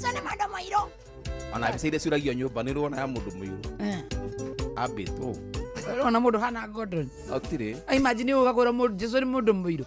Jesu nĩ mũndũ mũirũ. Ona mbica iria ciũragio nyũmba nĩ rwona ya mũndũ mũirũ. Ambĩtwo. Ona mũndũ hana Gordon. Atirĩ. Imagine ũgakwĩra mũndũ Jesu nĩ mũndũ mũirũ.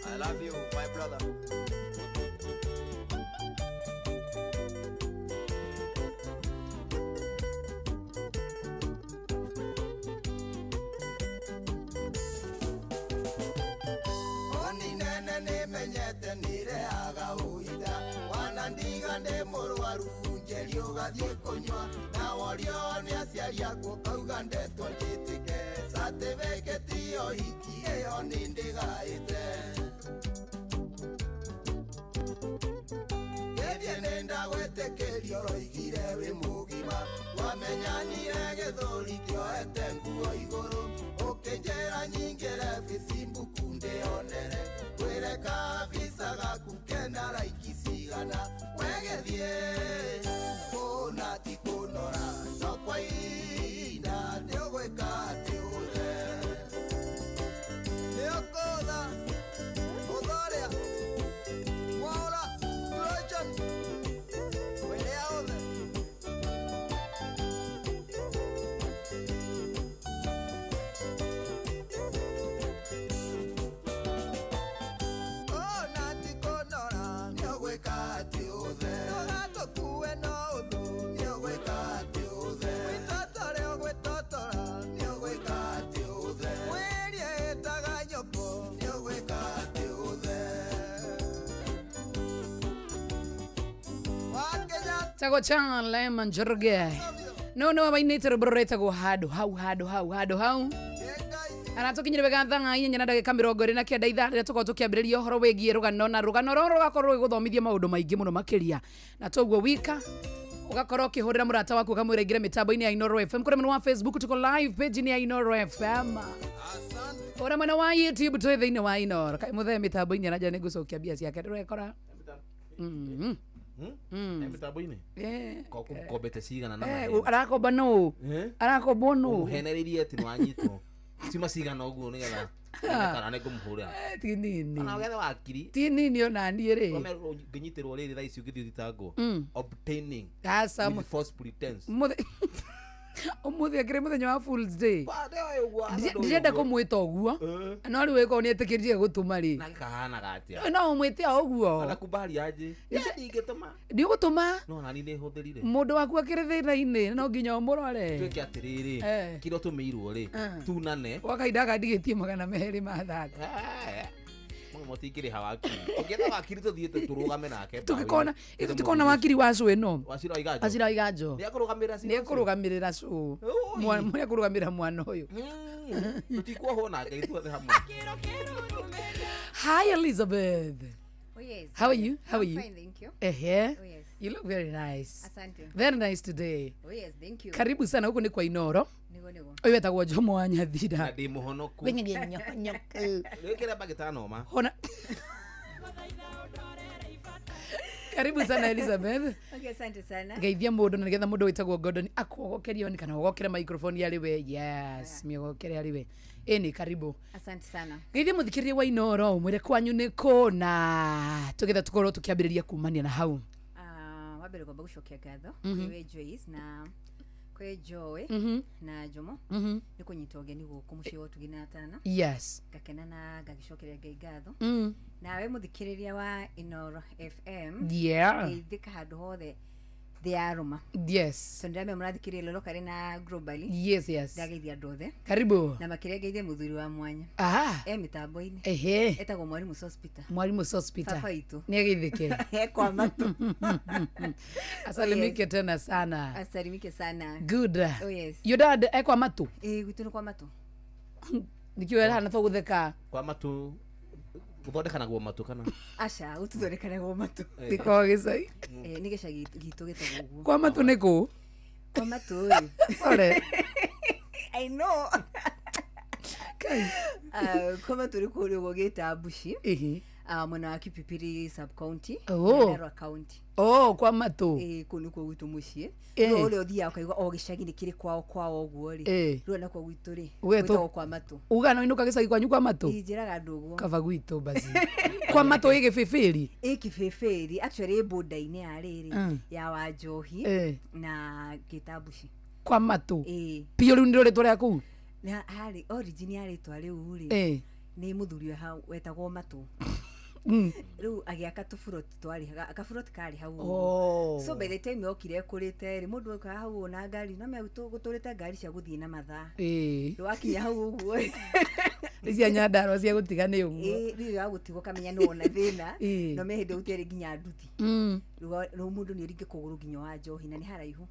I love you, my brother. Tagwo Chan Njoroge. No no wainite rwĩmbo rũretagwo handũ hau handũ hau handũ hau. Aratukinyire wega thaa inya na ndagĩka 29 ithaa rĩrĩa tũkorwo tũkĩambĩrĩria ũhoro wĩgiĩ rũgano na rũgano rũrũ rũgakorwo rũgĩgũthomithia maũndũ maingĩ mũno makĩria. Na toguo wika ugakorwo ũkĩhũrĩra mũrata waku ũkamwĩra aingĩre mĩtambo-inĩ ya Inooro FM kũrĩa mwena wa Facebook tuko live page-inĩ ya Inooro FM. Ũrĩa mwena wa YouTube twĩ thĩinĩ wa Inooro. Kaĩ mũthee mĩtambo-inĩ aranja nĩ ngũcokia mbia ciake ndũrekora. Mĩtambo-inĩ kombete cigana na Eh, arakomba nũ? Arakombwo nũ? Ũmũhenereirie atĩ nĩwanyitwo cima cigana ũguo nĩgetha kana nĩngũmũhũrĩra. Ti nini. Ona ũgethe wakiri. Ti nini ona niĩ rĩ. Ũngĩnyitĩrwo rĩrĩ thaa ici ũngĩthiĩ ũthitangwo obtaining Aca with false pretense. Ũmũthĩ akĩrĩ mũthenya wa Fools Day. Ndĩrenda Ndirenda kũmwĩta ũguo no rĩu ĩkorwo nĩ etĩkĩrire gũtũma rĩ, nake kahanaga atĩa? No ũmwĩte o ũguo. Anakubali aje ndingĩtũma. Ndiũgũtũma. No nani nĩ hũthĩrire. Mũndũ waku akĩrĩ thĩna-inĩ no nginya ũmũrore. Twĩke atĩrĩrĩ, kĩrĩa ũtũmĩirwo rĩ, tunane gwa kahinda gaka ndigĩtie 230. Mũtingĩrĩha wakiri. Ũngĩetha wakiri tũthiĩ tũrũgame nake. Tũgĩkona tũtikona wakiri wa cũ ĩno. Wacira wa Iganjo. Wacira wa Iganjo. Nĩekũrũgamĩrĩra cira. Nĩekũrũgamĩrĩra cũ. Nĩekũrũgamĩrĩra mwana ũyũ. Tũtikuohwo nake ithuothe hamwe. Hi Elizabeth. Oh yes. How are you? How are you? Fine, thank you. Ehe. Oh yes. You look very nice. Asante. Very nice today. Oh yes, thank you. Karibu sana huku ni kwa Inoro. Niguo niguo. Ũyũ wetagwo Jomo wa Nyathira. Na ndĩ mũhonoku. Wĩkĩre mbagĩta noma. Hona. Karibu sana Elizabeth. Okay, asante sana. Geithia mũndũ na nĩgetha mũndũ wĩtagwo Gordon akuogokerio ni kana ogokere microphone yarĩ we. Yes, mĩogokere arĩ we. Ĩni karibu. Asante sana. Geithia mũthikĩrĩria wa Inoro mwĩre kwanyu nĩ kũ na tũgetha tũkorwo tũkĩambĩrĩria kumania na hau. Wa mbere ngwamba gũcokia ngatho kwĩ we Joyce na kwĩ Joy na Jomo nĩ kũnyita ũgeni gũkũ mũciĩ wa Ũtugi na Tana. Yes. Ngakena na ngagĩcokeria Ngai ngatho. Nawe mũthikĩrĩria wa Inoro FM. Yeah. Geithĩka handũ hothe thĩ yarũma. Yes. So ndĩramenya mũrathikĩrĩria locally na globally. Yes, yes. Ndageithia andũ othe. Karibu. Na makĩria ngeithie mũthuri wa mwanya. Aha. E mĩtambo-inĩ. Ehe. Etagwo Mwarimũ Sospita. Mwalimu Sospita. Baba witũ. Nĩ ageithĩke. Ekwa matũ. Asalimike tena sana. Asalimike sana. Good. Oh yes. Your dad ekwa matũ. Ĩĩ gwitũ nĩ kwa matũ. Nikĩo hana tũgũtheka. Kwa matũ gũthondekanagwo matũ kana? Aca, gũtithondekanagwo matũ. Gĩkoragwo gĩcagi. Nĩ gĩcagi gitũ gĩtagwo ũguo. Kwa matũ nĩ kũ? Kwa matũ ĩ. Sorry. I know. Kai. Kwa matũ nĩ kũrĩa ũguo gĩta Mbuci. Ĩhĩ. Mwena wa Kipipiri sub county. Oh. Nyandarua county. Oh, kwa matũ. Ĩĩ kũu nĩkuo gwitũ mũciĩ. Eh. Rĩu ũrĩa ũthiaga ũkaigua o gĩcagi nĩ kĩrĩ kwao kwao ũguo rĩ. Eh. Rĩu nakuo gwitũ rĩ. Ũgetwo Gwĩtagwo kwa matũ. Uga no inũka gĩcagi kwanyu kwa matũ? Ĩĩ njĩraga andũ ũguo. Kaba gwitũ basi. Kwa matũ ĩ gĩbĩbĩri? Ĩ kĩbĩbĩri actually ĩ border-inĩ ya rĩrĩ ya Wanjohi na Gĩtambuci. Kwa matũ. Ĩĩ. Piũ rĩu nĩrĩo rĩtwa rĩa kũu? Na harĩ origin ya rĩtwa rĩu rĩ. Eh. Nĩ mũthuri we hau wetagwo Matũ. Rĩu agĩaka tũburoti twarĩ kaburoti karĩ hau ũguo. So by the time yokire ĩkũrĩte rĩ mũndũ okaga hau na ngari no gũtũrĩte ngari cia gũthiĩ na mathaa. Ĩĩ. Rĩu wakinya hau ũguo rĩ. Nĩ cia Nyandarua cia gũtiga nĩ ũguo. Ĩĩ rĩu ya gũtigwo ũkamenya nĩ wona thĩna. Ĩĩ. No me hĩndĩ gũtiarĩ nginya nduthi. Rĩu mũndũ nĩ ũringe kũgũrũ nginya wa Njohi na nĩ haraihu.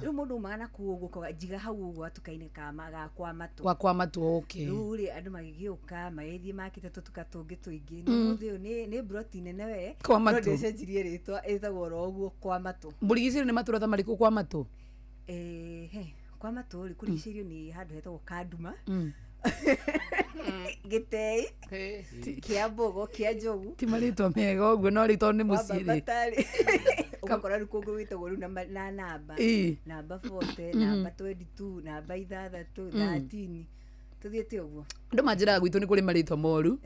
Rĩu mũndũ umaga na kũu ũguo ũkauga njiga hau ũguo gatuka-inĩ ga kwa matũ. Gwa kwa matũ okay. Rĩu rĩ andũ magĩgĩũka magĩthiĩ makĩte tũtuka tũngĩ tũingĩ. Na ũmũthĩ ũyũ nĩ broti nene we. Kwa No matũ. ndĩcenjirie rĩtwa ĩtagwo oro ũguo kwa matũ. Mũrigicĩrio nĩ matũra ta marĩkũ kwa matũ? He kwa matũ rĩ kũrigicĩirio nĩ handũ hetagwo Kanduma. Gĩtei kĩa Mbogo kĩa Njogu. Ti marĩtwa mega ũguo no rĩ tondũ nĩ mũciĩ rĩ. Wambatarĩ. Ũgakora rĩu kũngĩ gwĩtagwo rĩu na namba. Ĩĩ. Namba 40, namba 22, namba 6, 13. Tũthiĩte ũguo. Andũ manjĩraga gwitũ nĩ kũrĩ marĩtwa moru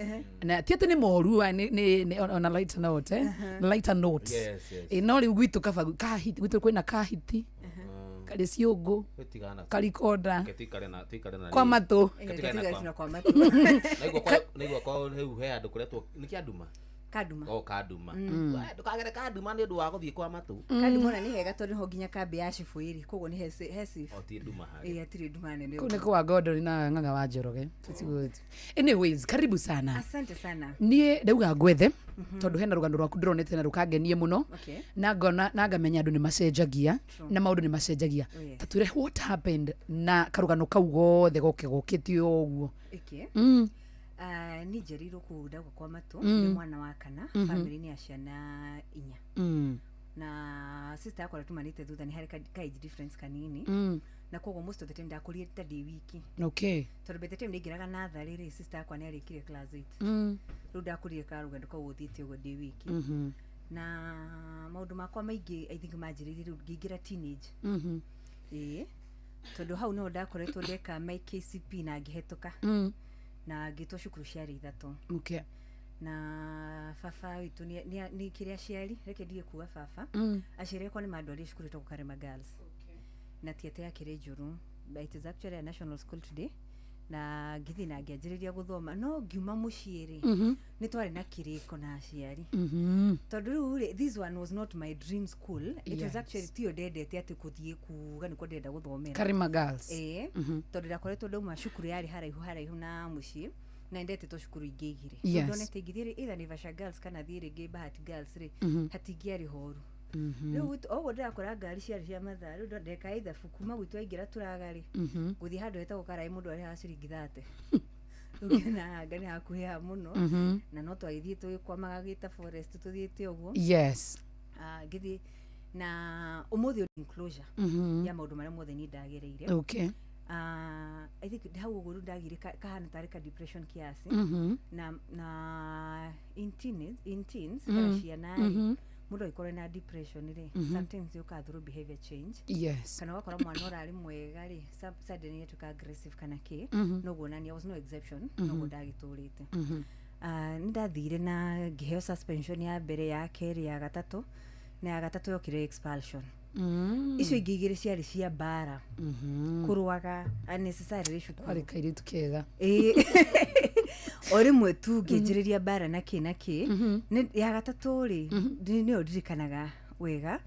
na ti atĩ nĩ moru nĩ on a lighter note, eh? Lighter note. Yes, yes. Ĩ, no rĩu gwitũ kaba kahiti gwitũ kwĩna kahiti karĩ ciũngũ karikonda kwa matũ. Tũtigane kwa matũ. Naigua kwao rĩu he handũ kũretwo nĩ kĩanduma. Kanduma. O Kanduma. Ndũkagere Kanduma nĩ ũndũ wa gũthiĩ kwa matũ. Kanduma ona nĩ hega tondũ nĩho nginya kambĩ ya cibũ ĩrĩ koguo nĩ he safe. O ti nduma harĩ. Ĩĩ hatirĩ nduma nene. Kũu nĩ kwa Gordon na Ng'ang'a wa Njoroge. Anyways, karibu sana. Asante sana. Niĩ ndauga ngwethe tondũ hena rũgano rwaku ndĩronete na rũkangenie mũno. Okay. Na ngona na ngamenya andũ nĩ macenjagia na maũndũ nĩ macenjagia. Oh, yes. Ta twĩre what happened na karũgano kau gothe goke gokĩte o ũguo. Ĩkĩ. Niĩ njereirwo kũu ndauga kwa matũ nĩ mwana wa kana family-inĩ ya ciana inya. Na sister yakwa tumanĩte thutha nĩ harĩ ka age difference kanini. Na koguo most of the time ndakũrire ta ndĩ wiki. Okay. Tondũ by the time ndaingĩraga natharĩ rĩ sister yakwa nĩ arĩkirie class 8. Rĩu ndakũrire karũgendo kau gũthiĩte ũguo ndĩ wiki. Na maũndũ makwa maingĩ I think manjĩrĩirie rĩu ngĩingĩra teenage. Ĩĩ, tondũ hau no ndakoretwo ndeka my KCP na ngĩhetũka na ngĩtwo cukuru ciarĩ ithatũ. Na baba witũ nĩ kĩrĩa aciari, reke ndige kuga baba, aciari akwa nĩ mandwarire cukuru ĩtagwo Karema Girls. Na ti atĩ yakĩrĩ njũru, but it is actually a national school today. Na ngĩthiĩ na ngĩanjĩrĩria gũthoma, no ngiuma mũciĩ rĩ, nĩ twarĩ na kĩrĩko na aciari, tondũ rĩu rĩ, this one was not my dream school. It was actually tiyo ndendete atĩ kũthiĩ kuga nĩkuo ndĩrenda gũthomera. Karima Girls. Ĩĩ, tondũ ndakoretwo ndauma cukuru yarĩ haraihu haraihu na mũciĩ, na ndetĩtwo cukuru ingĩ igĩrĩ. Ndonete ingĩthiĩ rĩ, either Naivasha Girls kana thiĩ rĩngĩ Bahati Girls rĩ, hatingĩarĩ horu. Rĩu oguo ndĩrakora ngari ciarĩ cia mathaa, rĩu ndeka ithabu kuma gwitũ aingĩra tũraga rĩ, gũthiĩ handũ hetagwo Karai, mũndũ arĩhaga ciringi 30. Rĩu ngĩona anga nĩ hakuhĩ haha mũno, na no twagĩthiĩ tũgĩkwamaga gĩta forest tũthiĩte ũguo. Ngĩthiĩ na ũmũthĩ enclosure ya maũndũ marĩa mothe niĩ ndagereire. I think hau ũguo rĩu ndagire kahana tarĩ ka depression kiasi. Na in teens kana ciana rĩ, mũndũ angĩkorwo na depression rĩ, sometimes yũkaga through behavior change, kana ũgakora mwana ũrarĩ mwega rĩ, suddenly atuĩka aggressive kana kĩ. Noguo nani, I was no exception, noguo ndagĩtũrĩte. Nĩ ndathire na ngĩheo suspension ya mbere, ya kerĩ, ya gatatũ, na ya gatatũ yokire expulsion. Icio ingĩ igĩrĩ ciarĩ cia mbara, kũrũaga unnecessarily cukuru. Warĩ kairĩtu kega. Ĩĩ. O rĩmwe tu ngĩnjĩrĩria mbara na kĩ na kĩ. Ya gatatũ rĩ, nĩyo ndirikanaga wega.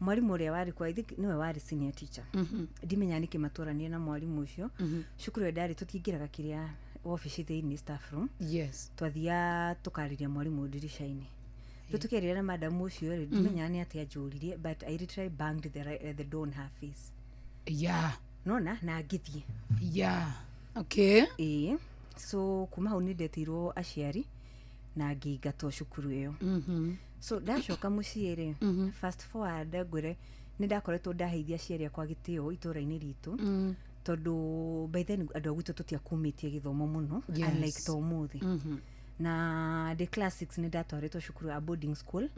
Mwarimũ ũrĩa warĩ kuo, I think nĩwe warĩ senior teacher, ndimenya nĩkĩ matũranire na mwarimũ ũcio. Cukuru ĩyo ndarĩ, tũtiingĩraga kĩrĩa wabici thĩinĩ, staff room. Twathiaga tũkarĩria mwarimũ ndirica-inĩ. Rĩu tũkĩarĩria na madam ũcio rĩ, ndimenyaga nĩ atĩa anjũririe, but I literally banged the door on her face. Nona na ngĩthiĩ. Yeah, okay. Ĩĩ, so kuma hau nĩ ndetirwo aciari na ngĩingatwo cukuru ĩyo. So ndacoka mũciĩ rĩ, fast forward ngwĩre, nĩ ndakoretwo ndaheithia aciari akwa gĩtĩo itũra-inĩ ritũ, tondũ by then andũ a gwitũ tũtiakumĩtie gĩthomo mũno, unlike ta ũmũthĩ. Na ndĩ class 6 nĩ ndatwarĩtwo cukuru ya boarding school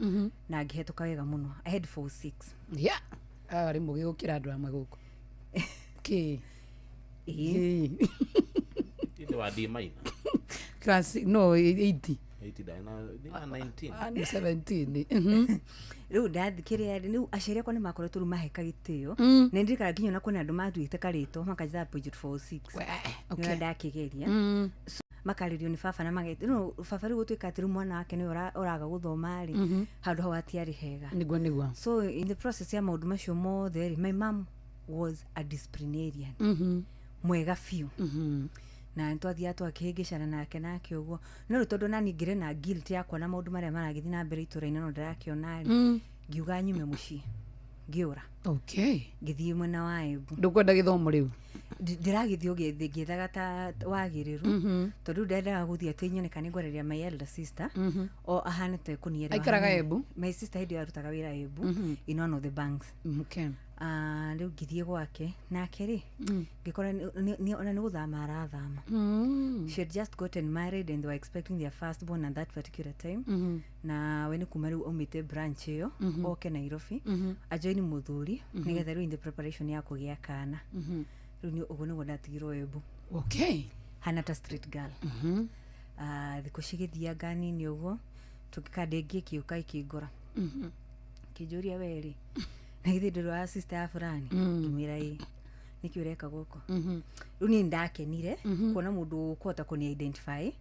na ngĩhetũka wega mũno. I had 46. Yeah, arĩ mũgĩ gũkĩra andũ amwe gũkũ. Okay. Ĩĩ. Inde wa D minor. Class no 80. 80 na 19. Ah, nĩ 17. Rĩu ndathi kĩrĩa rĩu, aciari akwa nĩ makoretwo rĩu maheka gĩtĩo, na ndirikana nginya ona kwĩna andũ matuĩte karĩtwa makanjĩta Bridget 46. Nĩo ndakĩgeria. So, makarĩrio nĩ baba na mageti no baba rĩu gũtuĩka atĩ rĩu mwana wake nĩwe ũraga gũthoma rĩ, handũ hau hatiarĩ hega. Nĩguo nĩguo. So in the process ya maũndũ macio mothe rĩ, my mom was a disciplinarian mwega biũ, na nĩ twathiaga twakĩhĩngĩcana nake nake ũguo. No rĩu tondũ nani ngĩrĩ na guilt yakwa na maũndũ marĩa maragĩthiĩ na mbere itũra-inĩ, no ndĩrakĩona rĩ, ngiuga nyume mũciĩ, ngĩũra. Ngĩthiĩ mwena wa Embu. Ndũkwenda gĩthomo rĩu? Ndĩragĩthiĩ ngĩethaga ta wagĩrĩru, tondũ rĩu ndendaga gũthiĩ atĩ nyone kana nĩngwarĩria my elder sister o ahane ta kũnielewa Aikaraga hanini. Embu? My sister hĩndĩ ĩyo arutaga wĩra Embu in one of the banks. Rĩu ngĩthiĩ gwake nake rĩ, ngĩkora ona nĩ gũthama arathama. She had just gotten married and they were expecting their firstborn at that particular time. Na we nĩ kuma rĩu aumĩte branch ĩyo oke Nairobi ajoini mũthuri, nĩgetha rĩu in the preparation ya kũgĩa kana. Rĩu ũguo nĩguo ndatigirwo Embu, hana ta street girl. Thikũ cigĩthianga nini ũguo, tũgĩkanda ĩngĩ ĩkĩũka ĩkĩngora, kĩnjũria, "We rĩ, na githĩ ndũrĩ wa sister ya fulani?" Ngĩmwĩra, "Ĩ." "Nĩkĩ ũreka gũkũ?" Rĩu niĩ nĩndakenire kuona mũndũ ũkũhota kũni identify.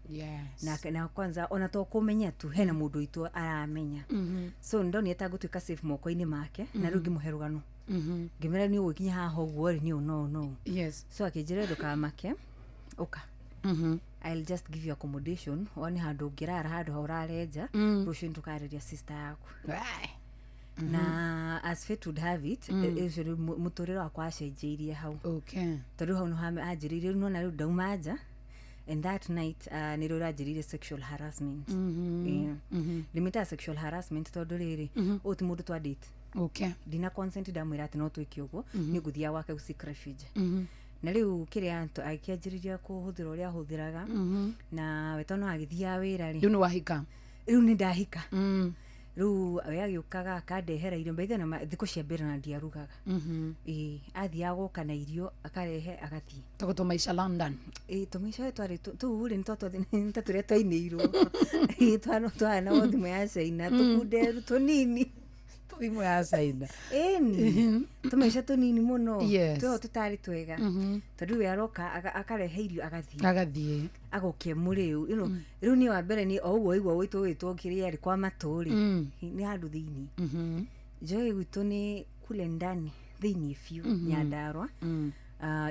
Na kwanza ona to kũmenya tu, hena mũndũ witũ aramenya. So ndonire ta ngũtuĩka safe moko-inĩ make, na rĩu ngĩmũhe rũgano, ngĩmwĩra nĩ ũgũkinya haha ũguo rĩ, nĩ ũũ no no. So akĩnjĩra, "Ndũkamake, ũka, I'll just give you accommodation, wone handũ ũngĩrara, handũ ha ũrarenja. Rũciũ nĩtũkarĩria sister yaku." Na as fate would have it, ũcio rĩu mũtũrĩre wakwa wacenjeirie hau, tondũ hau nĩho anjĩrĩirie rĩu nona rĩu ndauma nja. And that night, nĩrĩo ũranjĩrĩirie sexual harassment. Yeah. Ndĩmĩtaga sexual harassment tondũ rĩrĩ, ũyũ ti mũndũ twandĩte. Ndina consent, ndamwĩra atĩ no twĩke ũguo, nĩ ngũthiaga gwake gũ seek refuge. Na rĩu kĩrĩa akĩanjĩrĩria kũhũthĩra ũrĩa ahũthĩraga, na we tondũ no agĩthiaga wĩra rĩ. Rĩu nĩ wahika? Rĩu nĩ ndahika. Rĩu we agĩũkaga akandehera irio mbaithe na thikũ cia mbere na ndiarugaga. Ĩĩ, athiaga goka na irio akarehe agathiĩ. Tũgũtũ maisha London. Ĩĩ, tũmaica twarĩ tũu rĩ nĩ ta tũrĩa twainĩirwo. Ĩĩ, twana thimũ ya China tũkunderu tũnini. Thimũ ya China. Ĩni tũmaica tũnini mũno. Yes. Tũo tũtarĩ twega tondũ we aroka akarehe irio agathiĩ. Agoke mũrĩu. You know, rĩu niĩ wa mbere nĩ o ũguo igua gwĩtwo gwĩtwo kĩrĩa rĩ kwa matũ rĩ nĩ handũ thĩinĩ. Njoĩ gwitũ nĩ kule ndani thĩinĩ biũ Nyandarua,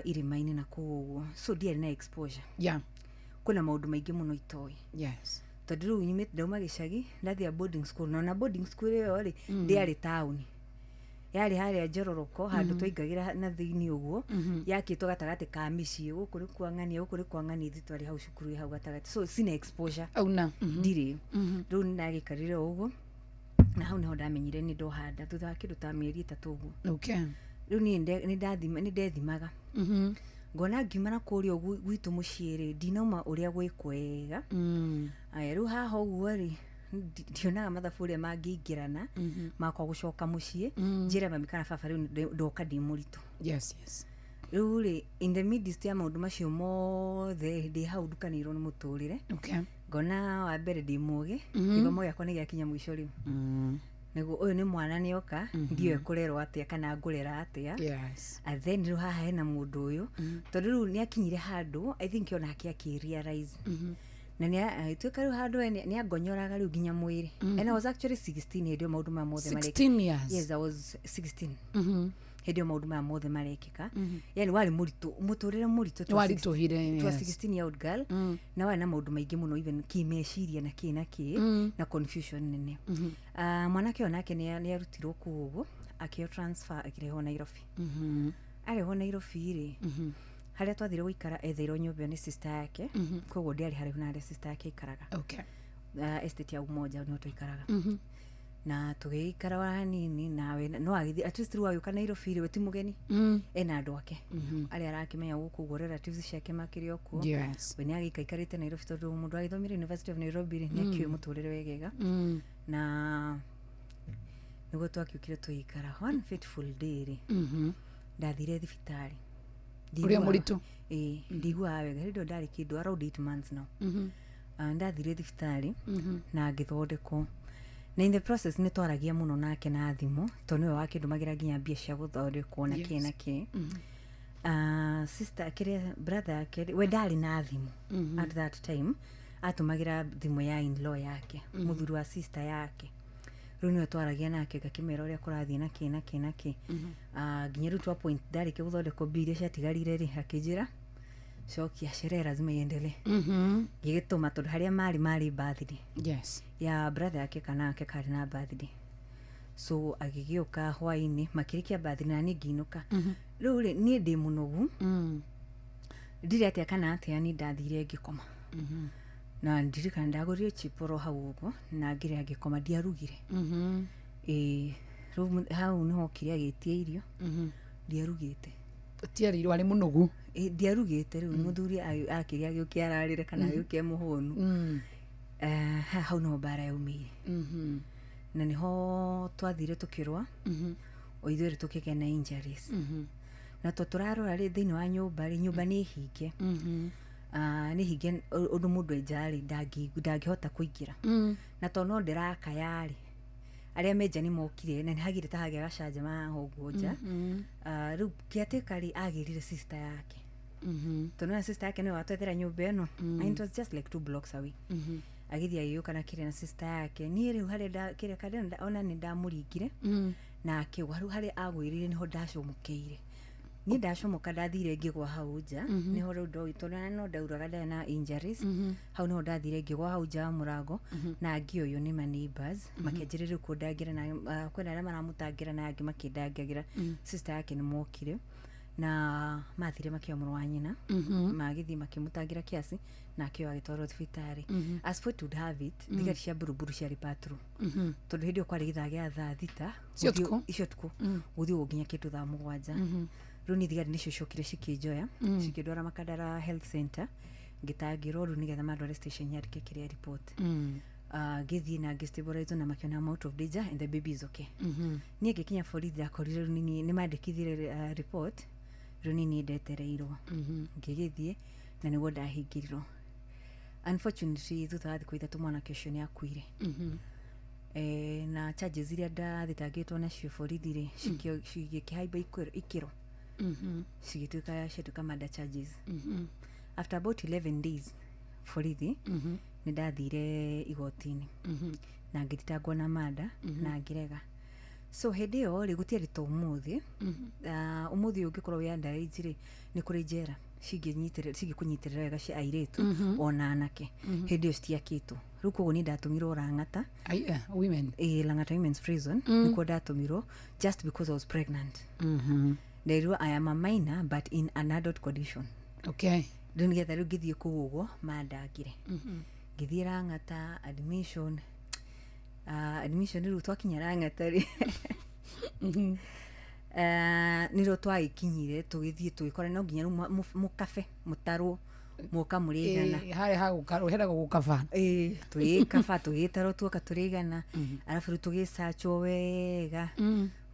irĩma-inĩ na kũu ũguo, so ndiarĩ na exposure. Kwĩna maũndũ maingĩ mũno itoĩ. Tondũ rĩu nyumĩte ndauma gĩcagi ndathiĩ boarding school, na ona boarding school ĩyo rĩ ndĩarĩ taũni, yarĩ harĩa Njororoko handũ twaingagĩra na thĩinĩ ũguo, yakĩtwo gatagatĩ ka mĩciĩ, gũkũ nĩ kwa ng'ania, gũkũ nĩ kwa ng'ania, ithuĩ twarĩ hau cukuru hau gatagatĩ, so sina exposure. Auna. Ndirĩ. Rĩu nĩndagĩikarire o ũguo na hau nĩho ndamenyire nĩ ndohanda thutha wa kĩndũ ta mĩeri 3 ũguo. Rĩu niĩ nĩndethimaga ngona ngiuma na kũrĩa ũguo gwitũ mũciĩ rĩ ndinauma ũrĩa gwĩ kwega. Aya rĩu haha ũguo rĩ ndionaga mathabu ũrĩa mangĩingĩrana makwa gũcoka mũciĩ njĩre mami kana baba rĩu ndoka ndĩ mũritũ. Yes, yes. Rĩu rĩ in the midst ya maũndũ macio mothe ndĩ hau ndukanĩirwo nĩ mũtũrĩre. Ngona wa mbere ndĩ mũgĩ, gĩthomo gĩakwa nĩ gĩakinya mũico rĩu. Nĩguo ũyũ nĩ mwana nĩoka ndiũĩ kũrerwo atĩa kana ngũrera atĩa. And then rĩu haha hena mũndũ ũyũ tondũ rĩu nĩakinyire handũ I think onake akĩ-realize. Na nĩatuĩka rĩu handũ we nĩangonyoraga rĩu nginya mwĩrĩ. And I was actually 16 hĩndĩ ĩyo maũndũ maya mothe marekĩka. 16 years. Yes, I was 16. Hĩndĩ ĩyo maũndũ maya mothe marekĩka. Yani warĩ mũritũ, mũtũrĩre mũritũ to Waritũhire, to a yes. 16 year old girl. Na warĩ na maũndũ maingĩ mũno even kĩmeciria na kĩ na kĩ na confusion nene. Mwanake ũyũ nake nĩarutirwo kũu ũguo akĩo transfer akĩrehwo Nairobi. Arehwo Nairobi rĩ harĩa twathire gũikara etheirwo nyũmba ĩyo nĩ sister yake, koguo ndiarĩ haraihu na harĩa sister yake aikaraga. Estate ya Umoja nĩho twaikaraga. Na tũgĩikara hanini nawe no agĩthiĩ at least rĩu agĩũka Nairobi rĩ we ti mũgeni, ena andũ ake arĩa arakĩmenya gũkũ ũguo relatives ciake makĩrĩ o kuo. We nĩ agĩikaikarĩte Nairobi tondũ mũndũ agĩthomire University of Nairobi rĩ nĩakĩũĩ mũtũrĩre wegega. Na nĩguo twakĩũkire tũgĩikara one fateful day rĩ ndathire thibitarĩ. Ũrĩa mũritũ? Ĩĩ, ndiguaga wega hĩndĩ ĩyo ndarĩ kĩndũ around 8 months now. Ndathire thibitarĩ na ngĩthondekwo na in the process nĩ twaragia mũno nake na thimũ tondũ nĩwe wakĩndũmagĩra nginya mbia cia gũthondekwo na kĩ na kĩ. Sister kĩrĩa brother yake we ndarĩ na thimũ at that time, atũmagĩra thimũ ya in-law yake, mũthuri wa sister yake. Rĩu nĩwe twaragia nake ngakĩmera ũrĩa kũrathiĩ na kĩ na kĩ na kĩ. Nginya rĩu twa point ndarĩkia gũthondekwo mbia iria ciatigarire rĩ akĩnjĩra cokia sherehe lazima iendelee. Ngĩgĩtũma tondũ harĩa marĩ birthday. Ya brother yake kana ake karĩ na birthday. So agĩgĩũka hwainĩ makĩrĩkia birthday na niĩ ngĩinũka. Rĩu rĩ niĩ ndĩ mũnogu ndirĩ atĩa kana atĩa niĩ ndathire ngĩkoma. Na ndirikana ndagũrire chiporo hau ũguo na ngĩrĩa ngĩkoma ndiarugire. Rĩu hau nĩho okire agĩtia irio ndiarugĩte. Tiarĩirwo arĩ mũnogu. Ndiarugĩte rĩu mũthuri akĩrĩa agĩũkia ararĩre kana agĩũkia mũhũnu. Hau nĩho mbara yaumĩire. Na nĩho twathire tũkĩrũa o ithuĩ tũkĩgĩa na injuries. Na to tũrarora rĩ thĩinĩ wa nyũmba rĩ nyũmba nĩ hinge. Nĩ hinge ũndũ mũndũ enja rĩ ndangĩhota kũingĩra. Na to no ndĩrakaya rĩ arĩa menja nĩ mokire na nĩ hagire ta hagĩa gacanjama haha ũguo nja. Rĩu caretaker rĩ agĩrire sister yake. Tondũ na sister yake nĩwe watwethera nyũmba ĩno. And it was just like 2 blocks away. Agĩthiĩ agĩũka na kĩrĩa na sister yake. Niĩ rĩu harĩa kĩrĩa karĩa ona nĩ ndamũringire na akĩgwa rĩu harĩa agwĩrire nĩho ndacomokĩire. Niĩ ndacomoka ndathire ngĩgwa hau nja nĩho rĩu ndoĩ tondũ no ndauraga ndarĩ na injuries. Hau nĩho ndathire ngĩgwa hau nja wa mũrango na ngĩoywo nĩ ma neighbors makĩanjĩrĩria kũndangĩra na kwĩna arĩa maramũtangĩra na angĩ makĩndangagĩra. Sister yake nĩ mokire na mathire makĩoya mũrũ wa nyina magĩthiĩ makĩmũtangĩra kiasi na akĩoya agĩtwarwo thibitarĩ. As fate would have it thigari cia mburuburu ciarĩ patrol tondũ hĩndĩ ĩyo kwarĩ gĩthaa gĩa thaa 6 icio ũtukũ gũthiĩ ũguo nginya kĩndũ thaa 7. Rĩu nĩ thigari nĩcio ciokire cikĩnjoya cikĩndwara Makadara Health Center ngĩtangĩrwo rĩu nĩgetha mandware station nyandĩke kĩrĩa report. Ngĩthiĩ na ngĩstabilize na makĩona I'm out of danger and the baby is okay. Niĩ ngĩkinya borithi, ndakorire rĩu nini nĩ mandĩkithire report, rĩu nini ndetereirwo. Ngĩgĩthiĩ na nĩguo ndahingĩrirwo. Unfortunately, thutha wa thikũ 3 mwanake ũcio nĩ akuire. Na charges iria ndathitangĩtwo nacio borithi rĩ, cigĩkĩhaimba ikĩro, cigĩtuĩka ciatuĩka murder charges. After about 11 days borithi, nĩ ndathire igoti-inĩ na ngĩthitangwo na murder na ngĩrega. So hĩndĩ ĩyo rĩ, gũtiarĩ ta ũmũthĩ. Ũmũthĩ ũyũ ũngĩkorwo wĩ underage rĩ, nĩ kũrĩ njera cingĩkũnyitĩrĩra wega cia airĩtu ona anake. Hĩndĩ ĩyo citiakĩtwo. Rĩu koguo niĩ ndatũmirwo Lang'ata. Ai, women. Ĩ, Lang'ata Women's Prison nĩkuo ndatũmirwo, just because I was pregnant. Nderirwo I am a minor but in an adult condition. Rĩu nĩgetha rĩu ngĩthiĩ kũu ũguo mandangire, ngĩthiĩ Lang'ata admission. Admission rĩu twakinya Lang'ata rĩ, nĩrĩo twagĩkinyire, tũgĩthiĩ tũgĩkora no nginya rĩu mũkabe mũtarwo muoka mũrĩ igana. Eh, harĩa hagũkarwo heragwo gũkaba. Ĩĩ, tũgĩkaba, tũgĩtarwo tuoka tũrĩ igana, arabu rĩu tũgĩcachwo wega,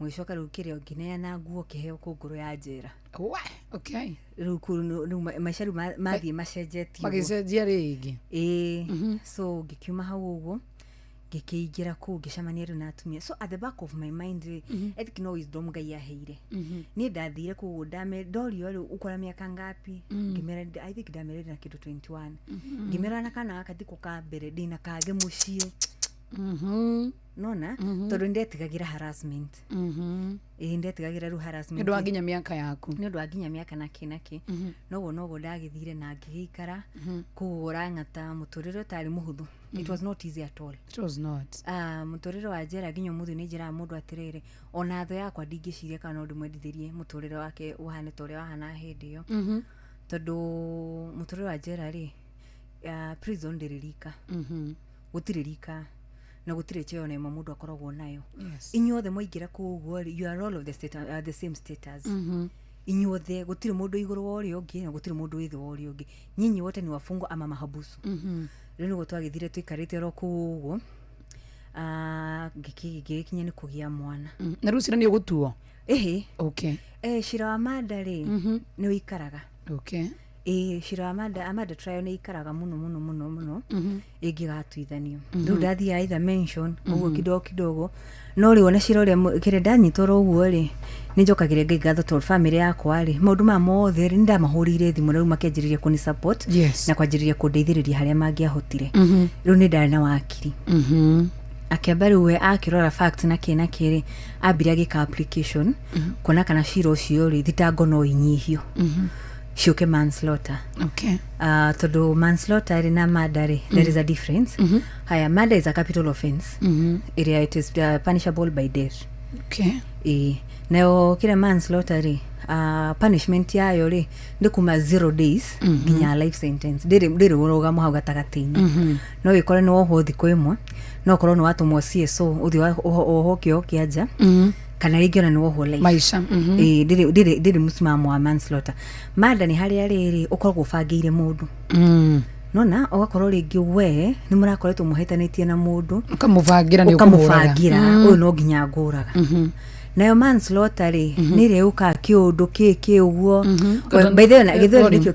mũgĩcoka rĩu kĩrĩa ngĩneana nguo, kĩheo kũngũrũ ya njera. We, okay. Rĩu kũu rĩu maica rĩu mathiĩ macenjetie ũguo. Magĩcenjia rĩngĩ. Ĩĩ, so ngĩkiuma hau ũguo, ngĩkĩingĩra kũu, ngĩcemania rĩu na atumia. So at the back of my mind rĩ, I think no wisdom Ngai aheire niĩ. Ndathire kũu, ndorio rĩu ukora mĩaka ngapi, ngĩmera I think ndamerire na kĩndũ 21. Ngĩmera na kana gaka thikũ ka mbere ndĩna kangĩ mũciĩ. Nona tondũ nĩndetigagĩra harassment. Ĩĩ, ndetigagĩra rĩu nĩ harassment ũndũ wa nginya mĩaka yaku. Nĩ ũndũ wa nginya mĩaka nakĩ nakĩ. Noguo ndagĩthire na ngĩgĩikara kũu Lang'ata mũtũrĩre ũtarĩ mũhũthũ. It was not easy at all. It was not. Ah, mũtũrĩre wa njera, nginya ũmũthĩ nĩ njĩraga mũndũ atĩrĩrĩ, ona thũ yakwa ndingĩciria kana no ndĩmwendithĩrie mũtũrĩre wake ũhane ta ũrĩa wahana hĩndĩ ĩyo, tondũ mũtũrĩre wa njera rĩ, prison ndĩrĩ rika. Gũtirĩ rika na gũtirĩ cheo na ĩmwe mũndũ akoragwo nayo. Inyuothe mwaingĩra kũu ũguo rĩ, you are all of the same status. Inyuothe gũtirĩ mũndũ igũrũ wa ũrĩa ũngĩ na gũtirĩ mũndũ wĩ thĩ wa ũrĩa ũngĩ. Nyinyi wote ni wafungwa ama mahabusu. Rĩu nĩguo twagĩthire tũikarĩte oro kũu ũguo. Ah, ngĩgĩkinya nĩ kũgĩa mwana. Na rĩu cira nĩ ũgũtuo? Ĩhĩ. Cira wa murder rĩ, nĩ ũikaraga. Ĩĩ, cira wa murder, a murder trial nĩ ikaraga mũno mũno mũno mũno ĩngĩgatuithanio. Rĩu ndathiaga either mention ũguo kidogo kidogo, no rĩu ona cira ũrĩa kĩrĩa ndanyitwo oro ũguo rĩ, nĩ njokagĩria Ngai ngatho tondũ bamĩrĩ yakwa rĩ, maũndũ maya mothe rĩ, nĩ ndamahũrĩire thimũ na rĩu makĩanjĩrĩria kũni support na kwanjĩrĩria kũndeithĩrĩria harĩa mangĩahotire. Rĩu nĩ ndarĩ na wakiri. Akĩamba rĩu we akĩrora facts na kĩ na kĩ rĩ, ambire agĩka application kuona kana cira ũcio rĩ, thitango no inyihio ciũke manslaughter. Tondũ manslaughter rĩ na murder rĩ, there is a difference. Haya, murder is a capital offense ĩrĩa it is punishable by death. Ĩĩ, nayo kĩrĩa manslaughter rĩ, punishment yayo rĩ nĩ kuma 0 days nginya life sentence. Ndĩrĩ ũrũgamo hau gatagatĩ-inĩ. No wĩkore nĩ wohwo thikũ ĩmwe, no ũkorwo nĩ watũmwo CSO ũthiĩ wohwo kĩoho kĩa nja, kana rĩngĩ ona nĩ wohwo life. Maisha. Ĩĩ, ndĩrĩ mũsimamo wa manslaughter. Murder nĩ harĩa rĩrĩ ũkoragwo ũbangĩire mũndũ. Nona ũgakorwo rĩngĩ we nĩ mũrakoretwo mũhĩtanĩtie na mũndũ, ũkamũbangĩra nĩ ũkũmũraga. Ũkamũbangĩra ũyũ no nginya ngũraga. Nayo manslaughter rĩ, nĩ ĩrĩa yũkaga kĩũndũ kĩ kĩ ũguo. By the way, na gĩthweri nĩkĩo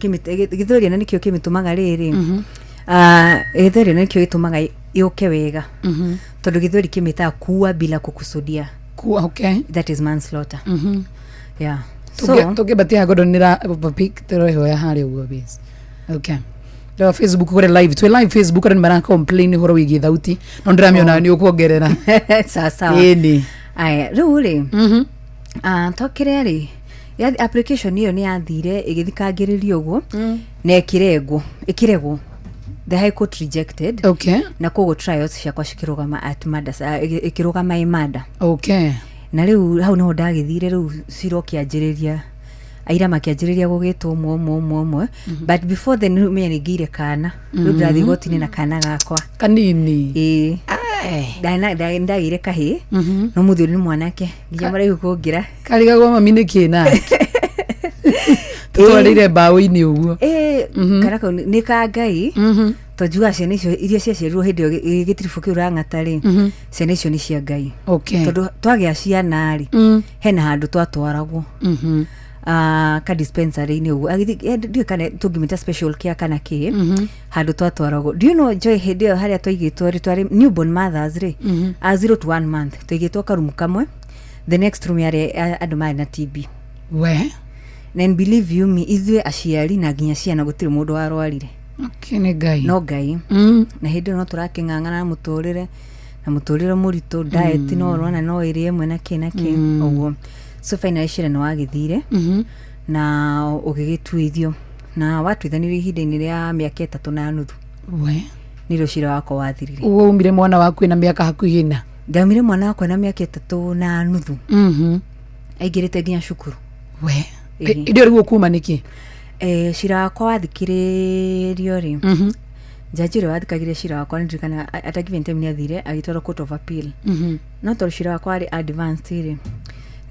gĩthweri na nĩkĩo kĩmĩtũmaga rĩrĩ. Ah, gĩthweri na nĩkĩo gĩtũmaga yũke wega, tondũ gĩthweri kĩmĩtaga kuua bila kukusudia. Kuwa, okay. That is manslaughter. Yeah, so Tũngĩambatia Gordon nĩ pic tũrehoya harĩa ũguo please. Okay, Rĩu Facebook kũrĩ live, twĩ live Facebook, andũ nĩ mara complain ũhoro wĩgiĩ thauti, no ndĩramĩona nĩ ũkuongerera. Sawa sawa. Ĩni. Aya, rĩu rĩ, tokĩrĩa rĩ, application ĩyo nĩ yathire ĩgĩthikangĩrĩrio ũguo na ĩkĩregwo. The High Court rejected. Na koguo trials ciakwa cikĩrũgama at murder, ĩkĩrũgama ĩ murder. Na rĩu hau niho ndagĩthire, rĩu cira ũkĩanjĩrĩria, aira makĩanjĩrĩria gũgĩtwo ũmwe ũmwe ũmwe ũmwe. But before then rĩu menya nĩngĩire kana, rĩu ndĩrathiĩ igoti-inĩ na kana gakwa. Kanini. Ĩĩ. Ai. Ndagĩire kahĩ, no mũthĩ ũyũ nĩ mwanake nginya maraihu kũngĩra. Karigagwo mami nĩ kĩ nake tũtwarĩire mbaũ-inĩ ũguo. Ĩĩ, kana kau nĩ ka Ngai. Tondũ njugaga ciana icio iria ciaciarirwo hĩndĩ ĩyo gĩtiribũ kĩu rang'ata rĩ, ciana icio nĩ cia Ngai. Tondũ twagĩa ciana rĩ, hena handũ twatwaragwo, ka dispensary-inĩ ũguo. Ndiũĩ kana tũngĩmĩta special care kana kĩ, handũ twatwaragwo. Do you know, Joy, hĩndĩ ĩyo harĩa twaigĩtwo rĩ, twarĩ newborn mothers rĩ, a 0 to 1 month, twaigĩtwo karumu kamwe, the next room yarĩ andũ marĩ na TB. We. And believe you me, ithuĩ aciari na nginya ciana gũtirĩ mũndũ warwarire. Okay, nĩ Ngai. No Ngai. Na hĩndĩ ĩyo no tũrakĩng'ang'ana na mũtũrĩre, na mũtũrĩre mũritũ, diet no ũrona no ĩrĩ ĩmwe na kĩ na kĩ ũguo. So finally cira nĩ wagĩthire na ũgĩgĩtuithio, na watuithanirio ihinda-inĩ rĩa mĩaka 3.5. We. Nĩrĩo cira wakwa wathirire. Ũguo umire mwana waku ena mĩaka hakuhĩ ĩna? Ndaumire mwana wakwa na mĩaka 3.5. Aingĩrĩte nginya cukuru. We. Ĩhĩ. Ĩndĩ rĩu ũkuma nĩkĩ? Cira wakwa wathikĩrĩrio rĩ, jaji ũrĩa wathikagĩrĩria cira wakwa, nĩndirikana at a given time nĩ athire agĩtwarwo court of appeal, no tondũ cira wakwa warĩ advanced rĩ,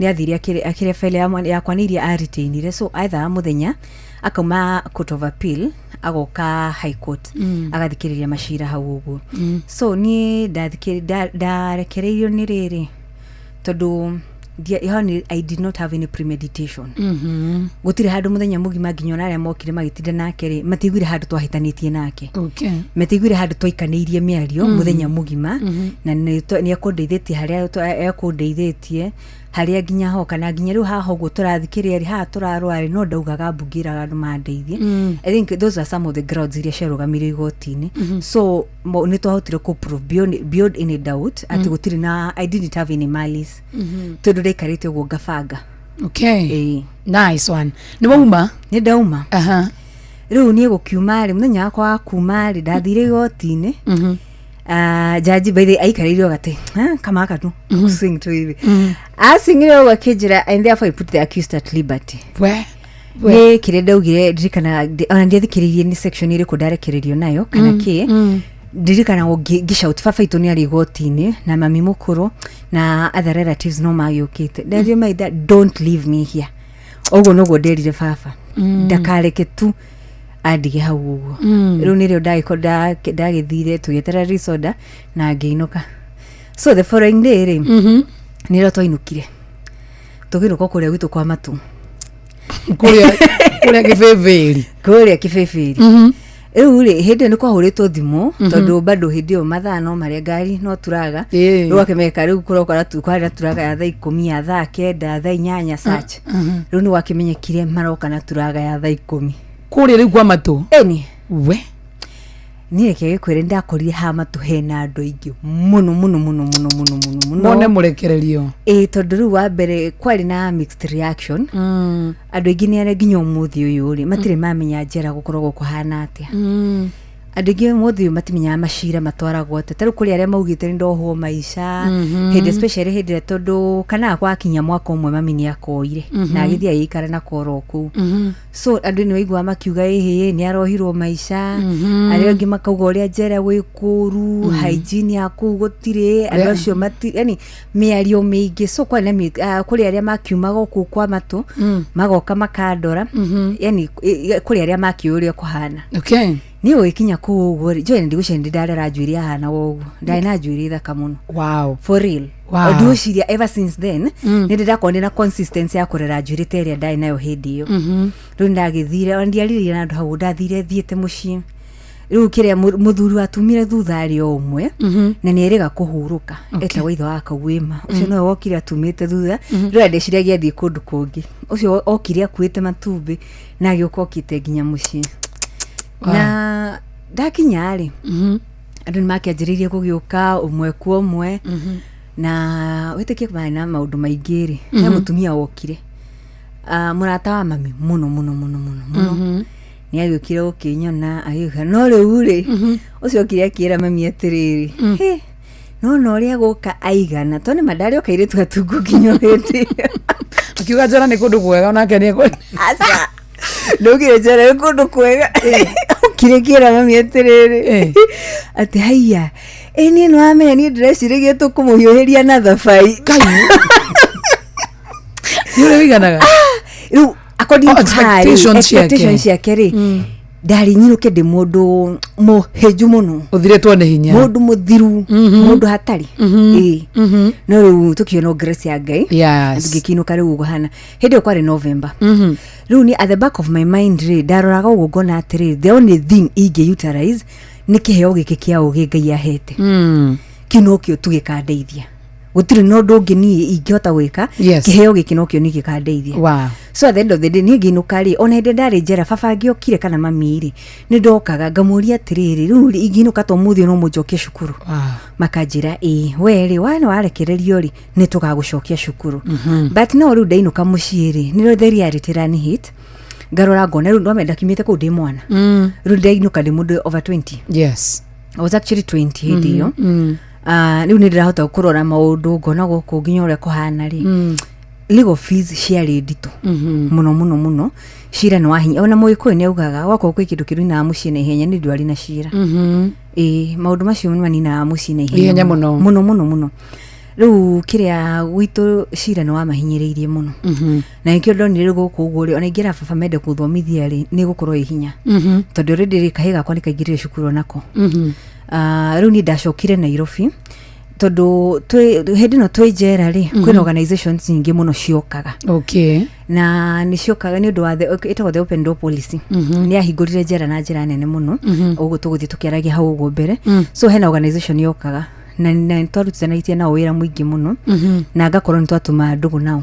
nĩ athire akĩrĩa file yakwa nĩ iria aretainire. So aethaga mũthenya akauma court of appeal agoka high court, agathikĩrĩria macira hau ũguo. So niĩ ndarekereirio nĩ rĩrĩ, tondũ yani I did not have any premeditation. Gũtirĩ handũ mũthenya mũgima, nginya ona arĩa mokire magĩtinda nake rĩ, matiiguire handũ twahĩtanĩtie nake. Matiiguire handũ twaikanĩirie mĩario mũthenya mũgima, na nĩ ekũndeithĩtie harĩa ekũndeithĩtie, harĩa nginya hoka na nginya rĩu haha ũguo tũrathikĩrĩria rĩ, haha tũrarwara rĩ, no ndaugaga mbungĩraga andũ mandeithie. I think those are some of the grounds iria ciarũgamirio igoti-inĩ. So nĩ twahotire kũ prove beyond any doubt atĩ gũtirĩ na, I didn't have any malice, tondũ ndaikarĩte ũguo ngabanga. Ĩĩ. Nice one. Nĩ wauma? Nĩ ndauma. Rĩu niĩ gũkiuma rĩ, mũthenya wakwa wa kuma rĩ, ndathire igoti-inĩ. Jaji by the aikarĩire o gatĩ, "Ah, kama haka tu swing tu hivi." Acingire ũguo akĩnjĩra, "And therefore I put the accused at liberty." We. We. Nĩ kĩrĩa ndaugire, ndirikana ona ndiathikĩrĩirie nĩ section ĩrĩkũ ndarekererio nayo kana kĩ. Ndirikana ngĩshout, baba itũ nĩ arĩ igoti-inĩ na mami mũkũrũ na other relatives no magĩũkĩte. Ndario maitha, "Don't leave me here." Ũguo noguo nderire baba, ndakareke tu andige hau ũguo. Rĩu nĩrĩo ndagĩthire, tũgĩeterera release order na ngĩinũka. So the following day rĩ, nĩrĩo twainũkire, tũgĩinũka kũrĩa gwitũ kwa matu. Kũrĩa kĩbĩbĩri. Kũrĩa kĩbĩbĩri. Rĩu rĩ, hĩndĩ ĩyo nĩ kwahũrĩtwo thimũ, tondũ bado hĩndĩ ĩyo mathaa no marĩa ngari no turaga. Rĩu akĩmenyeka rĩu kũroka kwarĩ na turaga ya thaa 10, ya thaa 9, thaa 8 such. Rĩu nĩ gwakĩmenyekire maroka na turaga ya thaa 10. Kũrĩa rĩu kwa matũ? Ĩni. We. Niĩ reke gĩkwĩre, ndakorire ha matũ hena andũ aingĩ mũno mũno mũno mũno mũno mũno mũno. Mone mũrekererio. Ĩ, tondũ rĩu wa mbere kwarĩ na mixed reaction. Andũ aingĩ nĩ arĩa nginya ũmũthĩ ũyũ rĩ, matirĩ mamenya njera gũkoragwo kũhana atĩa. Andũ aingĩ ũmũthĩ ũyũ matimenyaga macira matwaragwo atĩa. Ta rĩu kũrĩ arĩa maugĩte nĩ ndohwo maica hĩndĩ, especially hĩndĩ ĩrĩa, tondũ kana gwakinya mwaka ũmwe mami nĩ akoire na agĩthiĩ agĩikara na koro kũu. So andũ nĩ waiguaga makiuga ĩhĩ nĩ arohirwo maica, arĩa angĩ makauga ũrĩa njera gwĩ kũru, hygiene ya kũu gũtirĩ, andũ acio mati, yani mĩario mĩingĩ. So kwarĩ na kũrĩ arĩa makiumaga o kũu kwa matũ, magoka makandora, yani kũrĩ arĩa makĩũĩ ũrĩa kũhana. Niĩ gũgĩkinya kũu ũguo rĩ, Joy, ndigũcia ndĩ ndarera njuĩrĩ yahanaga ũguo, ndarĩ na njuĩrĩ thaka mũno. For real. Ndigwĩciria ever since then nĩ ndĩ ndakorwo ndĩ na consistency ya kũrera njuĩrĩ ta ĩrĩa ndarĩ nayo hĩndĩ ĩyo. Rĩu ndagĩthire, ona ndiarĩrĩire na andũ hau, ndathire thiĩte mũciĩ. Rĩu kĩrĩa mũthuri watumire thutha arĩ o ũmwe, na nĩ erĩga kũhurũka, etagwo ithe wa Kawĩma. Ũcio nowe wokire atumĩte thutha. Rĩu ndeciragia athiĩ kũndũ kũngĩ, ũcio okire akuĩte matumbĩ na agĩũka okĩte nginya mũciĩ. Na ndakinya rĩ, andũ nĩ makĩanjĩrĩirie gũgĩũka ũmwe kwa ũmwe, na wĩtĩkie marĩ na maũndũ maingĩ rĩ, he mũtumia wokire, mũrata wa mami mũno mũno mũno mũno mũno, nĩ agĩũkire gũkĩnyona, agĩũka. No rĩu rĩ, ũcio okire akĩra mami atĩrĩrĩ, "Hĩ, nona ũrĩa gũka aigana to nĩ ma ndarĩ o kairĩtu gatungu nginya hĩndĩ ĩyo." Akiuga njera nĩ kũndũ kwega onake nĩ ekwenda. Aca, ndaugire njera nĩ kũndũ kwega. Okire kĩra mami atĩrĩrĩ, atĩ haiya, ĩ niĩ nĩ wamenya niĩ ndĩreciragia tũkũmũhiũhĩria na thabai. Nĩ ũrĩa wĩiganaga. Rĩu according Oh, to her rĩ, expectations ciake. expectations ciake rĩ, Ndarĩ nyinũke ndĩ mũndũ mũhĩnju mũno. Ũthirĩtwo nĩ hinya. Mũndũ mũthiru, mũndũ hatarĩ. Ĩĩ, no rĩu tũkĩona grace ya Ngai, tũgĩkĩinũka. Rĩu ũguo hana hĩndĩ ĩyo kwarĩ November. Rĩu ni at the back of my mind rĩ, ndaroraga ũguo ngona atĩrĩrĩ, the only thing ingĩ utilize nĩ kĩheo gĩkĩ kĩa ũgĩ Ngai ahete. Kĩu nokĩo tu gĩkandeithia, gũtirĩ na ũndũ ũngĩ niĩ ingĩhota gwĩka. Kĩheo gĩkĩ nokĩo niĩ gĩkandeithia. So at the end of the day, niĩ ngĩinũka rĩ, ona hĩndĩ ndarĩ njera, baba angĩokire kana mami rĩ, nĩ ndokaga ngamũria atĩrĩrĩ, rĩu rĩ, ingĩinũka to mũthĩ no mũnjokie cukuru? Makanjĩra, ĩĩ, we rĩ, wana warekererio rĩ, nĩ tũgagũcokia cukuru. But no rĩu ndainũka mũciĩ rĩ, nĩrĩo the reality rani hit. Ngarora ngona rĩu ndwamenya ndakiumĩte kũu ndĩ mwana. Rĩu ndainũka ndĩ mũndũ over 20. I was actually 20 hĩndĩ ĩyo. Rĩu nĩ ndĩrahota kũrora maũndũ, ngona gũkũ nginya ũrĩa kũhana rĩ, legal fees ciarĩ nditũ mũno mũno mũno. Cira nĩ wahinya, ona Mũgĩkũyũ nĩ augaga wakorwo kwĩ kĩndũ kĩrinaga mũciĩ na ihenya nĩ ndwari na cira. Ĩĩ, maũndũ macio nĩ maninaga mũciĩ na ihenya ihenya mũno. Mũno mũno mũno. Rĩu kĩrĩa gwitũ cira nĩ wamahinyĩrĩirie mũno, na nĩkĩo ndonire rĩu gũkũ ũguo rĩ, ona ingĩra baba mende gũthomithia rĩ, nĩ gũkorwo ĩ hinya, tondũ already rĩ, kahĩĩ gakwa nĩ kaingĩrire cukuru onako. Rĩu niĩ ndacokire Nairobi tondũ hĩndĩ ĩno twĩ njera rĩ, kwĩna organizations nyingĩ mũno ciokaga. Na nĩ ciokaga nĩ ũndũ wa ĩtagwo the open door policy. Nĩ yahingũrire njera na njĩra nene mũno, ũguo tũgũthiĩ tũkĩaragia hau ũguo mbere. So hena organization yokaga na nĩ twarutithanĩtie nao wĩra mũingĩ mũno, na ngakorwo nĩ twatuma ndũgũ nao.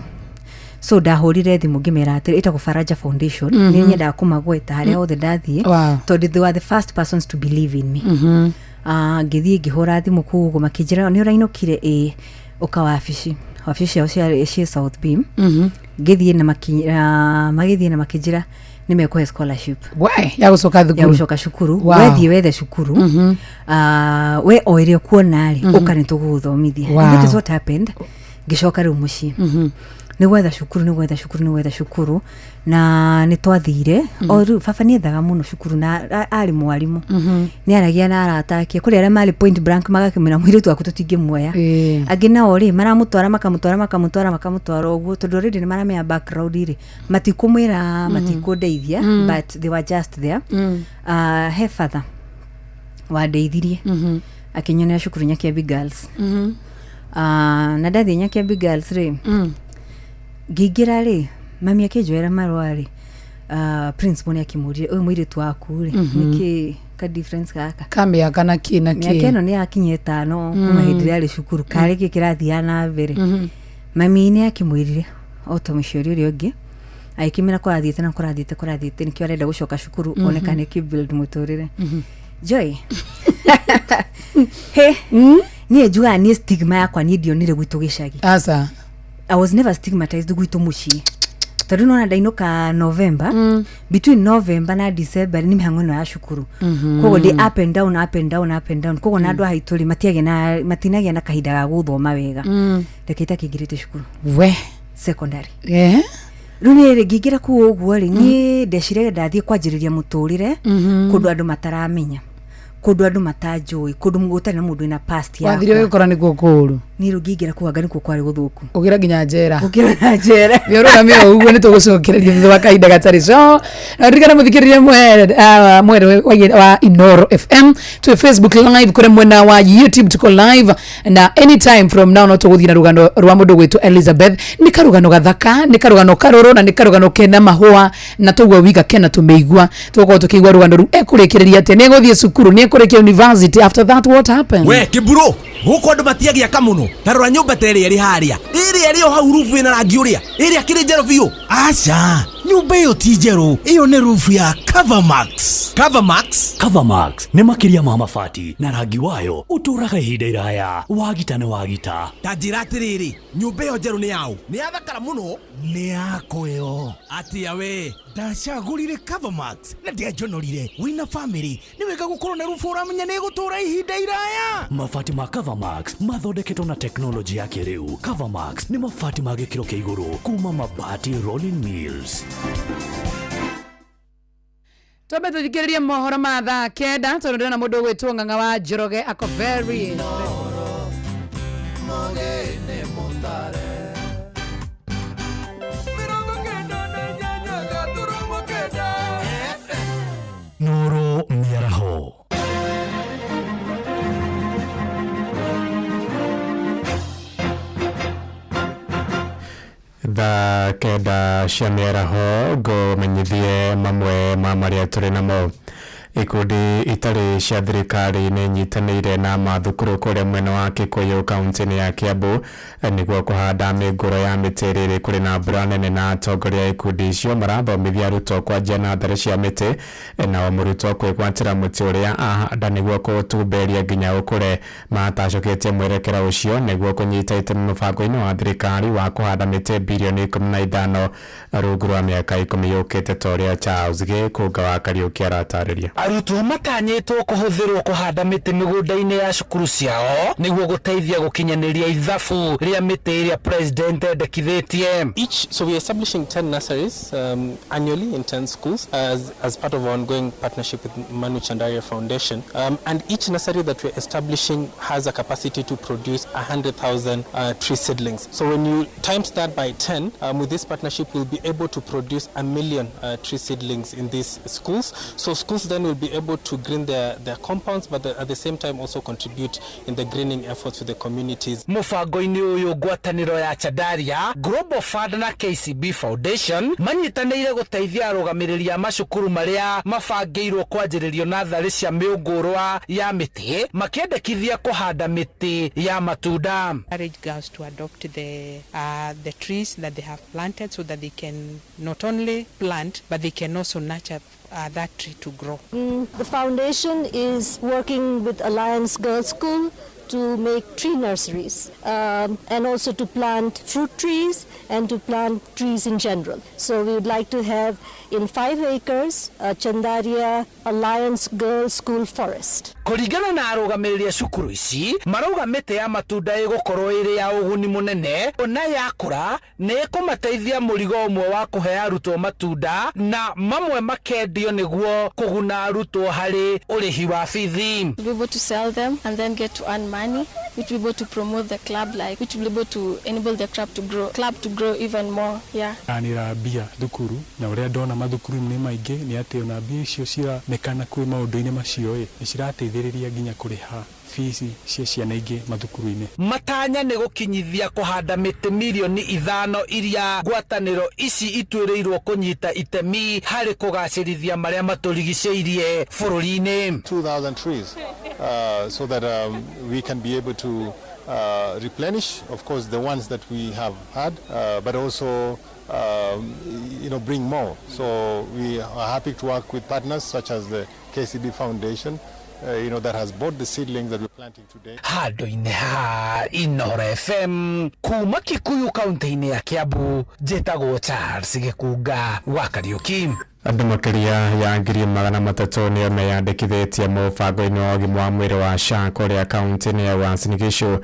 So ndahũrire thimũ ngĩmera atĩrĩ, ĩtagwo Faraja Foundation, nĩ nyendaga kũmagweta harĩa hothe ndathiĩ, tondũ they were the first persons to believe in me. Ngĩthiĩ ngĩhũra thimũ kũu ũguo, makĩnjĩra, "Nĩ ũrainũkire? Ĩĩ, ũka wabici." Wabici ciao ciarĩ ciĩ South Beam. Ngĩthiĩ na magĩthiĩ na makĩnjĩra nĩ mekũhe scholarship. We ya gũcoka Ya thukuru. Gũcoka cukuru. Wethiĩ wethe cukuru. We o ĩrĩa ũkuona rĩ, ũka nĩ tũgũgũthomithia. And that is what happened. Ngĩcoka rĩu mũciĩ nĩ gwetha cukuru, nĩ gwetha cukuru, nĩ gwetha cukuru, na nĩ twathire o rĩu baba nĩ ethaga mũno cukuru na arĩ mwarimũ, nĩ aragia na arata ake kũrĩ arĩa marĩ point blank, magakĩmwĩra, "Mũirĩtu waku tũtingĩmuoya." Angĩ nao rĩ, maramũtwara, makamũtwara, makamũtwara, makamũtwara ũguo, tondũ already nĩ maramenya background rĩ, matikũmwĩra, matikũndeithia, but they were just there. He father wandeithirie, akĩnyonera cukuru Nyakiambi Girls. Na ndathiĩ Nyakiambi Girls rĩ, ngĩingĩra rĩ, mami akĩnjoera marũa rĩ, principal nĩ akĩmũrire, "Ũyũ mũirĩtu waku rĩ, nĩkĩ ka difference gaka?" Ka mĩaka na kĩ na Mĩaka kĩ? ĩno nĩ yakinya 5 kuma hĩndĩ ĩrĩa arĩ cukuru, karĩ kĩ kĩrathiaga na mbere? Mami nĩ akĩmwĩrire o ta mũciari ũrĩa ũngĩ, agĩkĩmĩra kũrathiĩte na kũrathiĩte kũrathiĩte, nĩkĩo arenda gũcoka cukuru one kana nĩkĩ build mũtũrĩre. Joy, he niĩ njugaga niĩ stigma yakwa niĩ ndionire gwitũ gĩcagi. Aca. I was never stigmatized gwitũ mũciĩ, tondũ nona ndainũka November, between November na December nĩ mĩhang'o ĩno ya cukuru, koguo ndĩ up and down, up and down, up and down. Koguo na andũ a haitũ rĩ, matiagĩa na matinagĩa na kahinda ga gũthoma wega. Reke itakĩingĩrĩte cukuru We secondary. Rĩu niĩ rĩ, ngĩingĩra kũu ũguo rĩ, niĩ ndeciragia ndathiĩ kwanjĩrĩria mũtũrĩre kũndũ andũ mataramenya, kũndũ andũ matanjũĩ, kũndũ gũtarĩ na mũndũ wĩna past Wathire yakwa. ũgĩkora nĩkuo kũũru. Niĩ rĩu ngĩingĩra kũu anga nĩkuo kwarĩ gũthũku. Ũgĩra nginya njera. Gũkĩra na njera. Ũrũgame o ũguo, nĩ tũgũcokereria thutha wa kahinda gatarĩ co. Na ririkana mũthikĩrĩria mwere wa Inoro FM, twĩ Facebook live, kũrĩ mwena wa YouTube tuko live, na anytime from now no tũgũthiĩ na rũgano rwa mũndũ gwĩtwo Elizabeth. Nĩ karũgano gathaka, nĩ karũgano karũrũ, na nĩ karũgano kena mahũa, na tũguo wiga kena tũmĩigua. Tũgũkorwo tũkĩigua rũgano rũu, ekũrĩkĩrĩria atĩa, nĩ egũthiĩ cukuru, nĩ ekũrĩkia university, after that what happened? We kĩmburu, gũkũ andũ matiagĩaka mũno. Ta rora nyũmba ta ĩrĩa ĩrĩ harĩa, ĩrĩa ĩrĩ o hau, rubu ĩna rangi ũrĩa, ĩrĩa kĩrĩ njerũ biũ. Aca, nyũmba ĩyo ti njerũ, ĩyo nĩ rufu ya Covermax. Covermax? Covermax nĩ makĩria ma mabati, na rangi wayo ũtũũraga ihinda iraya. Wagita nĩ wagita. Ta njĩra atĩrĩrĩ, nyũmba ĩyo njerũ nĩ yaũ? Nĩ yathakara mũno. Nĩ yakwa ĩyo. Atĩa we? Ndacagũrire Covermax na ndianjonorire. Wĩna famĩlĩ nĩ wega gũkorwo na rubu ũramenya nĩ ĩgũtũũra ihinda iraya. Mabati ma Covermax mathondeketwo na teknolojĩ ya kĩrĩu. Covermax nĩ mabati ma gĩkĩro kĩa igũrũ kuma Mabati Rolling Mills. Twambe tũthikĩrĩrie mohoro ma thaa 9, tondũ ndĩrona mũndũ ũgwĩtwo Ng'ang'a wa Njoroge ako very No. Thaa 9 cia mĩaraho ngũmenyithie mamwe ma marĩa tũrĩ namo. Ikundi itarĩ cia thirikari nĩ nyitanĩire na mathukuru kũrĩa mwena wa Kikuyu kaunti-inĩ ya Kiambu nĩguo kũhanda mĩngũrwa ya mĩtĩ rĩrĩ kũrĩ na mbura nene, na atongoria a ikundi icio marathomithia arutwo kwanjia natharĩ cia mĩtĩ na o mũrutwo kwĩgwatĩra mũtĩ ũrĩa ahanda nĩguo kũũtumberia nginya ũkũre. Matacũkĩtie mwerekera ũcio nĩguo kũnyita itemi mũbango-inĩ wa thirikari wa kũhanda mĩtĩ birioni 15 rungu rwa mĩaka 10 yũkĩte, ta ũrĩa Charles Gĩkũnga wa Kariũki aratarĩria. Arutwo matanyĩtwo kũhũthĩrwo kũhanda mĩtĩ mĩgũnda-inĩ ya cukuru ciao nĩguo gũteithia gũkinyanĩria ithabu rĩa mĩtĩ ĩrĩa president endekithĩtie. So we're establishing 10 nurseries annually in 10 schools as part of our ongoing partnership with Manu Chandaria Foundation. And each nursery that we're establishing has a capacity to produce 100,000 tree seedlings. So when you times that by 10, with this partnership, we'll be able to produce 1 million tree seedlings in these schools. So schools then will be able to green their compounds, but at the same time also contribute in the greening efforts with the communities. Mũbango-inĩ ũyũ, ngwatanĩro ya Chandaria Global Fund na KCB Foundation manyitanĩire gũteithia arũgamĩrĩri a macukuru marĩa mabangĩirwo kwanjĩrĩrio natharĩ cia mĩũngũrwa ya mĩtĩ, makĩendekithia kũhanda mĩtĩ ya matunda. Encourage girls to adopt the trees that they have planted so that they can not only plant but they can also nurture that tree to grow. The foundation is working with Alliance Girls School to make tree nurseries and also to plant fruit trees and to plant trees in general. So we would like to have in 5 acres a Chandaria Alliance Girls School forest. Kũringana na arũgamĩrĩri a cukuru ici, marauga mĩtĩ ya matunda ĩgũkorwo ĩrĩ ya ũguni mũnene, ona yakũra nĩ ĩkũmateithia mũrigo ũmwe wa kũhe arutwo matunda na mamwe makendio nĩguo kũguna arutwo harĩ ũrĩhi wa bithi. To be able to sell them and then get to earn money, which will be able to promote the club, like which will be able to enable the club to grow even more. Yeah. Anĩra mbia thukuru na ũrĩa ndona mathukuru-inĩ maingĩ nĩ atĩ ona mbia icio ciranekana kwĩ maũndũ-inĩ macio ĩ nĩ cirateithĩrĩria nginya kũrĩha bici cia ciana ingĩ mathukuru-inĩ. Matanya nĩ gũkinyithia kũhanda mĩtĩ mirioni 5 iria ngwatanĩro ici ituĩrĩirwo kũnyita itemi harĩ kũgacĩrithia marĩa matũrigicĩirie bũrũri-inĩ. 2,000 trees so that we can be able to replenish, of course, the ones that we have had, but also bring more. So we are happy to work with partners such as the KCB Foundation, that has bought the seedlings that we're planting today. Handũ-inĩ ha Inoro FM kuma Kikuyu kaunti-inĩ ya Kiambu, njĩtagwo Charles Gĩkunga wa Kariũki. Andũ makĩria ya 300,000 nĩo meyandĩkithĩtie mũbango-inĩ wa ũgima wa mwĩrĩ wa SHA kũrĩa kaunti-inĩ ya Uasin Gishu.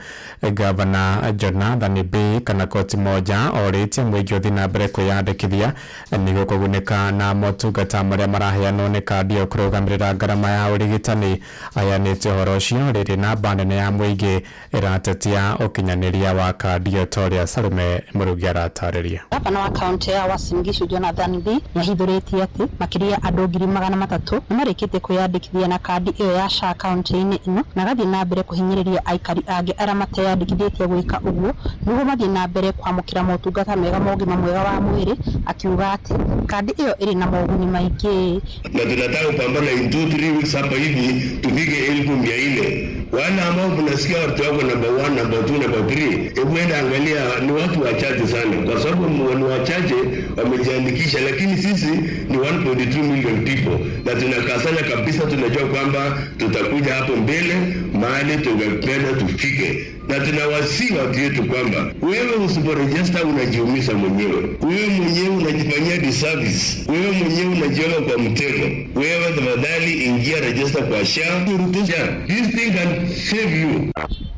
Gavana Jonathan Bii kana koti moja orĩtie mũingĩ ũthiĩ na mbere kwĩyandĩkithia nĩguo kũgunĩka na motungata marĩa maraheanwo nĩ kandi ĩyo kũrũgamĩrĩra ngarama ya ũrigitani. Aheanĩte ũhoro ũcio rĩrĩ namba nene ya mũingĩ ĩratetia ũkinyanĩria wa kandi ĩyo, ta ũrĩa Salome Mũrugi aratarĩria. Gavana wa kaunti ya Uasin Gishu Jonathan Bii nĩahithũrĩtie atĩ makĩria andũ 300,000 nĩmarĩkĩtie kwĩyandĩkithia na kandi ĩyo ya SHA kaunti-inĩ ĩno, na agathiĩ na mbere kũhinyĩrĩria aikari angĩ arĩa mateyandĩkithĩtie gwĩka ũguo nĩguo mathiĩ na mbere kwamũkĩra motungata mega ma ũgima mwega wa mwĩrĩ, akiuga atĩ kandi ĩyo ĩrĩ na moguni maingĩ. Na tunataka kupambana in 2-3 weeks hapa hivi tufike 400,000. Wale ambao mnasikia watu wako number one, number two, number three, hebu enda angalia, ni watu wachache sana, kwa sababu ni wachache wamejiandikisha, lakini sisi ni 1.2 million people na tunakasanya kabisa. Tunajua kwamba tutakuja hapo mbele mahali tungependa tufike, na tunawasihi watu wetu kwamba wewe usiporegister unajiumiza mwenyewe, wewe mwenyewe unajifanyia disservice, wewe mwenyewe unajiweka kwa mtego. Wewe tafadhali ingia register kwa SHA, SHA. This thing can save you.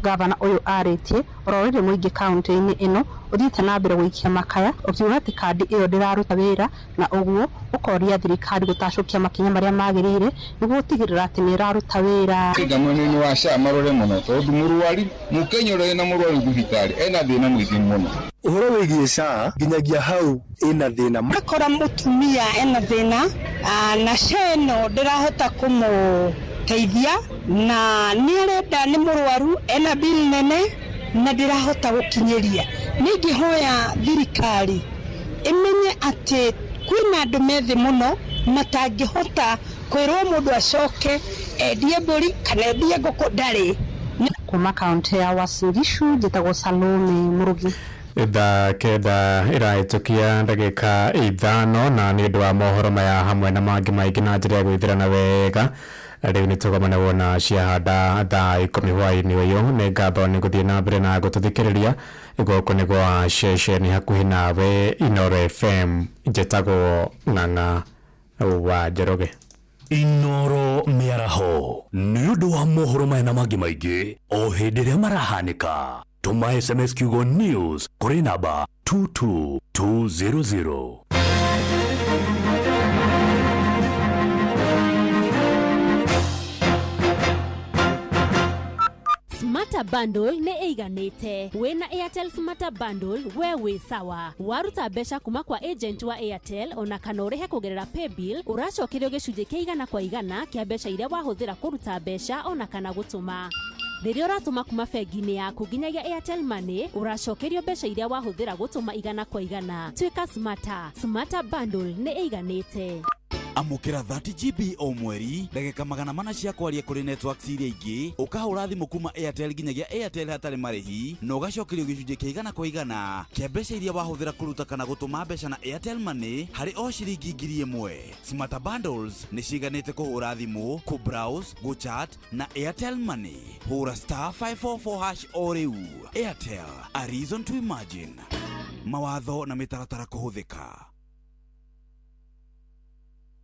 Gavana ũyũ arĩtie oro rĩrĩ mũingĩ kaunti-inĩ ĩno ũthiĩte na mbere gũikia makaya ũkiuga atĩ kandi ĩyo ndĩraruta wĩra, na ũguo ũkoria thirikari gũtacũkia makinya marĩa magĩrĩire nĩguo gũtigĩrĩra atĩ nĩ ĩraruta wĩra. Kĩnga mwena-inĩ wa SHA marore mũno, tondũ mũrwaru mũkenya ũrĩa wĩna mũrwaru thibitarĩ ena thĩna mũingĩ mũno. Ũhoro wĩgiĩ SHA nginyagia hau ĩna thĩna. Akora mũtumia ena thĩna na SHA ĩno ndĩrahota kũmũteithia, na nĩ arenda, nĩ mũrwaru, ena bill nene na ndĩrahota gũkinyĩria. Nĩ ingĩhoya thirikari ĩmenye atĩ kwĩna andũ methĩ mũno matangĩhota kwĩrwo mũndũ acoke endie mbũri kana endie ngũkũ ndarĩ. Kuma kaunti ya Uasin Gishu njĩtagwo Salome Murugi. Thaa 9 ĩrahĩtũkia ndagĩka 5, na nĩ ũndũ wa mohoro maya hamwe na mangĩ maingĩ na njĩra ya gwĩthĩrana wega, rĩu nĩ tũgomane wona ciahanda thaa 10 hwaĩ-inĩ ũyũ. Nĩ ngatho nĩ gũthiĩ na mbere na gũtũthikĩrĩria. Gũkũ nĩ gwa ceceni hakuhĩ nawe, Inoro FM. Njĩtagwo Ng'ang'a wa Njoroge. Inoro mĩaraho nĩ ũndũ wa mohoro maya na mangĩ maingĩ o hĩndĩ ĩrĩa marahanĩka, tũma SMS kiugo news kũrĩ namba 22200. Smarter Bundle nĩ ĩiganĩte. Wĩna Airtel Smarter Bundle, we wĩ sawa. Waruta mbeca kuma kwa agent wa Airtel ona kana ũrĩhe kũgerera paybill, ũracokerio gĩcunjĩ kĩa 100% kĩa mbeca iria wahũthĩra kũruta mbeca ona kana gũtũma. Rĩrĩa ũratũma kuma bengi-inĩ yaku nginyagia Airtel Money, ũracokerio mbeca iria wahũthĩra gũtũma 100%. Tuĩka smarter. Smarter Bundle nĩ ĩiganĩte. Amũkĩra 30 GB o mweri, ndagĩka 400 cia kwaria kũrĩ networks iria ingĩ, ũkahũra thimũ kuma Airtel nginyagia Airtel hatarĩ marĩhi, na ũgacokerio gĩcunjĩ kĩa 100% kĩa mbeca iria wahũthĩra kũruta kana gũtũma mbeca na Airtel Money harĩ o ciringi 1000. Smarter Bundles nĩ ciganĩte kũhũra thimũ, kũ-browse, gũ-chat na Airtel Money. Hũra star 544 hash o rĩu. Airtel, a reason to imagine. Mawatho na mĩtaratara kũhũthĩka.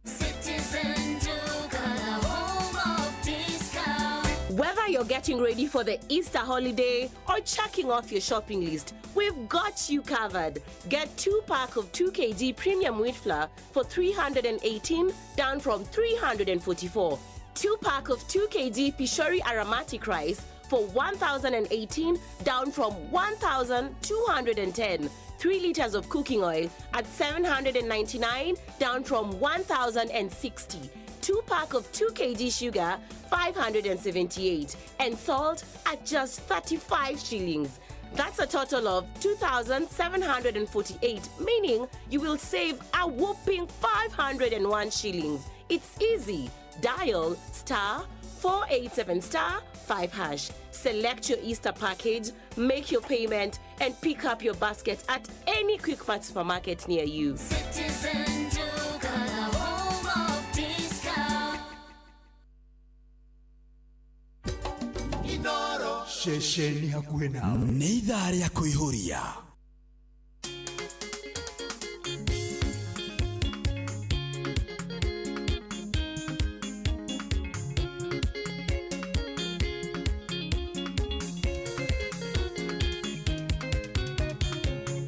Citizen Duka, the home of discount. Whether you're getting ready for the Easter holiday or checking off your shopping list, we've got you covered. Get 2 pack of 2 kg premium wheat flour for 318, down from 344. 2 pack of 2 kg Pishori aromatic rice for 1,018, down from 1,210. 3 liters of cooking oil at 799, down from 1,060. 2 pack of 2 kg sugar, 578, and salt at just 35 shillings. That's a total of 2,748, meaning you will save a whopping 501 shillings. It's easy. Dial star 487 star 5 hash. Select your Easter package, make your payment, and pick up your basket at any Quickmart supermarket near you. Citizen Duka, the home of discount. Inoro ceceni hakuhĩ nawe. Nĩ ithaa rĩa kũihũria.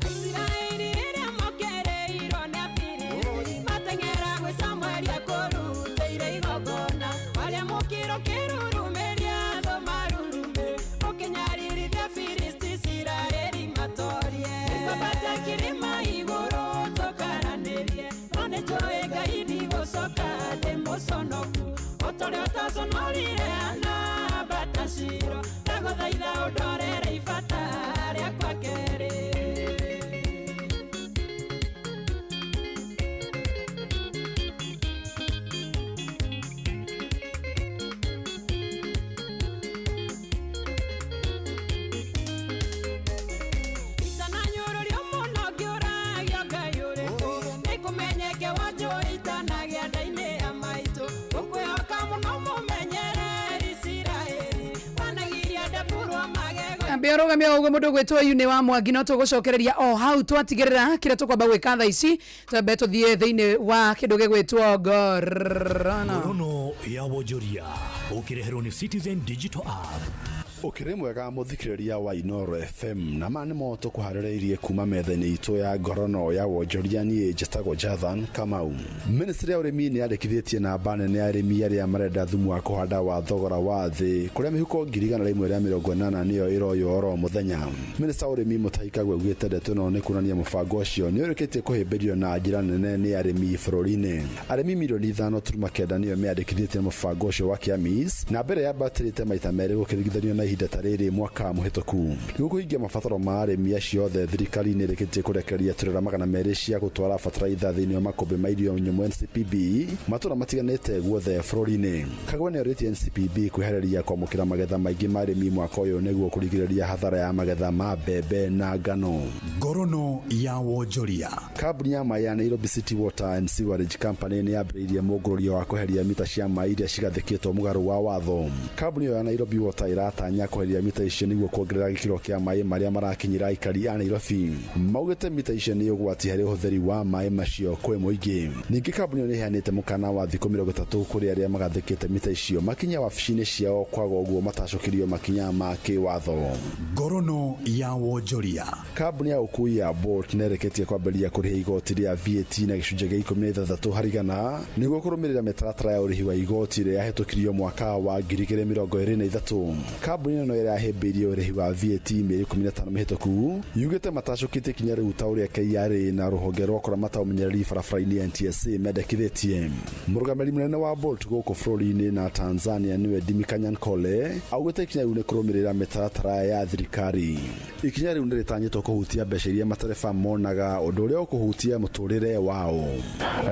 Isiraeli rĩrĩa mokereirwo nĩ Afilisti, mateng'era gwĩ Samueli akũrutĩire igongona. Warĩa mũkĩro kĩrurumĩria thũ marurume, ũkĩnyaririthia Afilisti Isiraeli matorie. Nĩngwambata kĩrĩma igũrũ tũkaranĩrie, no nĩnjũĩ Ngai ndigũcoka ndĩ mũconoku. O ta ũrĩa ũtaconorire Hana ambata Shilo, ndagũthaitha ũndorere ibata rĩakwa kerĩ. Itananyũrũrio mũno ngĩũragio Ngai ũrĩkũ, nĩkũmenyeke wanjũĩ itanagĩa nda-inĩ ya maitũ. Ngũkwĩhoka mũno mũmenyereri Isiraeli, wanagiria ndemburwo magego. Ambia rũgamia ũguo mũndũ gwĩtwo yu nĩ wa Mwangi, no tũgũcokereria o hau twatigĩrĩra. Kĩrĩa tũkwamba gwĩka thaa ici, twambe tũthiĩ thĩinĩ wa kĩndũ gĩgwĩtwo ngorano. Ngorono ya wonjoria ũkĩreherwo nĩ Citizen Digital App. Ũkĩrĩ mwega mũthikĩrĩria wa Inoro FM, na ma nĩmo tũkũharĩrĩirie kuma metha-inĩ itũ ya ngorono ya wonjoria. Niĩ njĩtagwo Jathan Kamau. Ministry ya ũrĩmi nĩ yandĩkithĩtie namba nene ya arĩmi arĩa marenda thumu wa kũhanda wa thogora wa thĩ, kũrĩa mĩhuko 180,000 nĩyo ĩroywo oro mũthenya. Minista wa ũrĩmi Mutahi Kagwe augĩte ndeto ĩno nĩ kuonania mũbango ũcio nĩ ũrĩkĩtie kũhĩmbĩrio na njĩra nene nĩ arĩmi bũrũri-inĩ. Arĩmi 5.9 milioni nĩyo meyandĩkithĩtie na mũbango ũcio wa Kĩamis, na mbere yambatĩrĩte maita merĩ gũkĩringithanio na ihinda ta rĩrĩ mwaka mũhĩtũku. Nĩguo kũhingia mabataro ma arĩmi acio othe, thirikari nĩ ĩrĩkĩtie kũrekereria turera 200 cia gũtwara bataraitha thĩinĩ wa makũmbĩ ma irio nyũmũ NCPB matũra matiganĩte guothe bũrũri-inĩ. Kagwe nĩ orĩtie NCPB kwĩharĩria kwamũkĩra magetha maingĩ ma arĩmi mwaka ũyũ nĩguo kũrigĩrĩria hathara ya magetha ma mbembe na ngano. Ngorono ya wonjoria. Kambuni ya maĩ ya Nairobi City Water and Sewerage Company nĩ yambĩrĩirie mũngũrũrio wa kweheria mita cia maĩ iria cigathĩkĩtwo mũgarũ wa watho. Kambuni ĩyo ya Nairobi Water ĩratanya kweheria mita icio nĩguo kuongerera gĩkĩro kĩa maĩ marĩa marakinyĩra aikari a Nairobi. Maugĩte mita icio nĩ ũgwati harĩ ũhũthĩri wa maĩ macio kwĩ mũingĩ. Ningĩ kambuni ĩyo nĩ ĩheanĩte mũkana wa thikũ 30 kũrĩ arĩa magathĩkĩte mita icio makinya wabici-inĩ ciao, kwaga ũguo matacokirio makinya ma kĩwatho. Ngorono ya wonjoria. Kambuni ya ũkui ya Bolt nĩ ĩrĩkĩtie kwambĩrĩria kũrĩha igoti rĩa VAT na gĩcunjĩ gĩa 16 harĩ igana nĩguo kũrũmĩrĩra mĩtaratara ya ũrĩhi wa igoti ĩrĩa yahĩtũkirio mwaka wa 2023. Kambuni ĩno ĩrĩa yahĩmbĩirie ũrĩhi wa VAT mĩeri 15 mĩhĩtũku yugĩte matacũkĩtie ikinya rĩu ta ũrĩa KRA na rũhonge rwa kũramata ũmenyereri barabara-inĩ NTSA mendekithĩtie. Mũrũgamĩrĩri mũnene wa Bolt gũkũ bũrũri-inĩ na Tanzania nĩwe Dimi Kanyankole augĩte ikinya rĩu nĩ kũrũmĩrĩra mĩtaratara ya thirikari. Ikinya rĩu nĩ rĩtanyĩtwo kũhutia mbeca iria matereba monaga, ũndũ ũrĩa ũkũhutia mũtũrĩre wao.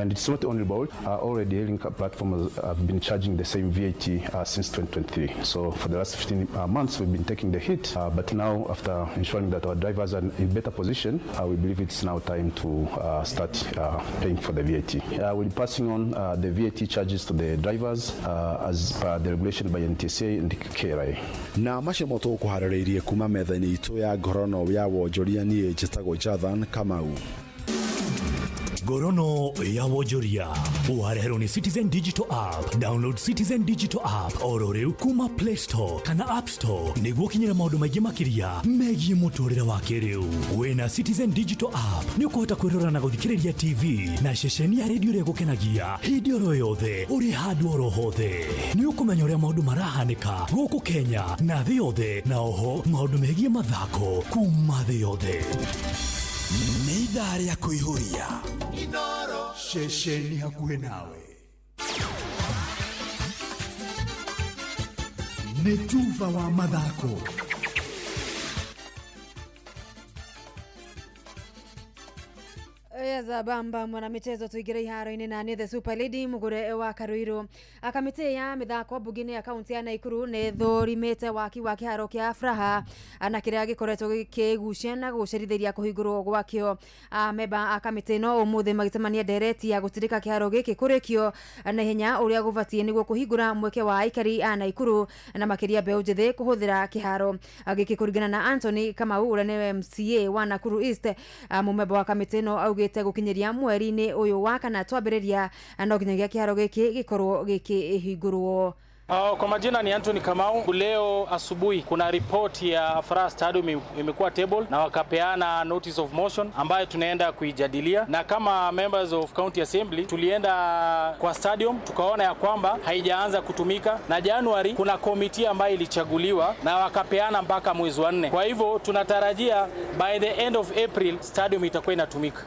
And it's not only Bolt, already hailing platforms have been charging the same VAT since 2023. So for the last 15 months, we've been taking the hit. But now, after ensuring that our drivers are in better position, we believe it's now time to start paying for the VAT. We'll be passing on the VAT charges to the drivers as per the regulation by NTSA and KRA. Na macio mo tũgũkũharĩrĩirie kuma metha-inĩ itũ ya ngorono ya wonjoria. Niĩ njĩtagwo Jathan Kamau. Ngorono ya wonjoria wareherwo nĩ Citizen Digital App. Download Citizen Digital App oro rĩu kuma Play Store kana App Store nĩguo ũkinyĩre maũndũ maingĩ makĩria megiĩ mũtũrĩre wa kĩrĩu. Wĩna Citizen Digital App nĩ ũkũhota kwĩrora na gũthikĩrĩria TV na ceceni ya redio ĩrĩa ĩgũkenagia hĩndĩ oro yothe ũrĩ handũ oro hothe. Nĩ ũkũmenya ũrĩa maũndũ marahanĩka gũkũ Kenya na thĩ yothe, na oho maũndũ megiĩ mathako kuma thĩ yothe. Nĩ ithaa rĩa kũihũria ceceni hakuhĩ nawe. Nĩ tuba wa mathako. Bamba mwanamichezo, tuingire iharo-inĩ na nĩ the super lady Mugure wa Karuiru. Kamĩtĩ ya mĩthako mbunge-inĩ ya kaunti ya Naikuru nĩ thũrimĩte waki wa kĩharo kĩa Afraha na kĩrĩa gĩkoretwo gĩkĩgucia na gũcerithĩria kũhingũrwo gwakĩo. Memba a kamĩtĩ ĩno ũmũthĩ magĩcemania ndereti ya gũtindĩka kĩharo gĩkĩ kũrĩkio na ihenya ũrĩa gũbatiĩ nĩguo kũhingũra mweke wa aikari a Naikuru na makĩria mbeũ njĩthĩ kũhũthĩra kĩharo gĩkĩ. Kũringana na Anthony Kamau ũrĩa nĩwe MCA wa Nakuru East, mũmemba wa kamĩtĩ ĩno augĩte gũkinyĩria mweri-inĩ ũyũ wa kana twambĩrĩria no nginyagia kĩharo gĩkĩ gĩkorwo gĩkĩhingũrwo. Kwa majina ni Anthony Kamau. Leo asubuhi kuna ripoti ya Afraha Stadium imekuwa table na wakapeana notice of motion ambayo tunaenda kuijadilia, na kama members of county assembly tulienda kwa stadium tukaona ya kwamba haijaanza kutumika, na Januari kuna komiti ambayo ilichaguliwa na wakapeana mpaka mwezi wa 4. Kwa hivyo tunatarajia by the end of April stadium itakuwa inatumika.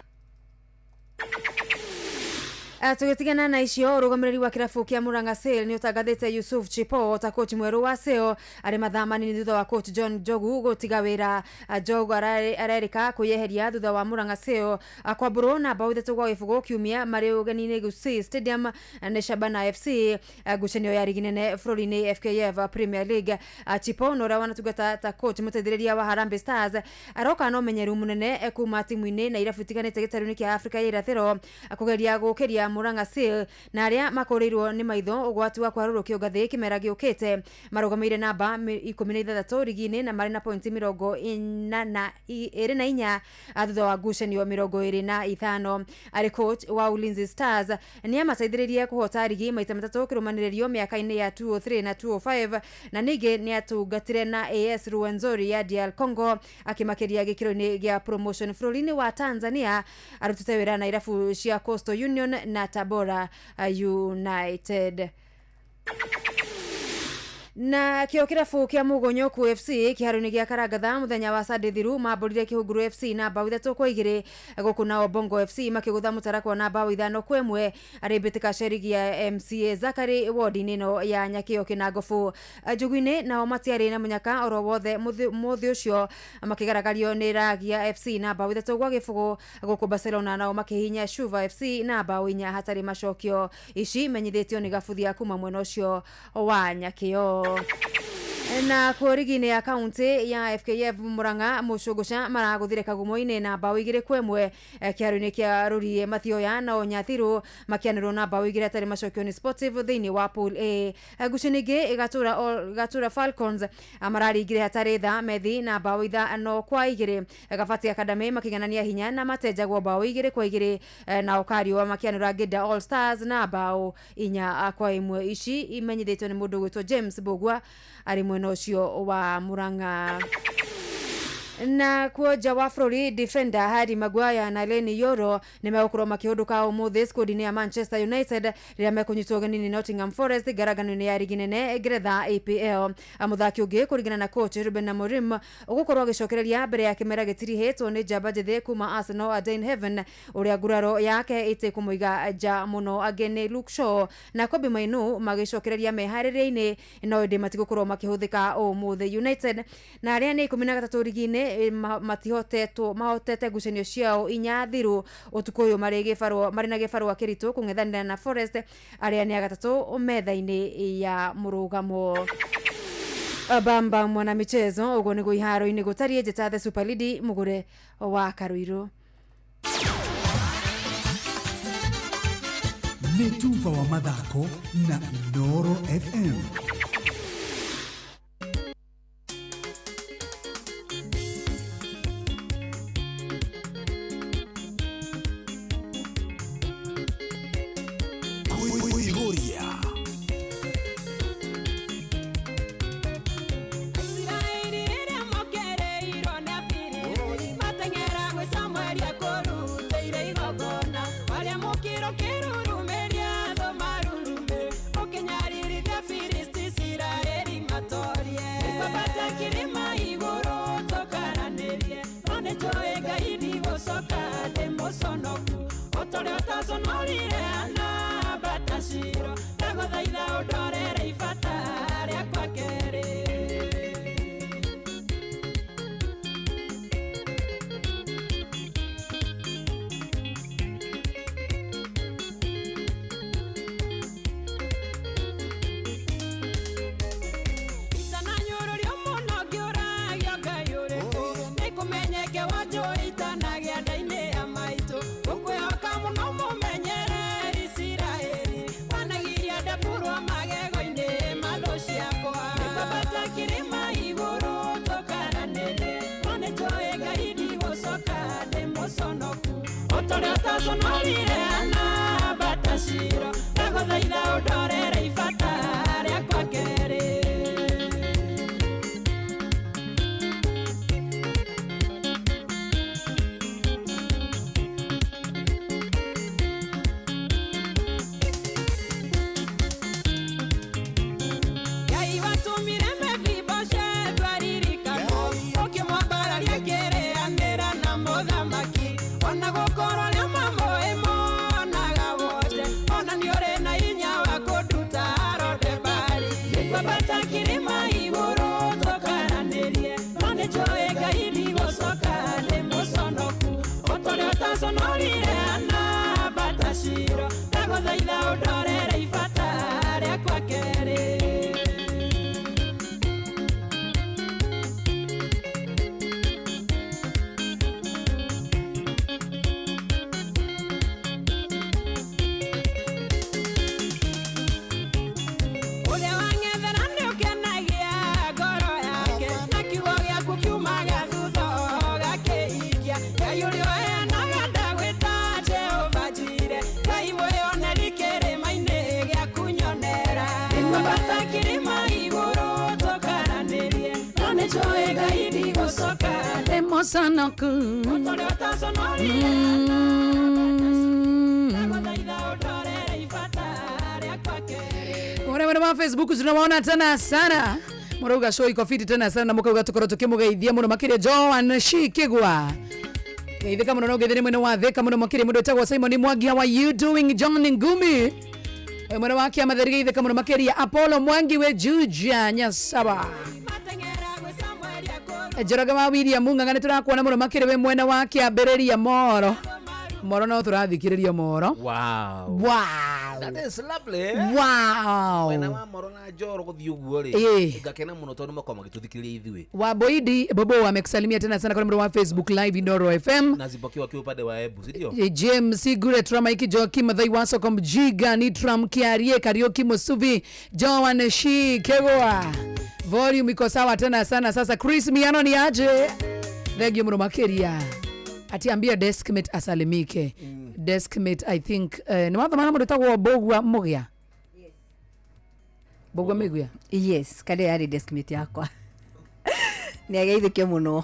Tũgĩtigana na icio, ũrũgamĩrĩri wa kĩrabu kĩa Murang'a Seal nĩ ũtangathĩte Yusuf Chipo ta coach mwerũ wa Seal arĩ mathaa manini thutha wa coach John Njogu gũtiga wĩra. Njogu arerĩka kwĩyeheria thutha wa Murang'a Seal kwambũrwo na bao 3-0 kiumia marĩ ũgeni-inĩ Gusii Stadium nĩ Shabana FC, ngucanio ya rigi nene bũrũri-inĩ FKF Premier League. Chipo na ũrĩa wanatungata ta coach mũteithĩrĩria wa Harambee Stars aroka na ũmenyeru mũnene kuma timu-inĩ na irabu itiganĩte gĩtarũ-inĩ kĩa Afrika ya irathĩro kũgeria gũkĩria Murang'a Seal na arĩa makũrĩirwo nĩ maitho ũgwati wa kwarũrũkio ngathĩ kĩmera gĩũkĩte. Marũgamĩire namba 16 rigi-inĩ na marĩ na pointi 44 thutha wa ngucanio 25. Arĩ coach wa Ulinzi Stars nĩ amateithĩrĩrie kũhota rigi maita matatũ kĩrũmanĩrĩrio mĩaka-inĩ ya 2003 na 2005, na ningĩ nĩ atungatire na AS Ruwenzori ya DR Congo akĩmakĩria gĩkĩro-inĩ gĩa promotion bũrũri-inĩ wa Tanzania. Arutĩte wĩra na irabu cia Coastal Union na Tabora United. Na kĩo kĩrabu kĩa Mugonyoku FC kĩharo-inĩ gĩa Karangatha mũthenya wa Sunday thiru mambũrire Kĩhunguru FC na mbaũ 3-2, gũkũ nao Bongo FC makĩgũtha Mũtarakwa na mbaũ 5-1 arĩ mbĩtĩka cia rigi ya MCA Zakary ward-inĩ ĩno ya Nyakĩo Kĩnangobu. Njugu-inĩ nao matiarĩ na mũnyaka oro wothe mũthĩ ũcio makĩgaragario nĩ Ragia FC na mbaũ 3-0, gũkũ Barcelona nao makĩhihinya Shuva FC na mbaũ 4 hatarĩ macokio. Ici menyithĩtio nĩ Gabuthia kuma mwena ũcio wa Nyakĩo. Na kuo rigi-inĩ ya kaunti ya FKF Murang'a Mũcũngũca maragũthire Kagumo-inĩ na mbaũ 2-1 kĩharo-inĩ kĩa Rũriĩ Mathioya, nao Nyathirũ makĩanĩrwo na mbaũ 2 hatarĩ macokio nĩ Sportive thĩinĩ wa Pool A. Ngucanio ingĩ Gatura Falcons mararingire hatarĩ tha Methi na mbaũ 5-2, Gabati Academy makĩiganania hinya na matenjagwo mbaũ 2-2, nao Kariũa makĩanĩra Ngĩnda All Stars na mbaũ 4-1. Ici imenyithĩtio nĩ mũndũ ũgwĩtwo James Mbũgua arĩ mwena ũcio wa Murang'a. Na kuo nja wa bũrũri, defender Harry Maguire na Leny Yoro nĩ megũkorwo makĩhũndũka ũmũthĩ squad-inĩ ya Manchester United rĩrĩa mekũnyitwo ũgeni nĩ Nottingham Forest ngarangano-inĩ ya rigi nene Ngeretha EPL. Mũthaki ũngĩ kũringana na coach Ruben Amorim ũgũkorwo agĩcokereria mbere ya kĩmera gĩtirihĩtwo nĩ njamba njĩthĩ kuma Arsenal Dean Heaven ũrĩa nguraro yake ĩtĩkũmũiga nja mũno. Angĩ nĩ Luke Shaw na Kobbie Mainoo magĩcokereria meharĩria-inĩ no ĩndĩ matigũkorwo makĩhũthĩka ũmũthĩ. United na arĩa nĩ 13 rigi-inĩ matihotetwo mahotete ngucanio ciao 4 thiru ũtukũ ũyũ marĩ na gĩbarũa kĩritũ kũng'ethanĩra na Forest arĩa nĩ agatatũ metha-inĩ ya mũrũgamo. Bamba mwana michezo ũguo nĩguo iharo-inĩ gũtariĩ. Njĩta the Super Lady mũgũre wa Karuiru. Nĩ tuba wa mathako na Inooro FM. Kuihuria. Isiraeli rĩrĩa mokereirwo nĩ Afilisti, mateng'era gwĩ Samueli akũrutĩire igongona. Warĩa mũkĩro kĩrurumĩria thũ marurume, ũkĩnyaririthia Afilisti Isiraeli matorie. Nĩkwambata kĩrĩma igũrũ tũkaranĩrie, no nĩnjũĩ Ngai ndigũcoka ndĩ mũconoku. O ta ũrĩa ũtaconorire Hana ambata Shilo, ndagũthaitha ũndorere ibata rĩakwa kerĩ. Itananyũrũrio mũno ngĩũragio Ngai ũrĩkũ, nĩkũmenyeke wanjũĩ itanagĩa nda-inĩ ya maitũ. Ngũkwĩhoka mũno mũmenyereri Isiraeli, wanagiria ndamburwo magego-inĩ ma thũ ciakwa. Nĩkwambata kĩrĩma igũrũ tũkaranĩrie, no nĩnjũĩ Ngai ndigũcoka ndĩ mũconoku. O ta ũrĩa ũtaconorire Hana ambata Shilo, ndagũthaitha ũndorere ibata rĩakwa kerĩ. Ngai watũmire Mefiboshethu aririkanwo, ũkĩmwambararia kĩrĩanĩra na mũthamaki. Ona gũkorwo arĩa mamũĩ monaga wothe, ona nĩ ũrĩ na hinya wa kũnduta Rodebari. Nĩkwambata kĩrĩma igũrũ tũkaranĩrie, no nĩnjũĩ Ngai ndigũcoka ndĩ mũconoku. O ta ũrĩa ũtaconorire Hana ambata Shilo, ndagũthaitha ũndorere ibata rĩakwa kerĩ. Ũrĩa wang'ethera nĩũkenagia ngoro yake, na kiugo gĩaku kiumaga thutha ũgakĩhingia. Ngai ũrĩa ũheanaga ndagwĩta Jehova Jire, Ngai mwĩoneri kĩrĩma-inĩ gĩaku nyonera. Nĩkwambata kĩrĩma igũrũ tũkaranĩrie, no nĩnjũĩ Ngai ndigũcoka ndĩ mũconoku. O ta ũrĩa ũtaconorire ndagũthaitha ũndorere ibata rĩakwa kerĩ. Ũrĩa wĩra wa wa Facebook tunawaona tena sana. Murauga show iko fiti tena sana, mukauga tukorwo tukimugeithia muno makiria Joan Shikigwa. Geithika muno no mwena wa Thika muno makiria mundu wetagwo Simon Mwangi, how are you doing? John Ngumi mwena wa Kiama Theri, geithika muno makiria Apollo Mwangi we Juja Nyasaba. Njoroge wa William Mung'ang'a nĩ tũrakuona mũno makĩria wĩ mwena wa kĩambĩrĩria Moro. Moro no tũrathikĩrĩria Moro. Wow. Wow. That is lovely. Wow. Mwena wa Moro na Njoro gũthiĩ ũguo rĩ. Ĩĩ. Ngakena mũno tondũ makoragwo magĩtũthikĩrĩria ithuĩ. Waboidi Bobo amekusalimia tena sana kwa mdo wa Facebook Live Inoro FM. Na Zibokiwa akiwa upande wa Embu, si ndio? James Sigure Tramaiki Joakim Mathai Wasoko Mjiga ni Tram Kiarie Kariuki Musuvi Joan Shi Kegoa. Volume iko sawa tena sana sasa. Chris Miano ni aje? Thank you muno makiria. Ati ambia deskmate asalimike. Deskmate I think ni watho mana mundu tagwo Bogwa Mugia. Yes. Bogwa Miguia. Yes, kale yari deskmate yakwa. Ni ageithĩkio mũno.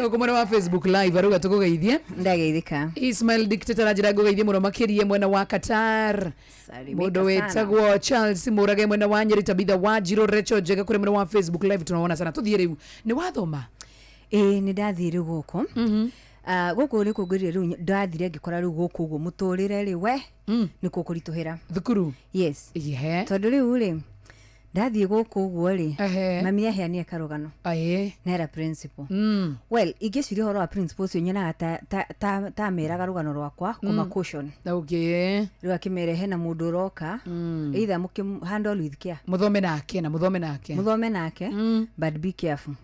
Uko wa Facebook Live aruga tukugeithie. Ndageithĩka. Ismail Dictator anjira ngugeithie muno makirie mwena wa Qatar. Mundu wetagwo Charles Murage mwena wa Nyeri, Tabitha Wanjiru, Rachel Njega kuri mwena wa Facebook Live tunaona sana. Tuthie riu ni wathoma? Ĩĩ nĩ ndathire rĩu gũkũ. Gũkũ nĩ kũngĩrire rĩu ndathire ngĩkora rĩu gũkũ ũguo mũtũrĩre rĩ we nĩ kũkũritũhĩra. Thukuru? Yes. Yeah. Tondũ rĩu rĩ ndathiĩ gũkũ ũguo rĩ mami aheanire karũgano nera principal. Well, ingĩciria ũhoro wa principal ũcio nyonaga ta meraga rũgano rwakwa kũma caution. Okay. Rĩu akĩmere hena mũndũ ũroka either mũkĩ handle with care. Mũthome nake na mũthome nake. Mũthome nake but be careful.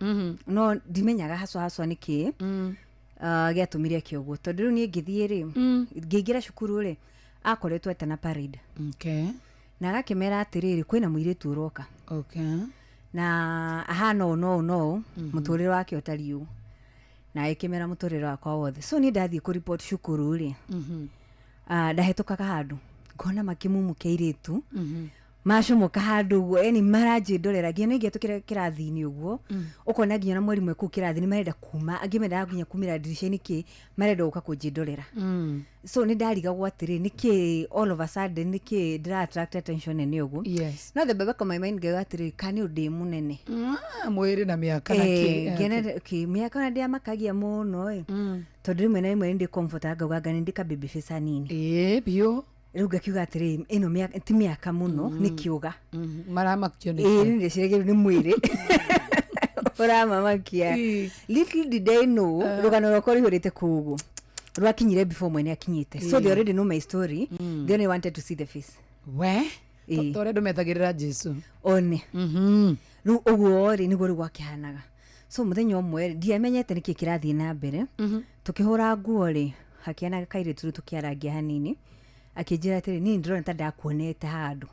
No ndimenyaga haswa haswa nĩkĩ gĩatũmire eke ũguo tondũ rĩu niĩ ngĩthiĩ rĩ ngĩingĩra cukuru rĩ akoretwo etana parade. Okay. Na agakĩmera atĩrĩrĩ kwĩna mũirĩtu ũroka. Okay. Na ahana ũũ no no mũtũrĩre wake ũtariĩ ũũ. Na agĩkĩmera mũtũrĩre wakwa wothe. So niĩ ndathiĩ kũ report cukuru rĩ ndahĩtũkaga handũ ngona makĩmumukia airĩtu macomoka handũ ũguo yani maranjĩndorera nginya ingĩhetũkĩra kĩrathi-inĩ ũguo ũkona nginya na mwarimũ kũu kĩrathi nĩ marenda kuma angĩ mendaga nginya kumĩra ndirica-inĩ kĩ marenda gũka kũnjĩndorera. So nĩ ndarigagwo atĩrĩ nĩkĩ all of a sudden nĩkĩ ndĩra attract attention nene ũguo. Yes. No the back of my mind ngauga atĩrĩ ka nĩ ũndũ ndĩ mũnene mwĩrĩ na mĩaka na kĩ ngĩona mĩaka ona ndĩamakagia mũno ĩ tondũ rĩmwe na rĩmwe nĩ ndĩ comfort ngauga nga nĩ ndĩ ka baby face hanini. Ĩĩ biũ. Rĩu ngakiuga atĩrĩ ĩno ti mĩaka mũno nĩ kĩũga. Maramakio nĩ kĩ? Ĩĩ ndĩciragia rĩu nĩ mwĩrĩ ũramamakia. Little did I know rũgano rwakwa rũihũrĩte kũu ũguo rwakinyire before mwene akinyĩte. So they already know my story. They only wanted to see the face. We ta ũrĩa andũ metagĩrĩra Jesu one. Rĩu ũguo rĩ nĩguo rĩu gwakĩhanaga. So mũthenya ũmwe ndiamenyete nĩkĩ kĩrathiĩ na mbere. Tũkĩhũra nguo rĩ hakĩana kairĩtu rĩu tũkĩarangia hanini akĩnjĩra atĩrĩ niĩ ndĩrona ta ndakuonete handũ.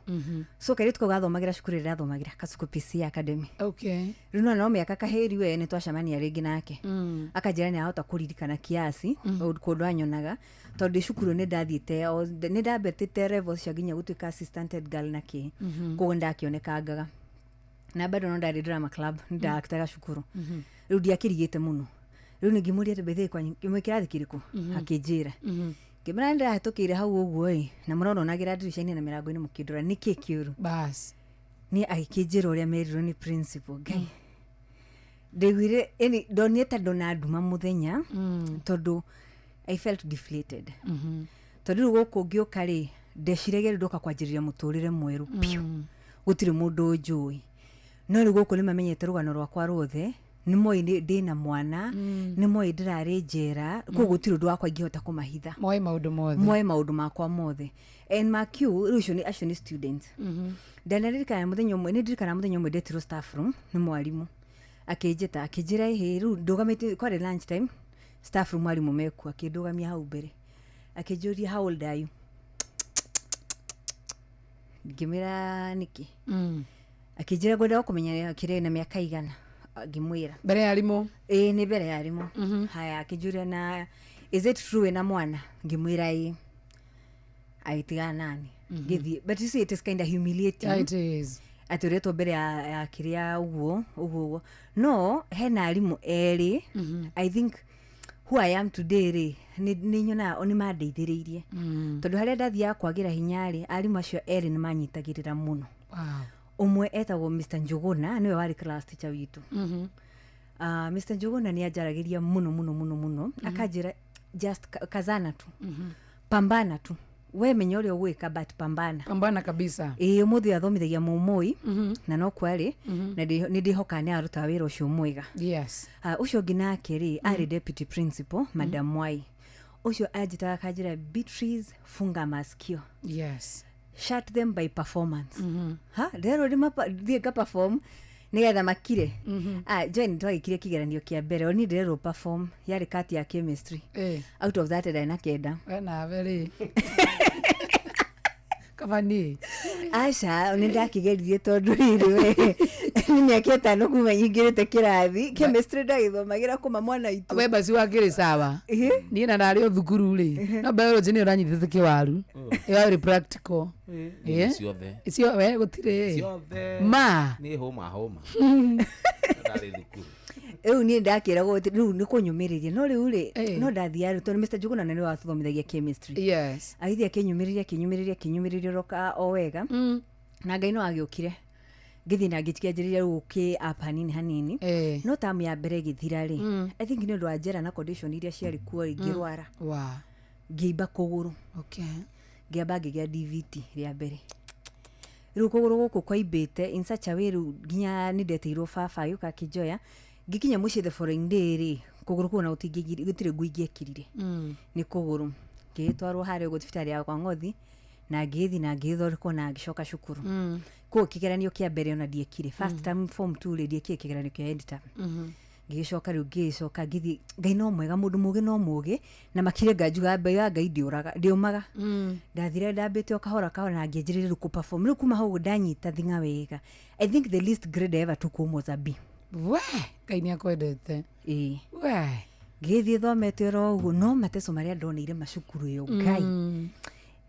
So kairĩtu kau gathomagĩra cukuru ĩrĩa ndathomagĩra Kasuku PC Academy. Okay. Rĩu no mĩaka kahĩri we nĩ twacemania rĩngĩ nake. Akanjĩra nĩ ahota kũririkana kiasi kũndũ anyonaga tondũ ndĩ cukuru nĩ ndathiĩte nĩ ndambetĩte levels cia nginya gũtuĩka assistant head girl na kĩ koguo nĩ ndakĩonekangaga. Na bado no ndarĩ drama club nĩ ndaaktaga cukuru. Rĩu ndiakĩrigĩte mũno. Rĩu nĩ ngĩmũria atĩ bethe kwanyu mwĩ kĩrathi kĩrĩkũ akĩnjĩra. Ngĩmwĩra nĩ ndĩrahĩtũkĩire hau ũguo ĩ na mũrononagĩra ndirica-inĩ na mĩrango-inĩ mũkĩndora nĩkĩ kĩũru. Bas. Niĩ agĩkĩnjĩra ũrĩa merirwo nĩ principal. Ngai. Ndaiguire yani ndonire ta ndona nduma mũthenya tondũ I felt deflated. Tondũ rĩu gũkũ ngĩũka rĩ ndeciragia rĩu ndoka kwanjĩrĩria mũtũrĩre mwerũ biũ. Gũtirĩ mũndũ ũnjũĩ. No rĩu gũkũ nĩ mamenyete rũgano rwakwa ruothe. Nĩ moĩ ndĩna mwana nĩ moĩ ndĩrarĩ njera koguo gũtirĩ ũndũ wakwa ingĩhota kũmahitha. Moĩ maũndũ mothe. Moĩ maũndũ makwa mothe. And mark you rĩu acio nĩ students. Ndanaririkana mũthenya ũmwe nĩ ndirikana mũthenya ũmwe ndetirwo staff room nĩ mwarimũ akĩnjĩta akĩnjĩra ĩhĩ rĩu ndũgamĩte kwarĩ lunch time staff room mwarimũ mekuo akĩndũgamia hau mbere akĩnjũria how old are you. Ngĩmwĩra nĩkĩ. Akĩnjĩra ngwenda kũmenya kĩrĩa na mĩaka igana. Ngĩmwĩra mbere ya arimũ. Ĩĩ nĩ mbere ya arimũ. Haya akĩnjũria na is it true wĩna mwana. Ngĩmwĩra ĩĩ. Agĩtigana nani ngĩthiĩ. But you see it is kind of humiliating. Yeah, it is. Atĩ ũretwo mbere ya kĩrĩa ũguo ũguo ũguo. No hena arimũ erĩ I think Who I am today rĩ, nĩ nyonaga o nĩ mandeithĩrĩirie, tondũ harĩa ndathiaga kwagĩra hinya rĩ, arimũ acio erĩ nĩ manyitagĩrĩra mũno. Ũmwe etagwo Mr Njuguna, nĩwe warĩ class teacher witũ. Mr Njuguna nĩ anjaragĩria mũno mũno mũno mũno, akanjĩra just kazana tu, pambana tu, we menya ũrĩa ũgwĩka, but pambana. Pambana kabisa. Ĩĩ, ũmũthĩ athomithagia mũmũi na no kwarĩ na nĩ ndĩhokaga nĩ arutaga wĩra ũcio mwega. Ũcio ũngĩ nake rĩ, arĩ deputy principal, Madam Mwai. Ũcio anjĩtaga akanjĩra, "Beatrice, funga masikio." "Shut them by performance." Ha nderwo thiĩ nga perform nĩgetha makire. Ah, joy, nĩ twagĩkire kĩgeranio kĩa mbere, o niĩ ndĩrerwo perform, yarĩ kati ya chemistry. Out of that ndarĩ na 9. We nawe rĩ, kaba niĩ. Aca, nĩ ndakĩgeririe, tondũ rĩrĩ we nĩ mĩaka 5 kuma nyingĩrĩte kĩrathi, chemistry ndagĩthomagĩra kuma mwana itũ. We basi wakĩrĩ sawa. Niĩ na ndarĩ o thukuru rĩ, no biology nĩ ũranyitĩte kĩwaru, ĩyo yarĩ practical. Niĩ ciothe. Cio we gũtirĩ. Ciothe. Ma. Niĩ hũma hũma ndarĩ thukuru. Rĩu niĩ ndakĩragwo atĩ rĩu nĩ kũnyũmĩrĩria, no rĩu rĩ, no ndathiaga rĩu tondũ Mr Njuguna nĩwe watũthomithagia chemistry. Agĩthiĩ akĩnyũmĩrĩria, akĩnyũmĩrĩria, akĩnyũmĩrĩria roka o wega, na Ngai no agĩũkire, ngĩthiĩ na ngĩkĩanjĩrĩria rĩu gũkĩ up hanini hanini. No tamu ya mbere ĩgĩthira rĩ, I think nĩ ũndũ wa njera na condition iria ciarĩ kuo rĩ, ngĩrwara. Ngĩimba kũgũrũ. Ngĩamba ngĩgĩa DVT rĩa mbere. Rĩu kũgũrũ gũkũ kwaimbĩte in such a way rĩu nginya nĩ ndetĩirwo baba agĩũka akĩnjoya. Ngĩkinya mũciĩ the following day rĩ, kũgũrũ kũu ona gũtirĩ nguo ingĩekĩrire. Nĩ kũgũrũ ngĩgĩtwarwo harĩa ũguo thibitarĩ ya kwa Ngothi, na ngĩgĩthiĩ na ngĩgĩthondekwo na ngĩcoka cukuru. Koguo kĩgeranio kĩa mbere ona ndiekire, first term form 2 rĩ, ndiekire kĩgeranio kĩa end term. Ngĩgĩcoka rĩu, ngĩgĩcoka ngĩthiĩ. Ngai no mwega, mũndũ mũgĩ no mũgĩ na makire nganjuga mbere ya Ngai ndiũraga ndiũmaga. Ndathire ndambĩte o kahora kahora na ngĩanjĩrĩria rĩu kũ-perform. Rĩu kuma hau ndanyita thing'a wega. I think the least grade I ever took home was a B. We Ngai nĩ akwendete. Ĩĩ. We. Ngĩgĩthiĩ thomete oro ũguo, no mateco marĩa ndoneire macukuru ĩyo, Ngai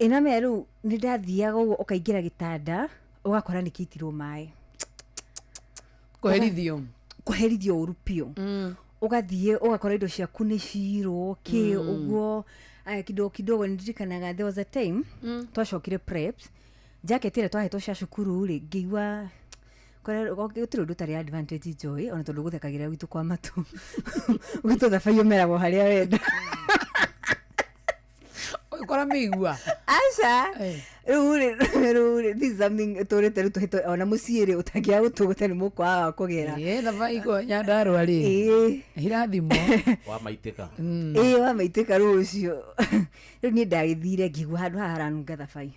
ĩnamenya. Rĩu nĩ ndathiaga ũguo, ũkaingĩra gĩtanda ũgakora nĩ kĩitirwo maĩ. Kũherithio. Kũherithio ũru biũ. Ũgathiĩ ũgakora indo ciaku nĩ cirwo kĩ ũguo. Aya, kidogo kidogo nĩ ndirikanaga there was a time twacokire preps, jacket ĩrĩa twahetwo cia cukuru rĩ, ngĩigua gũtirĩ ũndũ ũtarĩ advantage joy, ona tondũ gũthekagĩra gwitũ kwa matũ, gwitũ thabai ũmeragwo harĩa wenda. Ũgĩkora mĩigua. Aca, rĩu rĩ, this is something tũrĩte rĩu tũhĩtwo ona mũciĩ rĩ, ũtangĩaga gũtũgũta nĩ mũkwaga wa kũgera. Ĩ, thabai ko Nyandarũa rĩ. Irathimo. Wa maitĩka. Ĩĩ, wa maitĩka. Rĩu ũcio rĩu niĩ ndagĩthire ngĩigua handũ haha haranunga thabai.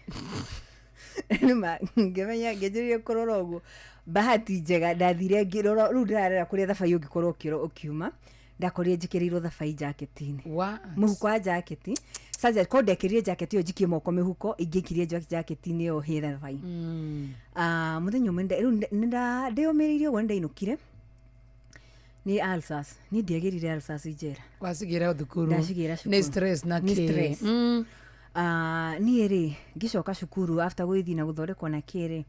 Nĩma ngĩmenya, ngĩanjĩrĩria kũrora ũguo. Bahati njega ndathire ngĩrora, rĩu ndĩrarora kũrĩa thabai ũngĩkorwo ũkiuma, ndakorire njĩkĩrĩirwo thabai jaketi-inĩ. What? Mũhuko wa jaketi. Sasa ko ndekĩrire jaketi ĩyo njikie moko mĩhuko, ingĩkirie jaketi-inĩ ĩyo hĩ thabai. Ah, mũthenya ũmwe rĩu ndĩyũmĩrĩirie ũguo, nĩndainũkire nĩ ulcers. Niĩ ndiagĩrire ulcers njera. Wacigĩra thukuru. Ndacigĩra cukuru. Nĩ stress na Nĩ kĩ. stress. Ah, niĩ rĩ, ngĩcoka cukuru after gũgĩthiĩ na gũthondekwo na kĩrĩ,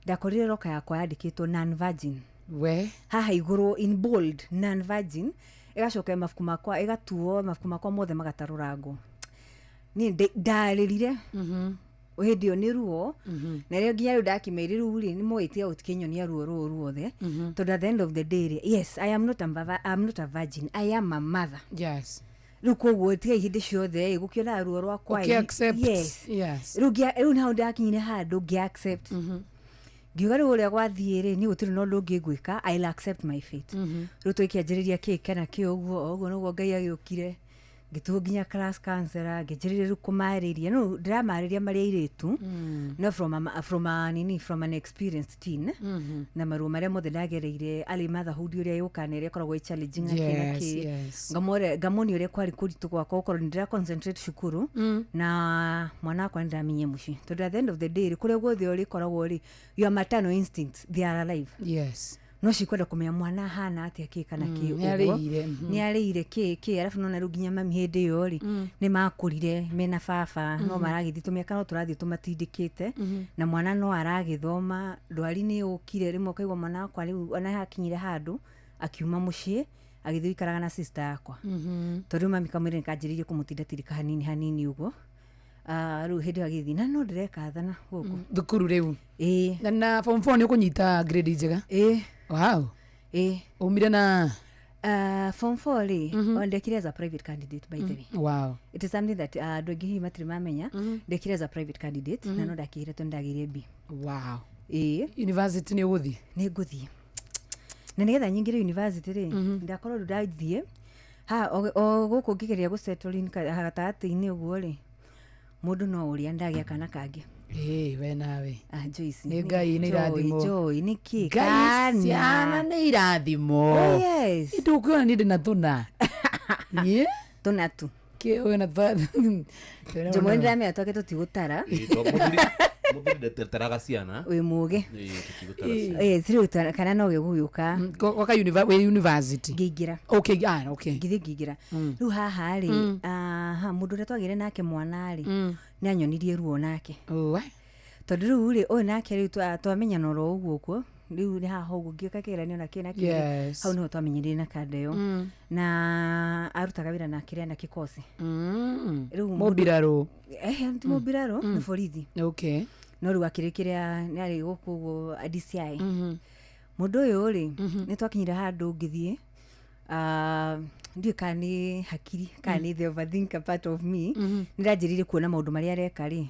ndakorire roka yakwa yandĩkĩtwo non virgin. We. Haha igũrũ in bold, non virgin. Ĩgacoka mabuku makwa ĩgatuo, mabuku makwa mothe magatarũrangwo. Niĩ ndarĩrire hĩndĩ ĩyo nĩ ruo, na rĩo nginya rĩu ndakĩmeire rĩu rĩ, nĩ moĩtie gũtikĩnyonia ruo rũrũ ruothe, tondũ at the end of the day rĩ, yes, I am not a, I'm not a virgin, I am a mother. Rĩu koguo tigai hĩndĩ ciothe ĩ gũkĩonaga ruo rwakwa ĩ. Ũkĩ-accept. Yes. Yes. Rĩu rĩu nahau ndakinyire handũ ngĩ accept, ngiuga rĩu ũrĩa gwathiĩ rĩ, niĩ gũtirĩ na ũndũ ũngĩ ngwĩka, I'll accept my fate. Rĩu twĩkĩanjĩrĩria kĩ kana kĩ ũguo o ũguo noguo Ngai agĩũkire, ngĩtuo nginya class counselor, ngĩanjĩrĩria rĩu kũmarĩria. No ndĩramarĩria marĩ airĩtu, no from a nini, from an experienced teen, na maruo marĩa mothe ndagereire early motherhood, ũrĩa yũkaga na ĩrĩa ĩkoragwo ĩ challenging na kĩ na kĩ. Ngamonia ũrĩa kwarĩ kũritũ gwakwa gũkorwo nĩ ndĩra concentrate cukuru na mwana wakwa nĩ ndamenye mũciĩ, tondũ at the end of the day rĩ, kũrĩa guothe ũrĩkoragwo rĩ, your maternal instincts, they are alive. No cikwenda kũmenya mwana ahana atĩa, kĩ kana kĩ Nĩ ũguo. arĩire, Nĩ arĩire kĩ kĩ. Arabu nona rĩu nginya mami hĩndĩ ĩyo rĩ, nĩ makũrire mena baba, no maragĩthiĩ tũmĩaka, no tũrathiĩ tũmatindĩkĩte, na mwana no aragĩthoma. Ndwari nĩ yũkire rĩmwe, ũkaigua mwana wakwa rĩu ona hakinyire handũ akiuma mũciĩ. Agĩthiĩ gũikaraga na sister yakwa. Tondũ rĩu mami kamwĩrĩ nĩkanjĩrĩirie kũmũtindatirika hanini hanini ũguo. Rĩu hĩndĩ ĩyo agĩthiĩ na no ndĩrekathana gũkũ. Thukuru rĩu. Ĩĩ. Na form 4 nĩ ũkũnyita grade njega. Ĩĩ. Wow. Ĩĩ. Umire na Form 4 rĩ, mm ndekire as a private candidate, by the way. Wow. It is something that andũ aingĩ hihi matirĩ mamenya. Ndekire as a private candidate na no ndakĩire tondũ ndagĩire B. Wow. Ĩĩ. University nĩ ũgũthiĩ? Nĩ ngũthiĩ. Na nĩgetha nyingĩre university rĩ, ndakorwo rĩu ndathiĩ ha o gũkũ ngĩgeria gũsettle in gatagatĩ-inĩ ũguo rĩ, mũndũ no ũrĩa ndagĩa kana kangĩ. Ĩĩ, we nawe. Ah, Joyce. Nĩ Ngai, nĩ irathimo. Joy, nĩ kĩ? Ngai, Kana. ciana nĩ irathimo. Oh, yes. Ndũkuona niĩ ndĩna tũna. Ĩĩ. Tũna tu. Kĩ wĩna Njũmwe nĩndĩramenya twake tũtigũtara. Mũthuri ndeteraga ciana. Wĩ mũgĩ. Ĩĩ, tũtigũtara ciana. Ĩĩ, rĩu kana no gĩgũgĩũka. Waka wĩ university. Ngĩingĩra. Okay, ah, okay. Ngĩthiĩ ngĩingĩra. Rĩu haha rĩ, aha, mũndũ ũrĩa twagĩire nake mwana rĩ, nĩ anyonirie ruo nake. Tondũ rĩu rĩ, ũyũ nake rĩu twamenyana oro ũguo ũguo, rĩu nĩ haha ũguo ngĩũka kĩgeranio na kĩ na kĩ. Yes. Hau nĩho twamenyerire na kanda ĩyo. Na arutaga wĩra na kĩrĩa na kĩkosi. Rĩu Mũmbirarũ. Ti mũmbirarũ, nĩ borithi. Okay. No rĩu akĩrĩ kĩrĩa nĩ arĩ gũkũ ũguo DCI. Mũndũ ũyũ rĩ, nĩ twakinyire handũ ngĩthiĩ, ndiũĩ kana nĩ hakiri kana nĩ the overthinker part of me, nĩ ndanjĩrĩirie kuona maũndũ marĩa areka rĩ,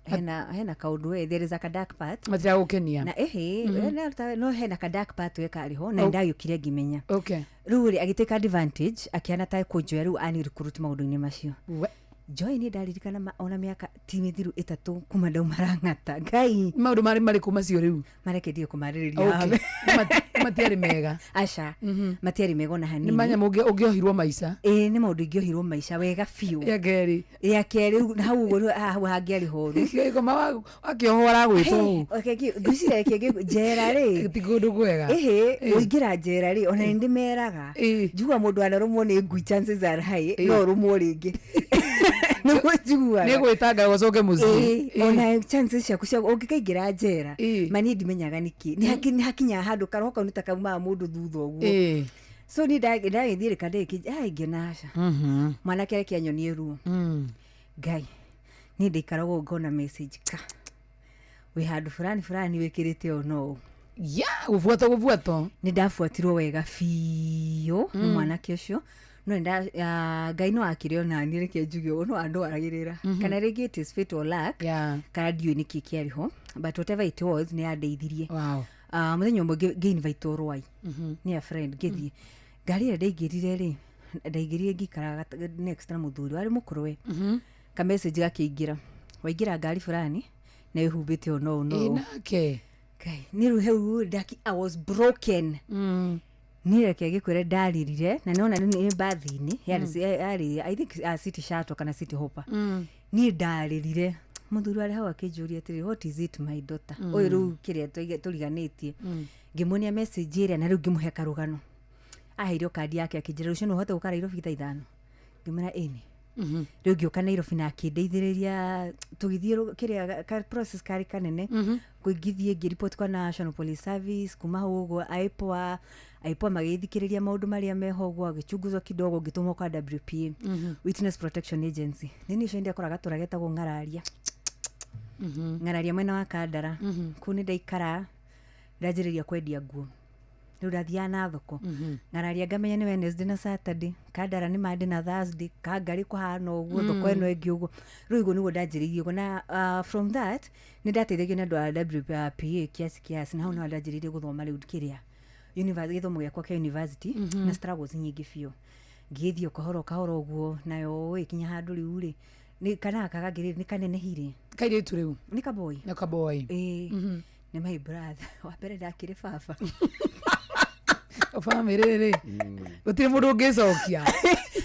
hena kaũndũ we, there is a dark part. Matiragũkenia. Na ĩhĩ, no hena ka dark part we karĩ ho na ndagĩũkire ngĩmenya. Okay. Rĩu rĩ, agĩtake advantage akĩhana ta kũnjoya rĩu ani recruit maũndũ-inĩ macio. Joy, nĩ ndaririkana ona mĩaka ti mĩthiru 3 kuma ndauma Lang'ata. Ngai. Maũndũ marĩ marĩkũ macio rĩu? Mareke ndige kũmarĩrĩria. Okay. Matiarĩ mega. Aca. Matiarĩ mega ona hanini. Nĩ manyamũ ũngĩohirwo maica. Ĩĩ, nĩ maũndũ ingĩohirwo maica wega biũ. Rĩa kerĩ. Rĩa kerĩ na hau ũguo hau hangĩarĩ horu. Gĩkoma wakĩohwo aragwĩtwo ũũ. Ngwĩciria reke njera rĩ. Ti kũndũ kwega. Ĩhĩ, ũingĩra njera rĩ, ona nĩ ndĩmeraga. Njiguaga mũndũ anarũmwo nĩ ngui, chances are high no ũrũmwo rĩngĩ. Nĩguo njiguaga. Nĩ gwĩtanga ũcoke mũciĩ. Ona chances ciaku cia ũngĩkaingĩra njera, ma niĩ ndimenyaga nĩkĩ. Nĩ hakinyaga handũ karoho kau nĩ ta kaumaga mũndũ thutha ũguo. So niĩ ndagĩthiĩ rĩka ndĩkĩ, ngĩona aca. Mwanake reke anyonie ruo. Ngai, niĩ ndaikaragwo ngona message ka. Wĩ handũ fulani fulani wĩkĩrĩte ũũ no ũũ. Ya, gũbuatwo gũbuatwo. Nĩ ndabuatirwo wega biũ nĩ mwanake ũcio. No Ngai no akĩrĩ ona niĩ reke njuge ũũ, no andwaragĩrĩra. Kana rĩngĩ it is fate or luck. Kana ndiũĩ nĩkĩ kĩarĩ ho. But whatever it was, nĩ andeithirie. Wow. Mũthenya ũmwe ngĩ-invite Rwai. Nĩ a friend ngĩthiĩ. Ngari ĩrĩa ndaingĩrire rĩ, ndaingĩrire ngĩikara next na mũthuri warĩ mũkũrũ we. Ka message gakĩingĩra. Waingĩra ngari fulani na wĩhumbĩte ũũ no ũũ no ũũ. Nake. Ngai, niĩ rĩu hau I was broken. Niĩ reke ngĩkwĩre ndarĩrire na nĩwona nĩ mbathi-inĩ, yarĩ I think City Shuttle kana City Hopper. Niĩ ndarĩrire. Mũthuri warĩ hau akĩnjũria atĩrĩ, what is it my daughter? Ũyũ rĩu kĩrĩa tũriganĩtie. Ngĩmuonia message ĩrĩa na rĩu ngĩmũhe karũgano. Aheirwo kandi yake akĩnjĩra rũciũ no ũhote gũka Nairobi thaa 5. Ngĩmwĩra ĩni. Rĩu ngĩũka Nairobi na akĩndeithĩrĩria tũgĩthiĩ kĩrĩa ka process karĩ kanene. Ngĩthiĩ ngĩripoti kwa National Police Service kuma hau ũguo IPOA magĩthikĩrĩria maũndũ marĩa meho ũguo, agĩchunguzwa kidogo ngĩtũmwo kwa WPA, Witness Protection Agency. Nĩ niĩ ũcio ndĩakoraga gatũra getagwo Ng'araria. Ng'araria mwena wa Kandara. Kũu nĩ ndaikara ndanjĩrĩria kwendia nguo. Rĩu ndathiaga na thoko. Ng'araria ngamenya nĩ Wednesday na Saturday, Kandara nĩ Monday na Thursday, Kangarĩ kũhana ũguo, thoko ĩno ĩngĩ ũguo. Rĩu ũguo nĩguo ndanjĩrĩirie ũguo na from that nĩ ndateithagio nĩ andũ a WPA kiasi kiasi, na hau nĩho ndanjĩrĩirie gũthoma rĩu kĩrĩa gĩthomo gĩakwa kĩa university na struggles nyingĩ biũ. Ngĩthiĩ o kahora o kahora ũguo nayo ĩkinya handũ rĩu rĩ, nĩ kana gaka kangĩ rĩ nĩ kanenehire. Kairĩtu rĩu? Nĩ kaboi. Nĩ kaboi. Ĩĩ. Nĩ my brother. Wa mbere ndakĩrĩ baba. Bamĩrĩ rĩ, gũtirĩ mũndũ ũngĩcokia.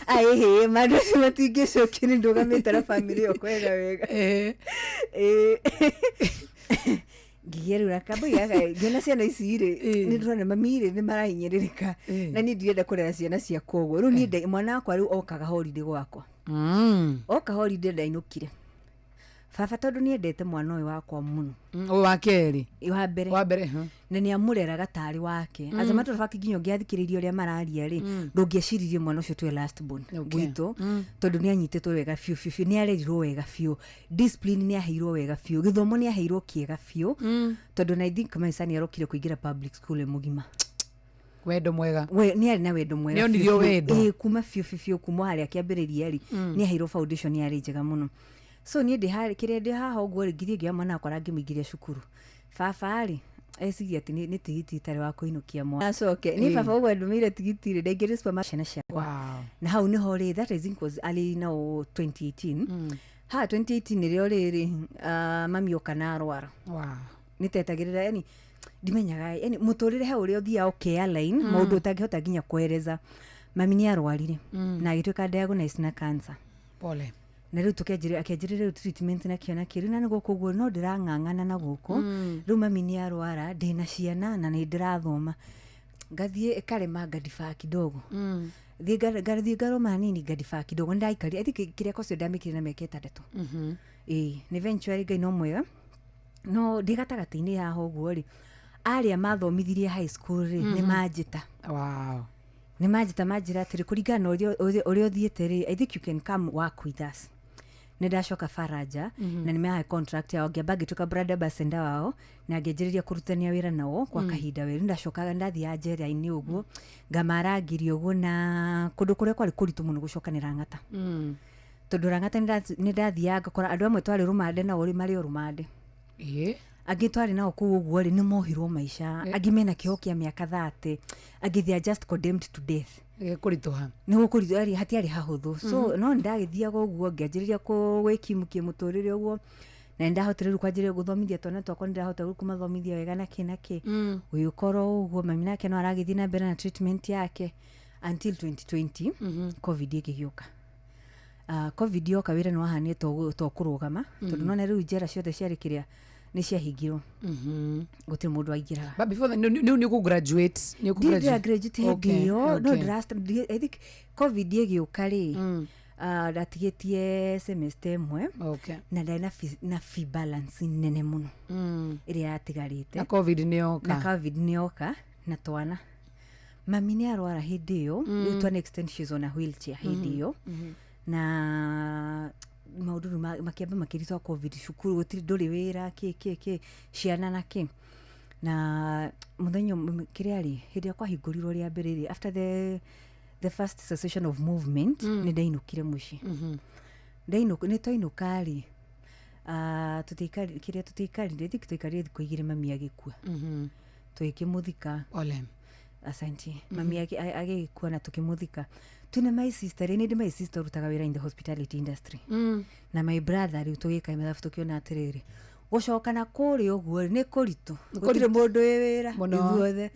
Aĩhĩ, mandũ acio matingĩcokia, nĩ ndũgamĩte na bamĩrĩ ĩyo kwega wega. Ngĩgĩa rĩu na kambui gaka, ngĩona ciana ici rĩ, nĩ ndĩrona mami rĩ nĩ marahinyĩrĩrĩka. Na niĩ ndirenda kũrera ciana ciakwa ũguo. Rĩu niĩ mwana wakwa rĩu okaga holiday gwakwa. Oka holiday ndainũkire. Baba tondũ nĩ endete mwana ũyũ wakwa mũno. Ũyũ wa kerĩ? Wa mbere. Wa mbere. Na nĩ amũreraga tarĩ wake. As a matter of fact, nginya ũngĩathikĩrĩirie ũrĩa mararia rĩ, ndũngĩeciririe mwana ũcio tuwe last born gwitũ, tondũ nĩ anyitĩtwo wega biũ biũ biũ, nĩ arerirwo wega biũ, discipline nĩ aheirwo wega biũ, gĩthomo nĩ aheirwo kĩega biũ, tondũ na I think my son arokire kũingĩra public school e mũgima. Wendo mwega. We nĩ arĩ na wendo mwega. Nĩonirio biũ biũ. wendo. Ĩĩ, kuma biũ biũ biũ, kuma harĩa kĩambĩrĩria rĩ, nĩ aheirwo foundation yarĩ njega mũno. So niĩ ndĩ harĩ kĩrĩa ndĩ haha ũguo rĩ, ngĩthiĩ ngĩoya mwana wakwa ngĩmũingĩria cukuru. Baba rĩ eciria atĩ nĩ tigiti itarĩ wa kũinũkia mwana acoke niĩ. Baba ũguo ndũmĩire tigiti rĩ, ndaingĩrire supermarket ciana ciakwa. Na hau nĩho rĩ, that I think was early now 2018. Ha 2018 nĩrĩo rĩrĩ, mami oka na arwara. Nĩ tetagĩrĩra, yani ndimenyaga, yani mũtũrĩre he ũrĩa ũthiaga ũkea line, maũndũ ũtangĩhota nginya kwereza. Mami nĩ arwarire na agĩtuĩka diagnosed na cancer. Pole. Na rĩu tũkĩanjĩrĩria, akĩanjĩrĩria rĩu treatment na kĩo na kĩo, rĩu na nĩ gũkũ ũguo no ndĩrang'ang'ana na gũkũ. Rĩu mami nĩ arwara, ndĩna ciana na nĩ ndĩrathoma, ngathiĩ ĩkarema ngadiba kidogo. Thiĩ ngathiĩ ngarũma hanini, ngadiba kidogo. Nĩ ndaikarire, I think kĩrĩa ũcio ndamĩkire na mĩaka 6. Ĩĩ, nĩ eventually Ngai no mwega, no ndĩ gatagatĩ-inĩ haha ũguo rĩ, arĩa mathomithirie high school rĩ, nĩ manjĩta. Nĩ manjĩta, manjĩra atĩrĩ, kũringana na ũrĩa ũthiĩte rĩ, I think you can come work with us. Nĩ ndacoka Faraja. Na nĩ mahe contract yao, ngĩamba ngĩtuĩka brand ambassador wao na ngĩanjĩrĩria kũrutania wĩra nao kwa kahinda werũ. Ndacokaga ndathiaga njera-inĩ ũguo, ngamarangĩria ũguo, na kũndũ kũrĩa kwarĩ kũritũ mũno gũcoka nĩ Rang'ata, tondũ Rang'ata nĩ ndathiaga ngakora andũ amwe twarĩ rũmande nao rĩ, marĩ o rũmande. Angĩ twarĩ nao kũu ũguo rĩ, nĩ mohirwo maica. Angĩ mena kĩoho kĩa mĩaka 30, angĩ they are just condemned to death. Kũritũha. Nĩ gũkũritũ, hatiarĩ hahũthũ. So no nĩ ndagĩthiaga ũguo, ngĩanjĩrĩria gwĩkimukia mũtũrĩre ũguo, na nĩ ndahotire rĩu kwanjĩrĩria gũthomithia twana twakwa, nĩ ndahota rĩu kũmathomithia wega na kĩ na kĩ. Gũgĩkorwo ũguo, mami nake no aragĩthiĩ na mbere na treatment yake until 2020, COVID ĩgĩgĩũka. COVID yoka, wĩra nĩ wahanire to kũrũgama, tondũ nona rĩu njera ciothe ciarĩ kĩrĩa nĩ ciahingirwo, gũtirĩ mũndũ waingĩraga. But before then, nĩ ũkũ-graduate? Nĩ ũkũ-graduate? Ndĩ graduate hĩndĩ ĩyo no. I think COVID ĩgĩũka rĩ, ndatigĩtie semester ĩmwe. Na ndarĩ na fee balance nene mũno ĩrĩa yatigarĩte. Na COVID nĩ yoka. Na COVID nĩ yoka na twana, mami nĩ arwara hĩndĩ ĩyo. Rĩu to an extent she's on a wheelchair hĩndĩ ĩyo. Na maũndũ rĩu makĩamba makĩritũha, COVID, cukuru gũtirĩ, ndũrĩ wĩra, kĩ kĩ kĩ, ciana na kĩ. Na mũthenya ũmwe kĩrĩa rĩ, hĩndĩ ĩrĩa kwahingũrirwo rĩa mbere rĩ, after the first cessation of movement, nĩ ndainũkire mũciĩ. Ndainũka, nĩ twainũka rĩ, tũtiaikari kĩrĩa tũtiaikarire, I think twaikarire thikũ 2, mami agĩkua. Tũgĩkĩmũthika. Pole. Asante. Mami agĩkua na tũkĩmũthika twĩna my sister rĩ, nĩ ndĩ my sister ũrutaga wĩra in the hospitality industry na my brother. Rĩu tũgĩka mathabu, tũkĩona atĩrĩrĩ, gũcoka na kũrĩa ũguo rĩ, nĩ kũritũ. Nĩ gũtirĩ kũritũ. Mũndũ wĩ wĩra. Mũno. Ithuothe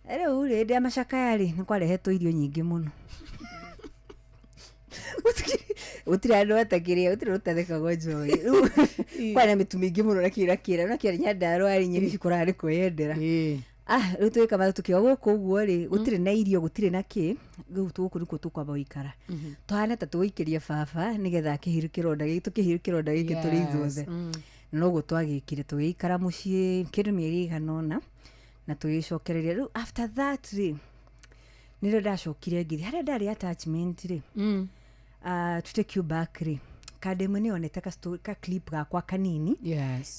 rĩu rĩ, hĩndĩ ya macakaya rĩ, nĩ kwarehetwo irio nyingĩ mũno. Gũtirĩ andũ atakĩrĩa, gũtirĩ ũtathekagwo njohi. Rĩu kwarĩ na mĩtu mĩingĩ mũno na kĩra kĩra na kĩarĩ Nyandarũa rĩ, nyeni cikoraga nĩ kwĩyendera. Rĩu tũgĩka mathabu, tũkiuga gũkũ ũguo rĩ, gũtirĩ na irio, gũtirĩ na kĩ, rĩu gũkũ nĩkuo tũkwamba gũikara. Tũhane ta tũgũikĩria baba nĩgetha akĩhiru kĩronda gĩkĩ, tũkĩhiru kĩronda gĩkĩ tũrĩ ithuothe. Na noguo twagĩkire, tũgĩikara mũciĩ kĩndũ mĩeri ĩigana ũna na tũgĩcokereria. Rĩu after that rĩ, nĩrĩo ndacokire ngĩthiĩ harĩa ndarĩ attachment rĩ. To take you back rĩ, kanda ĩmwe nĩ yonete ka clip gakwa kanini.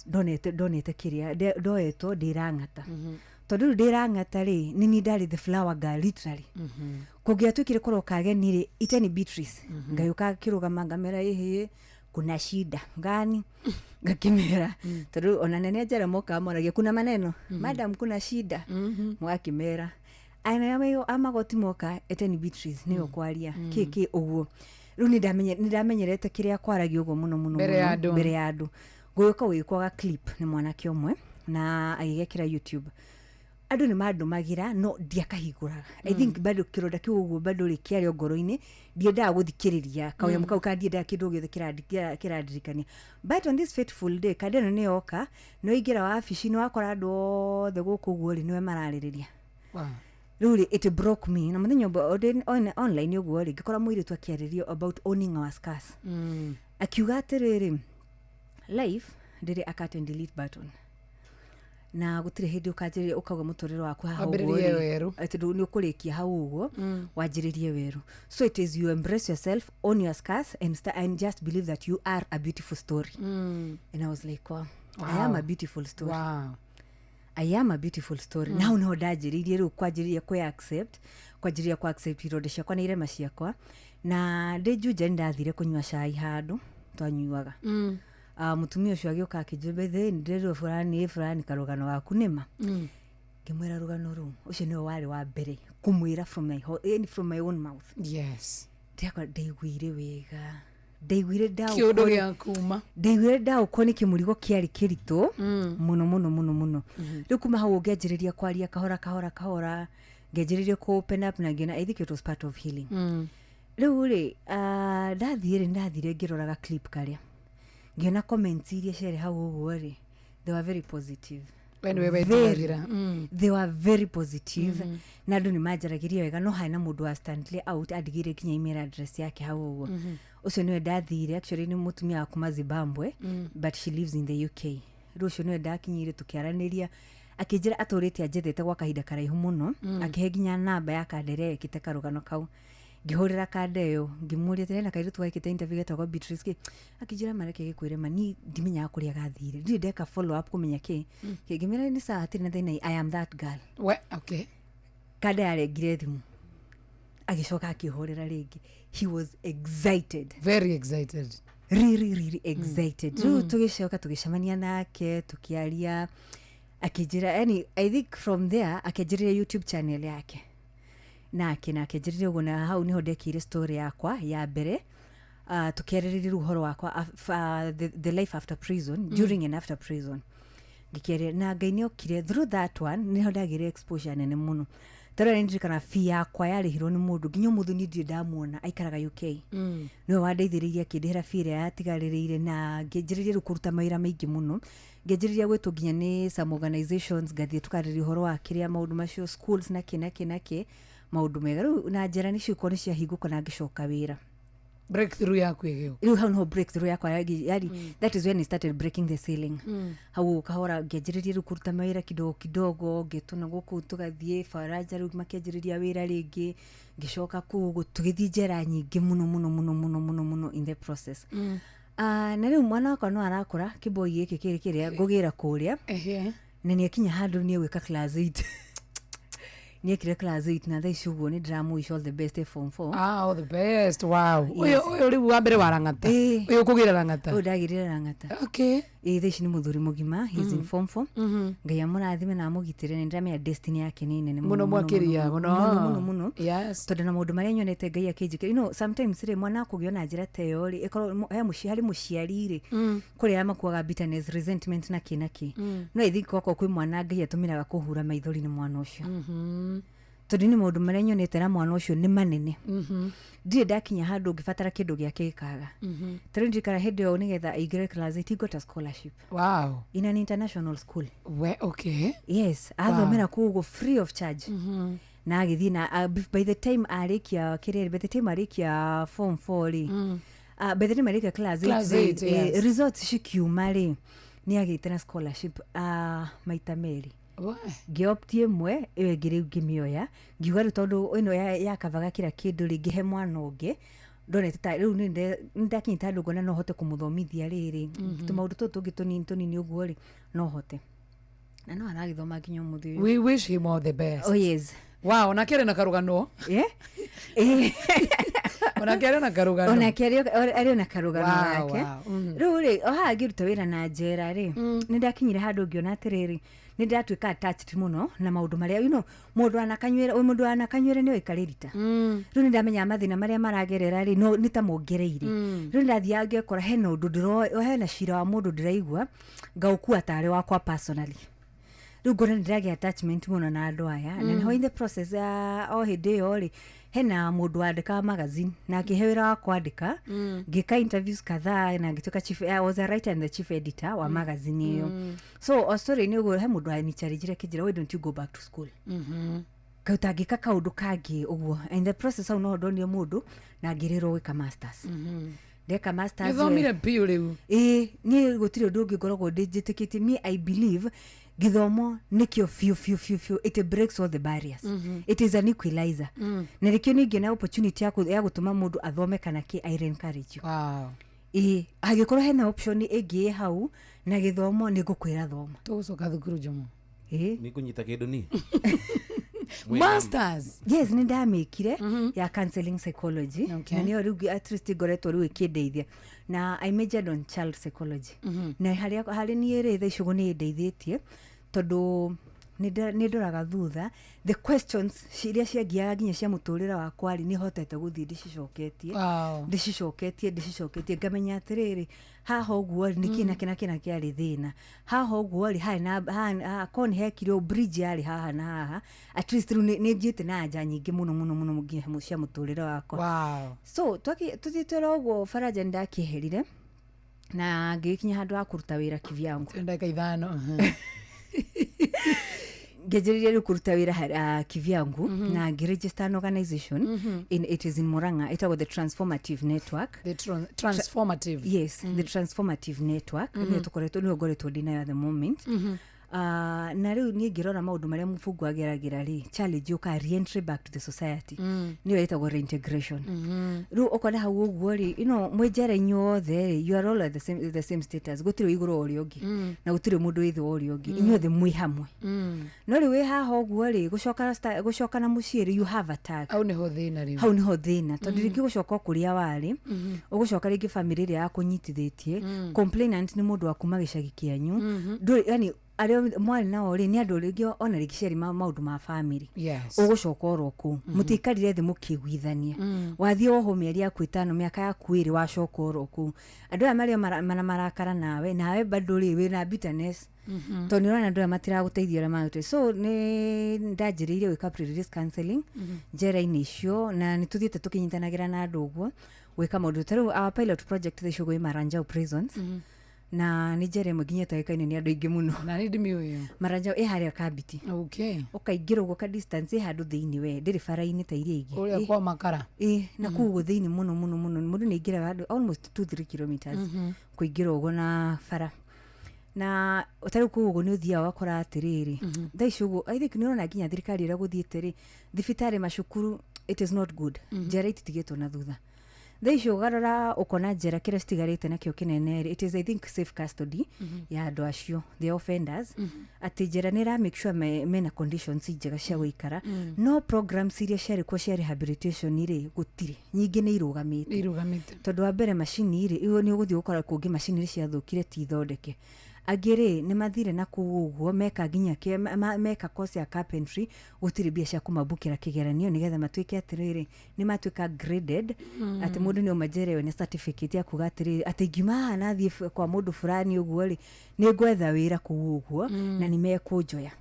Ndonete kĩrĩa ndoetwo ndĩ Rang'ata, tondũ rĩu ndĩ Rang'ata rĩ, nĩ niĩ ndarĩ the flower girl literally. Kũngĩatuĩkire kũroka ageni rĩ, iteni Beatrice, ngagĩũka kĩrũgama ngamera, ĩhĩ, kuna shida gani? Ngakĩmera, tondũ ona nene njera mokaga moragia, kuna maneno, madam, kuna shida? Mũgakĩmera aya a magoti moka, eteni Beatrice nĩyo kwaria kĩ kĩ ũguo. Rĩu nĩ ndamenyerete kĩrĩa kwaragia ũguo mũno mũno. Mbere ya Mũno, andũ. Mbere ya andũ. Gũgĩũka gũgĩkwo ga clip nĩ mwanake ũmwe na agĩgekĩra YouTube. Andũ nĩ mandũmagĩra no ndiakahingũraga. I think bado kĩronda kĩu ũguo bado rĩ kĩarĩ o ngoro-inĩ, ndiendaga gũthikĩrĩria kanyamũ kau ka ndiendaga kĩndũ o gĩothe kĩrandirikania. But on this fateful day, kanda ĩno nĩ yoka, nĩ waingĩra wabici, nĩ wakora andũ othe gũkũ ũguo rĩ, nĩwe mararĩrĩria. Rĩu rĩ, it broke me. Na mũthenya ũmwe online ũguo rĩ, ngĩkora mũirĩtu akĩarĩrio about owning our scars. Akiuga atĩrĩrĩ, Life ndĩrĩ a cut and delete button, na gũtirĩ hĩndĩ ũkanjĩrĩria ũkauga mũtũrĩre waku haha ũguo Wambĩrĩrie rĩ, werũ. atĩ nĩ ũkũrĩkia hau ũguo, wanjĩrĩrie werũ. So it is you embrace yourself, own your scars and, and just believe that you are a beautiful story. And I was like, wow, I am a beautiful story. I am a beautiful story. Na hau niho ndanjĩrĩirie rĩu kwanjĩrĩria kwĩ accept, kwanjĩrĩria kwa accept ironda ciakwa na irema ciakwa. Na ndĩ Juja nĩ ndathire kũnyua cai handũ twanyuaga. Mũtumia ũcio agĩũka akĩnjĩra, "By ndĩrwo fulani fulani karũgano gaku nĩma." Ngĩmwĩra rũgano rũu, ũcio nĩwe warĩ wa mbere kũmwĩra from my own mouth. Ndĩrakora ndaiguire wega, ndaiguire Kĩũndũ gĩa kuma. Ndaiguire ndaũkwo nĩ kĩmũrigo kĩarĩ kĩritũ mũno mũno mũno mũno. Rĩu kuma hau ngĩanjĩrĩria kwaria kahora kahora kahora, ngĩanjĩrĩria kũ open up na ngĩona I think it was part of healing. Rĩu rĩ, ndathiĩ rĩ, ndathire ngĩroraga clip karĩa, ngĩona comments iria ciarĩ hau ũguo rĩ, they were very positive. We nĩwe wetĩkagĩra. They were very positive. Na andũ nĩ manjaragĩria wega, no harĩ na mũndũ wa Stanley out andigĩire nginya email address yake hau ũguo. Ũcio nĩwe ndathire, actually nĩ mũtumia wa kuma Zimbabwe, but she lives in the UK. Rĩu ũcio nĩwe ndakinyire, tũkĩaranĩria, akĩnjĩra atũrĩte anjethete gwa kahinda karaihu mũno. Akĩhe nginya namba ya kanda ĩrĩa yekĩte karũgano kau. Ngĩhũrĩra kanda ĩyo, ngĩmũria atĩrĩ, hena kairĩtu gekĩte interview getagwo Beatrice kĩ. Akĩnjĩra, mareke gĩkwĩre ma niĩ ndimenyaga kũrĩa gathire, ndirĩ ndeka follow up kũmenya kĩ. Ngĩmĩra nĩ sawa, hatirĩ na thĩna, I am that girl. We, okay. Kanda yarengire thimũ, agĩcoka akĩhũrĩra rĩngĩ. He was excited. Very excited. Really, really excited. Rĩu tũgĩcoka tũgĩcemania nake, tũkĩaria, akĩnjĩra, yani I think from there akĩanjĩrĩria YouTube channel yake nake, na akĩanjĩrĩria ũguo, na hau niho ndekĩire story yakwa ya mbere. Tũkĩarĩrĩria rĩu ũhoro wakwa the life after prison, during and after prison. Ngĩkĩaria na Ngai nĩ okire through that one, nĩho ndagĩire exposure nene mũno. Tarĩu nĩ ndirikana fee yakwa yarĩhirwo nĩ mũndũ nginya ũmũthĩ niĩ ndirĩ ndamuona, aikaraga UK. Nĩwe wandeithĩrĩirie akĩndĩhĩra fee ĩrĩa yatigarĩrĩire, na ngĩanjĩrĩria rĩu kũruta mawĩra maingĩ mũno. Ngĩanjĩrĩria gwĩtwo nginya nĩ some organizations, ngathiĩ tũkarĩria ũhoro wa kĩrĩa maũndũ macio, schools na kĩ na kĩ na kĩ, maũndũ mega. Rĩu na njera nĩ ciũko nĩ ciahingũka na ngĩcoka wĩra. Breakthrough yaku ĩgĩũka. Rĩu hau niho breakthrough yakwa yari. That is when I started breaking the ceiling. Hau kahora ngĩanjĩrĩria rĩu kũruta mawĩra kidogo kidogo, ngĩtwo na gũkũ, tũgathiĩ Faranja, rĩu makĩanjĩrĩria wĩra rĩngĩ, ngĩcoka kũu ũguo, tũgĩthiĩ njera nyingĩ mũno mũno mũno mũno mũno mũno in the process. Na rĩu mwana wakwa no arakũra, kĩboi gĩkĩ kĩrĩ kĩrĩa ngũgĩra kũrĩa, na nĩ akinya handũ nĩ egwĩka class 8, nĩ ekire class 8, na thaa ici ũguo nĩ ndĩramũwish all the best, form 4. Ah, all the best. Wow. Ũyũ ũyũ rĩu wa mbere wa Rang'ata? Ũyũ ũkũgĩra Rang'ata? Ũyũ ndagĩrire Rang'ata. Ĩ, thaa ici nĩ mũthuri mũgima, he's in form 4. Ngai amũrathime na amũgitĩre, nĩ ndĩramenya destiny yake nĩ nene. Mũno makĩria, mũno. Mũno mũno mũno. Tondũ na maũndũ marĩa nyonete Ngai akĩnjĩkĩra, sometimes rĩ, mwana akũgĩa na njĩra ta ĩyo rĩ, ĩkorwo he mũciĩ, harĩ mũciari rĩ, kũrĩ arĩa makuaga bitterness, resentment na kĩ na kĩ. No I think okorwo kwĩ mwana Ngai atũmĩraga kũhura maithori nĩ mwana ũcio, tondũ nĩ maũndũ marĩa nyonete na mwana ũcio nĩ manene. Ndirĩ ndakinya handũ ngĩbatara kĩndũ gĩake gĩkaga. Tarĩu ndirikana hĩndĩ ĩyo nĩgetha aingĩre class 8, he got a scholarship in an international school. We, okay. Yes, athomera kũu ũguo free of charge. Na agĩthiĩ na by the time arĩkia kĩrĩa, by the time arĩkia form 4 rĩ, by the time arĩkia class 8 Class rĩ, 8, yes. results cikiuma rĩ, nĩ agĩte na scholarship maita merĩ. Ngĩopti ĩmwe, ĩyo ĩngĩ rĩu ngĩmĩoya, ngiuga rĩu tondũ ĩno yakavaga kĩra kĩndũ rĩ, ngĩhe mwana ũngĩ ndonete ta rĩu nĩ ndakinyĩte handũ ngona no hote kũmũthomithia rĩrĩ, tũmaũndũ tũtũ tũngĩ tũnini tũnini ũguo rĩ, no hote, na no aragĩthoma nginya ũmũthĩ ũyũ. We wish him all the best. Oh yes. Wow, onake arĩ na karũgano. Yeah? Onake arĩ na karũgano. Onake arĩ na karũgano gake. Rĩu rĩ, o haha ngĩruta wĩra na njera rĩ, nĩ ndakinyire handũ ngĩona atĩrĩrĩ, nĩ ndatuĩka attached mũno na maũndũ marĩa, mũndũ anakanyuĩra nĩ oikarĩrita. Rĩu nĩ ndamenyaga mathĩna marĩa maragerera rĩ, no nĩ ta mongereire. Rĩu nĩ ndathiaga ngekora hena ũndũ hena cira wa mũndũ ndĩraigua, ngaũkua tarĩ wakwa personally. Rĩu ngona nĩ ndĩragĩa attachment mũno na andũ aya. Na nĩho in the process ya o hĩndĩ ĩyo rĩ, hena mũndũ wandĩkaga magazine na akĩhe wĩra wa kwandĩka. Ngĩka interviews kadhaa na ngĩtuĩka chief, I was a writer and the chief editor wa magazine ĩyo. So o story nĩ ũguo, he mũndũ anicharijire akĩnjĩra, "Why don't you go back to school?" Kaĩ ũtangĩka kaũndũ kangĩ ũguo. In the process hau noho ndonire mũndũ na ngĩrĩrwo gwĩka masters. Ndeka masters. Nĩthomire biũ rĩu. Ĩĩ, niĩ gũtirĩ ũndũ ũngĩ ngoragwo ndĩnjĩtĩkĩtie. Me, I believe gĩthomo nĩkĩo biũ biũ biũ biũ. It breaks all the barriers. It is an equalizer. Na nĩkĩo nĩ ingĩona opportunity ya gũtũma mũndũ athome kana kĩ, I encourage you. Ĩĩ, angĩkorwo hena option ĩngĩ ĩ hau na gĩthomo, nĩ ngũkwĩra thoma. Tũgũcoka thukuru, Jomo. Ĩĩ. Nĩ kũnyita kĩndũ ni. Masters. Yes, nĩ ndamĩkire ya counseling psychology. Na nĩyo rĩu at least ngoretwo rĩu ĩkĩndeithia, na I majored on child psychology. Na harĩa harĩ niĩ rĩ, thaa ici ũguo nĩ ĩndeithĩtie tondũ nĩ ndoraga thutha the questions iria ciangiaga nginya cia mũtũrĩre wakwa rĩ, nĩ hotete gũthiĩ ndĩcicoketie, ndĩcicoketie, ndĩcicoketie, ngamenya atĩrĩrĩ, haha ũguo rĩ, nĩkĩ na kĩna kĩna kĩarĩ thĩna haha ũguo rĩ, harĩ na korwo nĩ hekirwo bridge yarĩ haha na haha. At least rĩu nĩ ngiĩte na anja nyingĩ mũno mũno mũno nginya cia mũtũrĩre wakwa. So tũthiĩte oro ũguo, Faraja, nĩ ndakĩeherire na ngĩgĩkinya handũ ha kũruta wĩra kivyangu. Ndagĩka 5. Ngĩanjĩrĩria rĩu kũruta wĩra kivyangu na ngĩregister an organization. It is in Murang'a, ĩtagwo the Transformative Network. The transformative. Yes, the Transformative Network. Nĩyo tũkoretwo, nĩyo ngoretwo ndĩ nayo at the moment. Na rĩu niĩ ngĩrora maũndũ marĩa mũbungo ageragĩra rĩ, challenge yũkaga re-entry back to the society. Nĩyo ĩtagwo reintegration. Rĩu ũkona hau ũguo rĩ, mwĩ njera inyuothe rĩ, you are all at the same status. Gũtirĩ wĩ igũrũ wa ũrĩa ũngĩ na gũtirĩ mũndũ wĩ thĩ wa ũrĩa ũngĩ. Inyuothe mwĩ hamwe. No rĩu wĩ haha ũguo rĩ, gũcoka na mũciĩ rĩ, you have a tag. Hau nĩho thĩna rĩu. Hau nĩho thĩna, tondũ rĩngĩ gũcoka o kũrĩa warĩ, ũgũcoka rĩngĩ bamĩrĩ ĩrĩa yakũnyitithĩtie. Complainant nĩ mũndũ wa kuma gĩcagi kĩanyu. Ndũrĩ yani arĩa mwarĩ nao rĩ, nĩ andũ rĩngĩ ona rĩngĩ ciarĩ maũndũ ma bamĩrĩ. Ũgũcoka oro kũu. Mũtiaikarire thĩ mũkĩiguithania. Wathiĩ wohwo mĩeri yaku 5, mĩaka yaku 2, wacoka oro kũu. Andũ aya marĩ o mana marakara nawe, nawe bado rĩ, wĩna bitterness, tondũ nĩ ũrona andũ aya matiragũteithia ũrĩa magũteithia. So nĩ ndanjĩrĩirie gwĩka pre-release counseling njera-inĩ icio, na nĩ tũthiĩte tũkĩnyitanagĩra na andũ ũguo gwĩka maũndũ. Ta rĩu our pilot project thaa ici ũguo ĩ Maranjau Prisons, na nĩ njera ĩmwe nginya ĩtoĩkaine nĩ andũ aingĩ mũno. Na nĩ ndĩmĩũĩ. Maranjau ĩ harĩa Kambiti. Ũkaingĩra ũguo ka distance, ĩ handũ thĩinĩ, we ndĩrĩ bara-inĩ ta iria ingĩ. Kũrĩa kwa makara. Ĩ, na kũu ũguo thĩinĩ mũno mũno mũno, mũndũ nĩ aingĩraga handũ almost 2-3 kilometers kũingĩra ũguo na bara. Na ta rĩu kũu ũguo nĩ ũthiaga ũgakora atĩrĩrĩ, thaa ici ũguo I think nĩ ũrona nginya thirikari ũrĩa gũthiĩte rĩ, thibitarĩ, macukuru, it is not good. Njera ititigĩtwo na thutha. Thaa ici ũgarora ũkona njera kĩrĩa citigarĩte nakĩo kĩnene rĩ, it is, I think, safe custody ya andũ acio, the offenders, atĩ njera nĩ ĩra make sure mena conditions njega cia gũikara. No programs iria ciarĩ kuo cia rehabilitation rĩ, gũtirĩ, nyingĩ nĩ irũgamĩte. Irũgamĩte. Tondũ wa mbere macini rĩ, igo nĩ ũgũthiĩ gũkora kũngĩ macini ciathũkire ti thondeke. Angĩ rĩ, nĩ mathire na kũu ũguo meka nginya meka course ya carpentry, gũtirĩ mbia cia kũmambũkĩra kĩgeranio nĩgetha matuĩke atĩrĩrĩ nĩ matuĩka graded, atĩ mũndũ nĩ auma njera ĩyo na certificate ya kuga atĩrĩrĩ, atĩ ngiuma haha na thiĩ kwa mũndũ fulani ũguo rĩ, nĩ ngwetha wĩra kũu ũguo na nĩ mekũnjoya.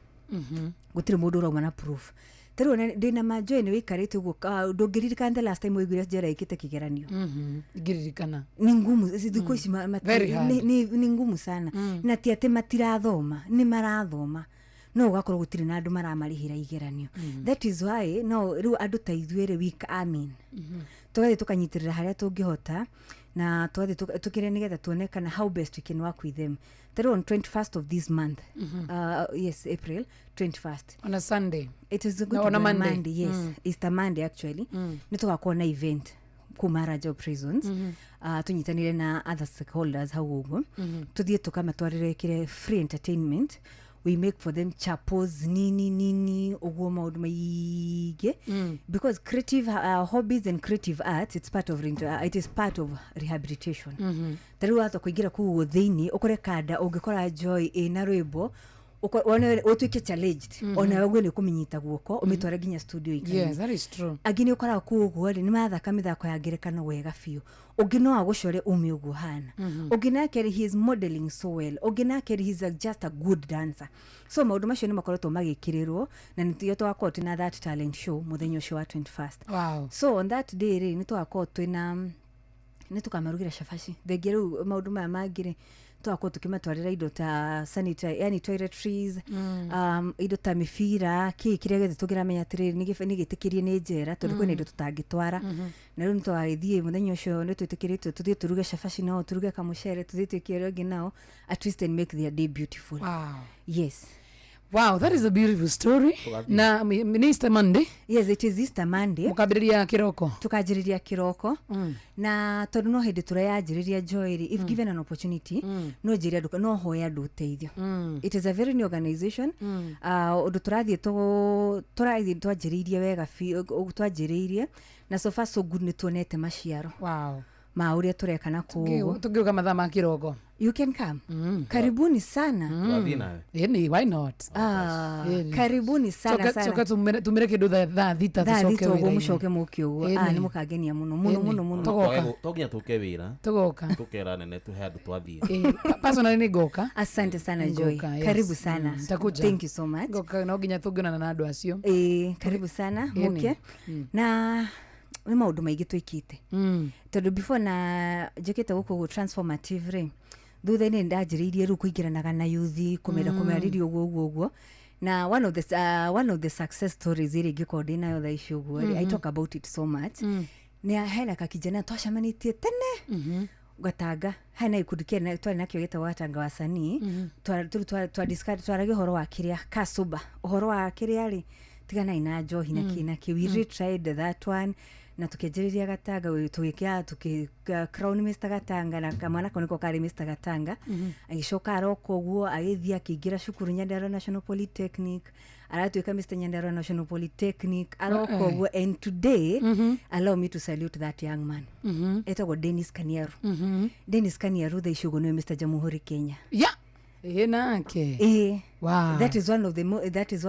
Gũtirĩ mũndũ ũrauma na proof. Ta rĩu ona ndĩna manjoe nĩ wĩikarĩte ũguo, ndũngĩririkana the last time waiguire njera ĩkĩte kĩgeranio. Ngĩririkana. Nĩ ngumu thikũ ici Very hard. Nĩ ngumu sana. Na ti atĩ matirathoma, nĩ marathoma, no ũgakorwo gũtirĩ na andũ maramarĩhĩra igeranio. That is why no rĩu andũ ta ithuĩ rĩ, we amin tũgathiĩ tũkanyitĩrĩra harĩa tũngĩhota na tũgathiĩ tũkĩre nĩgetha tuone kana how best we can work with them. Ta rĩu on 21st of this month, yes, April 21st. On a Sunday. It is going No, to on be a on Monday. Monday, yes. Easter Monday actually. Nĩ tũgakorwo na event kũu Marajau Prisons. Tũnyitanĩre na other stakeholders hau ũguo. Tũthiĩ tũkamatwarĩre kĩrĩa free entertainment we make for them, chapos, nini nini ũguo, maũndũ maingĩ, because creative hobbies and creative arts, it is part of rehabilitation. Ta rĩu watwa kũingĩra kũu ũguo thĩinĩ, ũkore kanda ũngĩkora Joy ĩna rwĩmbo, wone ũtuĩke challenged, onawe ũguo nĩ ũkũmĩnyita guoko ũmĩtware nginya studio ikaine. Yes, that is true. Angĩ nĩ ũkoraga kũu ũguo rĩ, nĩ marathaka mĩthako ya ngerekano wega biũ. Ũngĩ no agũcore ume ũguo hana. Ũngĩ nake rĩ, he is modeling so well. Ũngĩ nake rĩ, he is just a good dancer. So maũndũ macio nĩ makoretwo magĩkĩrĩrwo, na nĩtio tũgakorwo twĩna that talent show mũthenya ũcio wa 21st. So on that day rĩ, nĩ tũgakorwo twĩna Nĩ tũkamarugĩra cabaci. Thengia rĩu maũndũ maya mangĩ rĩ, tũgakorwo tũkĩmatwarĩra indo ta sanitary, yani toiletries, indo ta mĩbira, kĩ kĩrĩa gĩothe tũngĩramenya atĩrĩrĩ nĩ gĩtĩkĩrie nĩ njera, tondũ kwĩna indo tũtangĩtwara. Na rĩu nĩ tũgagĩthiĩ mũthenya ũcio, nĩ twĩtĩkĩrĩtio tũthiĩ tũruge cabaci nao, tũruge kamũcere, tũthiĩ twĩke ũrĩa ũngĩ nao, at least and make their day beautiful. Yes. Wow, that is a beautiful story. Na nĩ Easter Monday? Yes, it is Easter Monday. Mũkambĩrĩria kĩroko? Tukanjĩrĩria kĩroko. Na tondũ no hĩndĩ tũreyanjĩrĩria, Joy rĩ, if given an opportunity, no njĩre andũ, no hoe andũ ũteithio. It is a very new organization. Ũndũ tũrathiĩ tũrathiĩ twanjĩrĩirie wega biũ, twanjĩrĩirie na so far so good, nĩ tuonete maciaro ma ũrĩa tũreka na kũu. Tũngĩũka mathaa ma kĩroko? You can come. Karibuni sana. Twathiĩ nawe. Ĩni, why not? Ah, Ĩni. karibuni sana sana. Coka tumire kĩndũ thaa 6 Thaa tũcoke 6 ũguo, wĩra-inĩ. mũcoke mũke ũguo. Ĩni. Ah, nĩ mũkangenia mũno mũno Ĩni. mũno mũno. Tũgoka. To nginya tũke wĩra. Tũgoka. Tũkera nene tũhe andũ twathiĩ. Personally nĩ ngoka. Asante sana, Joy. Ngoka, yes. Karibu sana. Nitakuja. Thank you so much. Ngoka, no nginya tũngĩonana na andũ acio. Ĩĩ, karibu sana. Ĩni. Mũke. Na nĩ maũndũ maingĩ twĩkĩte, tondũ before na njũkĩte gũkũ ũguo transformative rĩ, thutha-inĩ nĩ ndanjĩrĩirie rĩu kũingĩranaga na yuthi, kũmenda kũmarĩria ũguo ũguo ũguo, na one of the success stories ĩrĩa ingĩkorwo ndĩ nayo thaa ici ũguo rĩ, I talk about it so much, nĩ hena kakijana twacemanĩtie tene Gatanga, hena gĩkundi kĩarĩ twarĩ nakĩo gĩtagwo Gatanga Wasanii. Twaragia ũhoro wa kĩrĩa kasuba, ũhoro wa kĩrĩa rĩ, tiganai na njohi na kĩ na kĩ. We really tried that one na tukĩanjĩrĩria Gatanga, tũgĩkĩa tũkĩ crown Mr Gatanga, na kamwana kau nĩko karĩ Mr Gatanga. Agĩcoka aroka ũguo, agĩthiĩ akĩingĩra cukuru Nyandarua National Polytechnic, aratuĩka Mr Nyandarua National Polytechnic, aroka ũguo. And today, allow me to salute that young man, etagwo Dennis Kaniaru. Dennis Kaniaru thaa ici ũguo nĩwe Mr Jamhuri Kenya. Ya ĩ nake. Ĩĩ. That is one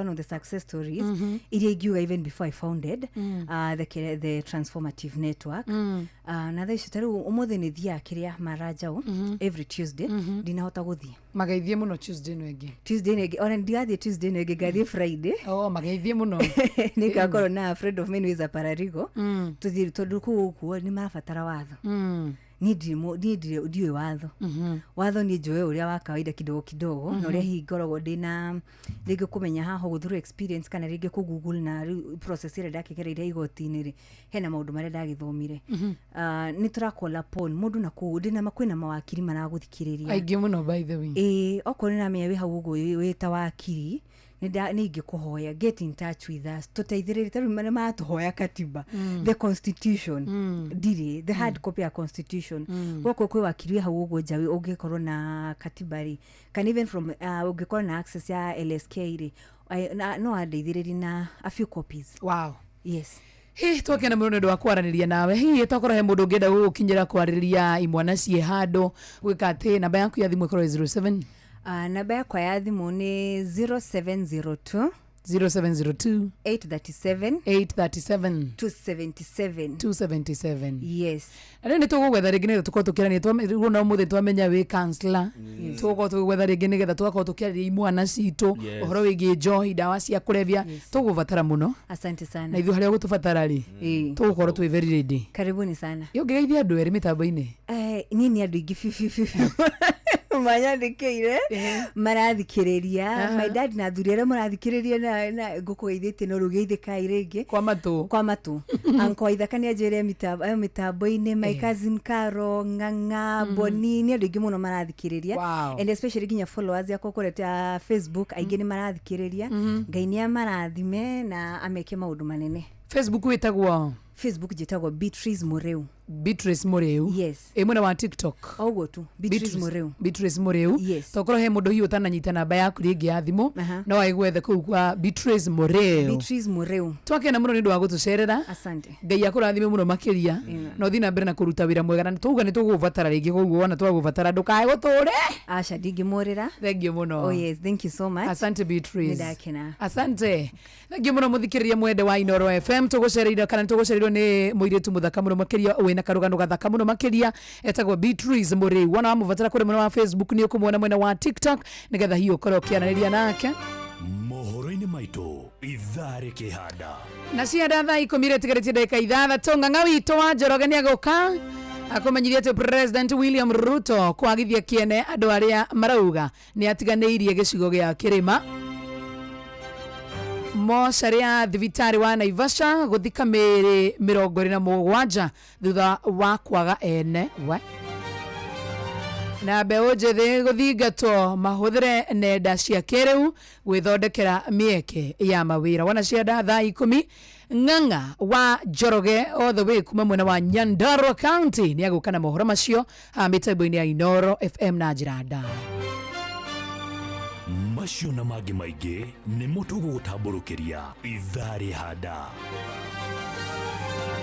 of the success stories iria ingiuga even before I founded the transformative network. Na thaa ici, ta rĩu ũmũthĩ nĩ thiaga kĩrĩa Maranjau every Tuesday. Ndinahota gũthiĩ. Mageithie mũno Tuesday ĩno ĩngĩ. Tuesday ĩno ĩngĩ, ona ndigathiĩ Tuesday ĩno ĩngĩ, ngathiĩ Friday. Oh, mageithie mũno. Nĩ ngakorwo na a friend of mine who is a paralegal. Tũthiĩ, tondũ kũu ũguo nĩ marabatara watho. Niĩ ndirĩ ndiũĩ watho. Watho niĩ njũĩ ũrĩa wa kawaida kidogo kidogo, na ũrĩa hihi ngoragwo ndĩna rĩngĩ kũmenya haha ũguo through experience, kana rĩngĩ kũ Google, na rĩu process ĩrĩa ndakĩgereire igoti-inĩ rĩ, hena maũndũ marĩa ndagĩthomire. Ah, nĩ tũrakola pon mũndũ na kũu ndĩna kwĩna mawakiri maragũthikĩrĩria. Aingĩ mũno, by the way. Ĩĩ, okorwo nĩ ramenya wĩ hau ũguo wĩ ta wakiri, nĩ ingĩkũhoya get in touch with us, tũteithĩrĩrie. Ta rĩu nĩ maratũhoya katiba, the constitution. Ndirĩ the hard copy ya constitution. Gwakorwo kwĩ wakiri wĩ hau ũguo nja ũngĩkorwo na katiba rĩ, kana even from ũngĩkorwo na access ya LSK rĩ, no andeithĩrĩrie na a few copies. Yes. Hi twakena mũno nĩ ũndũ wa kwaranĩria nawe. Hihi tokorwo he mũndũ ũngĩenda gũgũkinyĩra kwarĩrĩria imwana ciĩ handũ gwĩka atĩ, namba yaku ya thimũ ĩkorwo ĩ 07? Namba yakwa ya thimũ nĩ 0702 0702 837 837 277. 277. Yes. Na rĩu nĩ tũgũgwetha rĩngĩ nĩgetha tũkorwo tũkĩarania. Rĩu na ũmũthĩ twamenya wĩ counselor, tũgũkorwo tũgĩgwetha rĩngĩ nĩgetha tũgakorwo tũkĩarĩria imwana citũ ũhoro wĩgiĩ njohi, ndawa cia kũrebia. Tũgũbatara mũno. Asante sana. Na ithuĩ harĩa ũgũtũbatara rĩ, tũgũkorwo twĩ very ready. Karibuni sana. Ĩ ũngĩgeithia andũ erĩ mĩtambo-inĩ? Niĩ nĩ andũ aingĩ biũ biũ biũ biũ manyandĩkĩire marathikĩrĩria. My dad na athuri arĩa mũrathikĩrĩria, na ngũkũgeithĩtie, no rĩu geithĩkai rĩngĩ. Kwa matũ. Kwa matũ. Anko Waithaka nĩ anjĩre mĩtambo-inĩ, my cousin Caro Ng'ang'a, Boni, nĩ andũ aingĩ mũno marathikĩrĩria. And especially nginya followers yakwa kũrĩa ta Facebook, aingĩ nĩ marathikĩrĩria. Ngai nĩ amarathime na ameke maũndũ manene. Facebook wĩtagwo? Facebook njĩtagwo Beatrice Mũrĩu. Beatrice Mũrĩu. Yes. Ĩ mwena wa TikTok? O ũguo tu, Beatrice Mũrĩu. Beatrice Mũrĩu. Yes. Tokorwo he mũndũ hihi ũtananyita namba yaku rĩngĩ ya thimũ, no aigwethe kũu kwa Beatrice Mũrĩu. Beatrice Mũrĩu. Twakena mũno nĩ ũndũ wa gũtũcerera. Asante. Ngai akũrathime mũno makĩria na ũthiĩ na mbere na kũruta wĩra mwega, na tauga nĩ tũgũgũbatara rĩngĩ, koguo wona twagũbatara ndũkae gũtũre. Aca, ndingĩmũrĩra. Thank you mũno. Oh yes, thank you so much. Asante, Beatrice. Nĩndakena. Asante, thengiũ mũno mũthikĩrĩria mwende wa Inoro FM. Tũgũcereirwo kana tũgũcereirwo nĩ mũirĩtu mũthaka mũno makĩria, wĩna karũgano gathaka mũno makĩria, etagwo Beatrice Mũrĩu. Wona wamũbatara kũrĩ mwena wa Facebook nĩ ũkũmuona, mwena wa TikTok, nĩgetha hihi ũkorwo ũkĩaranĩria nake. Mohoro-inĩ maitũ ithaa rĩkĩhanda. Na cianda thaa 10 rĩtigarĩtie ndagĩka 6, ng'ang'a witũ wa Njoroge nĩ agũka. Akũmenyithia atĩ President William Ruto kwagithia kĩene andũ arĩa marauga nĩ atiganĩirie gĩcigo gĩa kĩrĩma. Mocarĩ ya thibitarĩ wa Naivasha gũthika mĩĩrĩ 27 thutha wa kwaga ene we. Na mbeũ njĩthĩ gũthingatwo mahũthĩre nenda cia kĩrĩu gwĩthondekera mĩeke ya mawĩra. Wana cianda thaa 10 Ng'ang'a wa Njoroge all the way kuma mwena wa Nyandarua County nĩ agũka na mohoro macio mĩtambo-inĩ ya Inoro FM na njĩra ndaya. Macio na mangĩ maingĩ nĩmo tũgũgũtambũrũkĩria ithaa rĩhanda.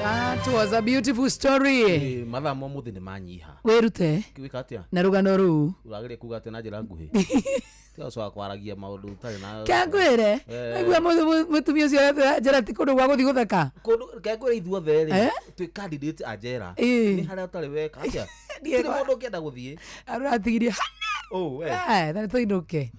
That was a beautiful story. Mathaa ma ũmũthĩ nĩ manyiha. Wĩrute Wĩka atĩa? na rũgano rũu. Ũragĩria kuga atĩa na njĩra nguhĩ? Tiga gũcoka kwaragia maũndũ ũtarĩ na Kangwĩre naigua mũtumia ũcio aratwĩra njera ti kũndũ gwa gũthiĩ gũtheka. Kũndũ kangwĩre ithuothe rĩ Eh? twĩ candidate a njera. Ĩĩ. Nĩ harĩa ũtarĩ weka atĩa? Ndiĩ Gũtirĩ mũndũ ũngĩenda gũthiĩ. Aratigirie. Oh, we. Na tũinũke.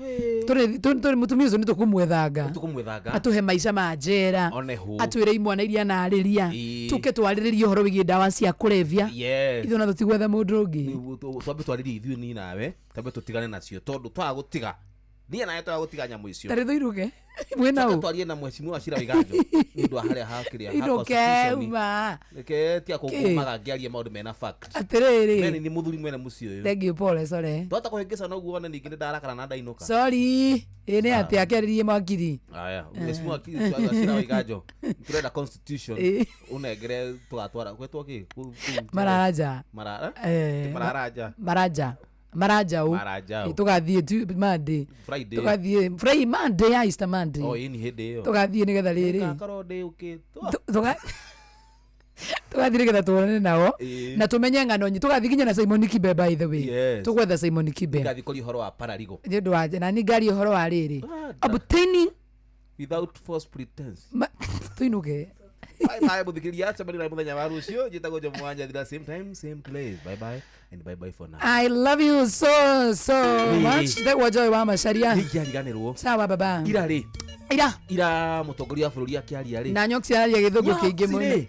Tũrĩ mũtumia ũcio nĩ tũkũmwethanga. Tũkũmwethanga. Atũhe maica ma njera. One hũ. Atwĩre imwana iria anarĩria. Ĩĩ. Tũke twarĩrĩrie ũhoro wĩgiĩ ndawa cia kũrebia. Yes. Ithuĩ ona tũtigwetha mũndũ ũngĩ. Twambe twarĩrie ithuĩ niĩ nawe, twambe tũtigane nacio tondũ twaga gũtiga. Niĩ nawe twaga gũtiga nyamũ icio. Tarĩ tũinũke. Mwĩna Twambe ũ? twarie na mheshimiwa Shira Waiganjo nĩ ũndũ wa harĩa hakĩrĩa ha Inũke constitution. uma. Reke tiga Kĩ? kũngũmaga ngĩaria maũndũ mena fact. Atĩrĩrĩ. Meni nĩ mũthuri mwene mũciĩ ũyũ. Thank you, pole, sorry. Twahota kũhĩngĩcana ũguo wone ningĩ nĩ ndarakara na ndainũka. Sorry. Ĩ nĩ atĩa akĩarĩrie mwakiri. Aya, mheshimiwa Shira Waiganjo, tũrenda constitution Ĩ. ũnengere tũgatwara gwetwo kĩ? Mararaja. Marara? Eh, Ti Mararaja. Maraja. Marajau. Marajau. Ĩ, tũgathiĩ Monday. Friday. Tũgathiĩ Friday Monday ya Easter Monday. Oh, ĩni hĩndĩ ĩyo. Tũgathiĩ nĩgetha rĩrĩ. Ngakorwo ndĩũkĩtwo. Tũgathiĩ nĩgetha tuonane nao Ĩ. na tũmenye ng'ano nyingĩ. Tũgathiĩ nginya na Simon Kibe by the way. Yes. Tũgwetha Simon Kibe. Ngathiĩ kũria ũhoro wa pararigo. Nĩ ũndũ wa na nĩ ngaria ũhoro wa rĩrĩ. Obtaining Without false pretense. Tũinũke. Bye bye mũthikĩrĩria, cemania na mũthenya wa rũciũ. Njĩtagwo Jomo wa Nyathira, same time same place. Bye bye and bye bye for now. I love you so so much. Ndagwo Joy wa Macharia. Ningĩariganĩrwo. Sawa baba. Ira rĩ. Ira. Ira mũtongoria wa bũrũri akĩaria rĩ. Na Nyoksi araria gĩthũngũ kĩingĩ Nyoksi mũno. rĩ.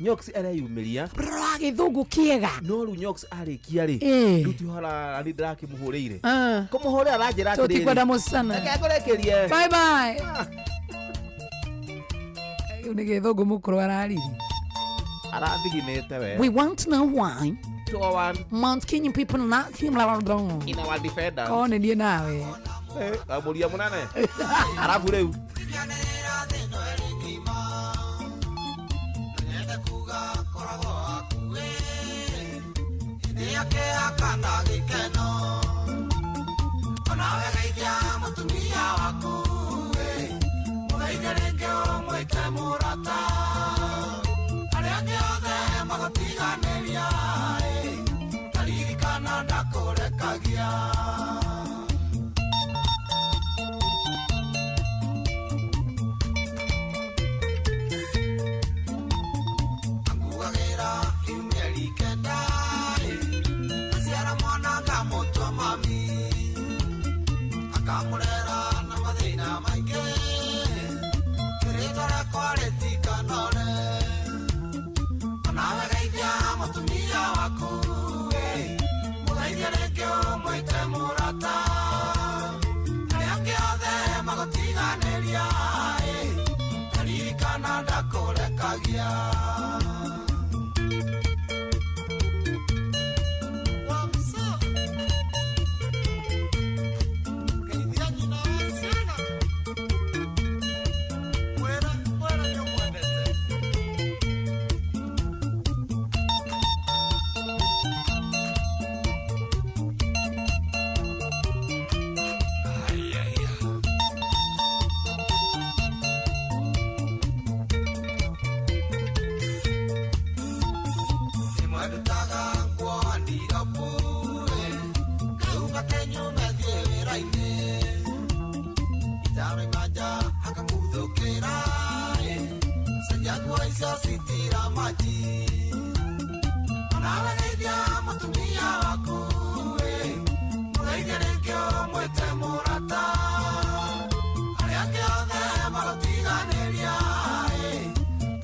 Nyoksi areyumĩria. Rora gĩthũngũ kĩega. No rĩu Nyoksi arĩkia rĩ. Ĩ. Rĩu ti ũhoro nĩ ndĩrakĩmũhũrĩire. Ah. Kũmũhũrĩra aranjĩra atĩrĩrĩ. Tũtikwenda mũcana. Reke ngũrĩkĩrie. Bye bye. Rĩu nĩ gĩthũngũ mũkũrũ araririe. Arathiginĩte we. We want to know why 201 Mount Kenya people not him blah, blah, blah. in our defender. Korwo nĩ niĩ nawe. Kamũria mũnene. Arabu rĩu. Akamũrera na mathĩna maingĩ kĩrĩtwa rĩakwa rĩtikanore onawe geithia mũtumia waku mũgeithie rĩngĩ ũmwĩte mũrata arĩa angĩ othe magũtiganĩria taririkana ndakũrekagia.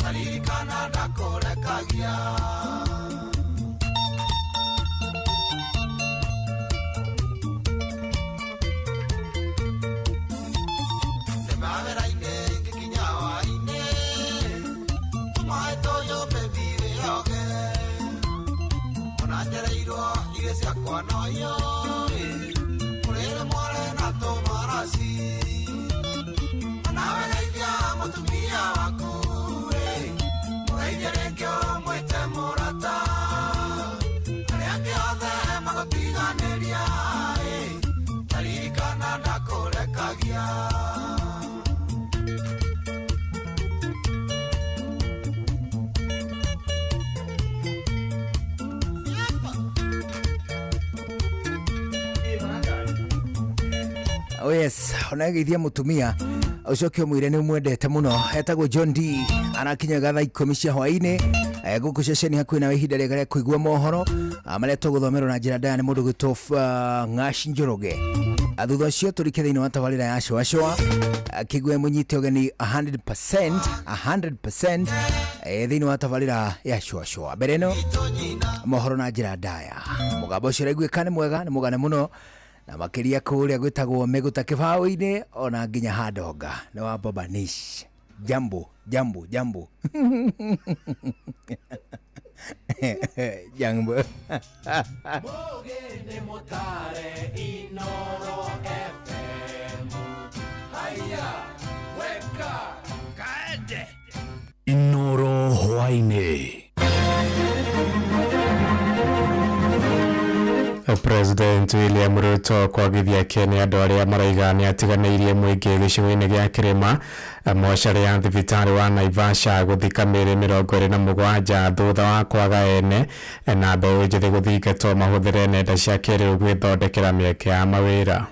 Taririkana ndakũrekagia. Ndanjereirwo irio ciakwa no iyo Mũrĩre mware na tũmaraci Nawe geithia mũtumia waku Mũgeithie rĩngĩ ũmwĩte mũrata Arĩa angĩ othe magũtiganĩria Taririkana ndakũrekagia. Oh yes, onageithia mutumia ucoke umwire ni umwendete muno. Etagwo John D, arakinyaga thaa 10 cia hwaini guku ceceni hakuhi nawe ihinda rĩega rĩa kũigua mohoro marĩa tũgũthomerwo na njĩra ndaya nĩ mũndũ gwĩtwo Ng'aci Njoroge. Thutha ũcio tũrike thĩinĩ wa tabarĩra ya Shũa Shũa, kĩgue mũnyite ũgeni 100% 100% thĩinĩ wa tabarĩra ya Shũa Shũa. Mbere ĩno mohoro na njĩra ndaya, mũgambo ũcio ũraiguĩka nĩ mwega, nĩ mũgane mũno na makiria kuria gwitagwo Mĩgũta kĩbaũ-inĩ ona nginya Handonga nĩ wa Baba Nish. Jambo jambo jambo jambo. Mũgĩnĩ mũtare Inoro FM. Haya, weka kaende. Inoro hwaini. President William Ruto kwagithia kene andũ arĩa maraiga nĩ atiganĩirie mũingĩ gĩcigo-inĩ gĩa Kĩrĩma. Mocarĩ ya thibitarĩ wa Naivasha gũthika mĩĩrĩ 27 thutha wa kwaga ene na mbeũ njĩthĩ gũthingatwo mahũthĩre nenda cia kĩrĩu gwĩthondekera mĩeke ya mawĩra.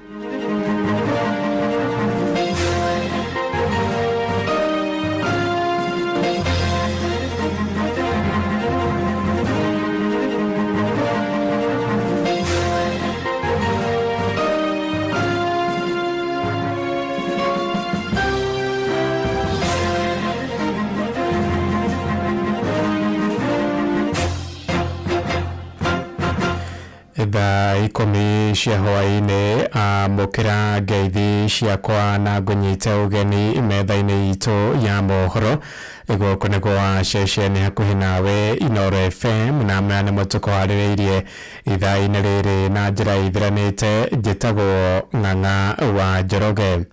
Thaa 10 cia hwaĩ-inĩ, amũkĩra ngeithi ciakwa na ngũnyite ũgeni metha-inĩ itũ ya mohoro. Gũkũ nĩ gwa ceceni hakuhĩ nawe Inoro FM, na maya nĩmo tũkũharĩrĩirie ithaa-inĩ rĩrĩ na njĩra ithiranĩte. Njĩtagwo Ng'ang'a wa Njoroge.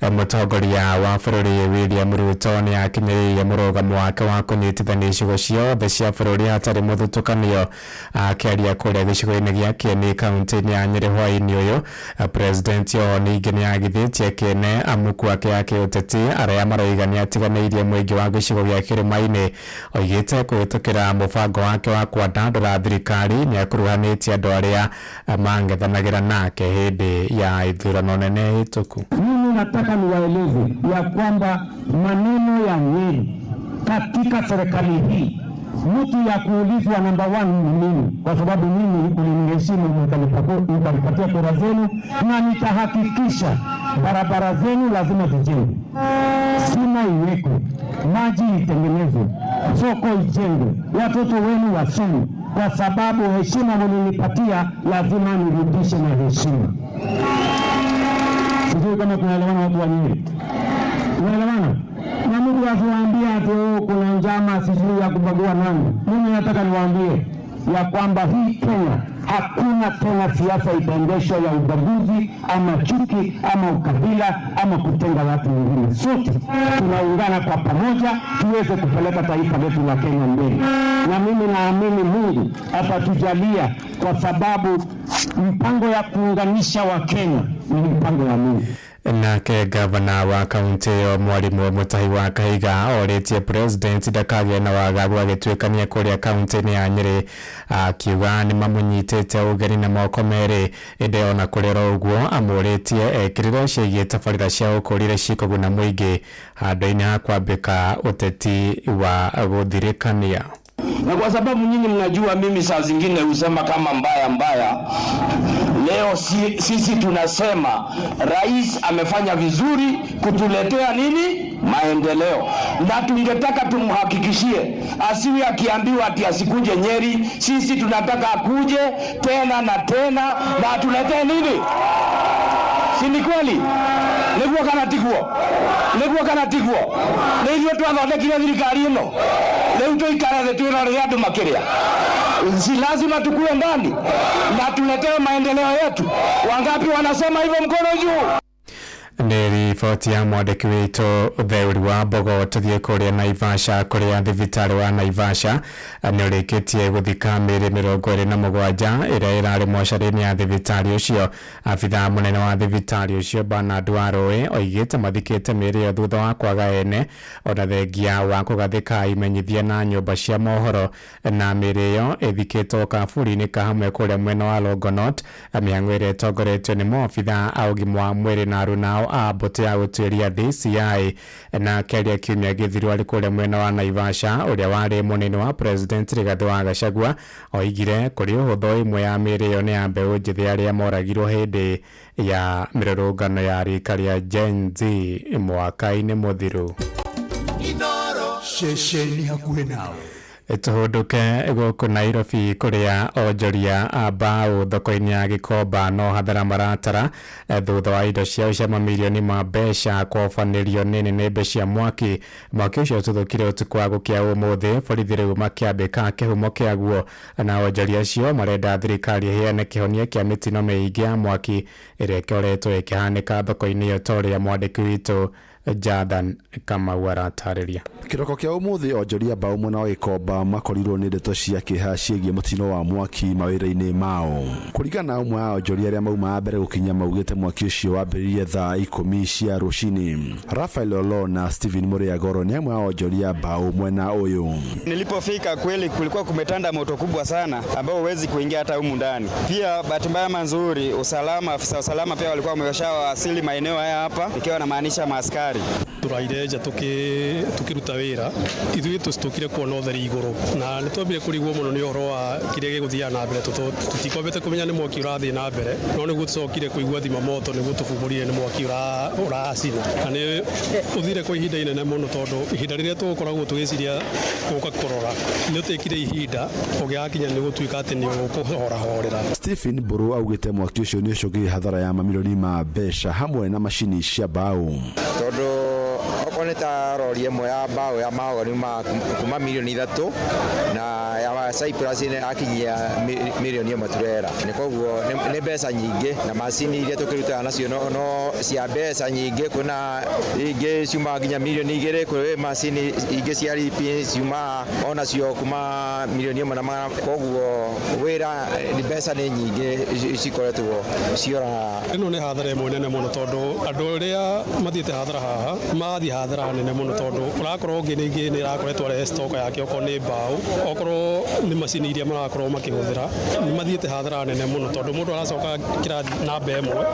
Mũtongoria wa bũrũri William Ruto nĩ akinyĩrĩirie mũrũgamo wake wa kũnyitithania icigo ciothe cia bũrũri hatarĩ mũthutũkanio. Akĩaria kũrĩa gĩcigo-inĩ gĩa Kieni kaunti-inĩ ya Nyĩrĩ hwaĩ-inĩ ũyũ, President oho ningĩ nĩ agithĩtie kĩene amuku ake a kĩũteti arĩa maroiga nĩ atiganĩirie mũingĩ wa gĩcigo gĩa Kĩrĩma-inĩ. Oigĩte kũhĩtũkĩra mũbango wake wa kwandandũra thirikari nĩ akuruhanĩtie andũ arĩa mang'ethanagĩra nake hĩndĩ ya ithurano nene hĩtũku. Mimi nataka niwaeleze ya kwamba maneno ya Nyeri katika serikali hii, mtu ya kuulizwa namba 1 ni mimi, kwa sababu mimi uliniheshimu mkanipatia kura zenu, na nitahakikisha barabara zenu lazima zijengwe, stima iwekwe, maji itengenezwe, soko ijengwe, watoto wenu wasome, kwa sababu heshima mlinipatia lazima nirudishe na heshima. Sijui kama tunaelewana watu wa Nyeri. Tunaelewana? Na mtu asiwaambie ati kuna njama sijui ya kubagua nani. Mimi nataka niwaambie ya kwamba hii Kenya hakuna tena siasa itaendeshwa ya ubaguzi ama chuki ama ukabila ama kutenga watu wengine. Sote tunaungana kwa pamoja tuweze kupeleka taifa letu la Kenya mbele. Na mimi naamini Mungu atatujalia, kwa sababu mpango ya kuunganisha wa Kenya ni mpango wa Mungu. Nake gavana wa kaunti ĩyo Mwarimu Mutahi wa Kahiga orĩtie president ndakagĩe na wagagu agĩtuĩkania kũrĩa kaunti-inĩ ya Nyĩrĩ, akiuga nĩ mamũnyitĩte ũgeni na moko merĩ. Ĩndĩ ona kũrĩ oro ũguo amũrĩtie ekĩrĩre ciĩgiĩ tabarĩra cia ũkũria cikũguna mũingĩ handũ-inĩ ha kwambĩka ũteti wa gũthirĩkania. Na kwa sababu nyinyi mnajua mimi saa zingine husema kama mbaya mbaya, leo sisi tunasema rais amefanya vizuri kutuletea nini maendeleo, na tungetaka tumhakikishie asiwe akiambiwa ati asikuje Nyeri. Sisi tunataka akuje tena na tena na atuletee nini, si ni kweli? Niguo kana tiguo? Niguo kana tiguo? Nĩ ithuĩ twathondekire thirikari ĩno, rĩu tũikare thĩ twĩrorere andũ makĩrĩa. Si lazima tukue ndani na tuletewe maendeleo yetu. Wangapi wanasema hivyo? Mkono juu. Nĩ riboti ya mwandĩki witũ Theuri wa Mbogo. Tũthiĩ kũrĩa Naivasha, kũrĩa thibitarĩ wa Naivasha nĩ ũrĩkĩtie gũthika mĩĩrĩ 27 ĩrĩa ĩrarĩ mocarĩ-inĩ ya thibitarĩ ũcio. Abithaa mũnene wa thibitarĩ ũcio Bernard Warũĩ oigĩte mathikĩte mĩĩrĩ ĩyo thutha wa kwaga ene, ona thengia wa kũgathĩka imenyithia na nyũmba cia mohoro, na mĩĩrĩ ĩyo ĩthikĩtwo kaburi-inĩ ka hamwe kũrĩa mwena wa Longonot. Mĩhang'o ĩrĩa ĩtongoretio nĩ maobithaa a ũgima wa mwĩrĩ na arunao a mbũtũ ya gũtuĩria DCI. Na akĩaria kiumia gĩthiru arĩ kũrĩa mwena wa Naivasha, ũrĩa warĩ mũnini wa president Rigathĩ wa Gachagua oigire kũrĩ ũhũthũ ĩmwe ya mĩĩrĩ ĩyo nĩ ya mbeũ njĩthĩ arĩa moragirwo hĩndĩ ya mĩrũrũngano ya rika rĩa Gen Z mwaka-inĩ mũthiru. Ceceni hakuhĩ nawe. Tũhũndũke gũkũ Nairobi, kũrĩa onjoria a mbaũ thoko-inĩ ya Gĩkomba no hathara maratara thutha wa indo ciao cia mamirioni ma mbeca kwobanĩrio nĩ nĩnĩmbĩ cia mwaki. Mwaki ũcio ũtuthũkire ũtukũ wa gũkĩa ũmũthĩ, borithi rĩu makĩambĩka kĩhumo kĩaguo, na onjoria acio marenda thirikari ĩheane kĩhonia kĩa mĩtino mĩingĩ ya mwaki ĩrĩa ĩkoretwo ĩkĩhanĩka thoko-inĩ ĩyo, ta ũrĩa mwandĩki witũ Jathan Kamau aratarĩria. Kĩroko kĩa ũmũthĩ, onjoria mbaũ mwena wa Gĩkomba makorirwo nĩ ndeto cia kĩeha ciĩgiĩ mũtino wa mwaki mawĩra-inĩ mao. Kũringana na ũmwe wa onjoria arĩa mauma mbere gũkinya, maugĩte mwaki ũcio wambĩrĩirie thaa 10 cia rũcinĩ. Rafael Olo na Steven Mũrĩagoro nĩ amwe a onjoria mbaũ mwena ũyũ. Nilipofika kweli kulikuwa kumetanda moto kubwa sana ambao huwezi kuingia hata humu ndani. Pia bahati mbaya ama nzuri, usalama, afisa usalama pia walikuwa wameshawasili maeneo haya hapa, ikiwa wanamaanisha maaskari. Tũraire nja tũkĩruta wĩra, ithuĩ tũcitũkire kuona ũtheri igũrũ, na nĩ twambire kũrigwo mũno nĩ ũhoro wa kĩrĩa gĩgũthiaga na mbere, tũtikwambĩte kũmenya nĩ mwaki ũrathiĩ na mbere, no nĩguo tũcokire kũigua thima moto nĩguo tũbumbũrire nĩ mwaki ũracina, na nĩ ũthire kwa ihinda inene mũno, tondũ ihinda rĩrĩa tũgũkoragwo tũgĩciria gũka kũrora nĩ ũtĩkire ihinda ũgĩgakinya nĩ gũtuĩka atĩ nĩ ũkũhorahorera. Stephen Mburu augĩte mwaki ũcio nĩ ũcũngĩrĩirie hathara ya mamirioni ma mbeca hamwe na macini cia mbaũ. Tondũ okorwo nĩ ta rori ĩmwe ya mbaũ ya mahogany ma kuma mirioni 3 na ya Cyprus nĩ akinyia mirioni 1 turera, nĩ koguo nĩ mbeca nyingĩ, na macini iria tũkĩrutaga nacio no cia mbeca nyingĩ. Kwĩna ingĩ ciumaga nginya mirioni 2, kwĩ macini ingĩ cia ripi ciumaga onacio kuma mirioni 1 na magana, koguo wĩra mbeca nĩ nyingĩ cikoretwo ciora. Ĩno nĩ hathara ĩmwe nene mũno, tondũ andũ arĩa mathiĩte hathara haha mathiĩ hathara nene mũno, tondũ ũrakorwo ũngĩ ningĩ nĩ arakoretwo arehe stock yake, okorwo nĩ mbaũ, okorwo nĩ macini iria marakorwo makĩhũthĩra, nĩ mathiĩte hathara nene mũno, tondũ mũndũ aracoka kĩrathi namba 1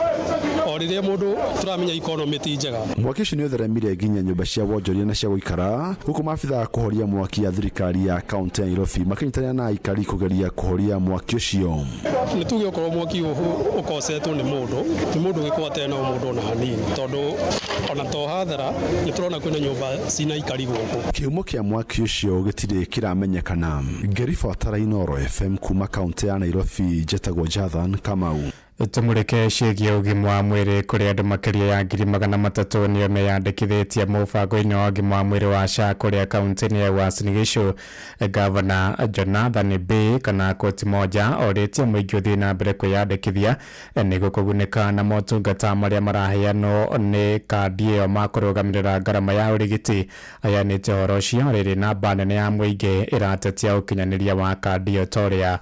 o rĩrĩa mũndũ tũramenya economy ti njega. Mwaki ũcio nĩ ũtheremire nginya nyũmba cia wonjoria na cia gũikara, gũkũ maabithaa kũhoria mwaki ya thirikari ya kaũntĩ ya Nairobi makĩnyitanĩra na aikari kũgeria kũhoria mwaki ũcio. Nĩ tuge okorwo mwaki ũkosetwo nĩ mũndũ, nĩ mũndũ ũgĩkorwo atarĩ na ũmũndũ ona hanini, tondũ ona to hathara nĩ tũrona kwĩna nyũmba cina aikari gũkũ. Kĩhumo kĩa mwaki ũcio gĩtirĩ kĩramenyekana. Ngĩribotera Inooro FM kuma kaũntĩ ya Nairobi, njetagwo Jathan Kamau. Tũmũrĩke ciĩgiĩ ũgima wa mwĩrĩ, kũrĩa andũ makĩria ya 300,000 nĩo meyandĩkithĩtie mũbango-inĩ wa ũgima wa mwĩrĩ wa SHA kũrĩa kaũntĩ-inĩ ya Uasin Gishu. Gavana Jonathan B kana koti moja orĩtie mũingĩ ũthiĩ na mbere kwĩyandĩkithia nĩguo kũgunĩka na motungata marĩa maraheanwo nĩ kandi ĩyo ma kũrũgamĩrĩra ngarama ya ũrigiti. Aheanĩte ũhoro ũcio rĩrĩ namba nene ya mũingĩ ĩratetia ũkinyanĩria wa kandi ĩyo ta ũrĩa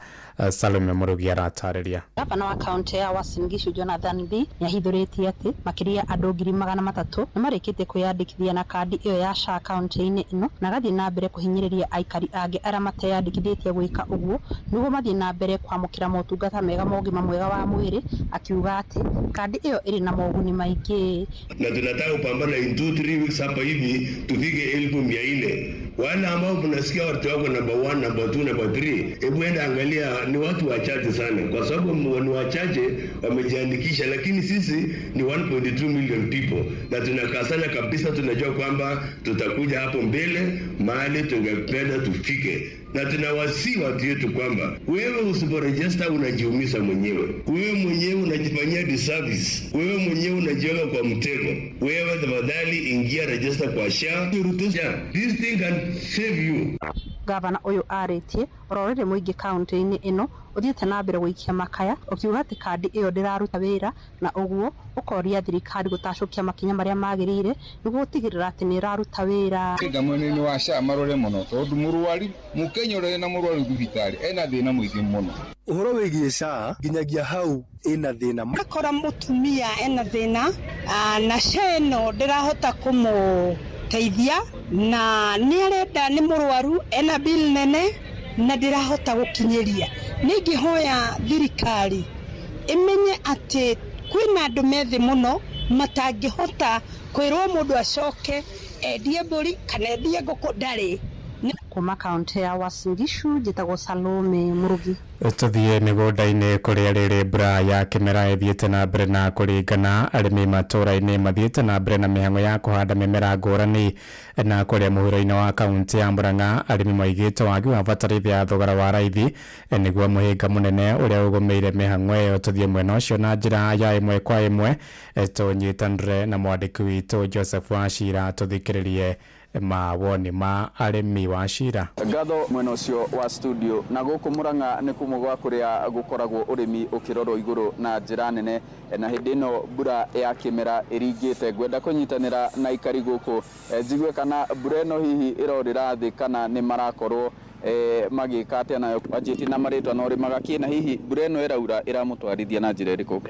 Salome Murugi aratarĩria. Gavana wa kaunti ya Uasin Gishu Jonathan B nĩahithũrĩtie atĩ makĩria andũ 300,000 nĩmarĩkĩtie kwĩyandĩkithia na kandi ĩyo ya SHA kaunti-inĩ ĩno, na agathiĩ na mbere kũhinyĩrĩria aikari angĩ arĩa mateyandĩkithĩtie gwĩka ũguo nĩguo mathiĩ na mbere kwamũkĩra motungata mega ma ũgima mwega wa mwĩrĩ, akiuga atĩ kandi ĩyo ĩrĩ na moguni maingĩ. Na tunataka kupambana in 2-3 weeks hapa hivi tufike 400,000. Wale ambao mnasikia watu wako number 1, number 2, number 3, hebu enda angalia, ni watu wachache sana, kwa sababu ni wachache wamejiandikisha, lakini sisi ni 1.2 million people na tunakasana kabisa. Tunajua kwamba tutakuja hapo mbele mahali tungependa tufike, na tunawasi watu wetu kwamba wewe usiporegister unajiumiza mwenyewe, wewe mwenyewe unajifanyia disservice, wewe mwenyewe unajiweka kwa mtego. Wewe tafadhali ingia register kwa SHA, SHA. This thing can save you. Gavana ũyũ arĩtie oro rĩrĩ mũingĩ kaunti-inĩ ĩno ũthiĩte na mbere gũikia makaya ũkiuga atĩ kandi ĩyo ndĩraruta wĩra na ũguo ũkoria thirikari gũtacũkia makinya marĩa magĩrĩire nĩguo gũtigĩrĩra atĩ nĩ ĩraruta wĩra. Ndenda mwena-inĩ wa SHA marore mũno tondũ mũrwaru mũkenya ũrĩa wĩna mũrwaru thibitarĩ ena thĩna mũingĩ mũno. Ũhoro wĩgiĩ SHA nginyagia hau ĩna thĩna. Akora mũtumia ena thĩna na SHA ĩno ndĩrahota kũmũteithia na nĩ arenda nĩ mũrwaru ena bill nene na ndĩrahota gũkinyĩria. Ningĩhoya thirikari ĩmenye atĩ kwĩna andũ methĩ mũno matangĩhota kwĩrwo mũndũ acoke endie mbũri kana endie ngũkũ ndarĩ. Kuma kaunti ya Uasin Gishu njĩtagwo Salome Murugi. Tũthiĩ mĩgũnda-inĩ kũrĩa rĩrĩ mbura ya kĩmera ĩthiĩte na mbere na kũringana arĩmi matũũra-inĩ mathiĩte na mbere na mĩhang'o ya kũhanda mĩmera ngũrani na kũrĩa mũhuro-inĩ wa kaunti ya Murang'a arĩmi maigĩte wagi wa bataraitha ya thogora wa raithi nĩguo mũhĩnga mũnene ũrĩa ũgũmĩire mĩhang'o ĩyo. Tũthiĩ mwena ũcio na njĩra ya ĩmwe kwa ĩmwe tũnyitanĩre na mwandĩki witũ Joseph Wachira tũthikĩrĩrie mawoni ma arĩmi Wachira. Ngatho mwena ũcio wa studio na gũkũ Murang'a nĩ kumwe gwa kũrĩa gũkoragwo ũrĩmi ũkĩrorwo igũrũ na njĩra nene na hĩndĩ ĩno mbura ya kĩmera ĩringĩte. Ngwenda kũnyitanĩra na aikari gũkũ njigue kana mbura ĩno hihi ĩrorĩra thĩ kana nĩ marakorwo magĩka atĩa nayo. Wanjĩtie na marĩtwa na ũrĩmaga kĩ na hihi mbura ĩno ĩraura ĩramũtwarithia na njĩra ĩrĩkũ?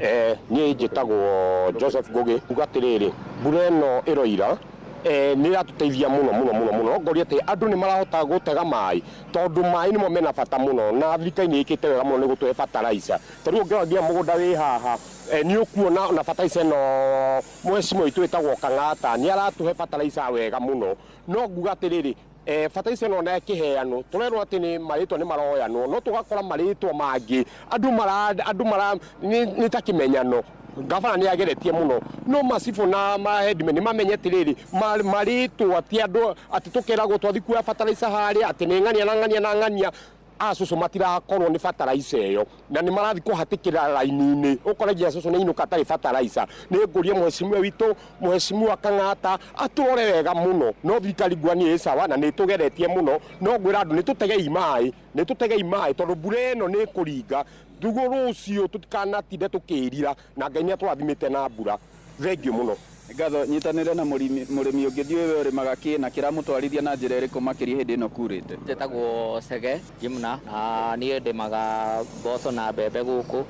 Niĩ njĩtagwo Joseph Ngugi. Uga atĩrĩrĩ, mbura ĩno ĩroira nĩ ĩratũteithia mũno mũno mũno mũno. Ngoria atĩ andũ nĩ marahota gũtega maĩ tondũ maĩ nĩmo mena bata mũno na thirikari nĩ ĩkĩte wega mũno nĩ gũtũhe fertilizer. Ta rĩu ũngĩrora nginya mũgũnda wĩ haha nĩ ũkuona ona fertilizer ĩno mheshimiwa witũ wĩtagwo Kang'ata nĩ aratũhe fertilizer wega mũno. No nguga atĩrĩrĩ, fertilizer ĩno ona ĩkĩheanwo tũrerwo atĩ nĩ marĩtwa nĩ maroyanwo no tũgakora marĩtwa mangĩ andũ mara nĩ ta kĩmenyano. Gavana nĩ ageretie mũno no macibũ na maheadmen nĩ mamenye atĩrĩrĩ marĩtwa ti andũ atĩ tũkeragwo twathi kuoya fertilizer harĩa atĩ nĩ ng'ania na ng'ania na ng'ania acũcũ matirakorwo nĩ fertilizer ĩyo na nĩ marathi kũhatĩkĩra raini-inĩ ũkoragia acũcũ nĩ inũka atarĩ fertilizer. Nĩ ngũria mheshimiwa witũ mheshimiwa Kang'ata atũrore wega mũno no thirikari ngua nĩ ĩ sawa na nĩ tũgeretie mũno no ngwĩra andũ nĩ tũtegei maĩ nĩ tũtegei maĩ tondũ mbura ĩno nĩ ĩkũringa ndugo rũciũ tũtikanatinde tũkĩrira na Ngai nĩ atũrathimĩte na mbura. Thengiũ mũno. Ngatho. Nyitanĩre na mũrĩmi ũngĩ ndiũĩ we ũrĩmaga kĩ na kĩramũtwarithia na njĩra ĩrĩkũ makĩria hĩndĩ ĩno kurĩte. Njĩtagwo Chege Jimna na niĩ ndĩmaga mboco na mbembe gũkũ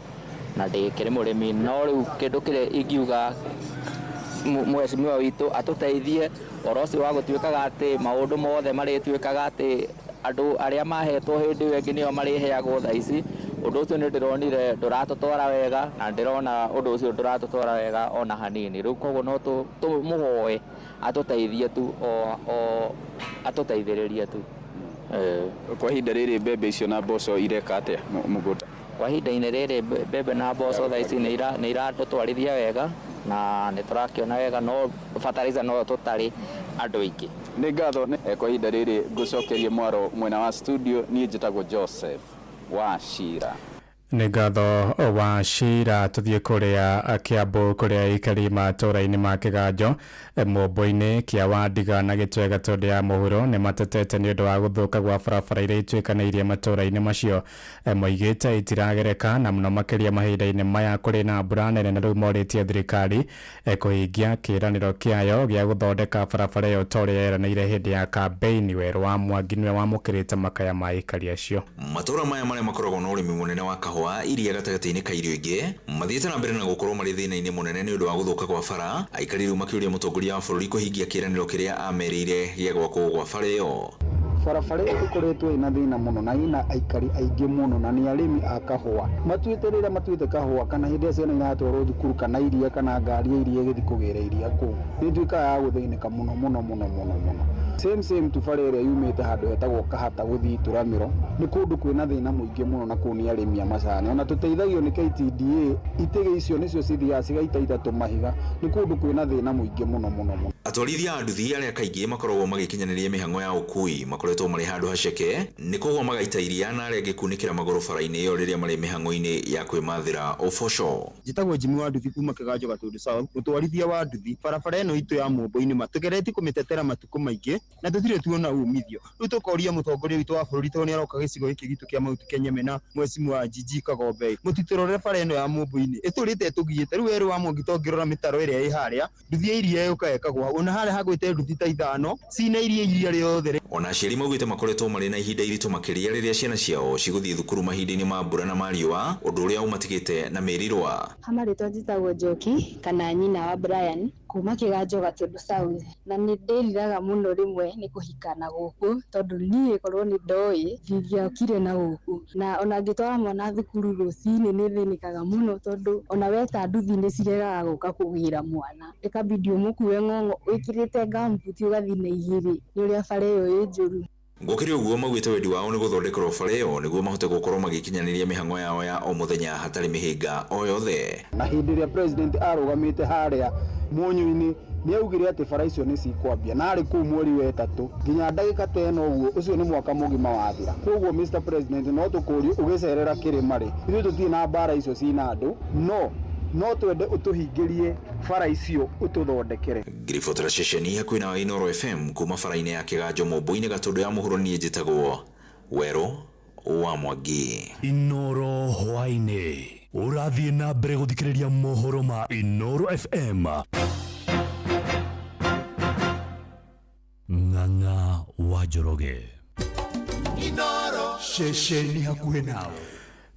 na ndĩkĩrĩ mũrĩmi no rĩu kĩndũ kĩrĩa ingiuga mheshimiwa witũ atũteithie ũhoro ũcio wa gũtuĩkaga atĩ maũndũ mothe marĩtuĩkaga atĩ andũ arĩa mahetwo hĩndĩ ĩyo ĩngĩ nĩo marĩheagwo thaa ici. Ũndũ ũcio nĩ ndĩronire ndũratũtwara wega na ndĩrona ũndũ ũcio ndũratũtwara wega ona hanini. Rĩu koguo no tũmũhoe atũteithie tu o atũteithĩrĩrie tu. Kwa ihinda rĩrĩ mbembe icio na mboco ireka atĩa mũgũnda? Kwa ihinda-inĩ rĩrĩ mbembe na mboco thaa ici nĩ iratũtwarithia wega na nĩ tũrakĩona wega no fertilizer no tũtarĩ andũ aingĩ. Nĩ ngatho. Kwa ihinda rĩrĩ ngũcokerie mwaro mwena wa studio. Niĩ njĩtagwo Joseph Wachira. Nĩ ngatho Wachira. Tũthiĩ kũrĩa Kiambu kũrĩa aikari matũũra-inĩ ma Kĩganjo Mũmbũ-inĩ kĩa Wandiga na Gĩtwega tondũ ya mũhuro nĩ matetete nĩ ũndũ wa gũthũka gwa barabara iria ituĩkanĩirie matũũra-inĩ macio. Moigĩte itiragereka na mũno makĩria mahinda-inĩ maya kũrĩ na mbura nene na rĩu morĩtie thirikari kũhingia kĩĩranĩro kĩayo gĩa gũthondeka barabara ĩyo ta ũrĩa yeranĩire hĩndĩ ya kambeini. Werũ wa Mwangi nĩwe wamũkĩrĩte makaya ma aikari acio. Matũũra maya marĩa makoragwo na ũrĩmi mũnene wa kahũa iria gatagatĩ-inĩ ka irio ingĩ mathiĩte na mbere na gũkorwo marĩ thĩna-inĩ mũnene nĩ ũndũ wa gũthũka kwa bara. Aikari rĩu makĩũria mũtongoria wa bũrũri kũhingia kĩĩranĩro kĩrĩa ameriire gĩa gwakwo gwa bara ĩyo. Barabara ĩyo ĩkoretwo ĩna thĩna mũno na ĩna aikari aingĩ mũno na nĩ arĩmi a kahũa. Matuĩte rĩrĩa matuĩte kahũa kana hĩndĩ ĩrĩa ciana iratwarwo thukuru kana iria kana ngari ya iria ĩgĩthiĩ kũgĩra iria kũu nĩ ĩtuĩkaga ya gũthĩnĩka mũno mũno mũno mũno mũno. Same tu bara ĩrĩa yumĩte handũ hetagwo Kahata gũthiĩ Ituramĩro nĩ kũndũ kwĩna thĩna mũingĩ mũno na kũu nĩ arĩmi a macani. Ona tũteithagio nĩ KTDA itĩgĩ icio nĩcio cithiaga cigaitaita tũmahiga. Nĩ kũndũ kwĩna thĩna mũingĩ mũno mũno mũno. Atwarithia a nduthi arĩa kaingĩ makoragwo magĩkinyanĩria mĩhang'o ya ũkui makoretwo marĩ handũ haceke nĩ kũgwa magaita iria na arĩa angĩ kunĩkĩra magũrũ bara-inĩ ĩyo rĩrĩa marĩ mĩhang'o-inĩ ya kwĩmathĩra ũboco. Njĩtagwo Jimmy wa nduthi kuma Kĩganjo Gatũndũ South, mũtwarithia wa nduthi. Barabara ĩno itũ ya Mũmbũ-inĩ tũgeretie kũmĩtetera matukũ maingĩ Na tũtirĩ tuona umithio. Rĩu tũkoria mũtongoria witũ wa bũrũri, tondũ nĩ aroka gĩcigo gĩkĩ gitũ kĩa Mount Kenya mena mwecimu Gigi Kagombe, mũtitũrorere bara ĩno ya Mũmbũ-inĩ ĩtũrĩte ĩtũgiĩte. Rĩu werũ wa Mwangi tongĩrora mĩtaro ĩrĩa ĩ harĩa, nduthi ya iria yũka ĩkagwa hau, ona harĩa hagwĩte nduthi ta ithano cina iria iria rĩothe. Ona aciari maugĩte makoretwo marĩ na ihinda iritũ makĩria rĩrĩa ciana ciao cigũthiĩ thukuru mahinda-inĩ ma mbura na ma riũa, ũndũ ũrĩa ũmatigĩte na mĩrirwa. Hama rĩtwa njĩtagwo Njoki kana nyina wa Brian kuma Kĩganjo Gatũndũ South, na nĩ ndĩriraga mũno rĩmwe nĩ kũhika na gũkũ, tondũ niĩ korwo nĩ ndoĩ ndingĩokire na gũkũ, na ona ngĩtwara mwana thukuru rũcinĩ nĩ thĩnĩkaga mũno, tondũ ona weta nduthi nĩ ciregaga gũka kũgĩra mwana, ĩkabidi ũmũkue ng'ong'o wĩkĩrĩte ngambuti ũgathiĩ na igĩrĩ nĩ ũrĩa bara ĩyo ĩ njũru. Gũkĩrĩ ũguo, maugĩte wendi wao nĩ gũthondekerwo bara ĩyo nĩguo mahote gũkorwo magĩkinyanĩria mĩhang'o yao ya o mũthenya hatarĩ mĩhĩnga o yothe. Na hĩndĩ ĩrĩa president arũgamĩte harĩa Mũnyũ-inĩ, nĩ augire atĩ bara icio nĩ cikwambia, na arĩ kũu mweri wa ĩtatũ nginya ndagĩka ta ĩno ũguo, ũcio nĩ mwaka mũgima wathira. Koguo Mr President, no tũkũrie ũgĩcerera kĩrĩma rĩ, ithuĩ tũtirĩ na mbara icio cina andũ, no twende ũtũhingĩrie bara icio ũtũthondekere. Ngĩribotera ceceni hakuhĩ na Inooro FM kuma bara-inĩ ya Kĩganjo Mũmbũ-inĩ Gatũndũ ya mũhuro, niĩ njĩtagwo Werũ wa Mwangi. Inooro hwaĩ-inĩ ũrathiĩ na mbere gũthikĩrĩria mohoro ma Inooro FM. Ng'ang'a wa Njoroge. Inooro ceceni hakuhĩ nawe.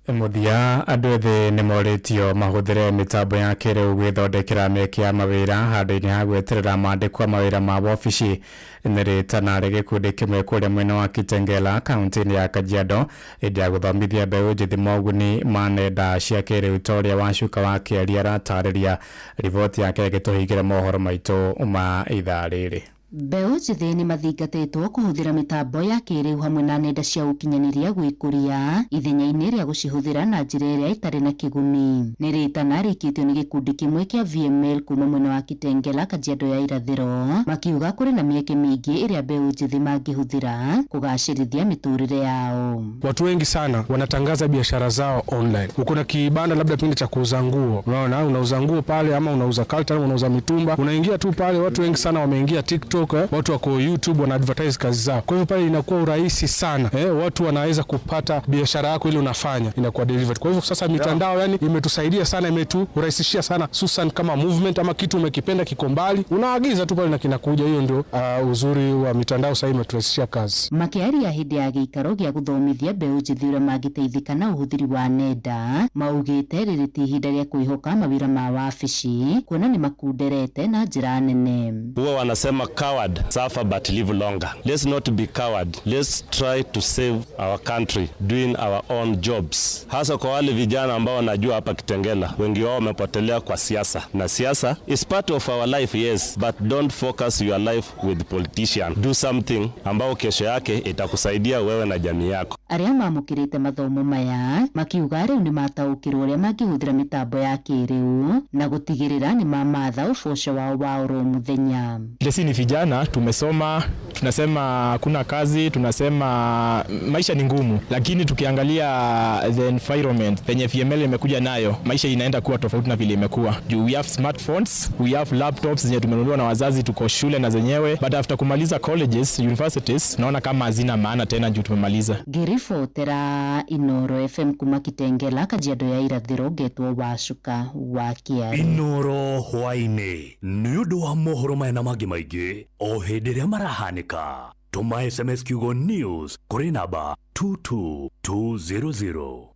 Mũthia, andũ ethĩ nĩ morĩtio mahũthĩre mĩtambo ya kĩrĩu gwĩthondekera mĩeke ya mawĩra handũ-inĩ ha gweterera mandĩkwo mawĩra ma wabici. Nĩ rĩtana rĩ gĩkundi kĩmwe kũrĩa mwena wa Kitengela, kaunti-inĩ ya Kajiado, hĩndĩ ya gũthomithia mbeũ njĩthĩ moguni ma nenda cia kĩrĩu, ta ũrĩa Wacuka wa Kĩaria aratarĩria. Riboti yake ĩgĩtũhingĩra mohoro maitũ ma ithaa rĩrĩ. Mbeũ njĩthĩ nĩ mathingatĩtwo kũhũthĩra mĩtambo ya kĩrĩu hamwe na nenda cia ũkinyanĩria gwĩkũria ithenya-inĩ rĩa gũcihũthĩra na njĩra ĩrĩa ĩtarĩ na kĩguni. Nĩ rĩtana rĩkĩtio nĩ gĩkundi kĩmwe kĩa VML kuma mwena wa Kitengela, Kajiado ya Irathĩro, makiuga kũrĩ na mĩeke mĩingĩ ĩrĩa mbeũ njĩthĩ mangĩhũthĩra kũgacĩrithia mĩtũrĩre yao. Watu wengi sana wanatangaza biashara zao online. Uko na kibanda labda pengine cha kuuza nguo, unaona unauza nguo pale, ama unauza kalta, ama unauza mitumba, unaingia tu pale. Watu wengi sana wameingia TikTok, watu wako YouTube wana advertise kazi zao. Kwa hivyo pale inakuwa urahisi sana, watu wanaweza kupata biashara yako ile unafanya inakuwa delivered. Kwa hivyo sasa mitandao yani imetusaidia sana, imeturahisishia sana, hususan kama movement ama kitu umekipenda kiko mbali, unaagiza tu pale na kinakuja. Hiyo ndio uzuri wa mitandao, sasa imeturahisishia kazi. Makĩaria hĩndĩ ya gĩikaro gĩa gũthomithia mbeũ njĩthĩ ũrĩa mangĩteithĩka na ũhũthĩri wa nenda, maugĩte rĩrĩ ti ihinda rĩa kwĩhoka mawĩra ma wabici, kuona nĩ makunderete na njĩra nene. Huwa wanasema coward suffer but live longer. Let's not be coward. Let's try to save our country doing our own jobs. Hasa kwa wale vijana ambao wanajua hapa Kitengela, wengi wao wamepotelea kwa siasa. Na siasa is part of our life, yes, but don't focus your life with politician. Do something ambao kesho yake itakusaidia wewe na jamii yako. Arĩa mamũkĩrĩte mathomo maya makiuga rĩu nĩ mataũkĩrwo ũrĩa mangĩhũthĩra mĩtambo ya kĩrĩu na gũtigĩrĩra nĩ mamatha ũboco wao wa oro mũthenya. Sisi ni vijana tumesoma, tunasema hakuna kazi, tunasema maisha ni ngumu, lakini tukiangalia the environment penye VML imekuja nayo, maisha inaenda kuwa tofauti na vile imekuwa. Juu we have smartphones, we have laptops zenye tumenunuliwa na wazazi, tuko shule na zenyewe, but after kumaliza colleges, universities, naona kama hazina maana tena juu tumemaliza. Ngĩribotera Inooro FM kuma Kitengela, Kajiado ya Irathĩro, ngetwo Wacuka wa Kĩari. Inooro hwaĩ-inĩ nĩ ũndũ wa mohoro maya na mangĩ maingĩ o hĩndĩ ĩrĩa marahanĩka, tũma SMS kiugo news kũrĩ namba 22200.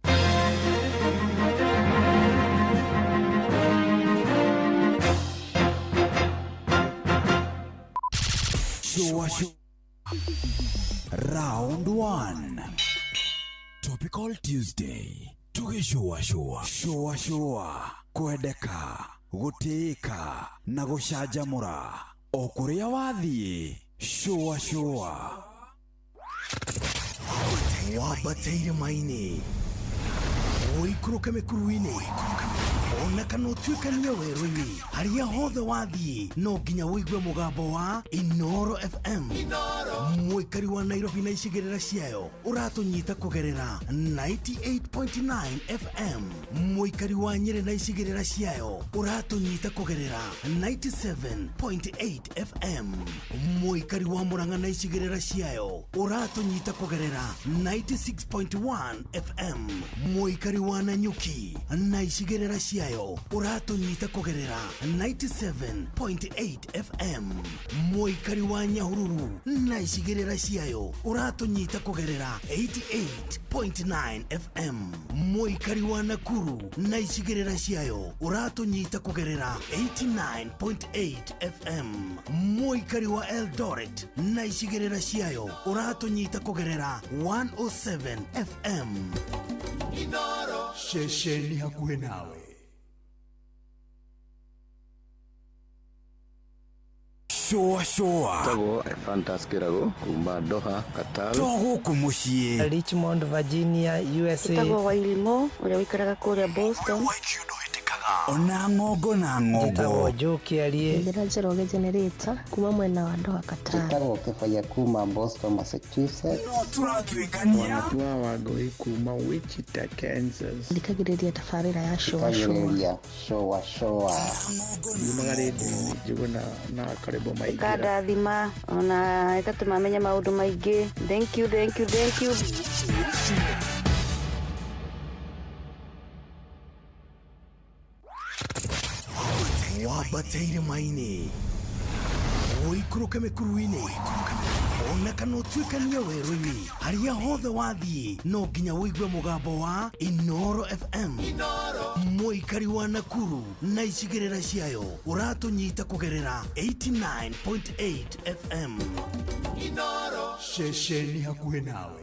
Shua shua. Round 1. Topical Tuesday. Tugĩcũa shũa. Shũa shũa. Kwendeka, gũtĩĩka na gũcanjamũra. O kũrĩa wathiĩ, shũa shũa. Wambate irĩma-inĩ, ũikũrũke mĩkuru-inĩ, ona kana ũtuĩkanie werũ-inĩ, harĩa hothe wathiĩ no nginya ũigue mũgambo wa Inooro FM. Mũikari wa Nairobi na icigĩrĩra ciayo ũratũnyita kũgerera 98.9 FM. Mũikari wa Nyĩrĩ na icigĩrĩra ciayo ũratũnyita kũgerera 97.8 FM. Mũikari wa Murang'a na icigĩrĩra ciayo ũratũnyita kũgerera 96.1 FM. Mũikari wa Nanyuki na icigĩrĩra ciayo ũratũnyita kũgerera 97.8 FM. Mũikari wa Nyahururu na icigĩrĩra ciayo ũratũnyita kũgerera 88.9 FM. Mũikari wa Nakuru na icigĩrĩra ciayo ũratũnyita kũgerera 89.8 FM. Mũikari wa Eldoret na icigĩrĩra ciayo ũratũnyita kũgerera 107 FM. Inoro ceceni hakuhĩ nawe. Shũa shũa. Tagwo Fantas Kĩrago kuma Doha, Qatar. To gũkũ mũciĩ. Richmond, Virginia, USA. Ĩtagwo Wairimo ũrĩa ũikaraga kũrĩa Boston. Ona ng'ongo na ng'ongo. Njĩtagwo Joe Kĩarie. Njĩra Njoroge Generator kuma mwena wa Doha, Qatar. Njĩtagwo Kĩbaya kuma Boston, Massachusetts. No tũratuĩkania. Wanatua Wangũi kuma Wichita, Kansas. Thikagĩrĩria tabarĩra ya shũa shũa. Thikagĩrĩria shũa shũa. Yumaga rĩndiũ-inĩ Njũgũna na Karĩbo Maingĩra. Ĩkandathima ona ĩgatũma menye maũndũ maingĩ. Thank you, thank you, thank you. Wambate irĩma-inĩ, ũikũrũke mĩkuru-inĩ, ona kana ũtuĩkanie werũ-inĩ, harĩa hothe wathiĩ no nginya ũigue mũgambo wa Inoro FM. Mũikari wa Nakuru na icigĩrĩra ciayo ũratũnyita kũgerera 89.8 FM. Inoro ceceni hakuhĩ nawe.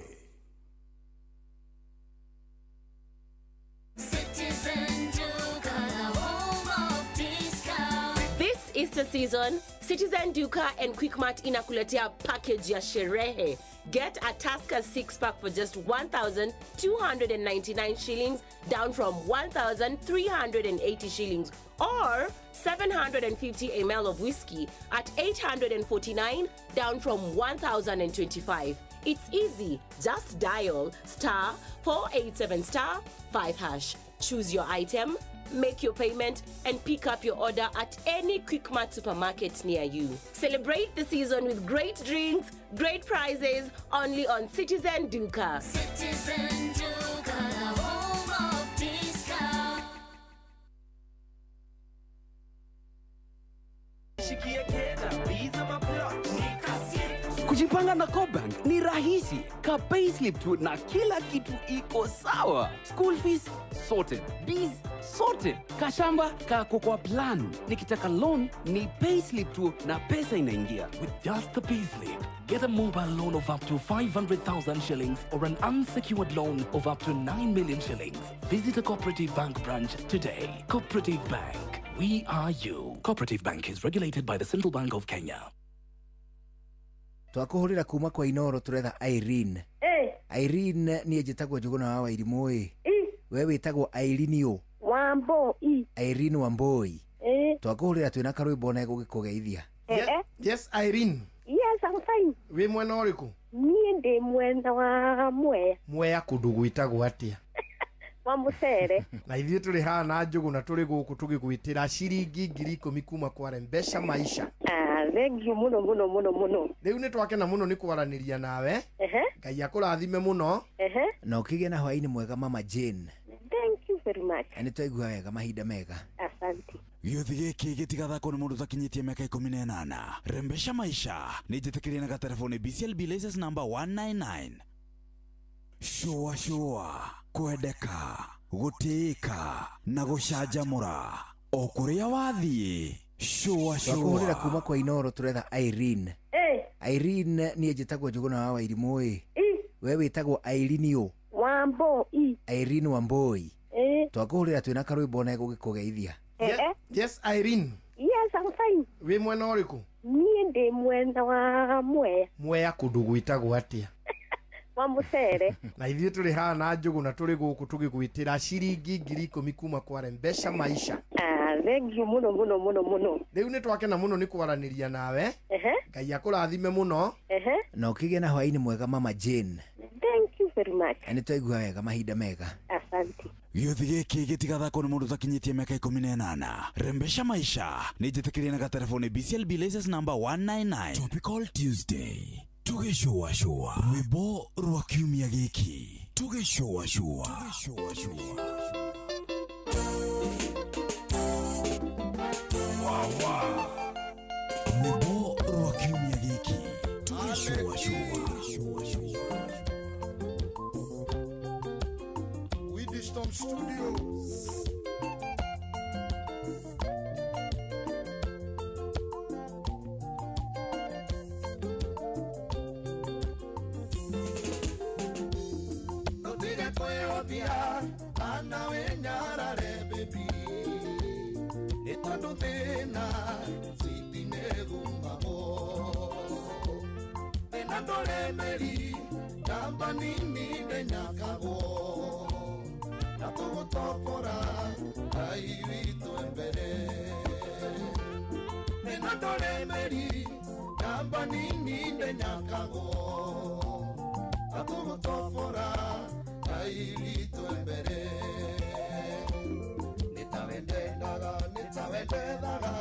Easter season, Citizen Duka and Quickmart inakuletea package ya sherehe. Get a Tusker 6-pack for just 1,299 shillings, down from 1,380 shillings, or 750 ml of whiskey at 849, down from 1,025. It's easy. Just dial *487*5#. Choose your item, make your payment, and pick up your order at any Quickmart supermarket near you. Celebrate the season with great drinks, great prizes, only on Citizen Duka. Citizen Duka, the home of discount. Kujipanga na CoBank ni rahisi. Ka payslip tu na kila kitu iko sawa. School fees sorted, bills sorted, kashamba kako kwa plan. Nikitaka loan ni payslip tu na pesa inaingia. With just the payslip, get a mobile loan of up to 500,000 shillings or an unsecured loan of up to 9 million shillings. Visit a Cooperative Bank branch today. Cooperative Bank, we are you. Cooperative Bank is regulated by the Central Bank of Kenya. Twakuhurira kuma kwa Inoro turetha Irene. Irene niĩ njĩtagwo Njũgũna wa Wairimũ ĩ. We wĩtagwo Irene ũ? Wambui. Irene Wambui. Twakuhurira twĩna karwĩmbo na gũgĩkũgeithia. Yes, Irene. Yes, I'm fine. Wĩ mwena ũrĩkũ? Niĩ ndĩ mwena wa Mwea. Mwea kũndũ gwĩtagwo atĩa? Wa mũcere. Na ithuĩ tũrĩ haha na Njũgũna tũrĩ gũkũ tũgĩgwĩtĩra ciringi 10,000 kuma kwa Rembesha Maisha. Thank you muno muno muno muno. Rĩu nĩ twakena mũno nĩ kwaranĩria nawe. Ngai akũrathime mũno. Na ũkĩgĩe na hwaĩ-inĩ mwega Mama Jane. Thank you very much. Nĩ twaigua wega mahinda mega. Asante. Gĩũthi gĩkĩ gĩtigathakwo nĩ mũndũ ũtakinyĩtie mĩaka 18. Rembesha Maisha nĩ njĩtĩkĩrie na gatelefoni BCLB license number 199. Shũa shũa, kwendeka, gũtĩĩka na gũcanjamũra o kũrĩa wathiĩ. Shũa shũa. Twakuhurira kuma kwa Inoro turetha Irene. Irene niĩ njĩtagwo Njũgũna wa Wairimũ ĩ. We wĩtagwo Irene ũ? Wambui. Irene Wambui. Twakuhurira twĩna karwĩmbo na gũgĩkũgeithia. Yes, Irene. Yes, I'm fine. Wĩ mwena ũrĩkũ? Niĩ ndĩ mwena wa Mwea. Mwea kũndũ gwĩtagwo atĩa? Wa mũcere. Na ithuĩ tũrĩ haha na Njũgũna tũrĩ gũkũ tũgĩgwĩtĩra ciringi 10,000 kuma kwa Rembesha Maisha. Thank you muno muno muno muno. Rĩu nĩ twakena mũno nĩ kwaranĩria nawe. Ngai akũrathime mũno. Na ũkĩgĩe na hwaĩ-inĩ mwega Mama Jane. Thank you very much. Nĩ twaigua wega mahinda mega. Asante. Gĩũthi gĩkĩ gĩtigathakwo nĩ mũndũ ũtakinyĩtie mĩaka 18. Rembesha maisha nĩ njĩtĩkĩrie na gaterefoni BCLB license number 199. Topical Tuesday tũgĩcũacũa rwĩmbo rwa kiumia gĩkĩ tũgĩcũacũa. Rwĩmbo rwa kiumia gĩkĩ tũgĩcũacũa. We Storm Studios. Ndutige kwĩhũthia kana wĩnyarare baby, nĩ tondũ thĩna citinĩgumagwo, thĩna ndũrĩ mĩri, namba nini ndĩnyakagwo, na tũgũtobora Ngai witũ mbere. Thĩna ndũrĩ mĩri, namba nini ndĩnyakagwo, na tũgũtobora Ngai witũ mbere. Nĩ tawe ndendaga, nĩ tawe ndethaga,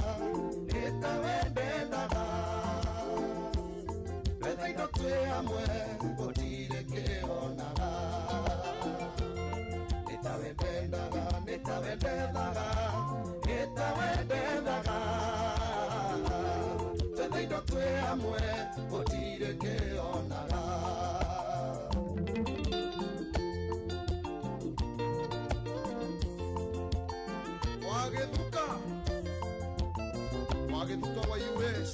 nĩ tawe ndendaga, twetha indo twĩ hamwe gũtirĩ kĩonaga. Nĩ tawe ndendaga, nĩ tawe ndethaga, nĩ tawe ndethaga, twetha indo twĩ hamwe gũtirĩ kĩonaga. Wagĩthuka, wagĩthuka wa US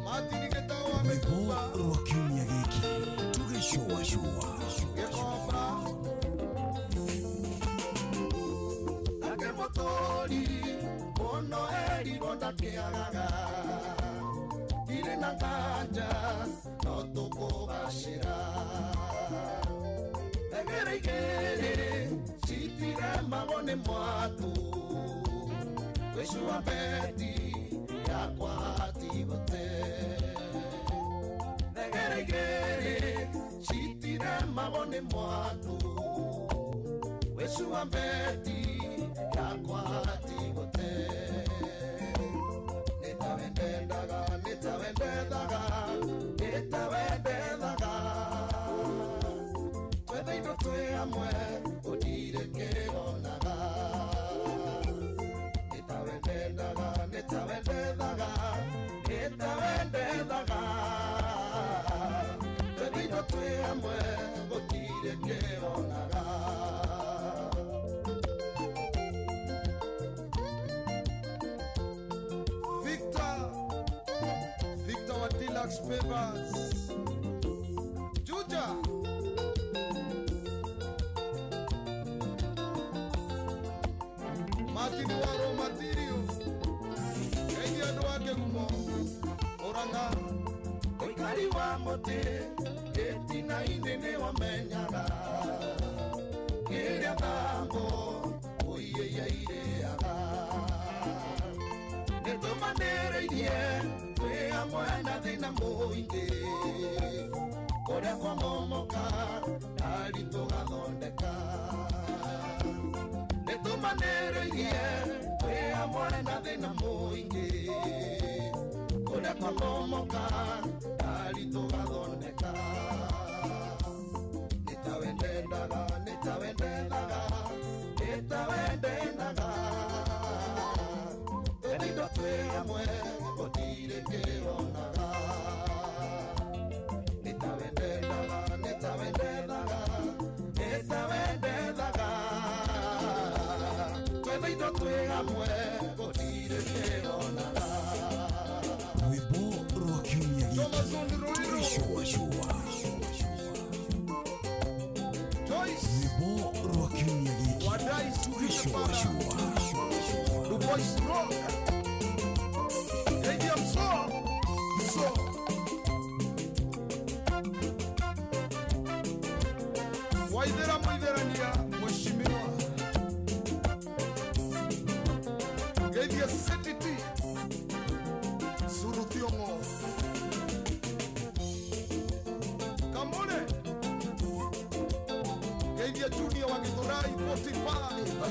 Martin Gĩtaũ wa Rwĩmbo Mĩtumba rwa kiumia gĩkĩ tũgĩcũacũa. Gĩkomba nake mũtũri mũno erirwo ndakĩagaga, ndirĩ na nganja no tũkũgacĩra. Thengere igĩrĩ citiremagwo nĩ mwatũ, gwĩcua beti yakwa tigũte. Thengere igĩrĩ citiremagwo nĩ mwatũ, gwĩcua beti yakwa tigũte. Nĩ tawe ndendaga, nĩ tawe ndethaga, nĩ tawe ndethaga, twetha indo twĩ hamwe gũtirĩ kĩonaga. Nĩ tawe ndendaga, nĩ tawe ndethaga, nĩ tawe ndethaga, twetha indo twĩ hamwe gũtirĩ kĩonaga. Victor, Victor wa Deluxe Papers, Juja Martin wa Raw Material, Geithia andũ a Kĩgumo, Mũrang'a. Ũikari wa mũtĩ gĩtina-inĩ nĩwamenyaga kĩrĩa thambo ũiĩia irĩaga. Nĩtũmanĩrĩirie twĩ hamwe na thĩna mũingĩ, kũrĩa kwamomoka ndari tũgathondeka. Nĩtũmanĩrĩirie twĩ hamwe na thĩna mũingĩ, kũrĩa kwamomoka ndari tũgathondeka. Nĩ tawe ndendaga, nĩ tawe ndethaga, nĩ tawe ndendaga, twetha indo twĩ hamwe gũtirĩ kĩonaga. Nĩ tawe ndendaga, nĩ tawe ndethaga, nĩ tawe ndethaga, twetha indo twĩ hamwe gũtirĩ kĩonaga. Rwĩmbo rwa kiumia gĩkĩ tũgĩcũacũa. Rwĩmbo rwa kiumia gĩkĩ tũgĩcũacũa. The voice rock. Geithia mso mso Waithera mũitherania mheshimiwa Geithia CTT Suru Thiong'o Kamune. Ngeithia Junior wa Githurai 45.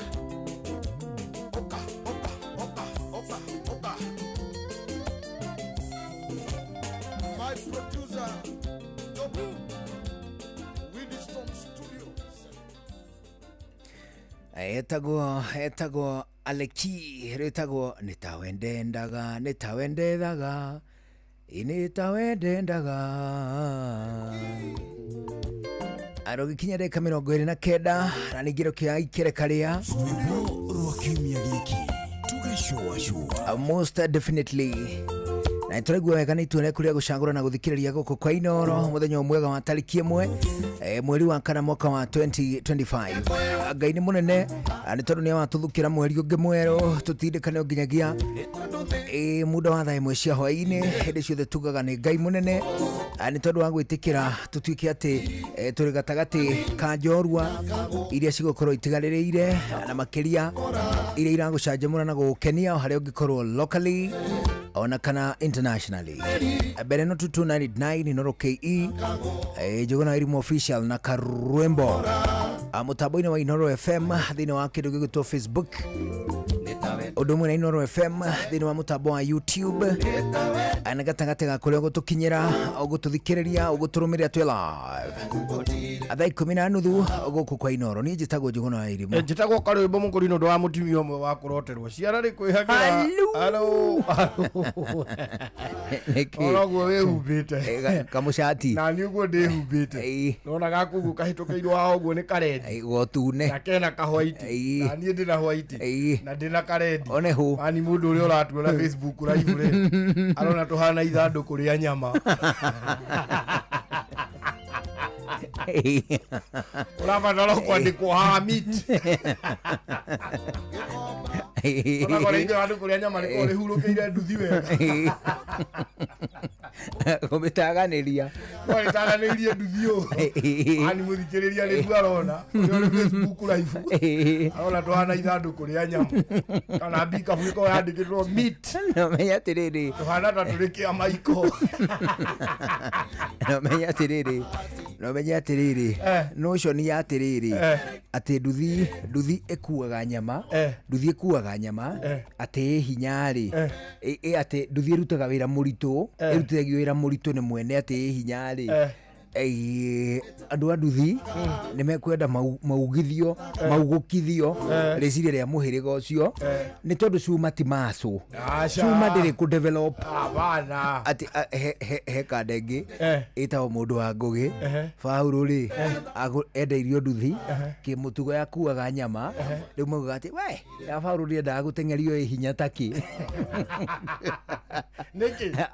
Oka, oka, oka, oka, oka. My producer, Jobu, Winston Studios. Etagwo Aleki, rĩtagwo nĩ tawe ndendaga, nĩ tawe ndethaga, ĩ nĩ tawe ndendaga. Arũgĩkinya ndagĩka 29 na ningĩ kĩa ikereka rĩa Rwĩmbo rwa kiumia gĩkĩ tũgĩcũacũa. Most definitely na tũraigua wega nĩ itua rĩaku rĩa gũcagũra na gũthikĩrĩria gũkũ kwa Inoro mũthenya mwega wa tarĩki 1 mweri wa 4 mwaka wa 2025. Ngai nĩ mũnene, nĩ tondũ nĩ watũthukĩra mweri ũngĩ mwerũ tũtindĩkane nginyagia muda wa thaa 1 cia hwaĩ-inĩ. Hĩndĩ ciothe tugaga nĩ Ngai mũnene, nĩ tondũ wa gwĩtĩkĩra tũtuĩke atĩ tũrĩ gatagatĩ ka njorua iria cigũkorwo itigarĩrĩire, na makĩria iria iragũcanjamũra na gũgũkenia o harĩa ũngĩkorwo locally ona kana internationally. Mbere no 2299 Inoro KE, Njũgũna Irimũ official na Karwembo mũtambo-inĩ wa Inoro FM thĩinĩ wa kĩndũ gĩgwĩtwo Facebook, ũndũ ũmwe na Inoro FM thĩinĩ wa mũtambo wa YouTube, na gatagatĩ ga kũrĩa ũgũtũkinyĩra, ũgũtũthikĩrĩria, ũgũtũrũmĩrĩra twĩ live thaa 10:30 gũkũ kwa Inoro. Niĩ njĩtagwo Njũgũna wa Irimũ. Njĩtagwo Karwĩmbo Mũkũri nĩ ũndũ wa mũtumia ũmwe wa kũroterwo ciara rĩ kwĩhagĩra. Halo. Nĩkĩ? Ona ũguo wĩhumbĩte kamũcati na niĩ ũguo ndĩhumbĩte, nona gaku ũguo kahĩtũkĩirwo haha ũguo nĩ karendi gotune na kena kahwaiti, na niĩ ndĩna hwaiti na ndĩna karendi one hũ. Ani mũndũ ũrĩa ũratuona Facebook live rĩ arona tũhana ithandũkũ rĩa nyama, ũrabatara kwandĩkwo haha meat. Ona korwo ithandũkũ rĩa nyama rĩkorwo rĩhurũkĩire nduthi wega, kũmĩtaganĩria no rĩtaganĩirie nduthi ũũ. Ani mũthikĩrĩria rĩu arona ũrĩa ũrĩ Facebook live arona tũhana ithandũkũ rĩa nyama kana mbikabu ĩkorwo yandĩkĩtwo meat. No menya atĩrĩrĩ, tũhana ta tũrĩ kĩa maiko. No menya atĩrĩrĩ, no menya atĩrĩrĩ, notion ya atĩrĩrĩ atĩ nduthi ĩkuaga nyama, nduthi ĩkuaga nyama atĩ ĩ hinya rĩ, atĩ nduthi ĩrutaga wĩra mũritũ, ĩrutithagio wĩra mũritũ nĩ mwene atĩ ĩ hinya rĩ, andũ a nduthi nĩ mekwenda maugithio, maugũkithio rĩciria rĩa mũhĩrĩga ũcio, nĩ tondũ cuma ti macũ, cuma ndĩrĩ kũ develop. Atĩ he kanda ĩngĩ ĩtagwo mũndũ wa Ngũgĩ Baũrũ rĩ, endeirio nduthi kĩmũtugo yakuaga nyama, rĩu maugaga atĩ we ya Baũrũ ndĩendaga gũteng'erio ĩ hinya takĩ. Nĩkĩ?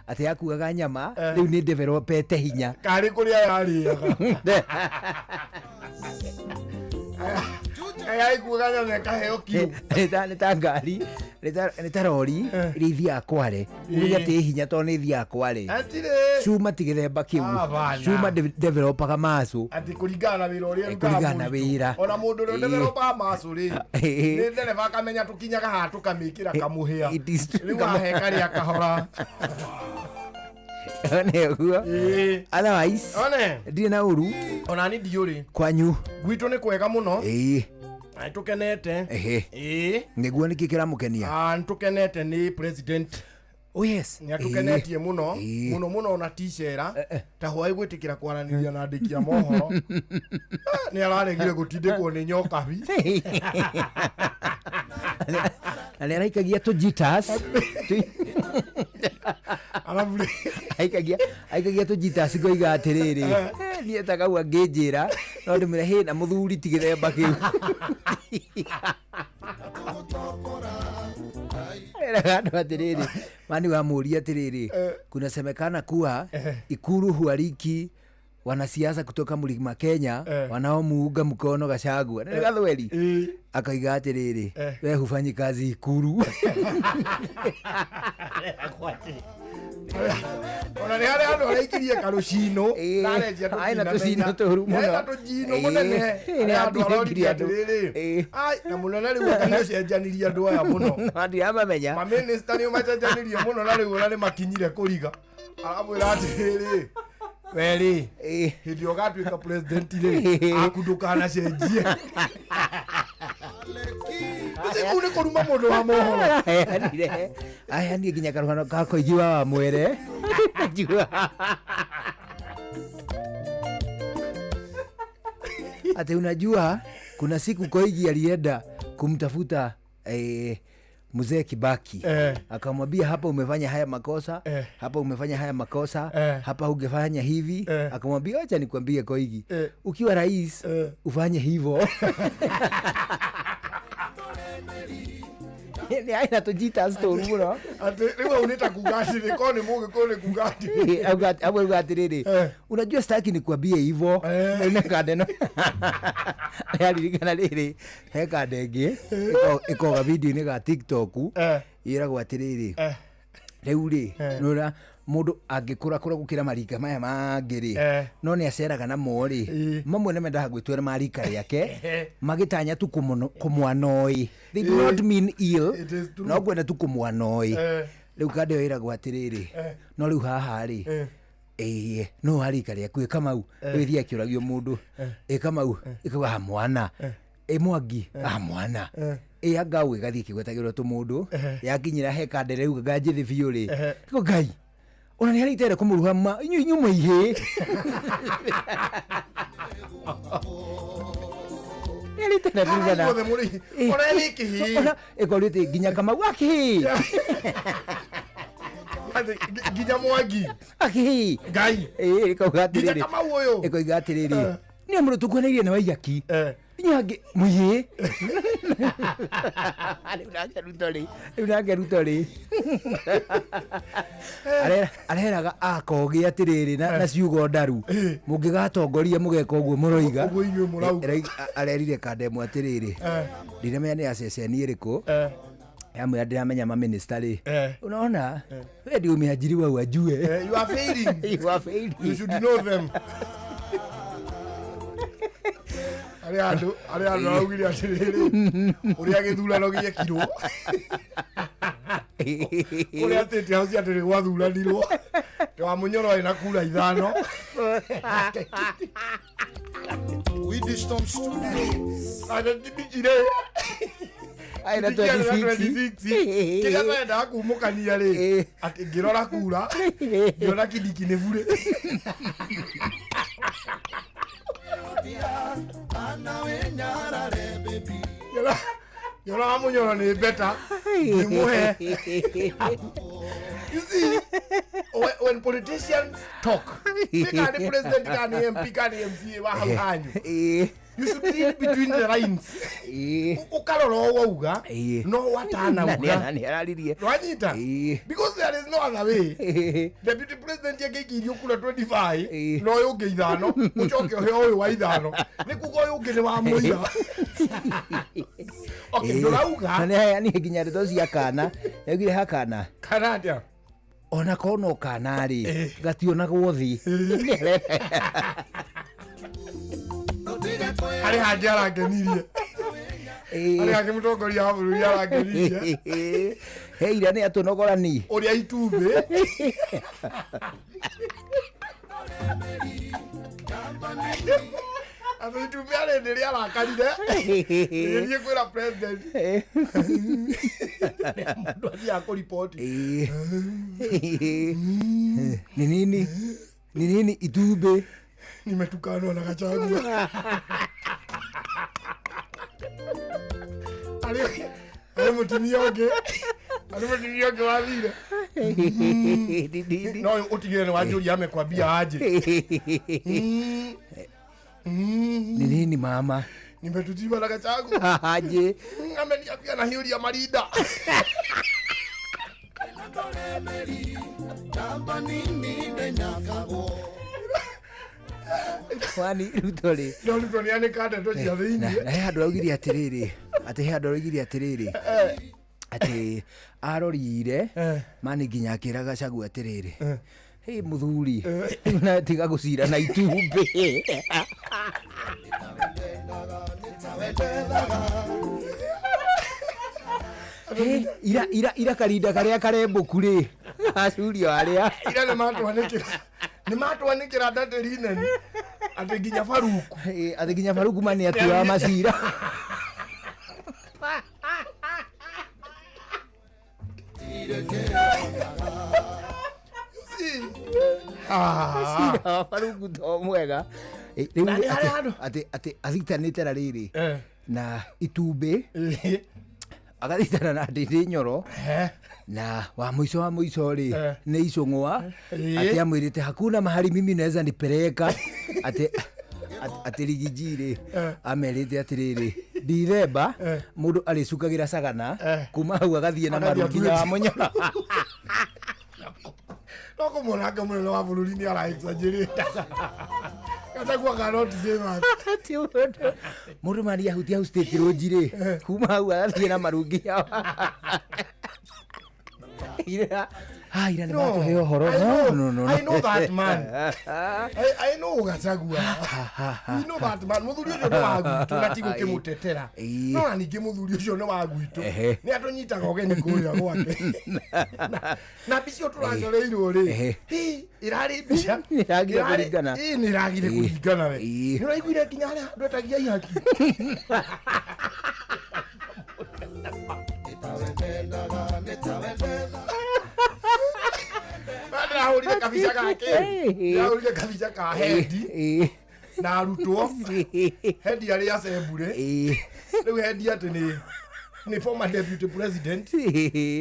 Atĩ yakuaga nyama rĩu nĩ developete hinya karĩ kũrĩa yarĩaga yaikuaga nyama ĩkaheo kiro. Nĩ ta ngari, nĩ ta rori iria ithiaga kware, uge atĩ hinya tondũ nĩ ithiaga kware. Atirĩ. Cuma ti gĩthemba kĩu, cuma developaga macũ atĩ kũringana na wĩra ũrĩa kũringana na wĩra. Ona mũndũ ũrĩa developaga macũ rĩ nĩ ndereba akamenya tũkinyaga haha tũkamĩkĩra kamũhĩa, rĩu ahe karĩa kahora. One ũguo. Otherwise one ndirĩ na ũru. Ona ni ndiũrĩ. Kwanyu gwitũ nĩ kwega mũno. Na nĩtũkenete. Nĩguo nĩkĩ kĩramũkenia? Nĩtũkenete nĩ president. Oh yes. Nĩ atũkenetie mũno mũno mũno, ona ti cera ta hwaĩ gwĩtĩkĩra kwaranĩria na andĩki a mohoro. Nĩ araregire gũtindĩkwo nĩ nyokabi. Na nĩ araikagia tũjitas. Aikagia tũjitas ngoiga atĩrĩrĩ, niĩ ta kau angĩnjĩra no ndĩmwĩre hĩ na mũthuri ti gĩthemba kĩu. Eraga andũ atĩrĩrĩ, mani wamũria atĩrĩrĩ, kunasemekana kuwa Ikuru huariki wanasiasa kutoka Mlima Kenya wanaomuunga mkono Gachagua. Nĩ gathweri. Akaiga atĩrĩrĩ, we hufanyi kazi Ikuru. Ona nĩ harĩ andũ araikirie karũcino, Aĩ na tũcino tũru mũno. Ena tũcino mũnene. Nĩ Andũ aroririe andũ. atĩrĩrĩ, ai na mũnene rĩu anga nĩ ũcenjanirie andũ aya mũno. Ndiramamenya. Mamĩnĩsta nĩ ũmacenjanirie mũno na rĩu ona nĩ makinyire kũriga. Aramwĩra atĩrĩrĩ, Werĩ hĩndĩ ĩyo ũgatuĩka president rĩ, aku ndũkanacenjie. Ũcio kũu nĩ kũruma mũndũ wa mohoro. Aheanire, aheanire nginya karũgano ka koigi wa Wamwere. Njigua. Ati unajua kuna siku Koigi alienda kumtafuta mzee Kibaki, akamwambia hapa umefanya haya makosa, hapa umefanya haya makosa, hapa ungefanya hivi. Akamwambia acha nikwambie Koigi, ukiwa rais ufanye hivyo. Nĩ aina tũnjita tũru mũno. Atĩ rĩu hau nĩ ta kuga atĩrĩ, korwo nĩ mũgĩkũyũ nĩ kuga atĩrĩ. Auga atĩrĩrĩ, unajua sitaki nikuambie hivo. Na kande no yaririkana rĩrĩ, he kande ĩngĩ ĩkoga video-inĩ ga TikTok ĩragwo atĩrĩrĩ, rĩu rĩ nĩũra mũndũ angĩkũrakũra gũkĩra marika maya mangĩ rĩ, no nĩ aceraga namo rĩ, mamwe nĩ mendaga gwĩtua marika rĩake magĩtanya tu kũmwanoĩ. They do not mean ill, no kwenda tu kũmwanoĩ. Rĩu kande ĩyo ĩragwo atĩrĩrĩ, no rĩu haha rĩ, ĩĩ no harika rĩaku ĩ Kamau, rĩu ĩthiĩ akĩũragio mũndũ ĩ Kamau ĩkauga ha mwana ĩ Mwangi ha mwana ĩ anga ĩgathiĩ ĩkĩgwetagĩrwo tũmũndũ, yakinyĩra he kande rĩu nganjĩthĩ biũ rĩ, ĩko Ngai ona nĩ harĩ itere kũmũruha ma inyuĩ inyuĩ mũihĩ. Nĩ harĩ itere kũrugana. Othe mũrĩ ona nĩ kĩhĩĩ. Ona ĩkorĩte nginya Kamau akĩhĩ. Atĩ nginya Mwangi akĩhĩ. Ngai. Ĩĩ ĩkauga Nginya atĩrĩrĩ, Kamau ũyũ. ĩkoiga atĩrĩrĩ, nĩ mũndũ tũkuhanĩirie na Waiyaki inyuĩ angĩ mũihĩ. Rĩu nake Ruto rĩ, rĩu nake Ruto rĩ areraga akogi atĩrĩrĩ na ciugo ndaru, mũngĩgatongoria mũgeka ũguo mũroiga. Ũguo inyuĩ mũrauga. Arerire kandemwe atĩrĩrĩ, ndinamenya nĩ ya ceceni ĩrĩkũ, yamwĩra ndĩramenya maminista rĩ, unaona we ndio umeajiriwa uajue. You are failing. You are failing. You should know them. Arĩa andũ araugire atĩrĩrĩ, ũrĩa gĩthurano gĩekirwo ũrĩa State House atĩ nĩ gwathuranirwo atĩ wa Mũnyoro ena kura 5. We Disturb Studios. Atĩ ndikire. Aina Ndikire na 26. 26. Kĩrĩa twendaga kumũkania rĩ, atĩ ngĩrora kura ngĩona Kindiki nĩ burĩ. Ngĩona wa Mũnyoro nĩ beta ngĩmũhe. You see, when politicians talk, nĩ kana nĩ president kana nĩ MP kana nĩ MCA wa hau hanyu, you should read between the lines. Ũkarora o wauga no watanauga. Nĩ araririe. Nwanyita, because there is no other way. Deputy president angĩikĩirio kura 25 no ũyũ ũngĩ 5, ũcoke ũhe ũyũ wa 5, nĩ kuga ũyũ ũngĩ nĩ wa mũira. Okay, ndũrauga. Na nĩ aheanire nginya ndeto cia kana, yaugire ha kana kana atĩa, ona korwo no kana rĩ, gationagwo thĩ. Harĩ hangĩ arangenirie, harĩ hangĩ mũtongoria wa bũrũri arangenirie. He ira nĩ atũnogorani ũrĩa itumbĩ. Atĩ itumbĩ arĩ rĩrĩa arakarire rĩgĩthiĩ kwĩra president, mũndũ athiaga kũriboti. Ni nini ni nini itumbĩ? Nimetukanwa na Gachagua. Arĩ mũtumia ũngĩ, arĩ mũtumia ũngĩ wathire no ũtigĩre nĩ wanjũria amekwambia aje. Ni nini mama? Nimetutiwa na Gachagua. Aje. Ameniambia na hiuria marinda. Kwani Ruto rĩ, No Ruto nĩ anĩka ndeto cia thĩiniĩ. Na he handũ araugire atĩrĩrĩ, atĩ he handũ araugire atĩrĩrĩ, atĩ arorire mani nginya akĩra Gachagua atĩrĩrĩ, hĩ mũthuri, na tiga gũcira na itumbĩ. Hĩ, ira ira ira karinda karĩa karembũku rĩ, acurio arĩa Ira nĩ matwanĩkĩra, Nĩ matwanĩkĩra ndatĩ rineni atĩ nginya Faruku. Atĩ nginya Faruku mani atuaga macira. Macira wa Faruku to mwega. Rĩu Na nĩ harĩa handũ? atĩ athitanĩte na rĩrĩ na itumbĩ agathitana na Ndĩndĩ Nyoro na wa mũico rĩ nĩ Icũng'wa atĩ amwĩrĩte hakuna mahali mimi naweza nipeleka atĩ atĩ Rigiji rĩ amerĩte atĩrĩrĩ Dithemba mũndũ arĩcukagĩra cagana kuma hau agathiĩ na maru nginya wa Mũnyora. No kũmũranga mũnene wa bũrũri nĩ ara-exaggerate. Gachagua cannot say that. Mũndũ mani ahutia hau state road rĩ kuma hau agathiĩ na maru nginya ira ira nĩ matũhe ũhoro. No. I know that man. I know Gachagua. We know that man. Mũthuri ũcio nĩ wa gwitũ na ti gũkĩmũtetera. No na ningĩ mũthuri ũcio nĩ wa gwitũ. Nĩ atũnyitaga ũgeni kũrĩa gwake. Na mbica ĩyo tũracoreirwo rĩ. Ĩrarĩ mbica. Nĩragire kũringana. Nĩragire kũringana we. Nĩ ũraiguire nginya harĩa andũ etagia ihaki. Ndĩrahũrire kabica gake. Ndĩrahũrire kabica ka Hendi na arutwo. Hendi arĩ assembly. Rĩu Hendi atĩ nĩ former deputy president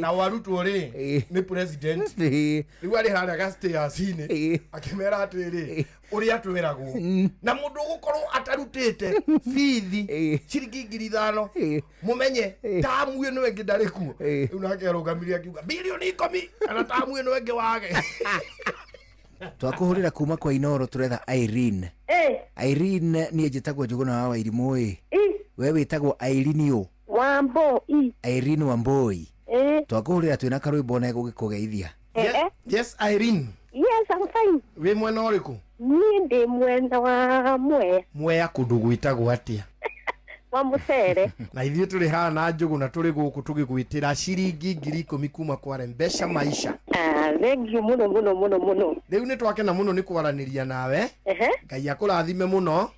na warutwo rĩ nĩ president. Rĩu arĩ harĩa gastairs-inĩ akĩmera atĩrĩ ũrĩa twĩragwo na mũndũ ũgũkorwo atarutĩte bithi ciringi 5,000 mũmenye tamu ĩno ĩngĩ ndarĩ kuo. Rĩu nake arũgamire akiuga bilioni 10 kana tamu ĩno ĩngĩ wage. Twakũhũrĩra kuma kwa Inoro tũretha Irene. Irene niĩ njĩtagwo Njũgũna wa Wairimũ ĩ. We wĩtagwo Irene ũ? Wamboi. Irene Wamboi. Twakũhũrĩra twĩna karwĩmbo na gũgĩkũgeithia. Yes, Irene. Yes, I'm fine. Wĩ mwena ũrĩkũ? Niĩ ndĩ mwena wa Mwea. Mwea kũndũ gwĩtagwo atĩa? Wa mũcere. Na ithuĩ tũrĩ haha na Njũgũna tũrĩ gũkũ tũgĩgwĩtĩra ciringi 10,000 kuma kwa Rembesha Maisha. Thank you mũno mũno mũno mũno. Rĩu nĩ twakena mũno nĩ kwaranĩria nawe. Ngai akũrathime mũno.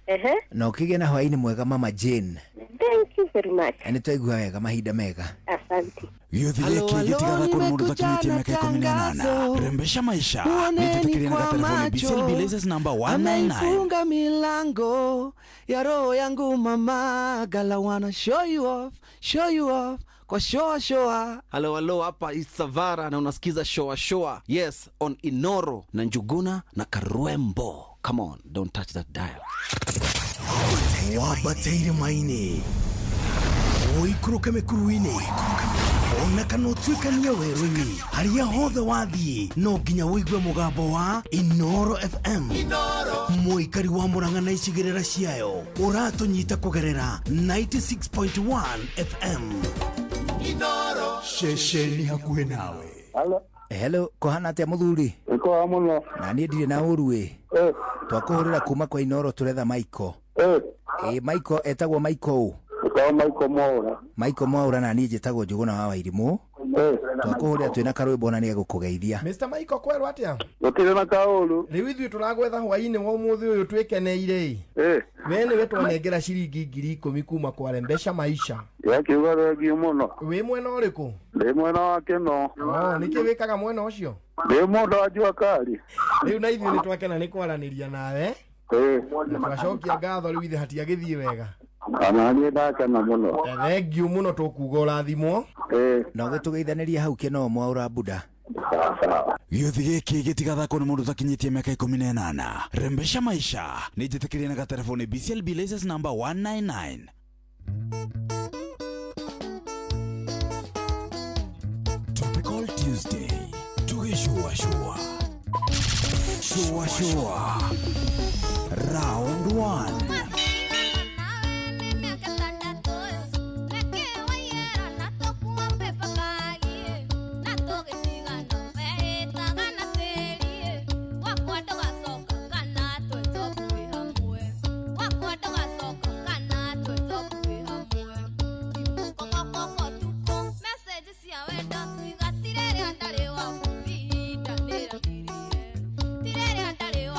Na ũkĩgĩe na hwaĩ-inĩ mwega Mama Jane. Thank you very much. Nĩ twaigua wega mahinda mega. Asante. Gĩũthi gĩkĩ gĩtigathakwo nĩ mũndũ ũtakinyĩtie mĩaka 18. Rembesha Maisha nĩnjĩtĩkĩrie na gatelefoni BCLB license number 199. Ameifunga milango ya roho yangu mama, gala wana show you off kwa shoa shoa. Halo halo, hapa Isavara na unasikiza shoa shoa. Yes, on Inoro na Njuguna na Karwembo. Come on, don't touch that dial. Wabateire maini ũikũrũke mĩkuru-inĩ ona kana ũtuĩkanie werũ-inĩ harĩa hothe wathiĩ no nginya ũigue mũgambo wa Inoro FM. Mũikari wa Murang'a na icigĩrĩra ciayo ũratũnyita kũgerera 96.1 FM. Inoro ceceni hakuhĩ nawe. Hello, kũhana atĩa mũthuri? Ĩkoa mũno. Na niĩ ndirĩ na ũru ĩ. Twakũhũrĩra kuma kwa Inoro tũretha Michael. Michael etagwo Michael ũ? Etagwo Michael Mwaura. Michael Mwaura na niĩ njĩtagwo Njũgũna wa Wairimũ. Twakũhũrĩra twĩna karwĩmbo na nĩegũkũgeithia. Mr. Michael kwerwo atĩa? Gũtirĩ na kaũru. Rĩu ithuĩ tũragwetha hwaĩ-inĩ wa ũmũthĩ ũyũ twĩkeneire ĩ. We nĩwe twanengera ciringi 10,000 kuma kwa Rembesha Maisha. Yakiuga thengiũ mũno. Wĩ mwena ũrĩkũ? Ndĩ mwena wa Kĩno. Nĩkĩ wĩkaga mwena ũcio? Ndĩ mũndũ wa jua kali. Rĩu na ithuĩ nĩtwakena nĩ kwaranĩria nawe. Na twacokia ngatho rĩu ithe hatiagĩthiĩ wega. Kana niĩ ndakena mũno. Thengiũ mũno tũkuga ũrathimwo. Na ũgĩtũgeithanĩria hau Kĩno Mwaura Buda. Gĩũthi gĩkĩ gĩtigathakwo nĩ mũndũ ũtakinyĩtie mĩaka 18. Rembesha Maisha nĩnjĩtĩkĩrie na gatelefoni BCLB license number 199. Topical Tuesday tugĩcũacũa shua shua round 1. Tirere andare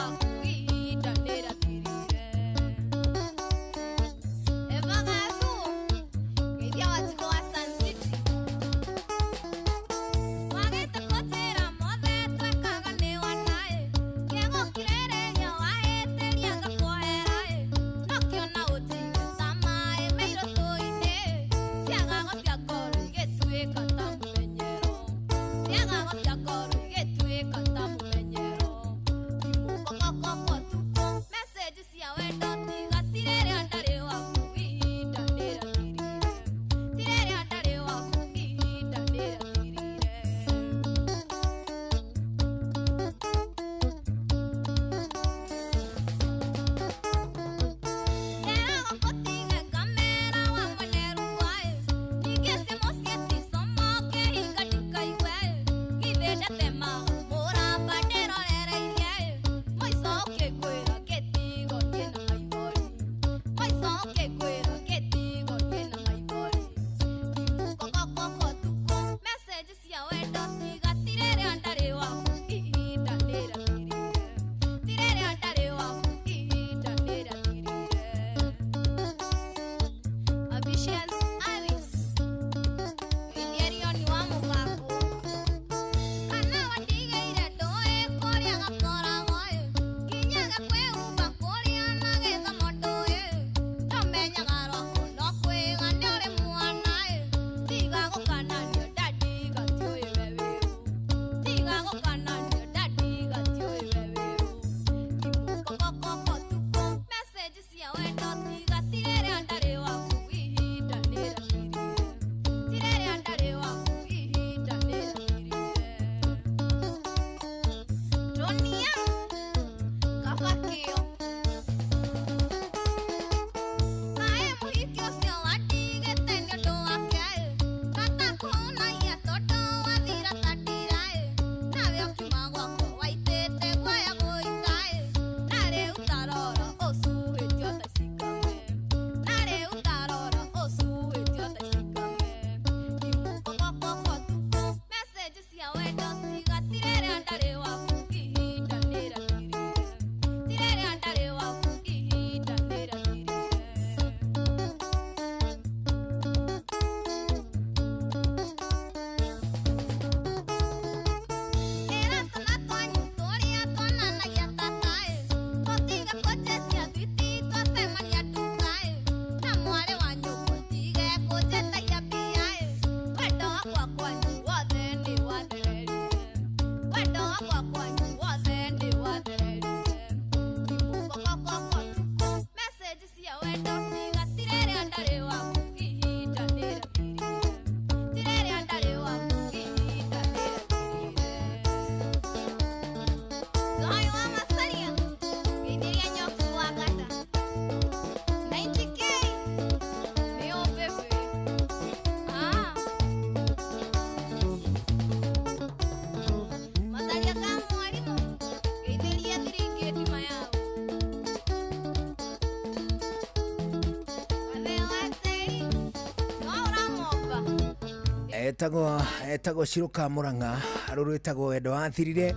Etagwo Ciruka Murang'a ruru etagwo wendo wathirire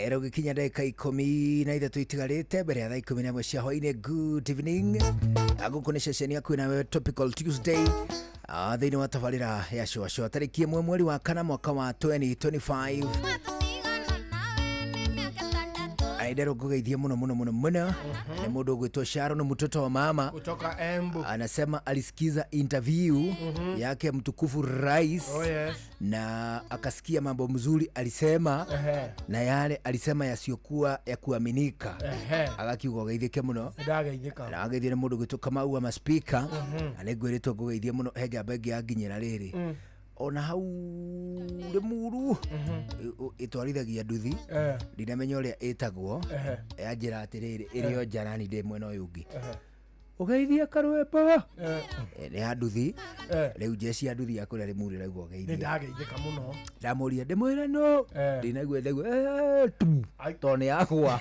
rũgĩkinya ndagĩka 13 itigarĩte mbere ya thaa 11 cia hwainĩ. Good evening, gũkũ nĩ ceceni yaku nawe Topical Tuesday thĩinĩ wa tabarĩra ya Shua Shua tarĩki 1 mweri wa 4 mwaka wa 2025. Aidero ngũgeithie mũno mũno mũno mũno nĩ mũndũ ũgwĩtwo Sharon mtoto wa mama kutoka Embu. Anasema alisikiza interview yake mtukufu rais. Oh, yes. Na akasikia mambo mzuri alisema na yale alisema yasiyokuwa ya kuaminika. Agakiuga geithike muno. Ndageithika. Na ageithie nĩ mũndũ ũgwĩtwo Kamau wa maspika. Na nĩngwĩrĩtwo ngũgeithie mũno he ngamba ĩngĩ yanginyĩra rĩrĩ ona hau Limuru itwarithagia nduthi ndinamenya ũrĩa ĩtagwo yanjĩra atĩrĩrĩ ĩrĩ o njarani ndĩ mwena ũyũ ũngĩ ũgeithie karwĩmbo nĩ ya nduthi rĩu njeci ya nduthi ya kũrĩa Limuru ĩraigua ũgeithie. Nĩ ndageithĩka mũno. Ndamũria ndĩmwĩre no ndinaigua ndaigua tu tondũ nĩ yakwa.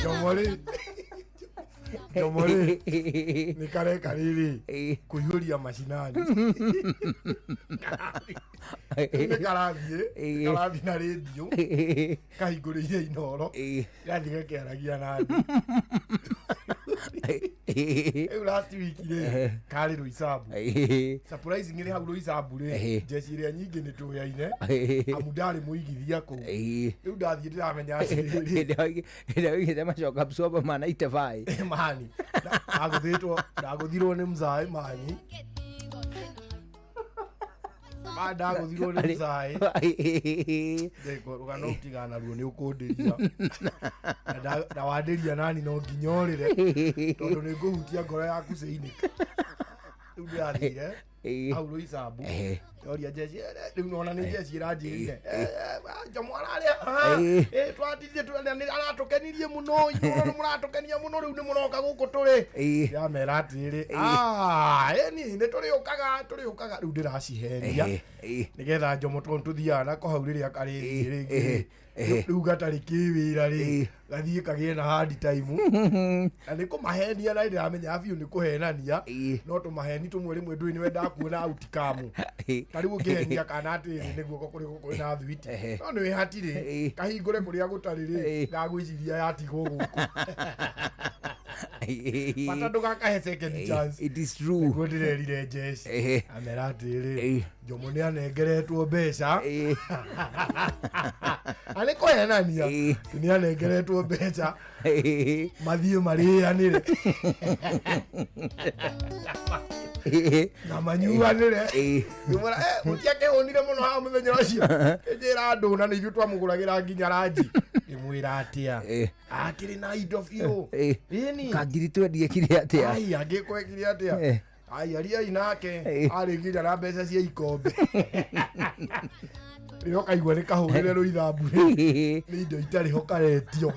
Jomori Jomori nĩ kareka rĩrĩ kũihũria macinani nĩ karathiĩ na rĩndiũ kahingũrĩire Inoro gathiĩ gakĩaragia na andũ. Rĩu last week rĩ karĩ Roysambu. Surprisingly hau Roysambu rĩ njeci iria nyingĩ nĩ tũyaine amu ndarĩ mũigithia kũu. Rĩu ndathiĩ ndĩramenya atĩrĩrĩ ndĩraigĩte macoka Mswapa ma 95 mani ndagũthirwo nĩ mzaĩ mani ndagũthirwo nĩ mzaĩ rũgano ũtigana naruo nĩ ũkũndĩria na wandĩria nani no nginya ũrĩre tondũ nĩ ngũhutia ngoro yaku cĩinĩka. Rĩu ndĩrathire hau Roysambu Ndoria jeshi rĩu nona nĩ jeshi ĩranjĩrire Njomo ararĩa haha twatirie aratũkenirie mũno inyuĩ nĩ mũratũkenia mũno rĩu nĩ mũroka gũkũ tũrĩ ndĩramera atĩrĩrĩ ĩni nĩ tũrĩũkaga rĩu ndĩracihenia nĩgetha Njomo tondũ tũthiaga nako hau rĩrĩa karĩthiĩ rĩngĩ rĩu gatarĩ kĩwĩra rĩ gathiĩ kagĩe na hard time na nĩ kũmahenia na ndĩramenya biũ nĩ kũhenania no tũmaheni tũmwe rĩmwe ndũĩ nĩ wendaga kuona outcome ta rĩu ũngĩhenia kana atĩrĩ nĩ guoko kũrĩ gũkũ na thwiti no nĩ wĩhatirĩ kahingũre kũrĩa gũtarĩ rĩ gagwĩciria yatigwo gũkũ bata ndũgakahe second chance. It is true. Nĩguo ndĩrerire jeshi amera atĩrĩ Njomo nĩ anengeretwo mbeca na nĩ kũhenania nĩ anengeretwo mbeca mathiĩ marĩanĩre na manyuanĩre mũtiakĩhũnire mũno haha mũthenya ũcio njĩra andũ na nĩ ithuĩ twamũgũragĩra nginya ranji ngĩmwĩra atĩa akĩrĩ na indo biũ ĩni kangiri twendie kire atĩa ai angĩkwekire atĩa ai ariai nake arĩ nginya na mbeca cia ikombe rĩrĩa ũkaigua nĩ kahũrĩre rũithambu nĩ indo itarĩ ho karetio.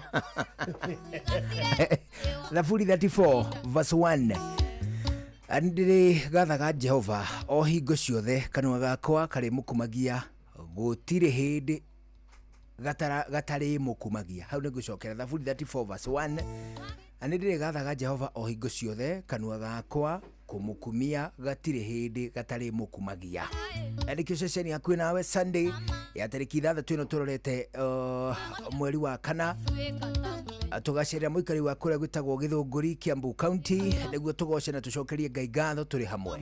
Thaburi 34 verse 1. Nĩndĩrĩgathaga Jehova o hingo ciothe, kanua gakwa karĩmũkumagia, gũtirĩ hĩndĩ gatarĩmũkumagia. Hau nĩngũcokera Thaburi 34 verse 1. Nĩndĩrĩgathaga Jehova o hingo ciothe, kanua gakwa kũmũkumia gatirĩ hĩndĩ gatarĩmũkumagia. Na nĩkĩo ceceni yaku nawe Sunday ya tarĩki 6 ĩno tũrorete mweri wa kana tũgacerera mũikari wa kũrĩa gwĩtagwo Gĩthũngũri Kiambu County nĩguo tũgoce na tũcokerie Ngai ngatho tũrĩ hamwe.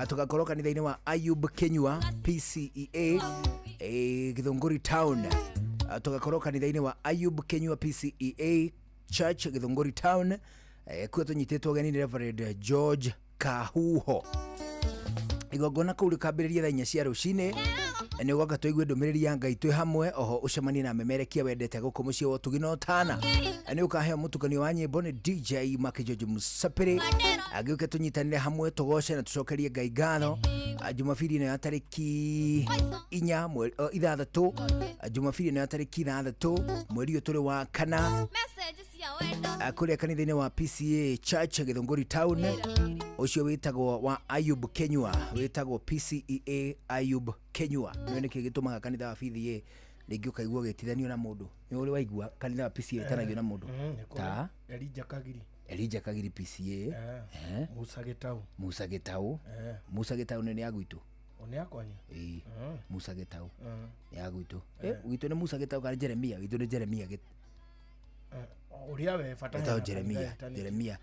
Tũgakorwo kanitha-inĩ wa Ayub Kenyua PCEA Gĩthũngũri Town. Tũgakorwo kanitha-inĩ wa Ayub Kenyua PCEA Church Gĩthũngũri Town kuo tũnyitĩtwo ũgeni nĩ Reverend George Kahuho. Igongona kũu rĩkambĩrĩria thaa 4 cia rũcinĩ nĩ ũgoka tũigue ndũmĩrĩri ya Ngai twĩ hamwe oho ũcemanie na memerekia wendete gũkũ mũciĩ wa ũtugi na ũtana. Nĩ ũkaheo mũtukanio wa nyĩmbo nĩ DJ Makijoji Musapiri agĩũke tũnyitanĩre hamwe tũgoce na tũcokerie Ngai ngatho. Jumabiri ĩno ya tarĩki 6 Jumabiri ĩno ya tarĩki 6 mweri ũyũ tũrĩ wa kana kũrĩa kanitha-inĩ wa PCA Church Gĩthũngũri Town ũcio wĩtagwo wa Ayub Kenyua wĩtagwo PCEA Ayub Kenyua. Nĩ nĩkĩ gĩtũmaga kanitha wa PCA rĩngĩ ũkaigua ũgĩtithanio na mũndũ? Nĩ ũrĩ waigua kanitha wa PCA wĩtanagio na mũndũ ta Elijah Kagiri PCA, Musa Gĩtau. Musa Gĩtau. Musa Gĩtau nĩ ya gwitũ. Nĩ akwanyu? Ĩĩ, Musa Gĩtau nĩ ya gwitũ. Gwitũ nĩ Musa Gĩtau kana Jeremia? Gwitũ nĩ Jeremia ũrĩa we bata Gĩtau Jeremia. Jeremia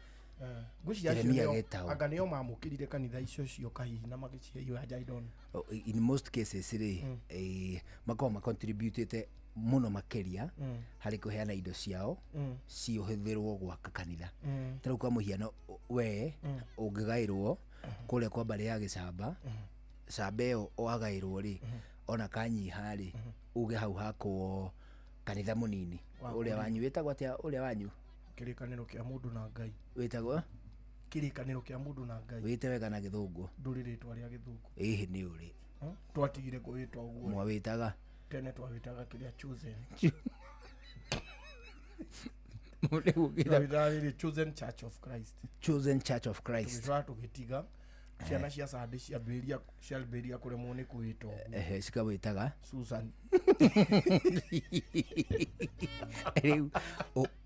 Jeremia Gĩtau. Anga nĩo mamũkĩrire kanitha icio cioka hihi na magĩcihe iwanja I don't know. In most cases rĩ makoragwo macontributĩte mũno makĩria harĩ kũheana indo ciao ciũhũthĩrwo gwaka kanitha. Ta rĩu kwa mũhiano we ũngĩgaĩrwo kũrĩa kwa mbarĩ ya Gĩcamba, camba ĩyo wagaĩrwo rĩ ona kanyiha rĩ uge hau hakwo kanitha mũnini ũrĩa wanyu wĩtagwo atĩa? Ũrĩa wanyu kĩrĩkanĩro kĩa mũndũ na Ngai wĩtagwo kĩrĩkanĩro kĩa mũndũ na Ngai. Wĩte wega na Gĩthũngũ. Ndũrĩ rĩtwa rĩa Gĩthũngũ. Ĩhĩ nĩ ũrĩ twatigire kũwĩta ũguo. Mwawĩtaga tene twawĩtaga kĩrĩa chosen. Twawĩtaga rĩrĩ Chosen Church of Christ. Chosen Church of Christ. Tũgĩcoka tũgĩtiga ciana cia Sunday ciambĩrĩria kũremwo nĩ kwĩta ũguo. Cikawĩtaga Susan. Rĩu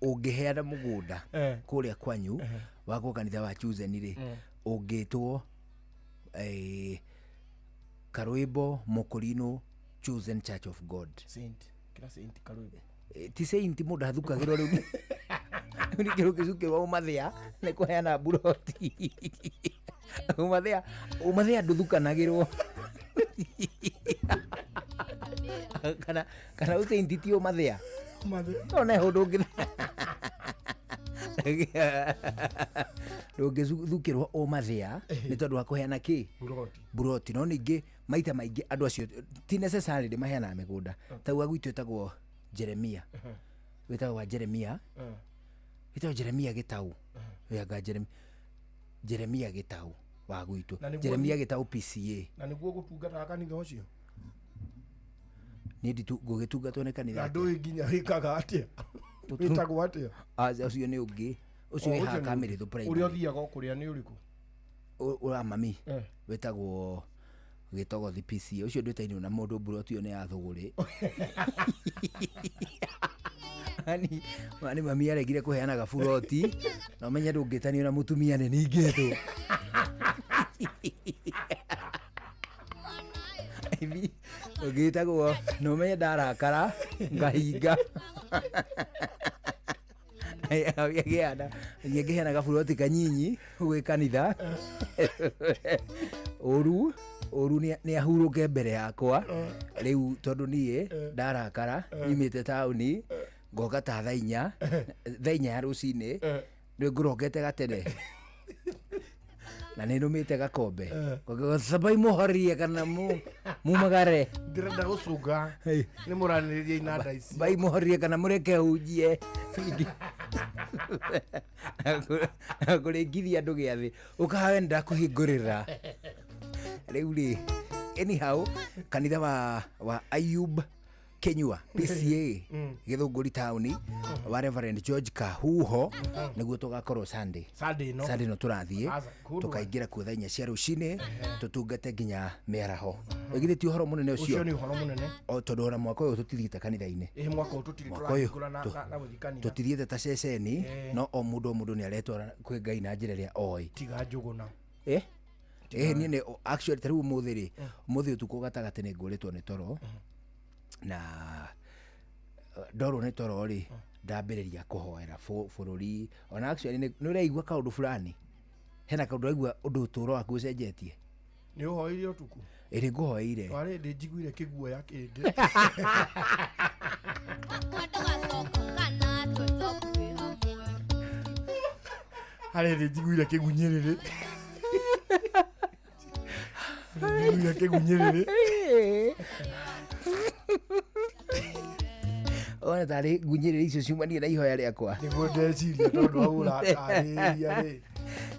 ũngĩheana mũgũnda kũrĩa kwanyu wakwo kanitha wa Chosen rĩ ũngĩtwo Karwĩmbo Mũkũrinũ Chosen Church of God. Saint. Kĩra Saint Karwĩmbo. Ti saint mũndũ athukagĩrwo rĩu. Nĩ kĩrũ gĩcukĩrwo ũmathĩa nĩ kũheana mburoti. Ũmathĩa ndũthukanagĩrwo. Kana ũsainti ti ũmathĩa. Ona he ũndũ ndũngĩthukĩrwo ũmathĩa nĩ tondũ wa kũheana kĩ buroti. No ningĩ maita maingĩ andũ acio ti necessarily maheanaga mĩgũnda. Ta gwa gwitũ ĩtagwo Jeremia. Wĩtagwo wa Jeremia. Wĩtagwo Jeremia Gĩtau. Wĩanga Jeremia Gĩtau. Wa gwitũ. Na nĩguo Jeremia Gĩtaũ PCA. Na nĩguo gũtungataga kanitha ũcio? Niĩ ngũgĩtungatwo nĩ kanitha Na atĩa? ndũĩ nginya wĩkaga atĩa, wĩtagwo atĩa? Aca, ũcio nĩ ũngĩ ũcio O, wĩ ũcio haha nĩ Kamĩrĩthũ ũrĩa primary. ũthiaga o kũrĩa nĩ ũrĩkũ? Ũra mami Eh. wĩtagwo Gĩtogothi PCA, ũcio ndwĩtainwo na mũndũ, mburoti ĩyo nĩ ya thũgũrĩ. Ani mani mami aregire kũheana gaburoti na ũmenye ndũngĩtanio na mũtumia nĩ ningĩtwo. Ibi ũngĩtagwo na ũmenye ndarakara ngahinga ngĩheana ngĩheana gaburoti kanyinyi gwĩ kanitha ũru ũru nĩ ahurũke mbere yakwa rĩu tondũ niĩ ndarakara nyumĩte taũni ngoka ta thaa inya ya rũcinĩ nĩ ngũrokete gatene na nĩ nũmĩte gakombe cabai mũhorie kana mumagare. Ndĩrenda gũcũnga nĩ mũranĩrĩria inanda ici. Bai mũhorie kana mũreke hunjie na kũrĩngithia andũ gĩathĩ ũkawe ndakũhingũrĩra rĩu rĩ. Anyhow, kanitha wa Ayub Kenyua PCA Gĩthũngũri taũni wa Reverend George Kahuho nĩguo tũgakorwo Sunday. Sunday ĩno. Sunday ĩno tũrathiĩ. Aca, good one. Tũkaingĩra kuo thaa 4 cia rũcinĩ tũtungate nginya mĩaraho. Ĩgithĩ ti ũhoro mũnene ũcio ũcio? Nĩ ũhoro mũnene. O tondũ ona mwaka ũyũ tũtithiĩte kanitha-inĩ. Ĩ, mwaka ũyũ tũtirĩ Mwaka ũyũ tũrahingũra na gũthiĩ kanitha. Tũtithiĩte ta ceceni. No o mũndũ o mũndũ nĩ aretwara kwĩ Ngai na njĩra ĩrĩa oĩ. Tiga Njũgũna. Eh, niĩ nĩ actually ta rĩu ũmũthĩ rĩ, ũmũthĩ ũtukũ gatagatĩ nĩ ngũrĩtwo nĩ toro na ndorwo nĩ toro rĩ, ndambĩrĩria kũhoera bũrũri. Ona actually nĩ ũraigua kaũndũ fulani, hena kaũndũ ũraigua ũndũ ũtũũro waku ũcenjetie. Nĩ ũhoire ũtukũ? Ĩ, nĩ ngũhoeire. Warĩ ndĩ njiguire kĩguoya kĩngĩ. Harĩ ndĩ njiguire kĩgunyĩrĩrĩ, njiguire kĩgunyĩrĩrĩ. Ona tarĩ ngunyĩrĩrĩ icio ciumanie na ihoya rĩakwa. Nĩguo ndeciria tondũ hau ũratarĩria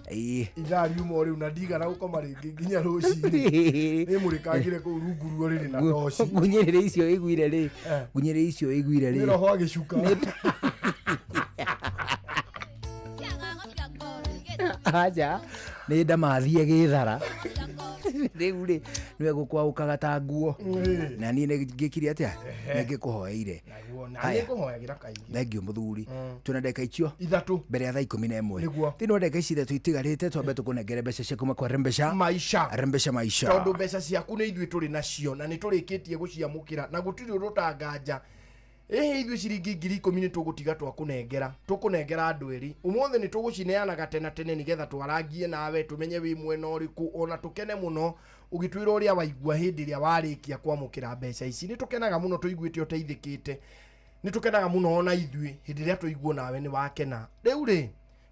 rĩ, ithaa riuma o rĩu na ndigana gũkoma rĩngĩ nginya rũcinĩ nĩ mũrĩkangire kũu rungu ruo rĩrĩ na toci. Ngunyĩrĩrĩ icio iguire rĩ, ngunyĩrĩrĩ icio iguire rĩ. Nĩ roho agĩcuka. Aca, nĩ ndamathie gĩthara rĩu rĩ, nĩwe gũkwaũkaga ta nguo na niĩ nĩ ngĩkire atĩa nĩ ngĩkũhoeire. Naguo na Haya. nĩ ngũhoyagĩra kaingĩ. Thengiũ mũthuri, twĩna ndagĩka icio 3 mbere ya thaa 11. Nĩguo. Thĩinĩ wa ndagĩka ici 3 itigarĩte, twambe tũkũnengere mbeca cia kuma kwa Rembesha Maisha. Rembesha Maisha. Tondũ mbeca ciaku nĩ ithuĩ tũrĩ nacio na nĩ tũrĩkĩtie gũciamũkĩra na gũtirĩ ũndũ ũtanganja. Ĩhĩ, ithuĩ ciringi 10,000 nĩ tũgũtiga twakũnengera, tũkũnengera andũ erĩ ũmũthĩ. Nĩ tũgũcineanaga tena tene nĩgetha twarangie nawe tũmenye wĩ mwena ũrĩkũ, ona tũkene mũno ũgĩtwĩra ũrĩa waigua hĩndĩ ĩrĩa warĩkia kwamũkĩra mbeca ici. Nĩ tũkenaga mũno tũiguĩte ũteithĩkĩte, nĩ tũkenaga mũno ona ithuĩ hĩndĩ ĩrĩa tũiguo nawe nĩ wakena. Rĩu rĩ,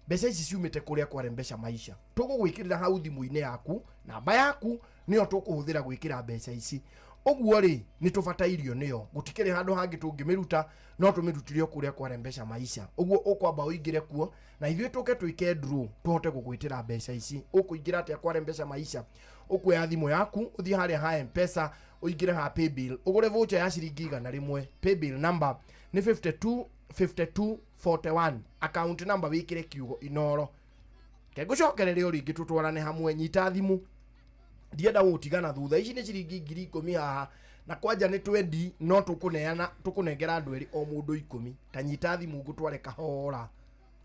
mbeca ici ciumĩte kũrĩa kware mbeca maisha, tũgũgwĩkĩrĩra hau thimũ-inĩ yaku. Namba yaku nĩyo tũkũhũthĩra gwĩkĩra mbeca ici. Ũguo rĩ, nĩ tũbatairio nĩyo, gũtikĩrĩ handũ hangĩ tũngĩmĩruta no tũmĩrutire o kũrĩa kware mbeca maisha. Ũguo ũkwamba ũingĩre kuo na ithuĩ tũke twĩke draw tũhote gũgwĩtĩra mbeca ici. Ũkũingĩra atĩa kware mbeca maisha? Ũkuoya thimũ yaku ũthiĩ harĩa ha Mpesa, ũingĩre ha paybill, ũgũre voucher ya ciringi 100. Paybill number nĩ 52 52 41, account number wĩkĩre kiugo Inoro. Ke ngũcokereria o rĩngĩ tũtwarane hamwe. Nyita thimũ, ndienda gũtigana thutha. Ici nĩ ciringi 10,000 haha na kwanja nĩ twendi no tũkũneana, tũkũnengera andũ erĩ o mũndũ 10. Ta nyita thimũ ngũtware kahora.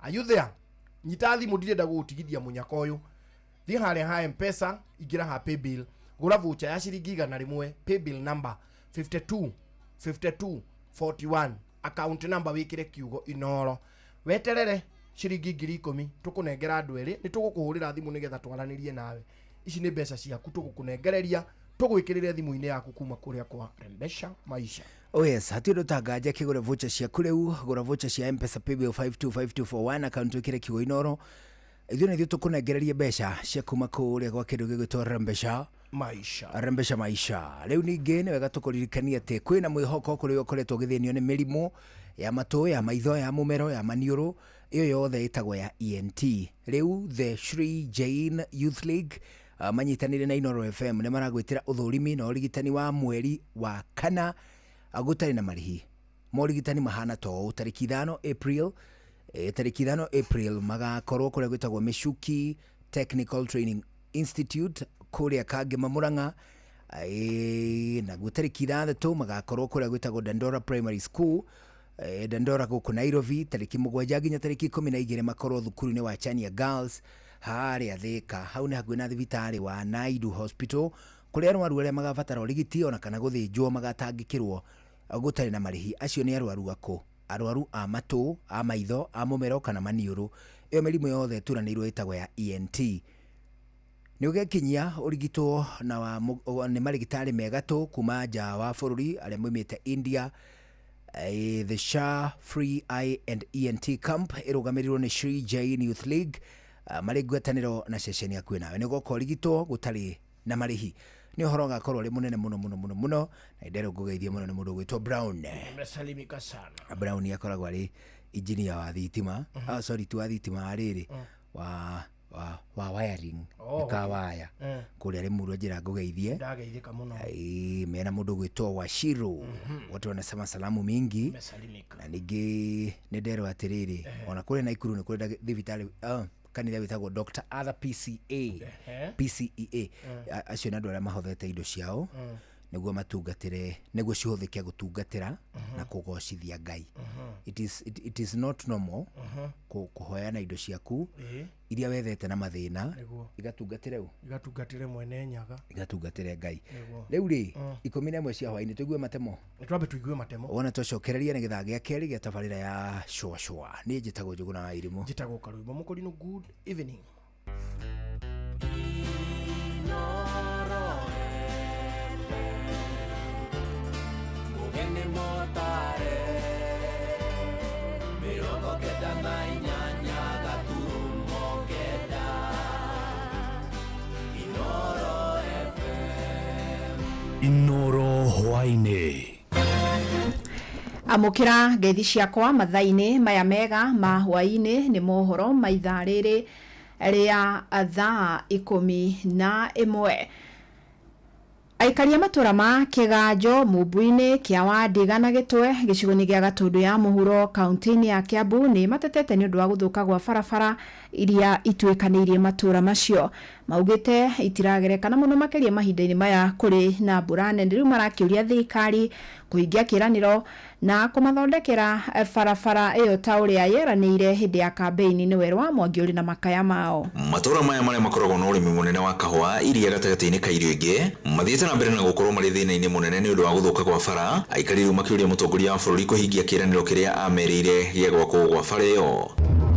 Are you there? Nyita thimũ, ndirenda gũgũtigithia mũnyaka ũyũ. Thiĩ harĩa ha Mpesa, ingĩra ha paybill, gũra voucher ya ciringi 100. Paybill number 52 52 41, account number wĩkĩre kiugo Inoro. Weterere ciringi 10,000 tũkũnengera andũ erĩ. Nĩ tũgũkũhũrĩra thimũ nĩgetha twaranĩrie nawe. Ici nĩ mbeca ciaku tũgũkũnengereria, tũgwĩkĩrĩre thimũ-inĩ yaku kuma kũrĩa kwa Rembesha Maisha. Oh yes, hatirĩ ũndũ tanganja kĩgũre voucher ciaku rĩu. Gũra voucher cia Mpesa paybill 525241, account wĩkĩre kiugo Inoro. Ithuĩ nĩ ithuĩ tũkũnengereria mbeca cia kuma kũrĩa gwa kĩndũ gĩgwĩtwo Rembesha Maisha. Rembesha Maisha. Rĩu ningĩ nĩ wega tũkũririkania atĩ kwĩna mwĩhoko kũrĩa ũkoretwo ũgĩthĩnio nĩ mĩrimũ ya matũ, ya maitho, ya mũmero, ya maniũrũ, ĩyo yothe ĩtagwo ya ENT. Rĩu the Shri Jain Youth League Manyitanĩire na Inoro FM nĩ maragwĩtĩra ũthũrimi na ũrigitani wa mweri wa kana, gũtarĩ na marĩhi. Morigitani mahana ta ũũ: tarĩki 5 April, tarĩki 5 April magakorwo kũrĩa gwĩtagwo Michuki Technical Training Institute kũrĩa Kangema Murang'a. Naguo tarĩki 6 magakorwo kũrĩa gwĩtagwo Dandora Primary School, Dandora gũkũ Nairobi. Tarĩki 7 nginya tarĩki 12 makorwo thukuru-inĩ wa Chania Girls harĩa Thĩka, hau nĩ hakuhĩ na thibitarĩ wa Naidu Hospital, kũrĩa arwaru arĩa magabatara ũrigiti ona kana gũthĩnjwo magatangĩkĩrwo gũtarĩ na marĩhi. Acio nĩ arwaru akũ? Arwaru a matũ, a maitho, a mũmero kana maniũrũ. Ĩyo mĩrimũ yothe ĩturanĩirwo ĩtagwo ya ENT. Nĩ ũgekinyia ũrigitwo na wa nĩ marĩgĩtarĩ megatũ kuma nja wa bũrũri arĩa maumĩte India. The Shah Free Eye and ENT Camp ĩrũgamĩrĩirwo nĩ Shri Jain Youth League, marĩ ngwatanĩro na ceceni hakuhĩ nawe. Nĩ ũgoka ũrigitwo gũtarĩ na marĩhi. Nĩ ũhoro ũgakorwo ũrĩ mũnene mũno mũno mũno mũno, na nderwo ngũgeithie mũno nĩ mũndũ ũgwĩtwo Brown. Nimesalimika sana. Brown akoragwo arĩ engineer wa thitima. Ah, sorry, ti wa thitima, wa rĩrĩ, wa wiring. Oh, ka okay. Waya kũrĩa Limuru, njĩra ngũgeithie. Ndageithĩka mũno. Ĩĩ, mena mũndũ ũgwĩtwo Washiru, wote wanasema salamu mingi. Nimesalimika. Na ningĩ nĩ nderwo atĩrĩrĩ, ona kũrĩa Naikuru nĩ kũrĩ thibitarĩ, kanitha wĩtagwo Dr. Arthur PCA, PCEA. Acio nĩ andũ arĩa mahothete indo ciao nĩguo matungatĩre, nĩguo cihũthĩke gũtungatĩra na kũgocithia Ngai. It is not normal kũhoyana indo ciaku iria wethete na mathĩna igatungatĩre ũ? Igatungatĩre Mwene Nyaga. Igatungatĩre Ngai. Nĩguo. Rĩu rĩ, 11 cia hwainĩ tũigue matemo. Nĩ twambe tũigue matemo. Wona twacokereria nĩ gĩthaa gĩa kerĩ gĩa tabarĩra ya Shũa Shũa. Niĩ njĩtagwo Njũgũna wa Irimũ. Njĩtagwo Karũimbo Mũkũrinũ. Good evening. Mugeni motare 98.9 Inoro FM. Inoro hwaini. Amũkĩra ngeithi ciakwa mathaa-inĩ maya mega ma hwaĩ-inĩ. Nĩ mohoro ma ithaa rĩrĩ rĩa thaa 11. Aikaria matũra ma Kĩganjo, Mũmbu-inĩ, Kĩawandiga na Gĩtwe gĩcigo-inĩ gĩa Gatũndũ ya mũhuro kaunti-inĩ ya Kiambu nĩ matetete nĩ ũndũ wa gũthũka gwa barabara iria ituĩkanĩirie matũra macio. Maugĩte itiragerekana mũno makĩria mahinda-inĩ maya kũrĩ na mbura nene. Rĩu marakĩũria thirikari kũhingia kĩĩranĩro na kũmathondekera barabara ĩyo ta ũrĩa yeranĩire hĩndĩ ya kambĩini. Nĩ werũ wa Mwangi ũrĩ na makaya mao. Matũra maya marĩa makoragwo na ũrĩmi mũnene wa kahũa, iria gatagatĩ-inĩ ka irio ingĩ, mathiĩte na mbere na gũkorwo marĩ thĩna-inĩ mũnene nĩ ũndũ wa gũthũka kwa bara. Aikari rĩu makĩũria mũtongoria wa bũrũri kũhingia kĩĩranĩro kĩrĩa amerĩire gĩa gwakwo gwa bara ĩyo.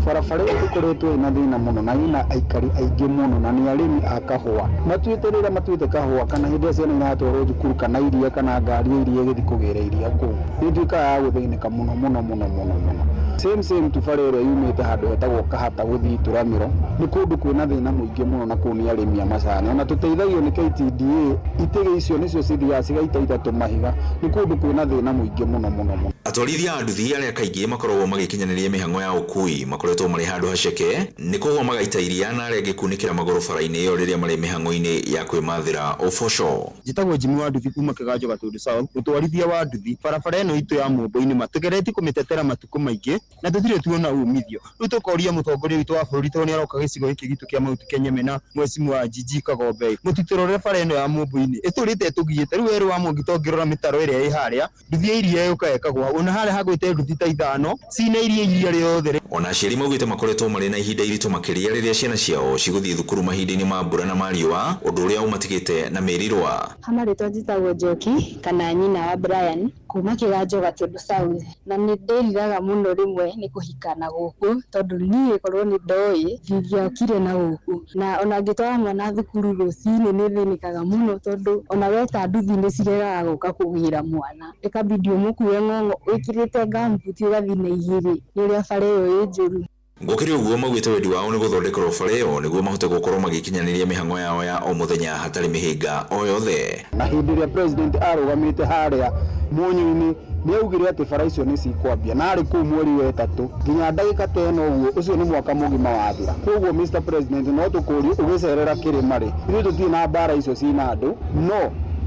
Barabara ĩyo ĩkoretwo ĩna thĩna mũno na ĩna aikari aingĩ mũno na nĩ arĩmi a kahũa. Matuĩte rĩrĩa matuĩte kahũa kana hĩndĩ ĩrĩa ciana iratwarwo thukuru kana iria kana ngari ya iria ĩgĩthiĩ kũgĩra iria kũu, nĩ ĩtuĩkaga ya gũthĩnĩka mũno mũno mũno mũno mũno. Same same tu bara ĩrĩa yumĩte handũ hetagwo Kahata gũthiĩ Ituramĩro nĩ kũndũ kwĩna thĩna mũingĩ mũno na kũu nĩ arĩmi a macani. Ona tũteithagio nĩ KTDA, itĩgĩ icio nĩcio cithiaga cigaitaita tũmahiga. Nĩ kũndũ kwĩna thĩna mũingĩ mũno mũno mũno. Atwarithia a nduthi arĩa kaingĩ makoragwo magĩkinyanĩria mĩhang'o ya ũkui makoretwo marĩ handũ haceke nĩ kũgwa magaita iria na arĩa angĩ kunĩkĩra magũrũ bara-inĩ ĩyo rĩrĩa marĩ mĩhang'o-inĩ ya kwĩmathĩra ũboco. Njĩtagwo Jimmy wa nduthi kuma Kĩganjo Gatũndũ South, mũtwarithia wa nduthi. Barabara ĩno itũ ya Mũmbo-inĩ ma tũgeretie kũmĩtetera matukũ maingĩ na tũtirĩ tuona umithio. Rĩu tũkoria mũtongoria witũ wa bũrũri tondũ nĩaroka gĩcigo gĩkĩ gitũ kĩa Mount Kenya mena mwecimu Gigi Kagombe, mũtitũrore bara ĩno ya Mũmbo-inĩ ĩtũrĩte ĩtũgiĩte. Rĩu werũ wa Mwangi tongĩrora mĩtaro ĩrĩa ĩ harĩa, nduthi ya iria yũka ĩkagwa ona harĩa hagwĩte nduthi ta 5 cina iria iria rĩothe. Ona aciari maugĩte makoretwo marĩ na ihinda iritũ makĩria rĩrĩa ciana ciao cigũthiĩ thukuru mahinda-inĩ ma mbura na ma riũa, ũndũ ũrĩa ũmatigĩte na mĩrirwa. Hama rĩtwa njĩtagwo Njoki kana nyina wa Brian kuma Kĩganjo Gatũndũ South, na nĩ ndĩriraga mũno rĩmwe nĩ kũhika na gũkũ tondũ niĩ korwo nĩ ndoĩ ndingĩokire na gũkũ, na ona ngĩtwara mwana thukuru rũcinĩ nĩ thĩnĩkaga mũno tondũ ona weta nduthi nĩ ciregaga gũka kũgĩra mwana, ĩkabidi ũmũkue ng'ong'o wĩkĩrĩte ngambuti ũgathiĩ na igĩrĩ nĩ ũrĩa bara ĩyo ĩ njũru. Gũkĩrĩ ũguo, maugĩte wendi wao nĩ gũthondekerwo bara ĩyo nĩguo mahote gũkorwo magĩkinyanĩria mĩhang'o yao ya o mũthenya hatarĩ mĩhĩnga o yothe. Na hĩndĩ ĩrĩa president arũgamĩte harĩa Mũnyũ-inĩ nĩ augire atĩ bara icio nĩ cikwambia, na arĩ kũu mweri wa ĩtatũ nginya ndagĩka ta ĩno ũguo, ũcio nĩ mwaka mũgima wathira. Koguo Mr President, no tũkũrie ũgĩcerera kĩrĩma rĩ, ithuĩ tũtirĩ na mbara icio cina andũ,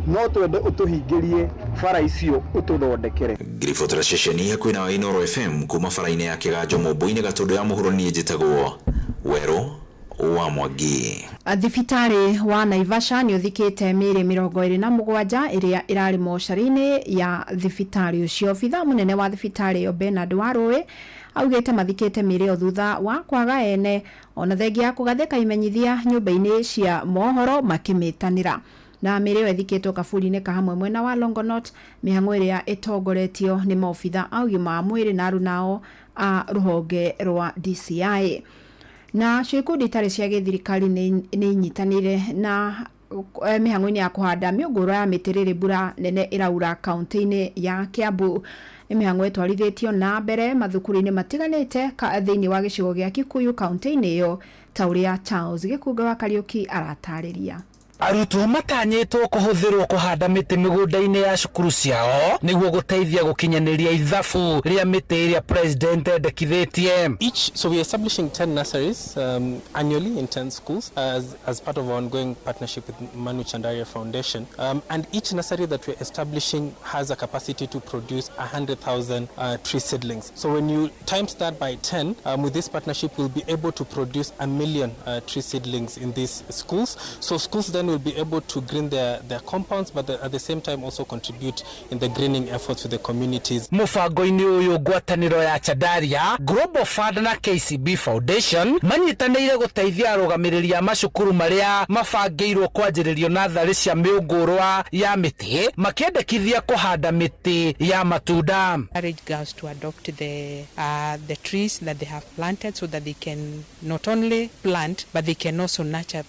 no twende ũtũhingĩrie bara icio ũtũthondekere. Ngiribotera ceceni hakuhĩ na Inooro FM kuma bara-inĩ ya Kĩganjo Mũmbũ-inĩ Gatũndũ ya mũhuro, niĩ njĩtagwo Werũ wa Mwangi. Thibitarĩ wa Naivasha nĩ ũthikĩte mĩĩrĩ 27 ĩrĩa ĩrarĩ mocarĩ-inĩ ya thibitarĩ ũcio. Obithaa mũnene wa thibitarĩ ĩyo Bernard Warũĩ augĩte mathikĩte mĩĩrĩ ĩyo thutha wa kwaga ene, ona thengia ya kũgathĩka imenyithia nyũmba-inĩ cia mohoro makĩmĩtanĩra. Na mĩĩrĩ ĩyo ĩthikĩtwo kaburi-inĩ ka hamwe mwena wa Longonot, mĩhang'o ĩrĩa ĩtongoretio nĩ maobitha a ũgima wa mwĩrĩ na arunao a rũhonge rwa DCI. Na cio ikundi itarĩ cia gĩthirikari nĩ inyitanĩire na mĩhang'o-inĩ ya kũhanda mĩũngũrwa ya mĩtĩ rĩrĩ mbura nene ĩraura kaunti-inĩ ya Kiambu. Nĩ mĩhang'o ĩtwarithĩtio na mbere mathukuru-inĩ matiganĩte thĩinĩ wa gĩcigo gĩa Kikuyu kaunti-inĩ ĩyo, ta ũrĩa Charles Gĩkunga wa Kariũki aratarĩria. Arutwo matanyĩtwo kũhũthĩrwo kũhanda mĩtĩ mĩgũnda-inĩ ya cukuru ciao nĩguo gũteithia gũkinyanĩria ithabu rĩa mĩtĩ ĩrĩa president endekithĩtie. So we are establishing 10 nurseries annually in 10 schools as part of our ongoing partnership with Manu Chandaria Foundation. And each nursery that we're establishing has a capacity to produce 100,000 tree seedlings. So when you times that by 10, with this partnership we'll be able to produce 1 million tree seedlings in these schools. So schools then will be able to green their compounds, but at the same time also contribute in the greening efforts with the communities. Mũbango-inĩ ũyũ ngwatanĩro ya Chandaria, Global Fund na KCB Foundation manyitanĩire gũteithia arũgamĩrĩri a macukuru marĩa mabangĩirwo kwanjĩrĩrio natharĩ cia mĩũngũrwa ya mĩtĩ, makĩendekithia kũhanda mĩtĩ ya matunda. Encourage girls to adopt the trees that they have planted so that they can not only plant but they can also nurture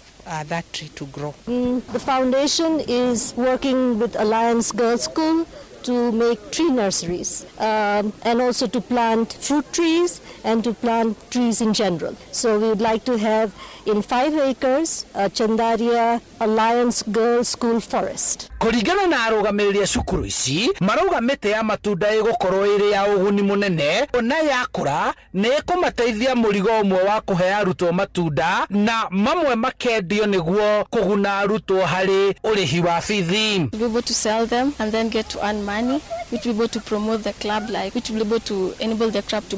that tree to grow. The foundation is working with Alliance Girls School to make tree nurseries and also to plant fruit trees and to plant trees in general. So we would like to have in 5 acres a Chandaria Alliance Girls School forest. Kũringana na arũgamĩrĩri a cukuru ici, marauga mĩtĩ ya matunda ĩgũkorwo ĩrĩ ya ũguni mũnene, ona yakũra nĩ ĩkũmateithia mũrigo ũmwe wa kũhe arutwo matunda na mamwe makendio nĩguo kũguna arutwo harĩ ũrĩhi wa bithi. To be able to sell them and then get to earn money, which will be able to promote the club, like which will be able to enable the club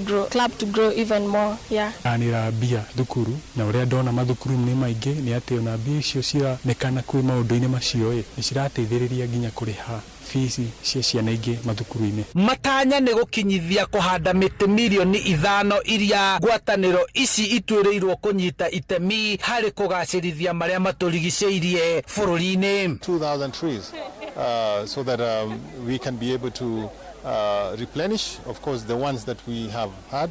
to grow even more. Yeah. Anĩra mbia thukuru na ũrĩa ndona mathukuru-inĩ maingĩ nĩ atĩ ona mbia icio ciranekana kwĩ maũndũ-inĩ macio ĩ nĩ cirateithĩrĩria nginya kũrĩha bici cia ciana ingĩ mathukuru-inĩ. Matanya nĩ gũkinyithia kũhanda mĩtĩ 5 milioni iria ngwatanĩro ici ituĩrĩirwo kũnyita itemi harĩ kũgacĩrithia marĩa matũrigicĩirie bũrũri-inĩ. 2,000 trees so that we can be able to replenish, of course, the ones that we have had,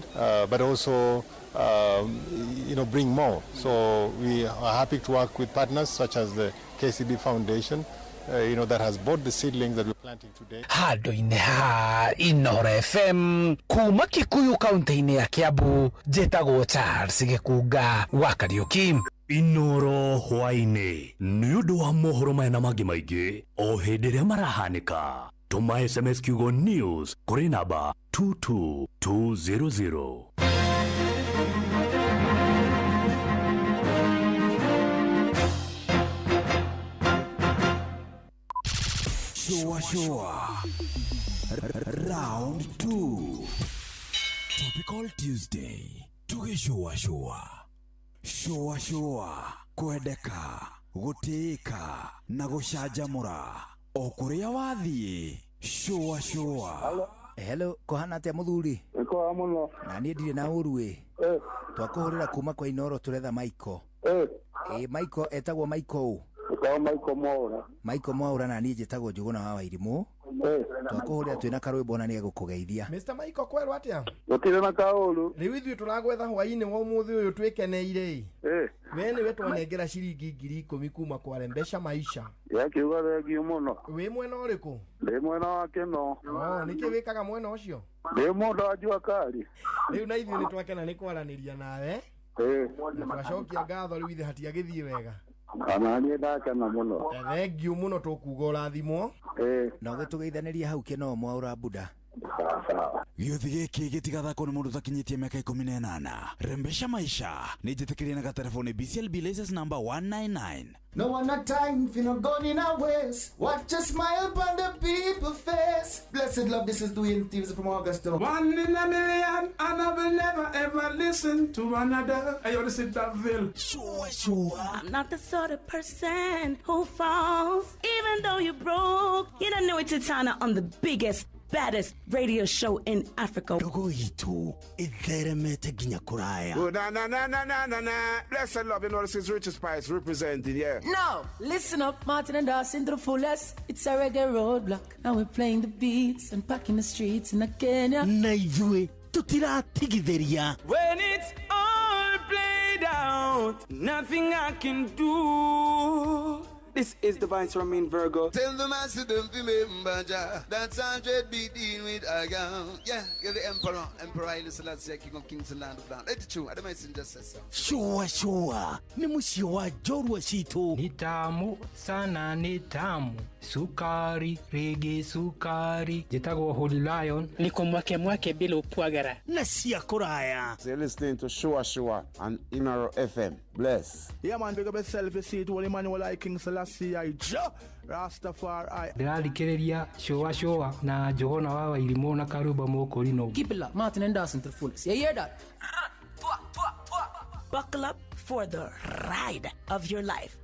but also bring more. So we are happy to work with partners such as the KCB Foundation, that has bought the seedlings that we're planting today. Handũ-inĩ ha Inooro FM kuma Kikuyu kaunti-inĩ ya Kiambu, njĩtagwo Charles Gĩkunga wa Kariũki. Inooro hwaĩ-inĩ nĩ ũndũ wa mohoro maya na mangĩ maingĩ o hĩndĩ ĩrĩa marahanĩka, tũma SMS kiugo news kũrĩ namba 22200. Shua Shua Round 2 Topical Tuesday tugĩcũa shua shua shua kwendeka gũtĩĩka na gũcanjamũra o kũrĩa wathiĩ shua shua. Hello, kũhana atĩa mũthuri? Nĩkwega mũno. Na niĩ ndirĩ na ũru ĩ. Twakũhũrĩra kuma kwa Inooro tũretha Michael. Ĩ Michael etagwo Michael ũ? Etagwo Michael Mwaũra. Michael Mwaũra, na niĩ njĩtagwo Njũgũna wa Wairimũ. Twakũhũrĩra twĩna karwĩmbo na nĩegũkũgeithia. Mr. Michael kwerwo atĩa? Gũtirĩ na kaũru. Rĩu ithuĩ tũragwetha hwainĩ wa ũmũthĩ ũyũ twĩkeneire ĩ. We nĩwe twanengera ciringi 10,000 kuma kwa Rembesha Maisha. Yakiuga thengiũ mũno. Wĩ mwena ũrĩkũ? Ndĩ mwena wa Kĩno. Oh, nĩkĩ wĩkaga mwena ũcio? Ndĩ mũndũ wa jua kali. Rĩu na ithuĩ nĩtwakena nĩ kwaranĩria nawe. Na twacokia ngatho rĩu ithe hatiagĩthiĩ wega. Ona niĩ ndakena mũno. Thengiũ mũno tũkuga ũrathimwo. Na ũgĩtũgeithanĩria hau Kĩno Mwaũra Buda. Gĩũthi gĩkĩ gĩtigathakwo nĩ mũndũ ũtakinyĩtie mĩaka 18. Rembesha maisha nĩ njĩtĩkĩrie na gatelefoni BCLB license number 199. No one a time for no gun in a waste. Watch a smile upon the people face. Blessed love, this is Dwayne Stevens from Augusta. One in a million, and I will never ever listen to another. Hey, yo, this is Daville. Sure, sure. I'm not the sort of person who falls, even though you're broke. You don't know it's Titana on the biggest, baddest radio show in Africa. Ndogo itu itheremete nginya kuraya. Oh, na na na na na na na. Blessed love, you know this is Richard Spice representing, yeah. No, listen up, Martin and Dawson to the fullest. It's a reggae roadblock. Now we're playing the beats and packing the streets in Kenya. Na ithuĩ tũtiratigithĩria. When it's all played out, nothing I can do. This is the Vice Romain Virgo. Tell the master don't remember Jah. That's 100 be dealing with a gun. Yeah, you're the emperor. Emperor Haile Selassie, King of Kings and Land of Land. Let it true. I don't mind just say so. Sure, sure. Ni mũciĩ wa njorua citũ. Ni tamu sana, ni tamu. Sukari, rege sukari. Njĩtagwo Holy Lion. Niko mwake mwake bila upwagara. Na cia kũraya. So you're listening to Shua Shua on Inaro FM. Bless. Yeah, man, big up yourself. You see it, Holy Emmanuel I King Selassie I Jah Rastafari. Ndĩrathikĩrĩria Shua Shua na Njũgũna wa Wairimũ na Karumba Mũkũrinũ. Keep it locked, Martin and Dawson to the fullest. You hear that? Buckle up for the ride of your life.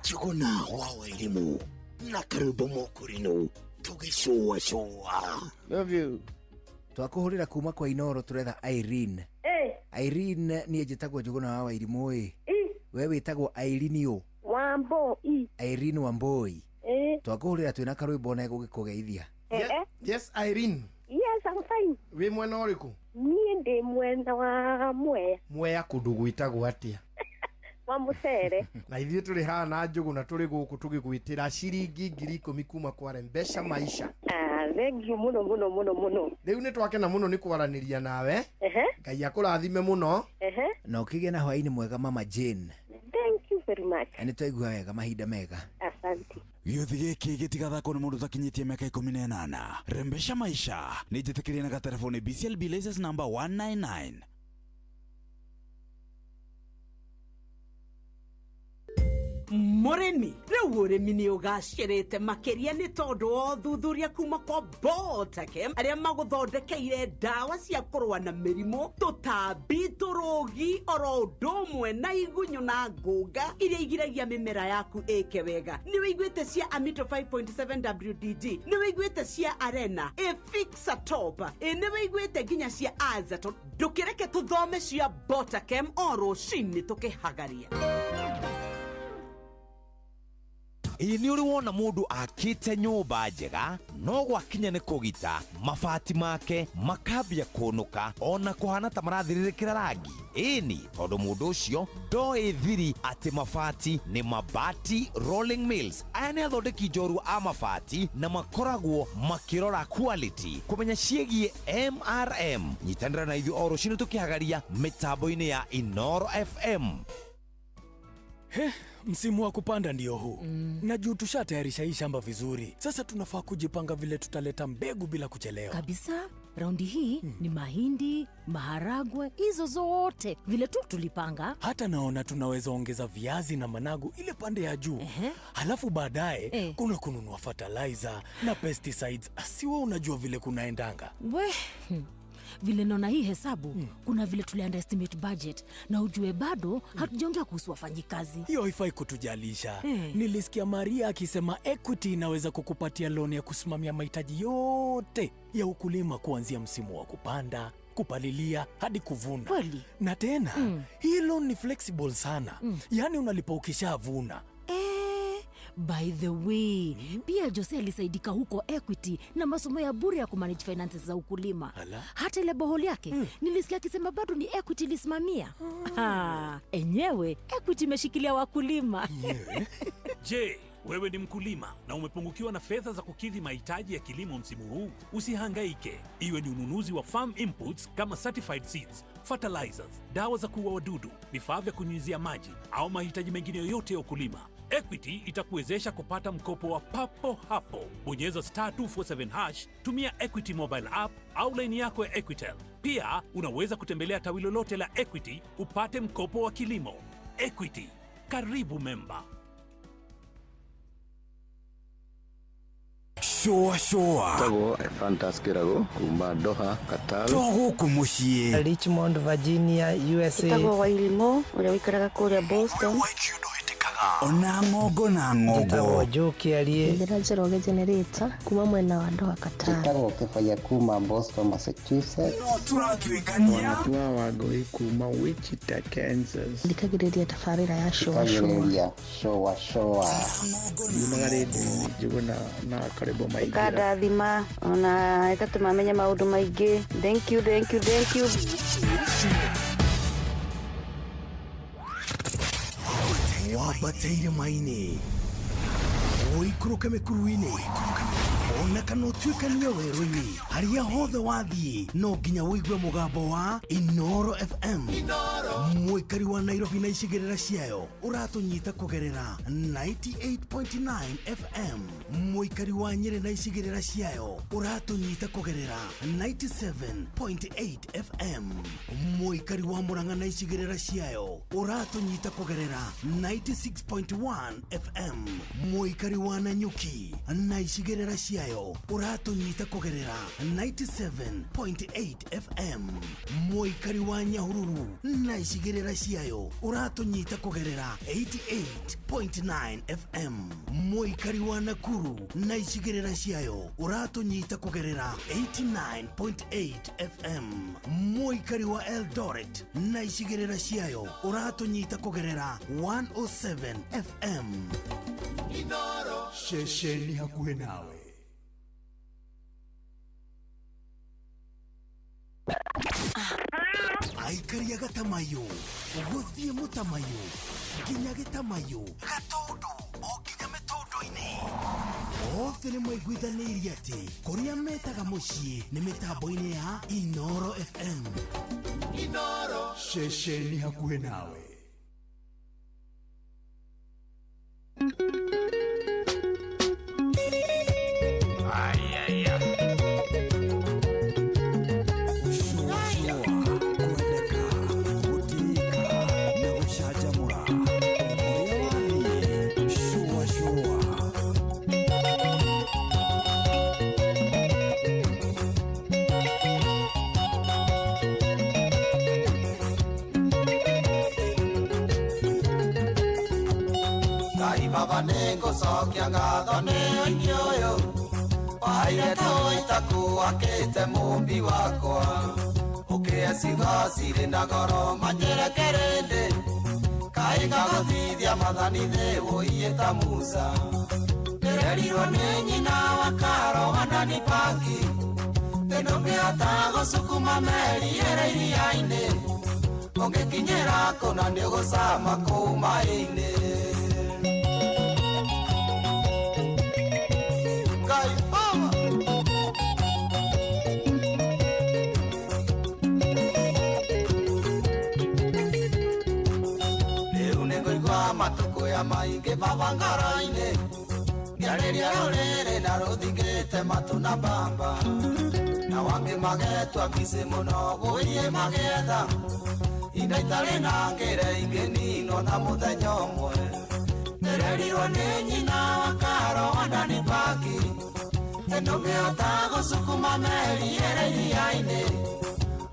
Njũgũna wa Wairimũ na Karumba Mũkũrinũ tũgĩcũa cũa. Love you. Twakũhũrĩra kuma kwa Inoro tũretha Irene. Irene niĩ njĩtagwo Njũgũna wa Wairimũ ĩ. We wĩtagwo Irene ũ? Wamboi. Irene Wamboi. Twakũhũrĩra twĩna karwĩmbo na egũgĩkũgeithia. Yes, Irene. Yes, I'm fine. Wĩ mwena ũrĩkũ? Niĩ ndĩ mwena wa Mwea. Mwea kũndũ gwĩtagwo atĩa? Wa Mũcere. Na ithuĩ tũrĩ haha na Njũgũna tũrĩ gũkũ tũgĩgwĩtĩra ciringi 10,000 kuma kwa Rembesha Maisha. Thengiũ mũno mũno mũno mũno. Rĩu nĩ twakena mũno nĩ kwaranĩria nawe. Ngai akũrathime mũno. Na ũkĩgĩe na hwaĩ-inĩ mwega Mama Jane. Thank you very much. Nĩ twaigua wega mahinda mega. Asante. Gĩũthi gĩkĩ gĩtigathakwo nĩ mũndũ ũtakinyĩtie mĩaka 18. Rembesha Maisha nĩ njĩtĩkĩrie na gatelefoni BCLB license number 199. Mũrĩmi rĩu ũrĩmi nĩ ũgacĩrĩte makĩria nĩ tondũ wa ũthuthuria kuma kwa Botakem arĩa magũthondekeire ndawa cia kũrũa na mĩrimũ tũtambi tũrũgi oro ũndũ ũmwe na igunyũ na ngũnga iria igiragia mĩmera yaku ĩke wega. Nĩ wĩiguĩte cia Amito 5.7 WDG, nĩ wĩiguĩte cia Arena Efixa Top, nĩ wĩiguĩte nginya cia Azaton. Ndũkĩreke tũthome cia Botakem o rũcinĩ tũkĩhagaria. Ĩ nĩ ũrĩ wona mũndũ akĩte nyũmba njega no gwakinya nĩ kũgita mabati make makambia kũnũka ona kũhana ta marathirĩrĩkĩra rangi. Ĩni tondũ mũndũ ũcio ndoĩ thiri atĩ mabati nĩ Mabati Rolling Mills. Aya nĩ athondeki njorua a mabati na makoragwo makĩrora quality kũmenya ciĩgiĩ MRM. Nyitanĩra na ithuĩ o rũcinĩ tũkĩhagaria mĩtambo-inĩ ya Inoro FM. He, msimu wa kupanda ndio huu. Na juu tushatayarisha hii shamba vizuri. Sasa tunafaa kujipanga vile tutaleta mbegu bila kuchelewa. Kabisa, raundi hii ni mahindi, maharagwe, hizo zote vile tu tulipanga. Hata naona tunaweza ongeza viazi na managu ile pande ya juu. Halafu baadaye kuna kununua fertilizer na pesticides. Siwe unajua vile kunaendanga. We, vile naona hii hesabu, kuna vile tuli underestimate budget na ujue bado hatujaongea kuhusu wafanyikazi. Hiyo haifai kutujalisha. Nilisikia Maria akisema Equity inaweza kukupatia loan ya kusimamia mahitaji yote ya ukulima kuanzia msimu wa kupanda, kupalilia hadi kuvuna. Kweli? Na tena hii loan ni flexible sana. Yaani unalipa ukishavuna. By the way, pia Jose alisaidika huko Equity na masomo ya bure ya kumanage finances za ukulima. Ala. Hata ile boholi yake nilisikia akisema bado ni Equity ilisimamia. Enyewe Equity imeshikilia wakulima. Je, wewe ni mkulima na umepungukiwa na fedha za kukidhi mahitaji ya kilimo msimu huu? Usihangaike. Iwe ni ununuzi wa farm inputs kama certified seeds, fertilizers, dawa za kuua wadudu, vifaa vya kunyunyizia maji au mahitaji mengine yoyote ya ukulima. Equity itakuwezesha kupata mkopo wa papo hapo. Bonyeza star 247 hash, tumia Equity mobile app au laini yako ya Equitel. Pia unaweza kutembelea tawi lolote la Equity upate mkopo wa kilimo. Equity, karibu memba. Shua shua. Tagwo Fantas Kirago kuma Doha, Qatar. To gũkũ mũciĩ. Richmond, Virginia, USA. Ĩtagwo Wairimo ũrĩa ũikaraga kũrĩa Boston. Ona ng'ongo na ng'ongo. Njĩtagwo Joe Kĩarie. Njĩra Njoroge Generator kuma mwena wa Doha Qatar. Njĩtagwo Kĩbaya kuma Boston, Massachusetts. No tũratuĩkania. Wanatua Wangũi kuma Wichita, Kansas. Thikagĩrĩria tabarĩra ya Shua Shua. Thikagĩrĩria Shua Shua. Yumaga rĩndiũ-inĩ Njũgũna na Karĩbo Maingĩra. Ĩkandathima ona ĩgatũma menye maũndũ maingĩ. Thank you, thank you, thank you. Wambateire maini ũikũrũke mĩkuru-inĩ ona kana ũtuĩkanie werũ-inĩ harĩa hothe wathiĩ no nginya ũigue mũgambo wa Inoro FM. Mũikari wa Nairobi na icigĩrĩra ciayo ũratũnyita kũgerera 98.9 FM. Mũikari wa Nyĩrĩ na icigĩrĩra ciayo ũratũnyita kũgerera 97.8 FM. Mũikari wa Murang'a na icigĩrĩra ciayo ũratũnyita kũgerera 96.1 FM. Mũikari wa Nanyuki na icigĩrĩra ciayo ũratũnyita kũgerera 97.8 FM. Mũikari wa Nyahururu na icigĩrĩra ciayo ũratũnyita kũgerera 88.9 FM. Mũikari wa Nakuru na icigĩrĩra ciayo ũratũnyita kũgerera 89.8 FM. Mũikari wa Eldoret na icigĩrĩra ciayo ũratũnyita kũgerera 107 FM. Inoro ceceni hakuhĩ nawe. Aikaria gatamayo gũthiĩ mũtamayo nginya gĩtamayo gatũndũ o nginya mĩtũndũ-inĩ othe nĩ maiguithanĩirie atĩ kũrĩa metaga mũciĩ nĩ mĩtambo-inĩ ya Inoro FM. Inoro ceceni hakuhĩ nawe. Nĩngũcokia ngatho nĩ ũini ũyũ waire tũitakuakĩte mũmbi wakwa ũkĩe ciugo cirĩ na goro manjĩre kĩrĩndĩ kaĩ ngagũthithia mathani thĩ wũiĩ ta Musa ndĩrerirwo nĩ nyina wa Karo wa Ndani Paki ndũngĩhota gũcukuma meri ĩrĩ iria-inĩ ũngĩkinyĩra kũna nĩũgũcama kũu maĩ-inĩ. Matukũ ya maingĩ baba ngoro-inĩ ngĩarĩria rũrĩrĩ na rũthingĩte matũ na mbamba na wangĩ magetua mbici mũno gũiĩ magĩetha inda itarĩ na ngĩre ingĩ ninwo na mũthenya ũmwe ndĩrerirwo nĩ nyina wa Karo wa Ndani Paki ndũngĩhota gũcukuma meri ĩrĩ iria-inĩ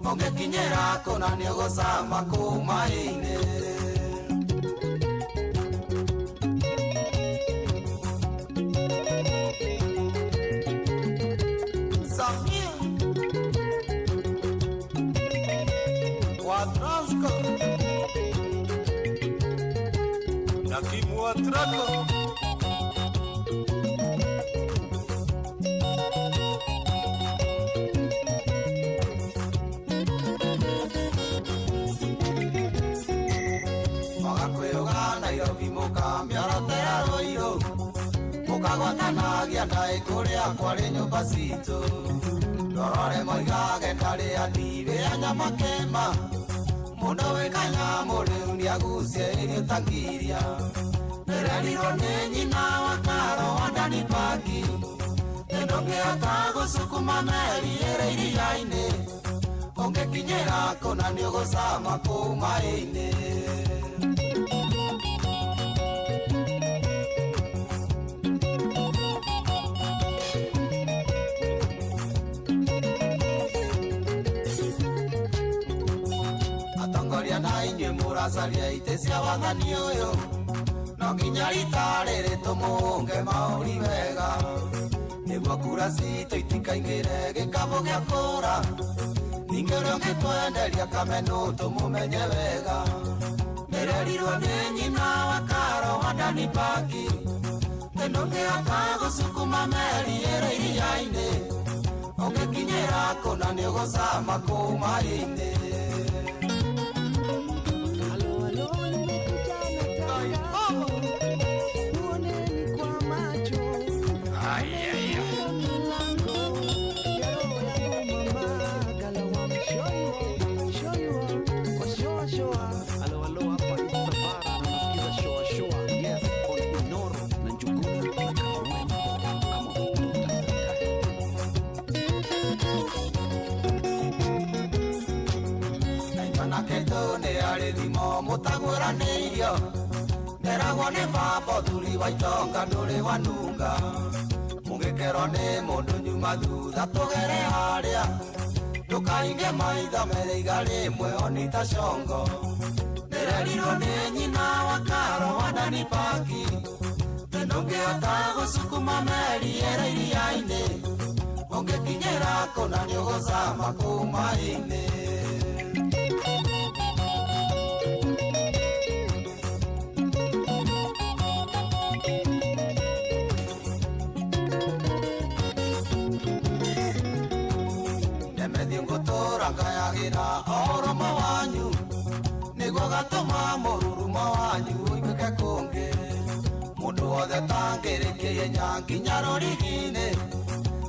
ũngĩkinyĩra kũna nĩũgũcama kũu maĩ-inĩ. Nakimu Atraco. Nairobi mũkamĩorotera Rũirũ mũkagwatanagia ndaĩ kũrĩa kwarĩ nyũmba citũ ndorore moigage ndarĩ andirĩ a nyama kema mũndũ wĩ kanyamũ rĩu nĩagucie irio ta ngiria ndĩrerirwo nĩ nyina wa Karo wa Ndani Paki ndũngĩhota gũcukuma meri ĩrĩ iria-inĩ ũngĩkinyĩra kũna nĩũgũcama kũu maĩ-inĩ. Atongoria na inyuĩ mũracaria itĩ cia wathani ũyũ no nginya rita rĩrĩ tũmũũnge maũri wega nĩguo kura citũ itikaingĩre gĩkabũ gĩa kũra ningĩ ũrĩa ũngĩtwenderia kamenũ tũmũmenye wega ndĩrerirwo nĩ nyina wa Karo wa Ndani Paki ndũngĩhota gũcukuma meri ĩrĩ iria-inĩ ũngĩkinyĩra kũna nĩũgũcama kũu maĩ-inĩ. Mũtagũranĩirio nderagwo nĩ baba ũthuri wa itonga ndũrĩ wanunga mũngĩkerwo nĩ mũndũ nyuma thutha tũgere harĩa ndũkainge maitho mere iga rĩmwe onita congo ndĩrerirwo nĩ nyina wa Karo wa Ndani Paki ndũngĩhota gũcukuma meri ĩrĩ iria-inĩ ũngĩkinyĩra kũna nĩũgũcama kũu maĩ-inĩ. Ngayagĩra ũrũmwe wanyu nĩguo gatũma mũrurumo wanyu ũiguĩke kũngĩ mũndũ wothe tangĩrĩkĩrie nya nginya rũrigi-inĩ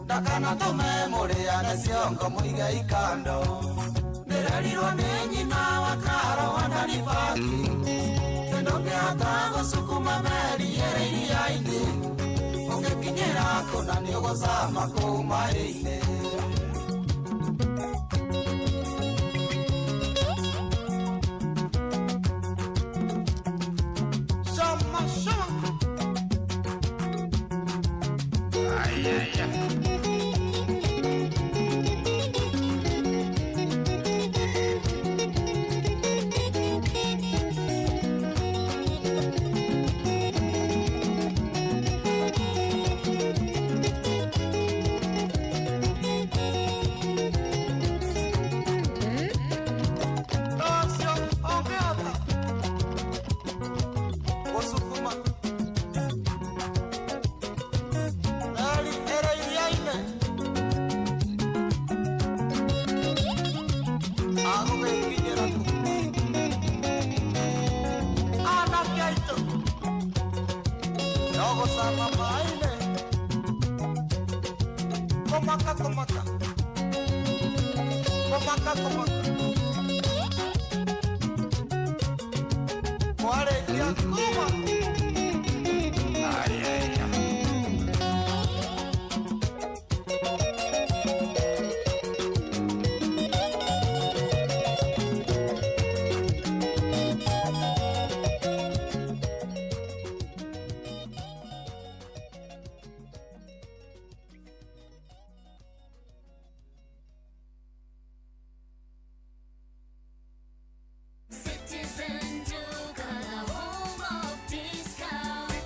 ndakanatũme mũrĩane ciongo mũige ikando ndĩrerirwo nĩ nyina wa Karo wa Ndani Paki ndũngĩhota gũcukuma meri ĩrĩ iria-inĩ ũngĩkinyĩra kũna nĩũgũcama kũu maĩ-inĩ.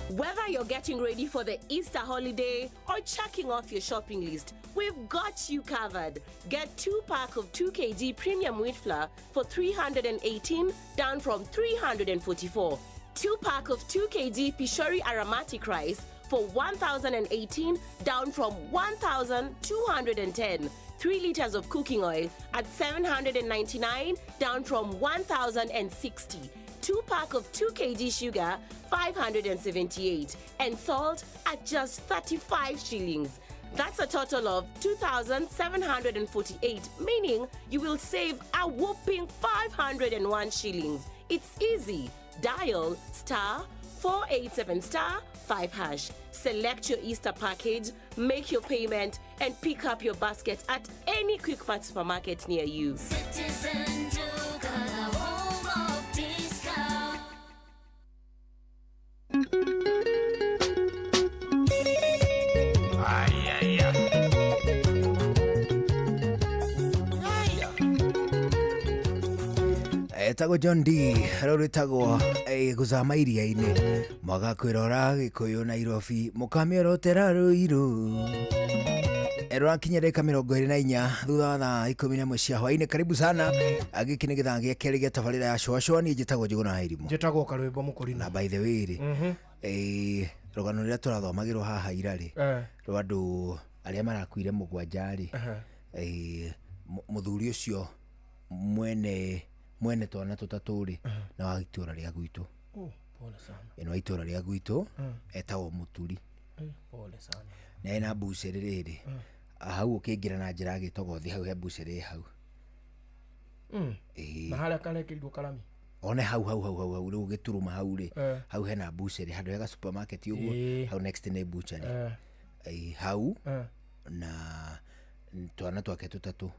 Whether you're getting ready for the Easter holiday or checking off your shopping list, we've got you covered. Get 2 pack of 2 kg premium wheat flour for 318, down from 344. 2 pack of 2 kg Pishori aromatic rice for 1,018, down from 1,210. 3 liters of cooking oil at 799, down from 1,060. 2 pack of 2 kg sugar, 578, and salt at just 35 shillings. That's a total of 2,748, meaning you will save a whopping 501 shillings. It's easy. Dial star 487 star 5 hash. Select your Easter package, make your payment, and pick up your basket at any Quickmart supermarket near you. Citizen Duka, the home of discount. Etagwo John D rå rwĩtagwo gũcama iria-inĩ mwaga kwĩrora gĩkũyũ Nairobi mũkamĩorotera rũirũ rwakinya ndagĩka 24 thutha wa thaa 11 cia hwaĩ-inĩ. Karibu sana, gĩkĩ nĩ gĩthaa gĩa kerĩ gĩa tabarĩra ya cũacũa. Niĩ njĩtagwo Njũgũna wa Irimũ, njĩtagwo Karwĩmbo Mũkũrinũ. Na by the way rĩ, rũgano rũrĩa tũrathomagĩrwo haha ira rĩ, rwa andũ arĩa marakuire mũgwanja rĩ, mũthuri ũcio mwene twana tũtatũ rĩ, na wa itũra rĩa gwitũ. Pole sana. Ĩno wa itũra rĩa gwitũ etagwo Mũturi. Pole sana. Na ena mbucĩrĩ rĩrĩ hau ũkĩingĩra na njĩra ya Gĩtogothi, hau he mbucĩrĩ hau. Na harĩa karekĩrirwo karami. One hau hau hau hau hau rĩu ũgĩturuma hau rĩ, hau hena mbucĩrĩ handũ hega supermarket ũguo, hau next nĩ butchery. Hau na twana twake tũtatũ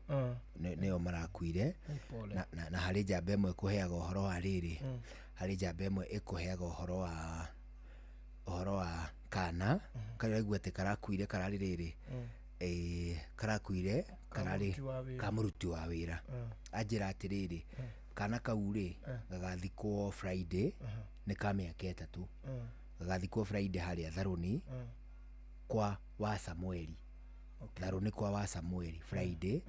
nĩo marakuire. Na harĩ njamba ĩmwe ĩkũheaga ũhoro wa rĩrĩ, harĩ njamba ĩmwe ĩkũheaga ũhoro wa kana karĩa ũraigua atĩ karakuire kararĩ rĩrĩ, karakuire kararĩ ka mũruti wa wĩra. Anjĩra atĩrĩrĩ, kana kau rĩ gagathikwo Friday, nĩ ka mĩaka 3, gagathikwo Friday harĩa Tharũni kwa wa Samueli. Tharũni kwa wa Samueli Friday,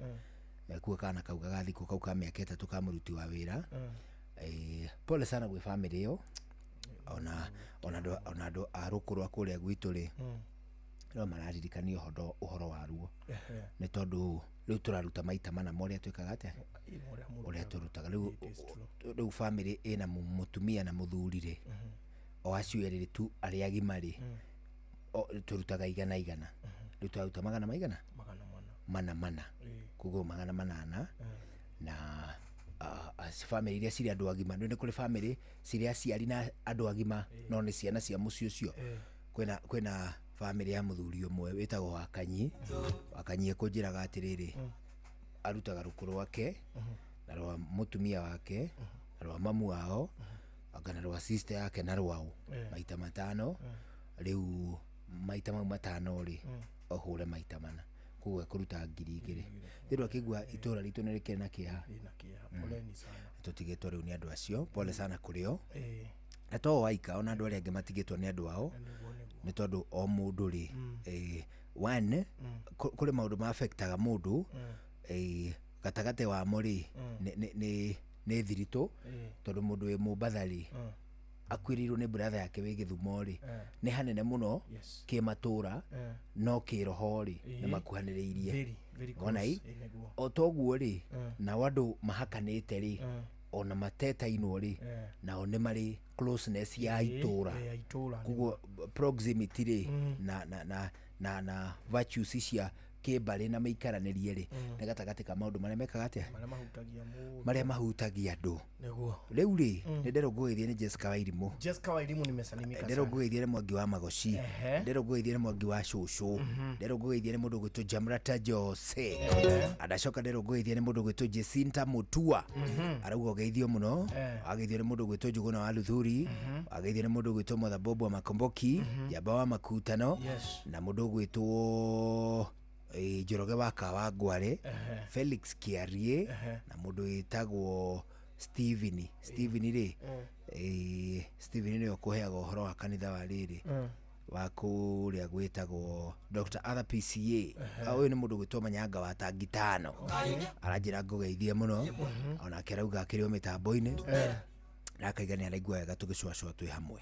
kuo kana kau gagathikwo kau ka mĩaka 3 ka mũruti wa wĩra. Pole sana gwĩ family ĩyo, ona andũ a rũkũ rwa kũrĩa gwitũ rĩ, no mararirikania ũhoro wa ruo, nĩ tondũ rĩu tũraruta maita mana ma ũrĩa twĩkaga atĩa, ũrĩa tũrutaga rĩu family ĩna mũtumia na mũthuri rĩ, o acio erĩ tu arĩa agima rĩ, tũrutaga igana igana, rĩu tũraruta magana maigana mana mana, koguo 800. Na family iria cirĩ andũ agima, nĩ kũrĩ family cirĩ aciari na andũ agima no nĩ ciana cia mũciĩ ũcio. Kwĩna family ya mũthuri ũmwe wĩtagwo Wakanyi. Wakanyi ekũnjĩraga atĩrĩrĩ, arutaga rũkũ rwake na rwa mũtumia wake na rwa mamu wao kana rwa sister yake na rwao maita 5. Rĩu maita mau 5 rĩ, ũhũre maita 4, koguo ekũruta 2,000. Rĩu akĩigua itũra ritũ nĩ rĩkĩrĩ na kĩeha, tũtigĩtwo rĩu nĩ andũ acio. Pole sana kũrĩ o, na to waika ona andũ arĩa angĩ matigĩtwo nĩ andũ ao, nĩ tondũ o mũndũ rĩ, one kũrĩ maũndũ ma affectaga mũndũ, gatagatĩ wamo rĩ nĩ thiritũ, tondũ mũndũ wĩ Mombatha rĩ akuĩrĩirwo nĩ brother yake wĩ Gĩthumo rĩ, nĩ hanene mũno kĩmatũra, no kĩroho rĩ nĩ makuhanĩrĩirie. Wona ĩ o toguo rĩ, nao andũ mahakanĩte rĩ, ona matetainwo rĩ, nao nĩ marĩ closeness ya itũra, koguo proximity rĩ na virtues cia kĩmbarĩ na mĩikaranĩrie rĩ, nĩ gatagatĩ ka maũndũ marĩa mekaga atĩa, marĩa mahutagia andũ. Rĩu rĩ, nĩ nderwo ngũgeithie nĩ Jessica Wairimũ. Jessica Wairimũ nimesalimika sana. Nderwo ngũgeithie nĩ Mwangi wa Magoci, nderwo ngũgeithie nĩ Mwangi wa Cũcũ, nderwo ngũgeithie nĩ mũndũ ũgwĩtwo Jamrata Jose, andacoka nderwo ngũgeithie nĩ mũndũ ũgwĩtwo Jacinta Mutua, arauga ũgeithio mũno. Ageithio nĩ mũndũ ũgwĩtwo Njũgũna wa Luthuri, ageithio nĩ mũndũ ũgwĩtwo Mothabobu wa Makomboki, Njamba wa Makutano, na mũndũ ũgwĩtwo Njoroge wa Kawangware, Felix Kiarie, na mũndũ wĩtagwo Steven. Steven rĩ, Steven nĩwe ũkũheaga ũhoro wa kanitha wa rĩrĩ wa kũrĩa gwĩtagwo Dr. Arthur PCA. Ũyũ nĩ mũndũ gwĩtwo Manyanga wa Tangi 5, aranjĩra ngũgeithie mũno, onake arauga akĩrĩ o mĩtambo-inĩ. Na akaiga nĩ araigua wega tũgĩcũacũa twĩ hamwe.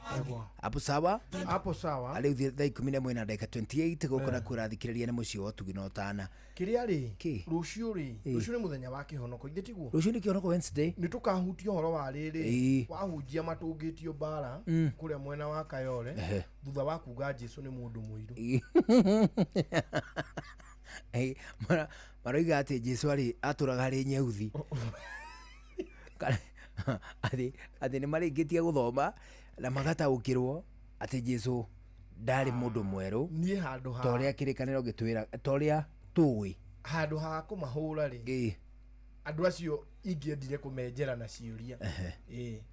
Hapo sawa? Hapo sawa. Rĩu thaa 11 na ndagĩka 28 gũkũ na kũrathikĩrĩria nĩ mũciĩ wa ũtugi na ũtana. Kĩrĩa rĩ, rũciũ rĩ, rũciũ nĩ mũthenya wa kĩhonoko, ithe tiguo? Rũciũ nĩ kĩhonoko Wednesday. Nĩ tũkahutia ũhoro wa rĩrĩ, wahunjia matũngĩtio mbara kũrĩa mwena wa Kayole thutha wa kuga Jesu nĩ mũndũ mũirũ. Maroiga atĩ Jesu arĩ atũraga arĩ nyeuthi. Atĩ nĩ marĩkĩtie gũthoma na magataũkĩrwo atĩ Jesu ndarĩ mũndũ mwerũ. Niĩ handũ ha ta ũrĩa kĩrĩkanĩro gĩtwĩra, ta ũrĩa tũĩ. Handũ ha kũmahũra rĩ, andũ acio ingĩendire kũmenjera na ciũria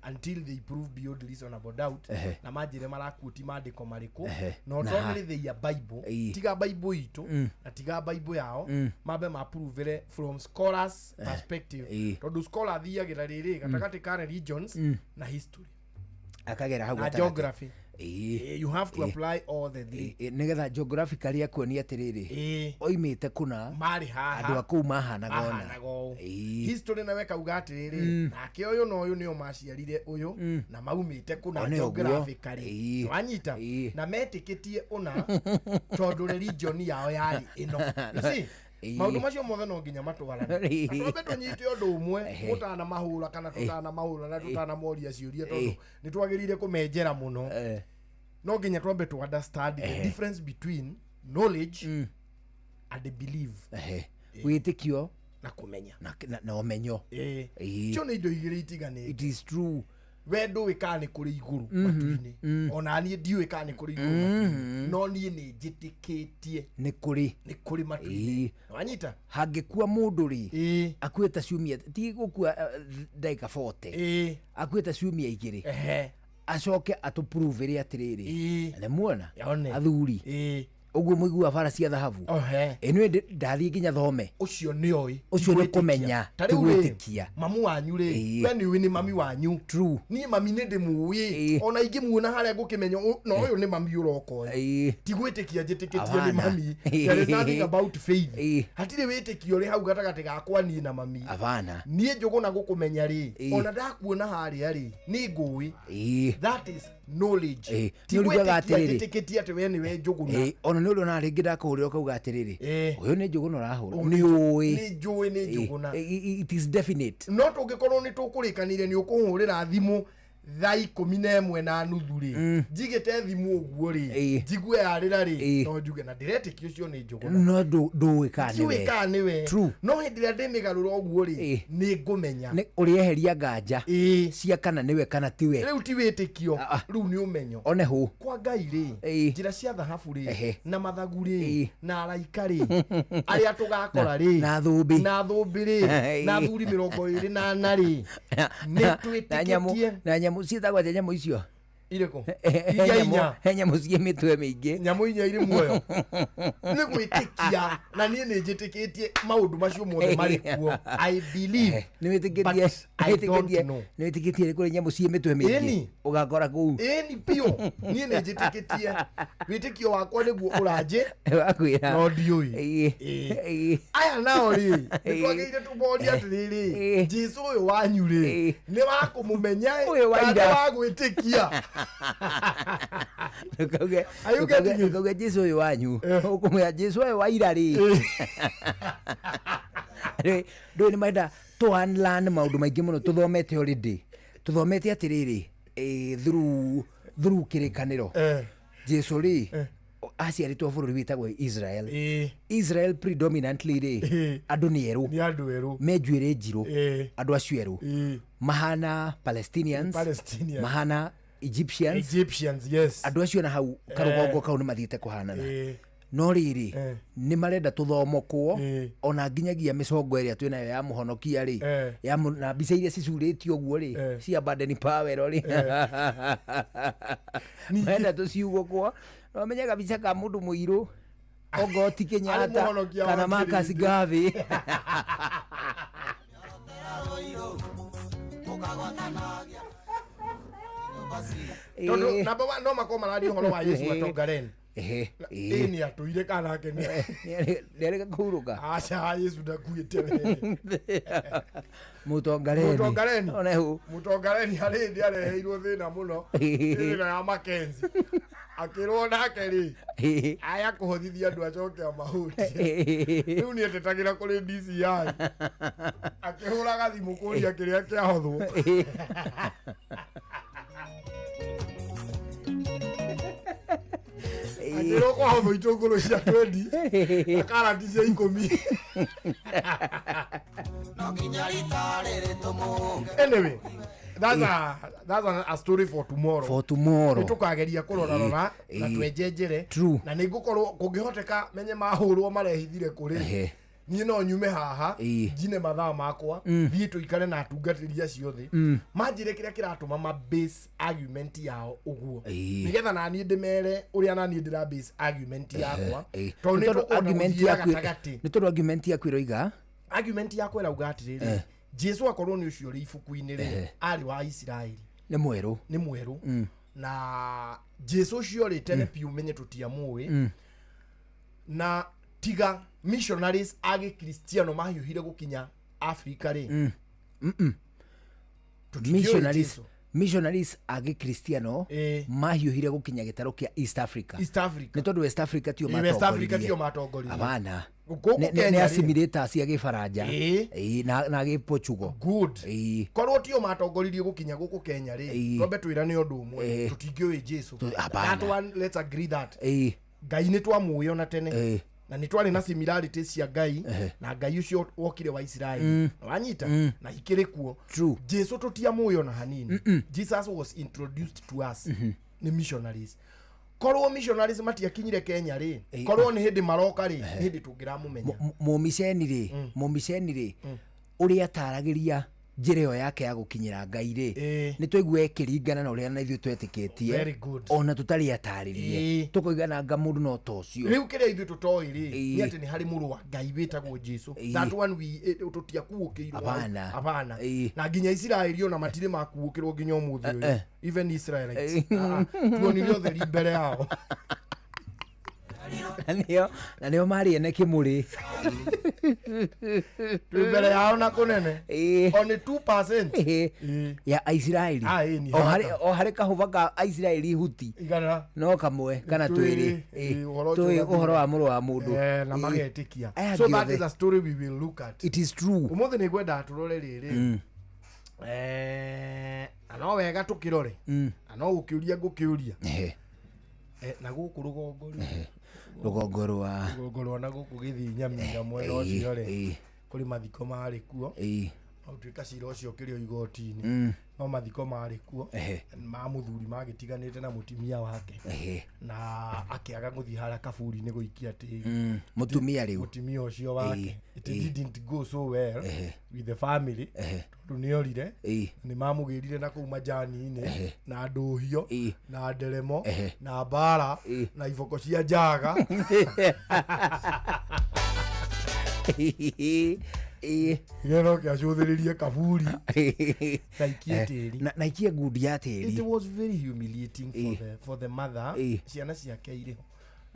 until they prove beyond reasonable doubt na manjĩre marakuoti maandĩko marĩkũ na only they are Bible, tiga Bible itũ na tiga Bible yao, mambe maprovere from scholars perspective, tondũ scholar athiagĩra rĩrĩ gatagatĩ ka religions na history akagera hau na geography. You have to apply all the three nigetha geographically akuonia atiriri oimite kuna mari haha andu akuu mahanaga ona history nawe kauga atiriri nake uyu na uyu nio maciarire uyu na maumite kuna geographically wanyita na metikitie una tondu religion yao yari ino. You see, maundu macio mothe no nginya matwarane. Twambe tunyite undu umwe mutana mahura kana tutana mahura na tutana moria ciuria tondu ni twagirire kumenjera muno. No nginya twambe tu understand the difference between knowledge and the belief. Witikio na kumenya na umenyo. Cio ni indo igiri itiganite. It is true. We ndũĩ kana nĩ kũrĩ igũrũ matu-inĩ, ona niĩ ndiũĩ kana nĩ kũrĩ igũrũ matu-inĩ, no niĩ nĩ njĩtĩkĩtie nĩ kũrĩ matu-inĩ. Wanyita hangĩkua mũndũ rĩ akuĩte ciumia, ti gũkua ndagĩka 40, akuĩte ciumia igĩrĩ, acoke atũpruvĩre atĩrĩrĩ nĩ muona athuri ũguo mũiguaga bara cia thahabu ĩno ndathiĩ nginya thome. Ũcio nĩ oĩ, ũcio nĩ kũmenya ti gwĩtĩkia. Mamu wanyu rĩ, we nĩ ũĩ nĩ mami wanyu. True. Niĩ mami nĩ ndĩmũĩ, ona ingĩmuona harĩa ngũkĩmenya no ũyũ nĩ mami ũroka ũyũ. Ti gwĩtĩkia njĩtĩkĩtie nĩ mami. There is nothing about faith. Hatirĩ wĩtĩkio ũrĩ hau gatagatĩ gakwa niĩ na mami. Abana. Niĩ Njũgũna gũkũmenya rĩ, ona ndakuona harĩa rĩ, nĩ ngũĩ. That is knowledge. Ti gwĩtĩkia njĩtĩkĩtie atĩ we nĩwe Njũgũna. Ona nĩ ũrĩ ona rĩngĩ ndakũhũrĩra ũkauga atĩrĩrĩ ũyũ nĩ Njũgũna ũrahũra, nĩ ũĩ nĩ njũĩ nĩ Njũgũna. It is definite. No tũngĩkorwo nĩ tũkũrĩkanire nĩ ũkũhũrĩra thimũ thaa 11:30 rĩ, njigĩte thimũ ũguo rĩ, njigue yarĩra rĩ, no njuge na ndĩretĩkia ũcio nĩ Njũgũna. No ndũĩ kana nĩwe. Ndiũĩ kana nĩwe. No hĩndĩ ĩrĩa ndĩmĩgarũra ũguo rĩ, nĩ ngũmenya. Ũrĩeheria nganja cia kana nĩwe kana tiwe. Rĩu ti wĩtĩkio, rĩu nĩ ũmenyo. One hũ. Kwa Ngai rĩ, njĩra cia thahabu rĩ, na mathagu rĩ, na araika rĩ, arĩa tũgakora rĩ, na thũmbĩ, na thũmbĩ rĩ, na athuri 24 rĩ, nĩ twĩtĩkĩtie na nyamũ ciĩtagwo atĩa nyamũ icio irĩkũ? Iria inya. He nyamũ ciĩ mĩtwe mĩingĩ. Nyamũ inya irĩ muoyo. Nĩ gwĩtĩkia na niĩ nĩ njĩtĩkĩtie maũndũ macio mothe marĩ kuo. I believe. Nĩ wĩtĩkĩtie, I don't know. Nĩ wĩtĩkĩtie kũrĩ nyamũ ciĩ mĩtwe mĩingĩ. Ũgakora kũu. Ĩni biũ. Niĩ nĩ njĩtĩkĩtie. Wĩtĩkio wakwa nĩguo ũranjĩ. Wakwĩra. No ndiũĩ. Aya nao rĩ, nĩ twagĩrĩire tũmorie atĩrĩrĩ, Jesu ũyũ wanyu rĩ, nĩ wa kũmũmenya kana wa gwĩtĩkia? Ndũkauge Jesu ũyũ wanyu, ũkũmwĩra Jesu ũyũ wa ira rĩ. Ndũĩ nĩ marenda tũ unlearn maũndũ maingĩ mũno tũthomete already. Tũthomete atĩrĩrĩ, through kĩrĩkanĩro. Jesu rĩ, aciarĩtwo bũrũri wĩtagwo Israel. Israel predominantly rĩ, andũ nĩ erũ. Nĩ andũ erũ. Me njuĩrĩ njirũ. Andũ acio erũ. Mahana Palestinians. Mahana Egyptians. Egyptians, yes. Andũ acio na hau karũgongo kau nĩ mathiĩte kũhanana. No rĩrĩ, nĩ marenda tũthomokwo ona nginyagia mĩcongo ĩrĩa twĩnayo ya mũhonokia rĩ, ya na mbica iria cicurĩtio ũguo rĩ, cia Baden Powell rĩ, marenda tũciugũkwo. No menye kabica ka mũndũ mũirũ Ogoti Kenyatta kana Marcus Garvey. Tondu number 1 no makorwo mararia ũhoro wa Yesu atongaren. Ehe. Ĩ nĩ atũire kana ake nĩ nĩarĩga kũhurũka. Aca, Yesu ndakuĩte we. Mũtongareni. Mũtongareni. Onehu. Mũtongareni harĩ hĩndĩ areheirwo thĩna mũno, thĩna ya Makenzi, akĩrwo nake rĩ aya kũhothithia andũ acoke amahutie. Rĩu nĩ etetagĩra kũrĩ DCI akĩhũraga thimũ kũria kĩrĩa kĩahothwo. Akĩrwo kwahothwo itũngũrũ cia 20 na karati cia 10. No nginya rita rĩrĩ tũmũge. Anyway, that's a story for tomorrow. For tomorrow. Nĩ tũkageria kũrora rora na twenjenjere. True. Na nĩ ngũkorwo kũngĩhoteka menye mahũrwo marehithire kũrĩ niĩ no nyume haha njine mathaa makwa thiĩ tũikare na atungatĩri acio thĩ manjĩre kĩrĩa kĩratũma ma base argument yao ũguo, nĩgetha naniĩ ndĩmere ũrĩa naniĩ ndĩra base argument yakwa, tondũ nĩ Nĩ tondũ tũkũhota argument gũthiĩra yaku gatagatĩ. Nĩ tondũ argument yaku ĩroiga Argument yakwa ĩrauga atĩrĩrĩ, Jesu akorwo nĩ ũcio ũrĩ ibuku-inĩ rĩ, arĩ wa Isiraeli. Nĩ mwerũ. Nĩ mwerũ, na Jesu ũcio rĩ, tene piũ menye tũtiamũĩ, na tiga missionaries a gĩkristiano mahiũhire gũkinya Afrika rĩ, tũtingĩũĩ Missionaries. Jesu. Missionaries a gĩkristiano mahiũhire gũkinya gĩtarũ kĩa East Africa. East Africa. Nĩ tondũ West Africa tio West Africa tio matongoririe. matongoririe. Abana. Gũkũ Nĩ Kenya rĩ. assimilators cia gĩbaranja. Na gĩportugal. Good. Korwo tio matongoririe gũkinya gũkũ Kenya rĩ, twambe twĩrane ũndũ ũmwe, tũtingĩũĩ Jesu. Hapana. That one, let's agree that Ngai nĩ twamũĩ ona tene, na nĩ twarĩ na similarities cia Ngai na Ngai ũcio wokire wa Isiraeli. Wanyita? Na ikĩrĩ kuo. True. Jesu tũtiamũĩ ona hanini. Jesus was introduced to us nĩ missionaries. Korwo missionaries matiakinyire Kenya rĩ, korwo nĩ hĩndĩ maroka rĩ, nĩ hĩndĩ tũngĩramũmenya. Mũmiceni rĩ, mũmiceni rĩ, ũrĩa ataragĩria njĩra ĩyo yake ya gũkinyĩra Ngai rĩ, nĩ twaigua ĩkĩringana na ũrĩa na ithuĩ twetĩkĩtie. Very good. Ona tũtarĩ atarĩrie, tũkoiga nanga mũndũ no ta ũcio. Rĩu kĩrĩa ithuĩ tũtoĩ rĩ, nĩ atĩ nĩ harĩ mũrũ wa Ngai wĩtagwo Jesu. That one we tũtiakuũkĩirwo hau. Hapana. Hapana. Na nginya Isiraeli ona matirĩ makuũkĩrwo nginya ũmũthĩ ũyũ. Even Israelites. Ah, ah. Tuonire ũtheri mbere yao. Na nĩo marĩ ene kĩmũrĩ. Twĩ mbere yao na kũnene. Only 2% ya Aisiraeli. Ah, ĩĩ, ni O harĩ haraka. O harĩ kahũba ka Aisiraeli huti igana no kamwe kana twĩrĩ, twĩrĩ. Ũhoro ũcio Tũĩ ũgathira. ũhoro wa mũrũ wa mũndũ. Na magetĩkia. Aya So angĩ that othe. is a story we will look at. It is true. Ũmũthĩ nĩ ngwendaga tũrore rĩrĩ, na no wega tũkĩrore, na no gũkĩũria ngũkĩũria. Na gũkũ rũgongo rĩ, Rũgongo rwa rũgongo rwa na gũkũ gĩthii Nyamira mwena ũcio rĩ, kũrĩ mathiko marĩ kuo. No tuĩka cira ũcio ũkĩrĩ o igoti-inĩ, no mathiko marĩ kuo ma mũthuri magĩtiganĩte na mũtumia wake, na akĩaga gũthiĩ harĩa kaburi-inĩ gũikia tĩri. Mũtumia rĩu. Mũtumia ũcio wake. It didn't go so well with the family, tondũ nĩ orire, nĩ mamũgĩrire na kũu majani-inĩ na ndũhio na nderemo na mbara na iboko cia njaga. Nĩgetha oke acũthĩrĩrie kaburi na ikie tĩri. Na ikie ngundi ya It tĩri. was very humiliating for the mother. Ciana ciake irĩ ho,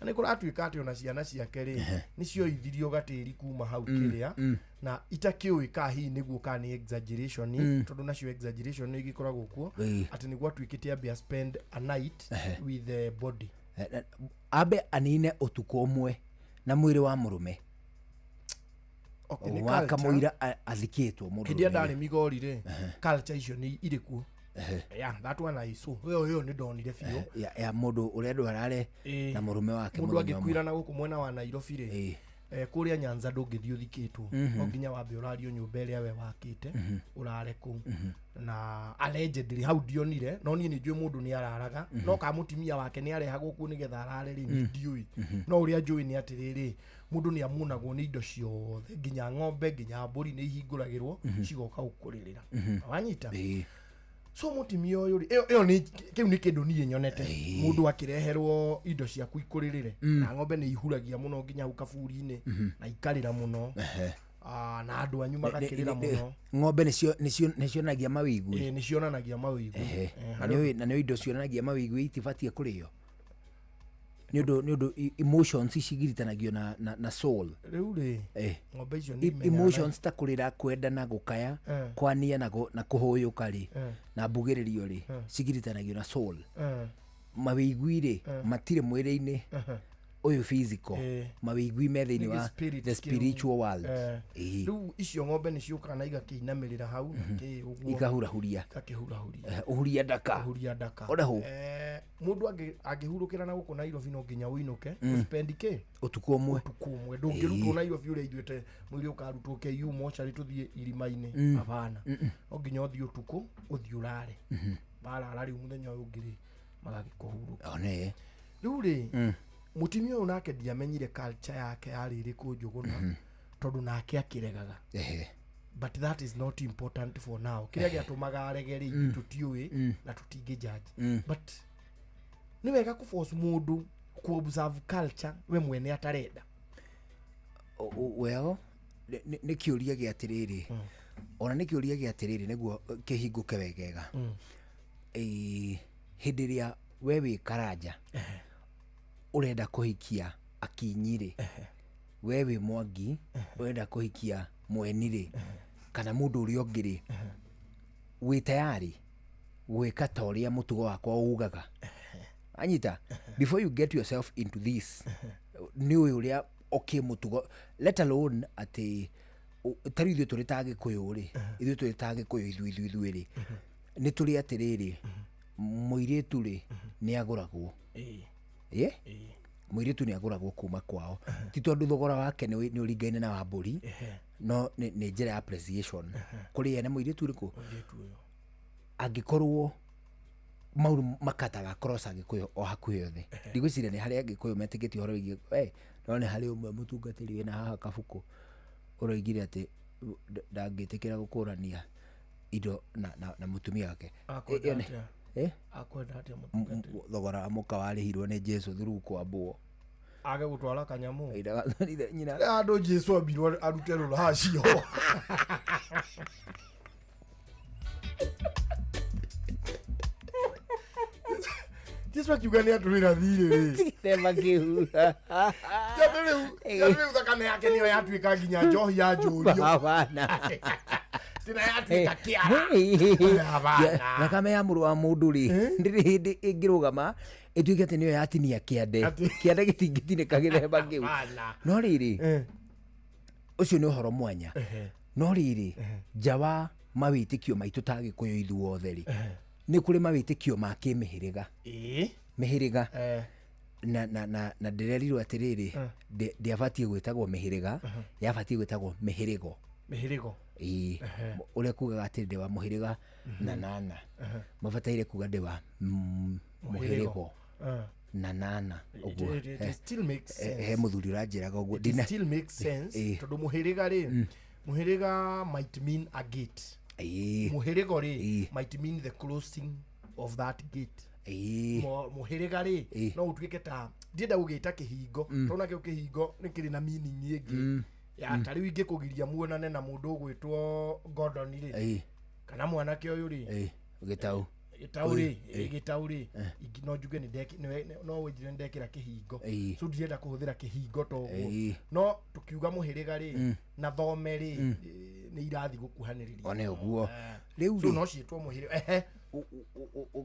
na nĩ kũratuĩka atĩ ona ciana ciake rĩ, nĩ cioithirio gatĩri kuma hau kĩrĩa, na itakĩũĩ ka hihi nĩguo ka nĩ exaggeration, tondũ nacio exaggeration nĩ igĩkoragwo kuo, atĩ nĩ gwatuĩkĩte ambe spend a night with the body. Ambe anine ũtukũ ũmwe na mwĩrĩ wa mũrũme. Okay, nĩ wa culture. kamũira athikĩtwo mũndũ Hĩndĩ ĩrĩa ũrũme. ndarĩ Migori rĩ, culture icio nĩ irĩ kuo. Yeah, that one I saw. Ĩyo nĩ ndonire biũ. Ya mũndũ ũrĩa ndwarare na mũrũme wake Mũndũ mũthenya ũmwe. angĩkuĩra na gũkũ mwena wa Nairobi rĩ, kũrĩa Nyanza ndũngĩthiĩ ũthikĩtwo, no nginya wambe ũrario nyũmba ĩrĩa we wakĩte, ũrare kũu. Na allegedly hau ndionire, no niĩ nĩ njũĩ mũndũ nĩ araraga, no ka mũtumia wake nĩ arehagwo kuo nĩgetha arare rĩ, niĩ ndiũĩ. No ũrĩa njũĩ nĩ atĩrĩrĩ, mũndũ nĩ amunagwo nĩ indo ciothe, nginya ng'ombe, nginya mbũri nĩ ihingũragĩrwo cigoka gũkũrĩrĩra. Wanyita? So mũtumia ũyũ rĩ, ĩyo nĩ kĩu nĩ kĩndũ niĩ nyonete, mũndũ akĩreherwo indo ciaku ikũrĩrĩre. Na ng'ombe nĩ ihuragia mũno nginya hau kaburi-inĩ, na ikarĩra mũno. Ah, na andũ anyu magakĩrĩra mũno. Ng'ombe nĩcionanagia mawĩigwi. Ĩĩ, nĩ cionanagia mawĩigwi. Na nĩ indo cionanagia mawĩigwi itibatiĩ kũrĩo. Nĩ ũndũ emotions ici igiritanagio na soul. Rĩu rĩ, ng'ombe icio nĩ imenyaga. Emotions ta kũrĩra, kwenda na gũkaya, kwania na kũhũyũka rĩ, na mbugĩrĩrio rĩ, cigiritanagio na soul. Mawĩigui rĩ, matirĩ mwĩrĩ-inĩ ũyũ physical. Mawĩigui me thĩinĩ Nĩ wa spirit the kĩu. spiritual world. Rĩu icio ng'ombe nĩ ciũkaga na igakĩinamĩrĩra hau na kĩ ũguo. Ikahurahuria. Ikakĩhurahuria. Ũhuria ndaka. Ũhuria ndaka. Ona hũ. Mũndũ angĩhurũkĩra na gũkũ Nairobi no nginya ũinũke, ũspend kĩ ũtukũ ũmwe. Ũtukũ ũmwe. Ndũngĩrutwo Nairobi ũrĩa ithuĩ te mwĩrĩ ũkarutwo KU mocarĩ tũthiĩ irima-inĩ. Hapana, no nginya ũthiĩ ũtukũ, ũthiĩ ũrare. Warara rĩu, mũthenya ũyũ ũngĩ rĩ, magagĩkũhurũka. One. Rĩu rĩ, mũtumia ũyũ nake ndiamenyire culture yake yarĩ ĩrĩkũ, Njũgũna, tondũ nake akĩregaga. But that is not important for now. Kĩrĩa gĩatũmaga arege rĩ, tũtiũĩ na tũtingĩ judge. But nĩ wega kũforce mũndũ ku observe culture we mwene atarenda? Well, nĩ kĩũria gĩa atĩrĩrĩ, ona nĩ kĩũria gĩa atĩrĩrĩ, nĩguo kĩhingũke wegega. Hĩndĩ ĩrĩa we wĩ Karanja ũrenda kũhikia Akinyi rĩ, we wĩ Mwangi ũrenda kũhikia Mweni rĩ, kana mũndũ ũrĩa ũngĩ rĩ, wĩ tayari gwĩka ta ũrĩa mũtugo wakwa ugaga? Anyita, before you get yourself into this, nĩ ũĩ ũrĩa, okay, mũtugo, let alone atĩ ta rĩu ithuĩ tũrĩ ta Gĩkũyũ rĩ, ithuĩ tũrĩ ta Gĩkũyũ, ithuĩ rĩ, nĩ tũrĩ atĩrĩrĩ, mũirĩtu rĩ, nĩ agũragwo. Ĩ mũirĩtu nĩ agũragwo kuma kwao, ti tondũ thogora wake nĩ ũringaine na wa mbũri, no nĩ njĩra ya appreciation kũrĩ ene mũirĩtu ũrĩkũ. Mũirĩtu ũyũ. Angĩkorwo maũndũ makataga cross Agĩkũyũ o hakuhĩ othe, ndigwĩciria nĩ harĩ Agĩkũyũ metĩkĩtie ũhoro wĩgiĩ no nĩ harĩ ũmwe mũtungatĩri wĩna haha kabuku ũroigire atĩ ndangĩtĩkĩra gũkũrania indo na mũtumia wake. Akwenda Ĩ- ĩ- atĩa? Eh? Akwenda atĩa mũtungatĩri? Thogora wa mũka warĩhirwo nĩ Jesu through kwambwo. Age gũtwara kanyamũ. Ĩndagatwarire nyina. Andũ Jesu ambirwo arute rũracio. Jesu akiuga nĩ atũrĩra thirĩ rĩ. Gĩthemba kĩu. Tondũ rĩu thakame yake nĩyo yatuĩka nginya njohi ya njũrio. Hapana. Tina yatuĩka kĩara. Hapana. Thakame ya mũrũ wa mũndũ rĩ, ndĩrĩ hĩndĩ ĩngĩrũgama ĩtuĩke atĩ nĩyo yatinia kĩande. Kĩande gĩtingĩtinĩka gĩthemba kĩu. Hapana. No rĩrĩ, ũcio nĩ ũhoro mwanya. No rĩrĩ, nja wa mawĩtĩkio maitũ ta Gĩkũyũ ithuothe rĩ, nĩ kũrĩ mawĩtĩkio ma kĩmĩhĩrĩga. Mĩhĩrĩga. Na ndĩrerirwo atĩrĩrĩ, ndĩabatiĩ gwĩtagwo mĩhĩrĩga, yabatiĩ gwĩtagwo mĩhĩrĩgo. Mĩhĩrĩgo. Ĩĩ, ũrĩa kugaga atĩ ndĩ wa mũhĩrĩga na nana, mabataire kuga ndĩ wa mũhĩrĩgo na nana ũguo. It still makes sense. He mũthuri ũranjĩraga ũguo. It still makes sense, tondũ mũhĩrĩga rĩ, mũhĩrĩga might mean a gate. Mũhĩrĩgo rĩ, might mean the closing of that gate. Mũhĩrĩga rĩ, no ũtuĩke ta ndienda gũgĩta kĩhingo, tondũ nakĩo kĩhingo nĩ kĩrĩ na meaning ĩngĩ ya ta rĩu ingĩkũgiria muonane na mũndũ ũgwĩtwo Gordon rĩ, kana mwanake ũyũ rĩ, Gĩtau. Gĩtau rĩ, gĩtau rĩ, no njuge no wĩnjire nĩ ndekĩra kĩhingo. So ndirenda kũhũthĩra kĩhingo ta ũguo. No tũkiuga mũhĩrĩga rĩ, na thome rĩ, nĩ irathi gũkuhanĩrĩria. One ũguo. Rĩu So rĩ, no ciĩtwo mũhĩrĩga, ehe.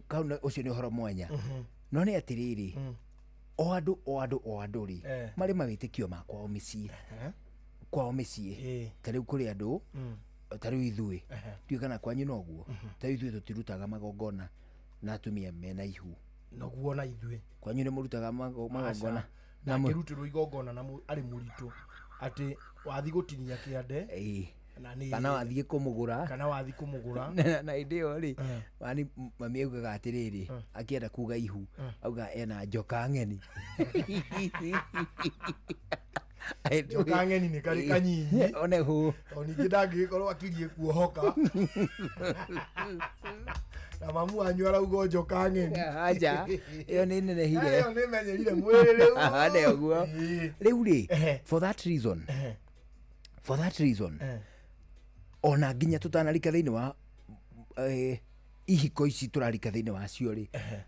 Kau ũcio nĩ ũhoro mwanya. No nĩ atĩrĩrĩ, o andũ o andũ o andũ rĩ, marĩ mawĩtĩkio ma kwao mĩciĩ, kwao mĩciĩ. Ta rĩu kũrĩ andũ, ta rĩu ithuĩ, ndiũĩ kana kwanyu noguo, ta rĩu ithuĩ tũtirutaga magongona na atumia mena ihu. Noguo na ithuĩ. Kwanyu nĩ mũrutaga magongona na Ndangĩrutĩrwo igongona na arĩ mũritũ atĩ wathi gũtinia kĩande na nĩ kana wathiĩ kũmũgũra. Kana wathi kũmũgũra. Na hĩndĩ ĩyo rĩ, mani mami augaga atĩrĩrĩ, akĩenda kuga ihu, auga ena njoka ng'eni. Njoka ng'eni nĩ karĩ kanyinyi. One hũ. O ningĩ ndangĩgĩkorwo akirie kuohoka na mamu wanyu arauga njoka ng'eni. Aja, ĩyo nĩ nenehire. Ĩyo nĩ menyerire mwĩrĩ rĩu. Nĩ ũguo. Rĩu rĩ, for that reason, for that reason, ona nginya tũtanarika thĩinĩ wa Ihiko ici tũrarika thĩinĩ wacio rĩ,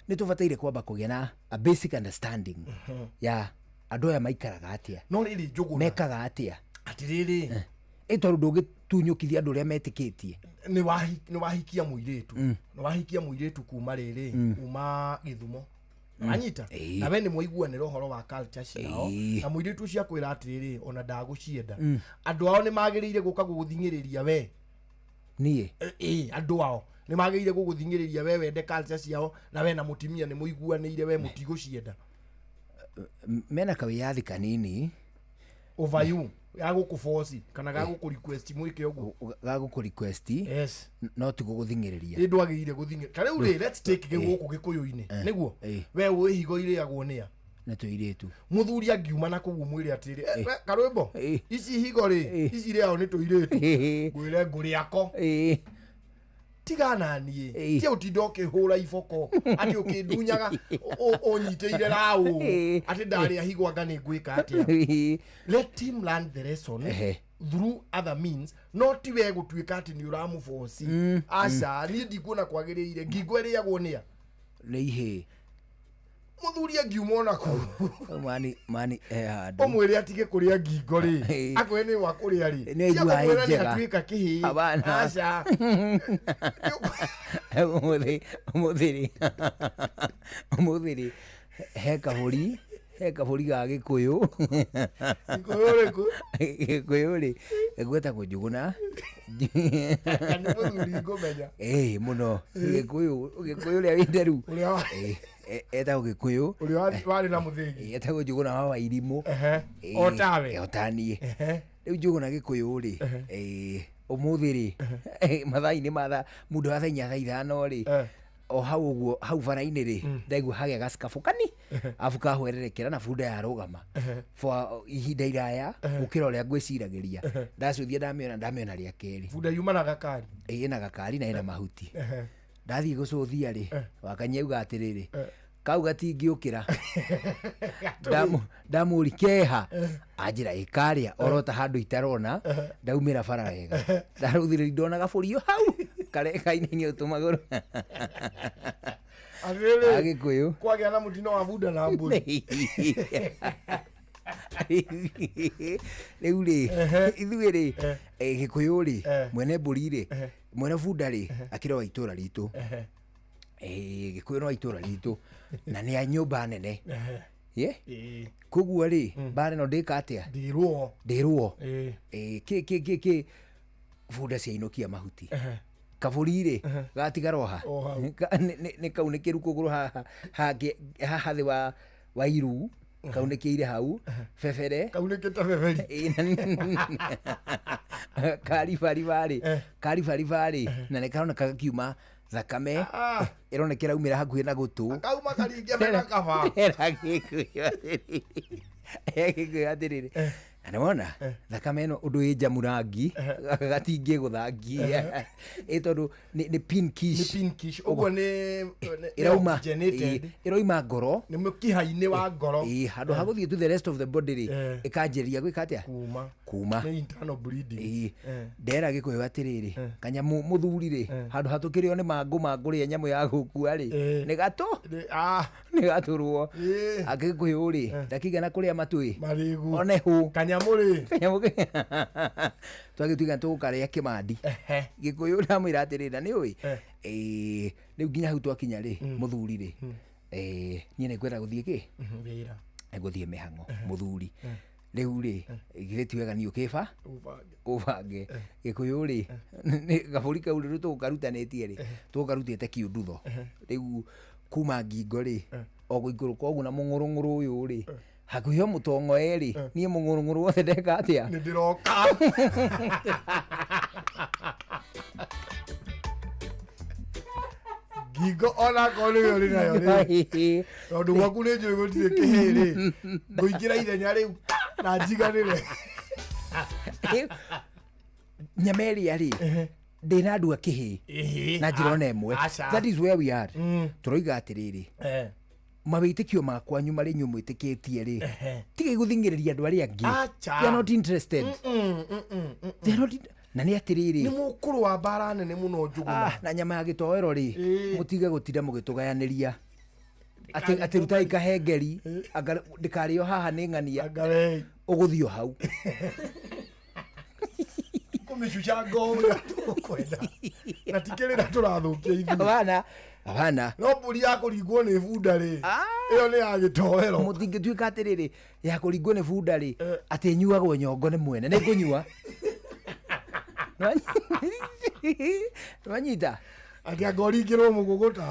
nĩ tũbataire kwamba kũgĩa na a basic understanding ya andũ aya maikaraga atĩa, No rĩrĩ, Njũgũna, mekaga atĩa. Atĩrĩrĩ, Ĩ tondũ ndũngĩtunyũkithia andũ ũrĩa metĩkĩtie. Nĩ wahikia mũirĩtu, nĩ wahikia mũirĩtu kuma rĩrĩ, kuma Gĩthumo, anyita, na we nĩ mwaiguanĩra ũhoro wa culture ciao, na mũirĩtu ũcio akwĩra atĩrĩrĩ, ona ndagũcienda. Andũ ao nĩ magĩrĩire gũka gũgũthing'ĩrĩria we? Niĩ? Ĩ, andũ ao nĩ magĩrĩire gũgũthing'ĩrĩria we wende culture ciao, na we na mũtumia nĩ mũiguanĩire we mũtigũcienda? Mena kawĩyathi kanini. Over you, ya gũkũ kana ga gũkũ request mwĩke ũguo? Ga gũkũ request. Yes. No ti gũgũthing'ĩrĩria. Ĩ, ndwagĩrĩire gũthing'ĩ ta rĩu rĩ, let's take gũkũ Gĩkũyũ-inĩ, nĩguo we ũĩ higo irĩagwo nĩa? Nĩ tũirĩtu. Mũthuri angiuma na kũu mwĩre atĩrĩ, "Eh, we, karwĩmbo ici higo rĩ, ici irĩagwo nĩ tũirĩtu, ngwĩre ngũrĩako, tigana niĩ, tia ũtinda ũkĩhũra iboko atĩ ũkĩndunyaga ũnyitĩire raũ atĩ ndarĩa higo anga nĩ ngwĩka atĩa." Let him learn the lesson through other means, no ti we gũtuĩka atĩ nĩ ũramũboci. Aca, niĩ ndikuona kwagĩrĩire. Ngingo ĩrĩagwo nĩa? Nĩ ihĩĩ. Mũthuri angiuma ona kũu Mani mani he handũ ũmwĩre atige kũrĩa ngingo rĩ, akwĩre nĩ wa kũrĩa rĩ, Nĩ aiguaga ĩ cia kũmwĩra nĩ njega. atuĩka kĩhĩĩ. Hapana. Aca. Ũmũthĩ rĩ, he kabũri ga Gĩkũyũ. Gĩkũyũ ũrĩkũ? Gĩkũyũ rĩ, gwetagwo Njũgũna. Nĩ mũthuri ngũmenya. Ĩ mũno, Gĩkũyũ ũrĩa wĩ nderu. Ũrĩa Etagwo Gĩkũyũ. Ũrĩa warĩ na mũthĩgi. Etagwo Njũgũna wa Wairimũ. O tawe. O taniĩ. Rĩu Njũgũna Gĩkũyũ rĩ, ũmũthĩ rĩ, mathaa-inĩ ma thaa mũndũ wa thaa 4, thaa 5 rĩ, o hau ũguo hau bara-inĩ rĩ, ndaigua hagĩa gacikabũ kani abu kahwererekera na bunda yarũgama for ihinda iraya gũkĩra ũrĩa ngwĩciragĩria. Ndacũthia ndamĩona rĩa kerĩ. Bunda yuma na gakari? Ĩ, ĩna gakari na ĩna mahuti. Ndathiĩ gũcũthia rĩ, wakanyia auga atĩrĩrĩ, kau gatingĩũkĩra. Ndamũri keha, anjĩra ĩ karĩa orota handũ itarona. Ndaumĩra bara wega, ndarũthĩrĩria, ndona gabũri o hau kainainia tũmagũrũ. Atĩrĩrĩ, Agĩkũyũ. Kwagĩa na mũtino wa bunda na mbũri. Rĩu rĩ, ithuĩ rĩ, Gĩkũyũ rĩ, mwene mbũri rĩ, mwene bunda rĩ, akĩrĩ wa itũra ritũ. Gĩkũyũ no wa itũra ritũ na nĩ a nyũmba nene ye. Koguo rĩ, mbara ĩno ndĩka atĩa? Ndĩrwo. Ndĩrwo. Kĩ kĩ kĩ kĩ bunda ciainũkia mahuti, kabũri rĩ gatigara oha. O hau. Nĩ kaunĩkĩru kũgũrũ haha haha thĩ wa iru, kaunĩkĩire hau bebere. Kaunĩkĩte beberi. Karibaribarĩ karibaribarĩ, na nĩ karoneka gakiuma thakame ĩroneka ĩraumĩra hakuhĩ na gũtũ. Kauma karingia mena kaba. Era Gĩkũyũ atĩrĩrĩ, Gĩkũyũ atĩrĩrĩ, na nĩwona thakame ĩno ũndũ ĩ njamu rangi, gatingĩgũthangia ĩ tondũ nĩ pinkish. Nĩ pinkish ũguo nĩ ĩrauma oxygenated. Ĩroima ngoro. Nĩ mũkiha-inĩ wa ngoro. Ĩ, handũ ha gũthiĩ to the rest of the body rĩ, ĩkanjĩrĩria gwĩka atĩa? Kuma. Kuma. Nĩ internal bleeding. Ĩ, ndera Gĩkũyũ atĩrĩrĩ, kanyamũ mũthuri rĩ, handũ hatũkĩrĩo nĩ mangũ mangũrĩa nyamũ ya gũkua rĩ, nĩ gatũ nĩ gatũrwo. Agĩkũyũ rĩ, ndakĩigana kũrĩa matũĩ marĩgu one hũ. Kanyamũ rĩ. Kanyamũ twagĩtuĩka tũgũkarĩa kĩmandi. Gĩkũyũ ndamwĩra atĩrĩrĩ, na nĩũĩ, rĩu nginya hau twakinya rĩ, mũthuri rĩ, niĩ nĩngwenda gũthiĩ kĩ wĩra. Gũthiĩ mĩhang'o mũthuri. Rĩu rĩ, githĩ ti wega niĩ ũkĩba ũbange. Ũbange. Gĩkũyũ rĩ, nĩ gabũri kau rĩ, tũgũkarutanĩtie rĩ, tũgũkarutĩte kiundutho rĩu kuma ngingo rĩ, o gũikũrũka ũguo na mũng'ũrũng'ũrũ ũyũ rĩ, hakuhĩ o mũtongo erĩ, niĩ mũng'ũrũng'ũrũ wothe ndeka atĩa? Nĩ ndĩroka. Ngingo onakorwo nĩwe ũrĩ nayo rĩ, tondũ gwaku nĩ njũĩ gũtirĩ kĩhĩ rĩ, ngũingĩra ithenya rĩu na njiganĩre. Nyama ĩrĩa rĩ, ndĩnandua kĩhĩ na njĩra ona ĩmwe. Aca. That is where we are. Tũroiga atĩrĩrĩ, mawĩtĩkio makwa nyuma rĩ, inyuĩ mwĩtĩkĩtie rĩ, tigai gũthing'ĩrĩria andũ arĩa angĩ. Aca. They are not interested. They are not. Na nĩ atĩrĩrĩ, Nĩ mũkũrũa mbara nene mũno, Njũgũna. Ah, na nyama ya gĩtoero rĩ, mũtige gũtinda mũgĩtũgayanĩria atĩ rutai kahengeri anga ndĩkarĩo haha nĩ ng'ania ũgũthio hau. Kũmĩcuca ngo ũrĩa tũkwenda na tikĩrĩra tũrathũkia ithuĩ. Hapana, hapana. No mbũri ya kũringwo nĩ bunda rĩ, ĩyo nĩ ya gĩtoero. Mũtingĩtuĩka atĩrĩrĩ, ya kũringwo nĩ bunda rĩ, atĩ ĩnyuagwo nyongo nĩ mwene nĩ ngũnyua. Nwanyita. Atĩ anga ũringĩrwo mũgũgũta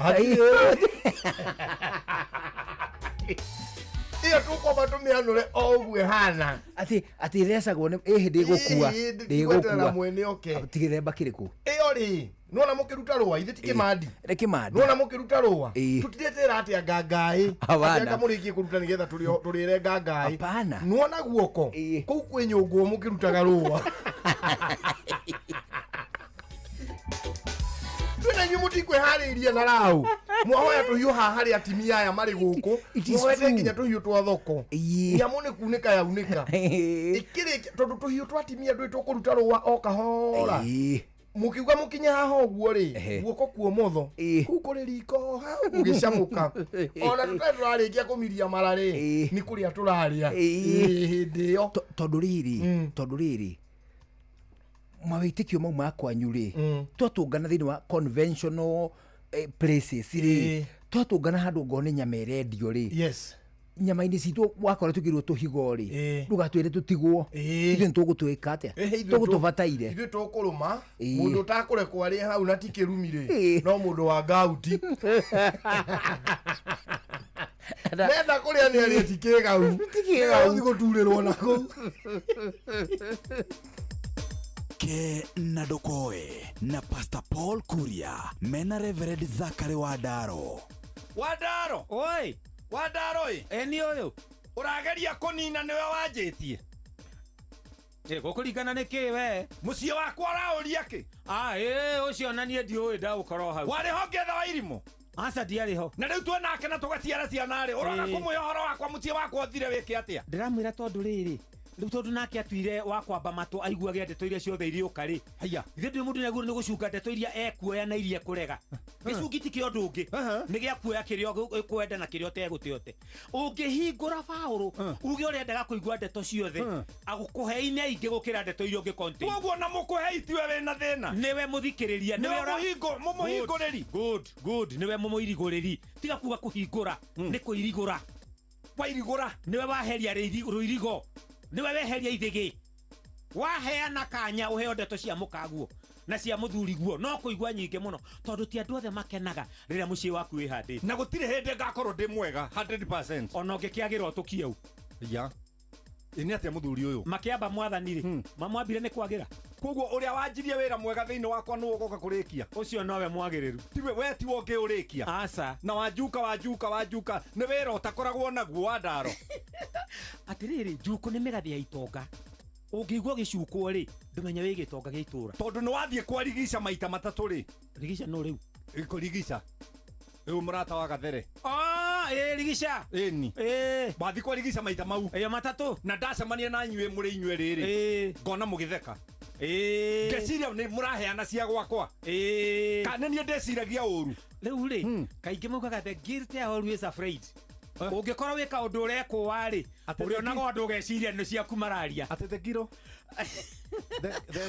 ĩyo tũkwamba tũmĩanũre o ũguo ĩhana. Atĩ ĩthecagwo nĩ ĩ hĩndĩ ĩgũkua. Ĩ, ndĩgũkua. gweterera mwene oke. Ti gĩthemba kĩrĩkũ? Ĩyo rĩ, nona mũkĩruta rũa ithe ti kĩmandi. Nĩ kĩmandi. Nona mũkĩruta rũa Ĩ. tũtiretera atĩ anga ngaĩ Hapana. atĩ anga mũrĩkie kũruta nĩgetha tũrĩre ngangaĩ. Hapana. Nona guoko kũu kwĩ nyũngũ mũkĩrutaga rũa twĩna inyuĩ mũtikwĩharĩirie na rau mwahoya tũhiũ haha harĩ atimia aya marĩ gũkũ It is mwoete true. nginya tũhiũ twa thoko nyamũ nĩ kunĩka yaunĩka ĩkĩrĩkia tondũ tũhiũ twa atimia ndũĩ tũkũruta rũa o kahora mũkiuga mũkinye haha ũguo rĩ, guoko kuomotho kũu kũrĩ riko hau gũgĩcamũka ona tũtarĩ tũrarĩkia kũmiria mara rĩ, nĩ kũrĩa tũrarĩa. Ĩ, hĩndĩ ĩyo Tondũ rĩrĩ mawĩtĩkio mau ma kwanyu rĩ, twatũngana thĩinĩ wa conventional places rĩ, twatũngana handũ ngoo nĩ nyama ĩrendio rĩ, nyama-inĩ citũ wakora tũkĩrwo tũhigo rĩ, ndũgatwĩre tũtigwo, ithuĩ nĩtũgũtwĩka atĩa? Tũgũtũbataire. Ithuĩ tũkũrũma. Mũndũ ũtakũrekwo arĩe hau na ti kĩrumi rĩ, no mũndũ wa ngauti menda kũrĩa nĩ arĩe, ti kĩgau. Kĩgau. Ũthiĩ gũturĩrwo na kũu. Ke na Ndokoe na Pastor Paul Kuria mena Reverend Zakari Wandaro. Wandaro. Oi. Wandaro ĩ. Eni ũyũ. Ũrageria kũnina nĩwe wanjĩtie. Ĩ gũkũringana nĩ kĩ we? Mũciĩ wakwa ũraũria kĩ? Ah, ĩ ũcio na niĩ ndiũĩ ndaũkorwo hau. Warĩ ho ngĩetha wa irimũ? Aca, ndiarĩ ho. Na rĩu tuonake na tũgaciara ciana rĩ, ũroga Ĩ. kũmwĩhe ũhoro wakwa mũciĩ wakwa ũthire wĩke atĩa? Ndĩramwĩra tondũ rĩrĩ rĩu tondũ nake atuire wa kwamba matũ aiguage ndeto iria ciothe iriũka rĩ. Haiya. Ithe ndĩ mũndũ nĩagĩrĩirwo nĩ gũcunga ndeto iria ekuoya na iria ekũrega. Gĩcungi ti kĩa ũndũ ũngĩ, nĩ gĩa kuoya kĩrĩa ũkwenda na kĩrĩa ũtegũte. Ũngĩhingũra baũrũ uge ũrendaga kũigua ndeto ciothe, agũkũhe-inĩ aingĩ gũkĩra ndeto iria ũngĩ contain. Koguo na mũkũhei tiwe wĩna thĩna. Nĩwe mũthikĩrĩria. Nĩwe ũra- mũhingũrĩri. Good, good, nĩwe mũmũirigũrĩri. Tiga kuga kũhingũra, nĩ kũirigũra. Wairigũra. Nĩwe waheria rũirigo, nĩwe weheria ithĩgĩ, waheana kanya ũheo ndeto cia mũkaguo na cia mũthuriguo, no kũigua nyingĩ mũno tondũ ti andũ othe makenaga rĩrĩa mũciĩ waku wĩhandĩte. Na gũtirĩ hĩndĩ ngakorwo ndĩ mwega 100%. Ona ũngĩkĩagĩra ũtũkiau. Ya. Ĩ nĩ atĩa mũthuri ũyũ? Makĩamba mwathani rĩ, mamwambire nĩ kwagĩra. Koguo ũrĩa wanjirie wĩra mwega thĩinĩ wakwa nĩwe ũgoka kũrĩkia. Ũcio nowe mwagĩrĩru. Tiwe we tiwe ũngĩũrĩkia. Aca. Na wanjuka wanjuka wanjuka nĩ wĩra ũtakoragwo naguo wa ndaro. Atĩrĩrĩ, njuku nĩ mĩgathĩ ya itonga. Ũngĩigua ũgĩcukwo rĩ, ndũmenya wĩ gĩtonga gĩa itũra. Tondũ nĩ wathiĩ kwa rigica maita matatũ rĩ. Rigica nũ rĩu? Rigica. Rĩu mũrata wa Gathere. Ah, ĩ rigica. Ĩni. Ĩ. Wathiĩ kwa rigica maita mau. Ĩyo matatũ. Na ndacemania na inyuĩ mũrĩ inyuĩ rĩrĩ. Ĩ. Ngona mũgĩtheka. Ĩ. Ngeciria nĩ mũraheana cia gwakwa. Ĩ. Kana niĩ ndeciragia ũru. Rĩu rĩ, kaingĩ maugaga the guilty are always afraid. Ũngĩkorwo wĩ kaũndũ ũrekũa rĩ, ũrĩonaga ũndũ ũgeciria nĩ ciaku mararia. Atĩ the ngiro.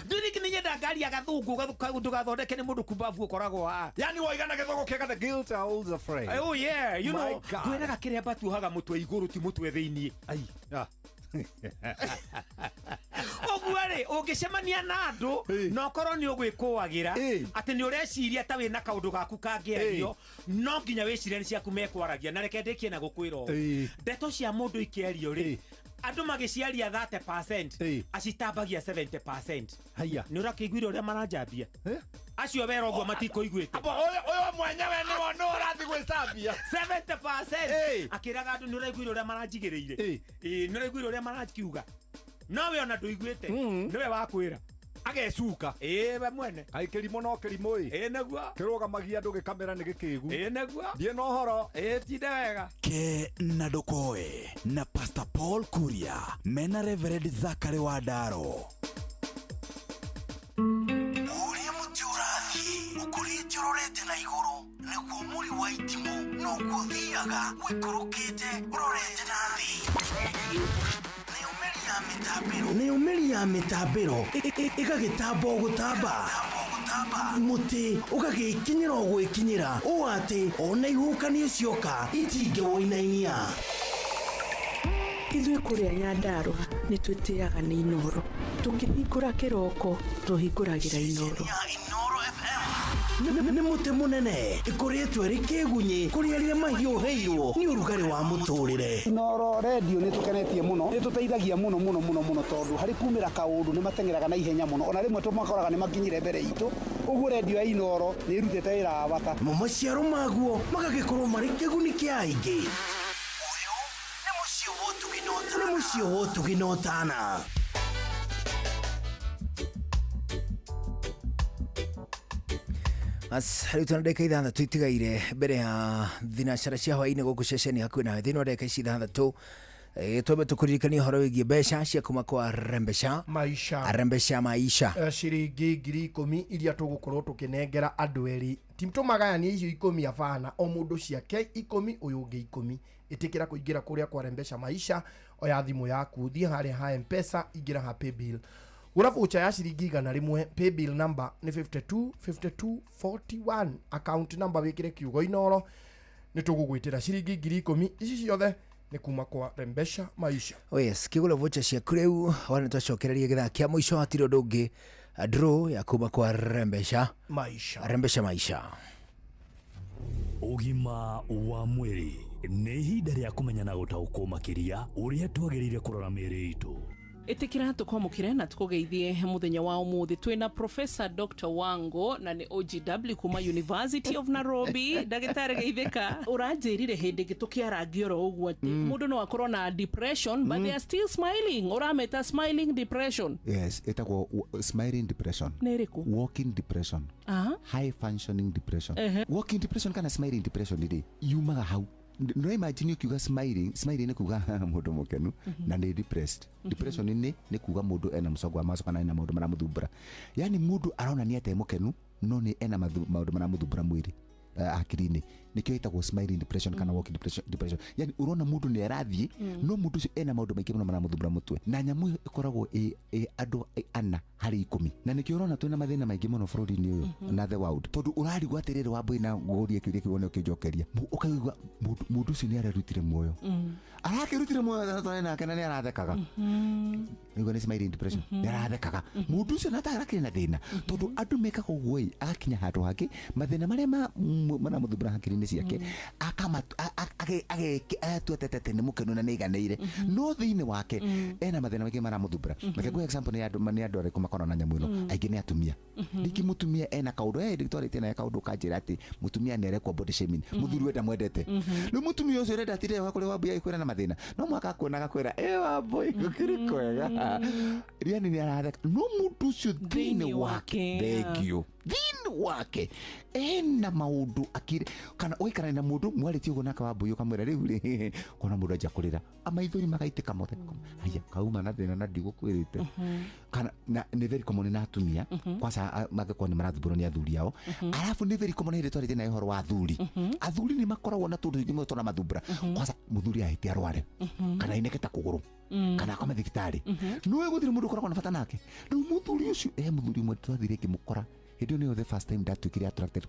Ndũrĩ nĩ nyenda ngaria gathũngũ kaũndũ gathondeke nĩ mũndũ kumbabu ũkoragwo haha. Yani woiga na gĩthũngũ kĩega the guilty are always afraid. Oh yeah, you My know, God. ngwĩraga kĩrĩa mbatuohaga mũtwe igũrũ ti mũtwe thĩiniĩ. Ai. Ah. Ũguo rĩ, ũngĩcemania na andũ na ũkorwo nĩ ũgwĩkũagĩra atĩ nĩ ũreciria ta wĩna kaũndũ gaku kangĩario, no nginya wĩcirie nĩ ciaku mekwaragia. Na reke ndĩkie na gũkwĩra ũũ, ndeto cia mũndũ ikĩario rĩ, andũ magĩciaria 30% acitambagia 70%. Haiya. Nĩ ũrakĩiguire ũrĩa maranjambia acio wera ũguo matikũiguĩte. Ũyũ mwenyewe nĩwe nĩ ũrathiĩ gwĩcambia. 70% akĩraga andũ nĩ ũraiguire ũrĩa maranjigĩrĩire. Ĩĩ, nĩ ũraiguire ũrĩa marakiuga, no we ona ndũiguĩte, nĩwe wakwĩra. Agecuka. Ĩĩ, we mwene. Kaĩ kĩrimũ no kĩrimũ ĩ. Ĩĩ nĩguo. Kĩrũgamagia andũ gĩkamera nĩ gĩkĩgu. Ĩĩ nĩguo. Thiĩ na ũhoro. Ĩĩ tinde wega. Ke na Ndokoe na Pastor Paul Kuria mena Reverend Zakari Wandaro. wa itimũ noguo ũthiaga ũikũrũkĩte ũrorete na thĩ. Nayo mĩri ya mĩtambĩro ĩgagĩtamba o gũtamba, mũtĩ ũgagĩkinyĩra o gwĩkinyĩra ũũ atĩ ona ihuhũkanio cioka itingĩwũinainia. Ithuĩ kũrĩa Nyandarũa nĩ twĩtĩaga nĩ Inooro. Tũkĩhingũra kĩroko tũhingũragĩra Inooro. Nĩ mũtĩ mũnene ĩkoretwo ĩrĩ kĩgunyĩ kũrĩ arĩa mahiũhĩirwo nĩ ũrugarĩ wa mũtũrĩre. Inooro redio nĩ tũkenetie mũno, nĩ tũteithagia mũno mũno mũno mũno, tondũ harĩ kumĩra kaũndũ nĩ mateng'eraga na ihenya mũno, ona rĩmwe tũmakoraga nĩ makinyire mbere itũ. Ũguo redio ya Inooro nĩ ĩrutĩte wĩra wa bata. Mo maciaro maguo magagĩkorwo marĩ kĩguni kĩa aingĩ. Nĩ mũciĩ wa ũtugi na ũtana. Bas rĩu twana ndagĩka 6 itigaire mbere ya thinacara cia hwaĩ-inĩ gũkũ ceceni hakuhĩ nawe. Thĩinĩ wa ndagĩka ici 6, twambe tũkũririkania ũhoro wĩgiĩ mbeca cia kuma kwa Rembesha Maisha. Rembesha Maisha. Ciringi 10,000 iria tũgũkorwo tũkĩnengera andũ erĩ, ti tũmagayanie icio 10 abana, o mũndũ ciake 10, ũyũ ũngĩ 10. Ĩtĩkĩra kũingĩra kũrĩa kwa Rembesha Maisha, oya thimũ yaku, thiĩ harĩa ha Mpesa, ingĩra ha paybill, gũra voucher ya ciringi 100, paybill number nĩ 52 52 41, account number wĩkĩre kiugo Inooro, nĩ tũgũgwĩtĩra ciringi 10,000. Ici ciothe nĩ kuma kwa Rembesha Maisha. Oh yes, kĩgũra voucher ciaku rĩu wana twacokereria gĩthaa kĩa mũico, hatirĩ ũndũ ũngĩ, draw ya kuma kwa Rembesha Maisha. Rembesha Maisha. Ũgima wa mwĩrĩ nĩ ihinda rĩa kũmenya na gũtaũkwo makĩria ũrĩa twagĩrĩire kũrora mĩĩrĩ itũ. Ĩtĩkĩra tũkwamũkĩre na tũkũgeithie mũthenya wa ũmũthĩ. Twĩna Professor Dr. Wango na nĩ OGW kuma University of Nairobi. Ndagĩtarĩ, geithĩka. Ũranjĩrire hĩndĩ ĩngĩ tũkĩarangia oro ũguo atĩ mũndũ no akorwo na depression but they are still smiling. Ũrameta smiling depression? Yes, ĩtagwo smiling depression. Nĩ ĩrĩkũ? Walking depression. High functioning depression. Walking depression kana smiling depression rĩ, yumaga hau. No imagine ukiuga smiling, smiling nĩ kuga mũndũ mũkenu na nĩ depressed. Depression nĩ kuga mũndũ ena mũcongo wa mawazo kana ena maũndũ maramũthumbũra. Yani mũndũ aronania atĩ e mũkenu no nĩ ena maũndũ maramũthumbũra mwĩrĩ, hakiri-inĩ. Nĩkĩo ĩtagwo smiling depression kana walking depression. Yani ũrona mũndũ nĩ arathiĩ, no mũndũ ũcio ena maũndũ maingĩ mũno maramũthumbũra mũtwe. Na nyamũ ĩyo ĩkoragwo ĩ andũ 4 harĩ 10. Na nĩkĩo ũrona twĩna mathĩna maingĩ mũno bũrũri-inĩ ũyũ na the world. Tondũ ũrarigwo atĩrĩrĩ, Wambũi, na ngũrie kĩũria kĩu wone ũkĩnjokeria. Ũkaigua mũndũ ũcio nĩ arerutire muoyo. Arakĩrutire muoyo na twarĩ nake na nĩ arathekaga. Nĩguo nĩ smiling depression. Nĩ arathekaga. Mũndũ ũcio na atarakĩrĩ na thĩna. Tondũ andũ mekaga ũguo ĩ, agakinya handũ hangĩ, mathĩna marĩa maramũthumbũra hakiri-inĩ ciake, agatua atĩ nĩ mũkenu na nĩ aiganĩire. No thĩinĩ wake ena mathĩna maingĩ maramũthumbũra. Reke ngũhe example, nĩ andũ arĩkũ makoragwo na nyamũ ĩno? Aingĩ nĩ atumia. Rĩngĩ mũtumia ena kaũndũ, ndĩtwarĩtie naye kaũndũ kanjĩra atĩ mũtumia nĩ arekwo body shaming. Mũthuri we ndamwendete. Rĩu mũtumia ũcio ũrenda atinde kũrĩ Wambũi agĩkwĩra na mathĩna, no mũhaka akuona agakwĩra, Wambũi, gũkĩrĩ kwega. Yani nĩ aratheka no mũndũ ũcio thĩinĩ wake, thank you, thĩinĩ wake ena maũndũ akiri. Kana ũgaikarania na mũndũ mwarĩtie ũguo nake Wambũi, ũkamwĩra rĩu rĩ, kona mũndũ anjia kũrĩra, amaithori magaitĩka mothe, haya kauma na thĩna na ndigũkwĩrĩte. Kana na nĩ very common na atumia, kwanza mangĩkorwo nĩ marathumbũrwo nĩ athuri ao. Arabu nĩ very common hĩndĩ twarĩtie nayo ũhoro wa athuri. Athuri nĩ makoragwo na tũndũ tũingĩ mũno tũramathumbũra. Kwanza mũthuri ahĩtie arware kana ainĩke ta kũgũrũ kana akome thibitarĩ, nĩwe gũtirĩ mũndũ ũkoragwo na bata nake. Rĩu mũthuri ũcio, mũthuri ũmwe twathire ngĩmũkora hĩndĩ ĩyo nĩyo the first time ndatuĩkire attracted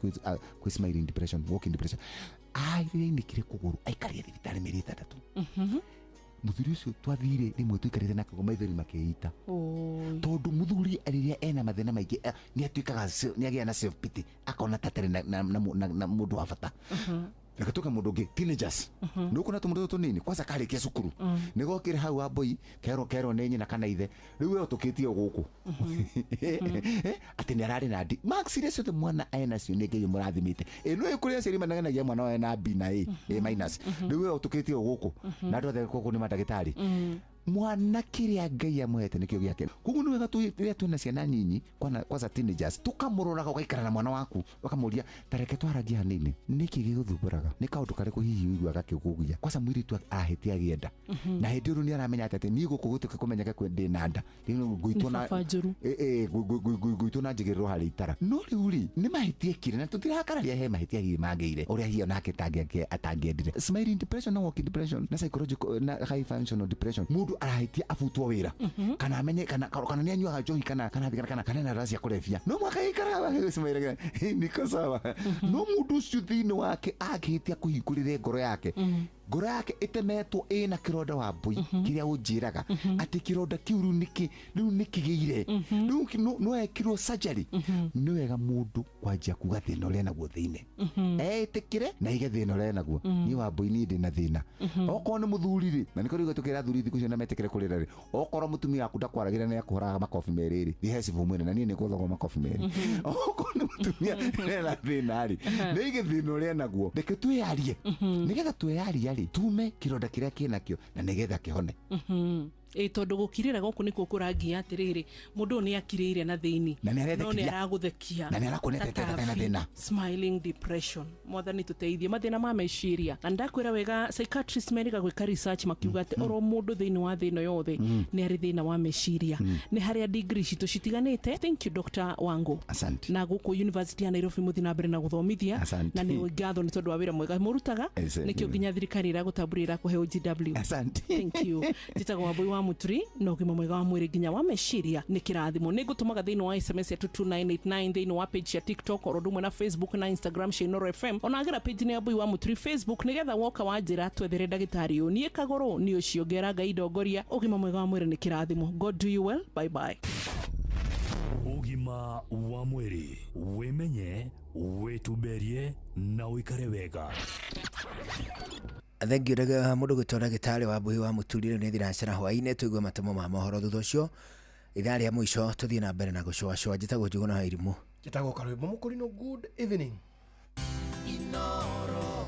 kwĩ smiling depression, walking depression. Ainĩkire kũgũrũ, aikarire thibitarĩ mĩeri 6. Mũthuri ũcio twathire rĩmwe tũikarĩte nake ũguo, maithori makĩita. Tondũ mũthuri rĩrĩa ena mathĩna maingĩ, nĩ atuĩkaga nĩ agĩa na self pity, akona ta atarĩ na mũndũ wa bata. Reke tuke mũndũ ũngĩ, teenagers. Nĩ ũkuona tũmũndũ tũtũ tũnini kwanza karĩkia cukuru, nĩ gokire hau Wambũi, kerwo nĩ nyina kana ithe, rĩu we ũtũkĩtie gũkũ atĩ nĩ ararĩ na D marks iria ciothe mwana enacio nĩ Ngai ũmũrathimĩte. Ĩ nĩ kũrĩ aciari manegenagia mwana wao ena B na A, A minus. Rĩu we ũtũkĩtie gũkũ na andũ othe gũkũ nĩ mandagĩtarĩ. Mwana kĩrĩa Ngai amũhete nĩkĩo gĩake. Koguo nĩ wega rĩrĩa twĩna ciana nyinyi, kwanza teenagers, tũkamũroraga, ũgaikara na mwana waku ũkamũria, tareke twaragie hanini, nĩkĩ gĩgũthumbũraga, nĩ kaũndũ karĩkũ hihi ũiguaga gakĩgũgia? Kwanza mũirĩtu ahĩtia agĩenda, na hĩndĩ ĩyo nĩ aramenya atĩ niĩ gũkũ gũtuĩke kũmenyeke kwĩ ndĩ na nda. Rĩu ngũitwo Nĩ na baba njũru. Ngũitwo na njigĩrĩrwo harĩ itara. No rĩu rĩ, nĩ mahĩtia ekire, na tũtirakararia he mahĩtia hihi magĩire ũrĩa hihi onake atangĩendire. Smiling depression na walking depression na psychological na high functional depression, mũndũ arahĩtia abutwo wĩra, kana amenye kana nĩ anyuaga njohi, kana ena ndawa cia kũrebia, no mwaka gĩikaraga smile, niko sawa. No mũndũ ũcio thĩinĩ wake angĩhĩtia kũhingũrĩre ngoro yake, ngoro yake ĩtemetwo ĩna kĩronda wa mbũi, kĩrĩa ũnjĩraga atĩ kĩronda kĩu rĩu nĩkĩ rĩu nĩkĩgĩire rĩu no ekirwo surgery. Nĩ wega mũndũ kwanjia kuga thĩna ũrĩa naguo thĩinĩ, etĩkĩre na aige thĩna ũrĩa naguo. Niĩ wa mbũi, niĩ ndĩ na thĩna. Okorwo nĩ mũthuri rĩ, na nĩkĩo rĩu tũkĩra athuri thikũ icio na metĩkĩre kũrĩra rĩ, okorwo mũtumia waku ndakwaragĩra nĩ akũhoraga makobi merĩ rĩ, thiĩ he cibũ mwene na niĩ nĩ ngũthogwo makobi merĩ. Okorwo nĩ mũtumia ena thĩna rĩ, nĩ aige thĩna ũrĩa naguo. Reke twĩyarie, nĩgetha twĩyaria rĩ, tume kĩronda kĩrĩa kĩnakĩo na nĩgetha kĩhone. Ĩ tondũ gũkirĩra gũkũ nĩkuo kũrangia atĩrĩrĩ, mũndũ ũyũ nĩ akirĩire na thĩinĩ Na nĩ no nĩ arethekia. Aragũthekia. Na nĩ arakuonia Ta atĩ atarĩ na tabi. thĩna. Smiling depression, Mwathani tũteithie, mathĩna ma meciria. Na ndakwĩra wega, psychiatrist meriga gwĩka research makiuga atĩ oro mũndũ thĩinĩ wa thĩ ĩno yothe nĩ arĩ thĩna wa meciria. Nĩ harĩa degree citũ citiganĩte. Thank you, Dr. Wango. Asante. Na gũkũ University ya Nairobi mũthiĩ na mbere na gũthomithia. Asante. Na nĩ ngatho nĩ tondũ wa wĩra mwega mũrutaga. Asante. Nĩkĩo nginya thirikari ĩragũtambũrĩra kũhe OGW. Asante. Thank you. Njĩtagwo Wambui wa Mũturi, na ũgima mwega wa mwĩrĩ nginya wa meciria nĩ kĩrathimo. Nĩ ngũtũmaga thĩinĩ wa SMS ya 22989, thĩinĩ wa page ya TikTok oro ũndũ ũmwe na Facebook na Instagram cia Inooro FM, ona agĩra page-inĩ ya Mbui wa Mũturi Facebook, nĩgetha woka wanjĩra twethere ndagĩtarĩ ũyũ. Niĩ kagũrũ nĩ ũcio ngera Ngai ndongoria. Ũgima mwega wa mwĩrĩ nĩ kĩrathimo. God do you well. Bye bye. Ũgima wa mwĩrĩ: wĩmenye, wĩtumberie na ũikare wega. Thengio mũndũ gwĩtwo ndagĩtarĩ wa Mbui wa Mũturi. Rĩu nĩ thinacara hwaĩ-inĩ, tũigue matemo ma mohoro, thutha ũcio ithaa rĩa mũico tũthiĩ na mbere na gũcũacũa. Njĩtagwo Njũgũna wa Irimũ. Njĩtagwo Karwĩmbo Mũkũrinũ. Good evening. Inoro,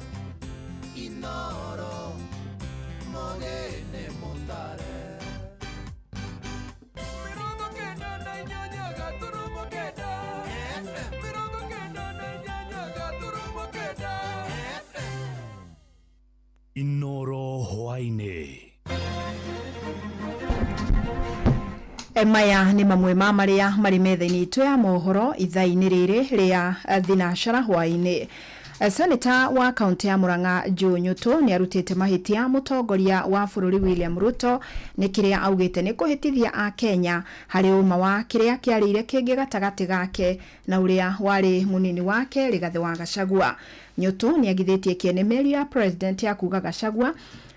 Inoro, Mogene Mutare. 98.9 FM, 98.9 FM. Inoro hwaĩ-inĩ. Maya nĩ mamwe ma marĩa marĩ metha-inĩ itũ ya mohoro ithaa-inĩ rĩrĩ rĩa thinacara hwaĩ-inĩ. Seneta wa kaunti ya Murang'a Joe Nyutu nĩ arutĩte mahĩtia mũtongoria wa bũrũri William Ruto nĩ kĩrĩa augĩte nĩ kũhĩtithia Akenya harĩ ũma wa kĩrĩa kĩarĩire kĩngĩ gatagatĩ gake na ũrĩa warĩ mũnini wake Rigathĩ wa Gachagua. Nyutu nĩ agithĩtie kĩene mĩario ya president ya kuga Gachagua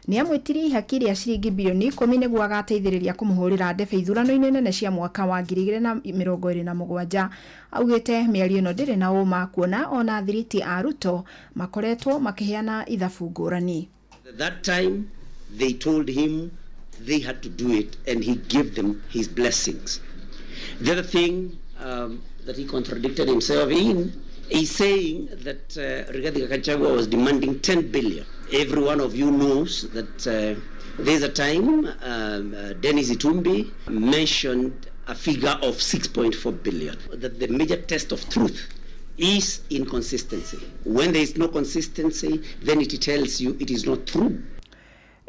nĩ amwĩtirie ihaki rĩa ciringi bilioni 10 nĩguo agateithĩrĩria kũmũhũrĩra ndebe ithurano-inĩ nene cia mwaka wa 2027. Augĩte mĩario ĩno ndĩrĩ na ũma, kuona ona thiriti a Ruto makoretwo makĩheana ithabu ngũrani. That time they told him they had to do it and he gave them his blessings. The other thing that he contradicted himself in is saying that Rigathi Gachagua was demanding 10 billion. Every one of you knows that there's a time Dennis Itumbi mentioned a figure of 6.4 billion. That the major test of truth is inconsistency. When there is no consistency, then it tells you it is not true.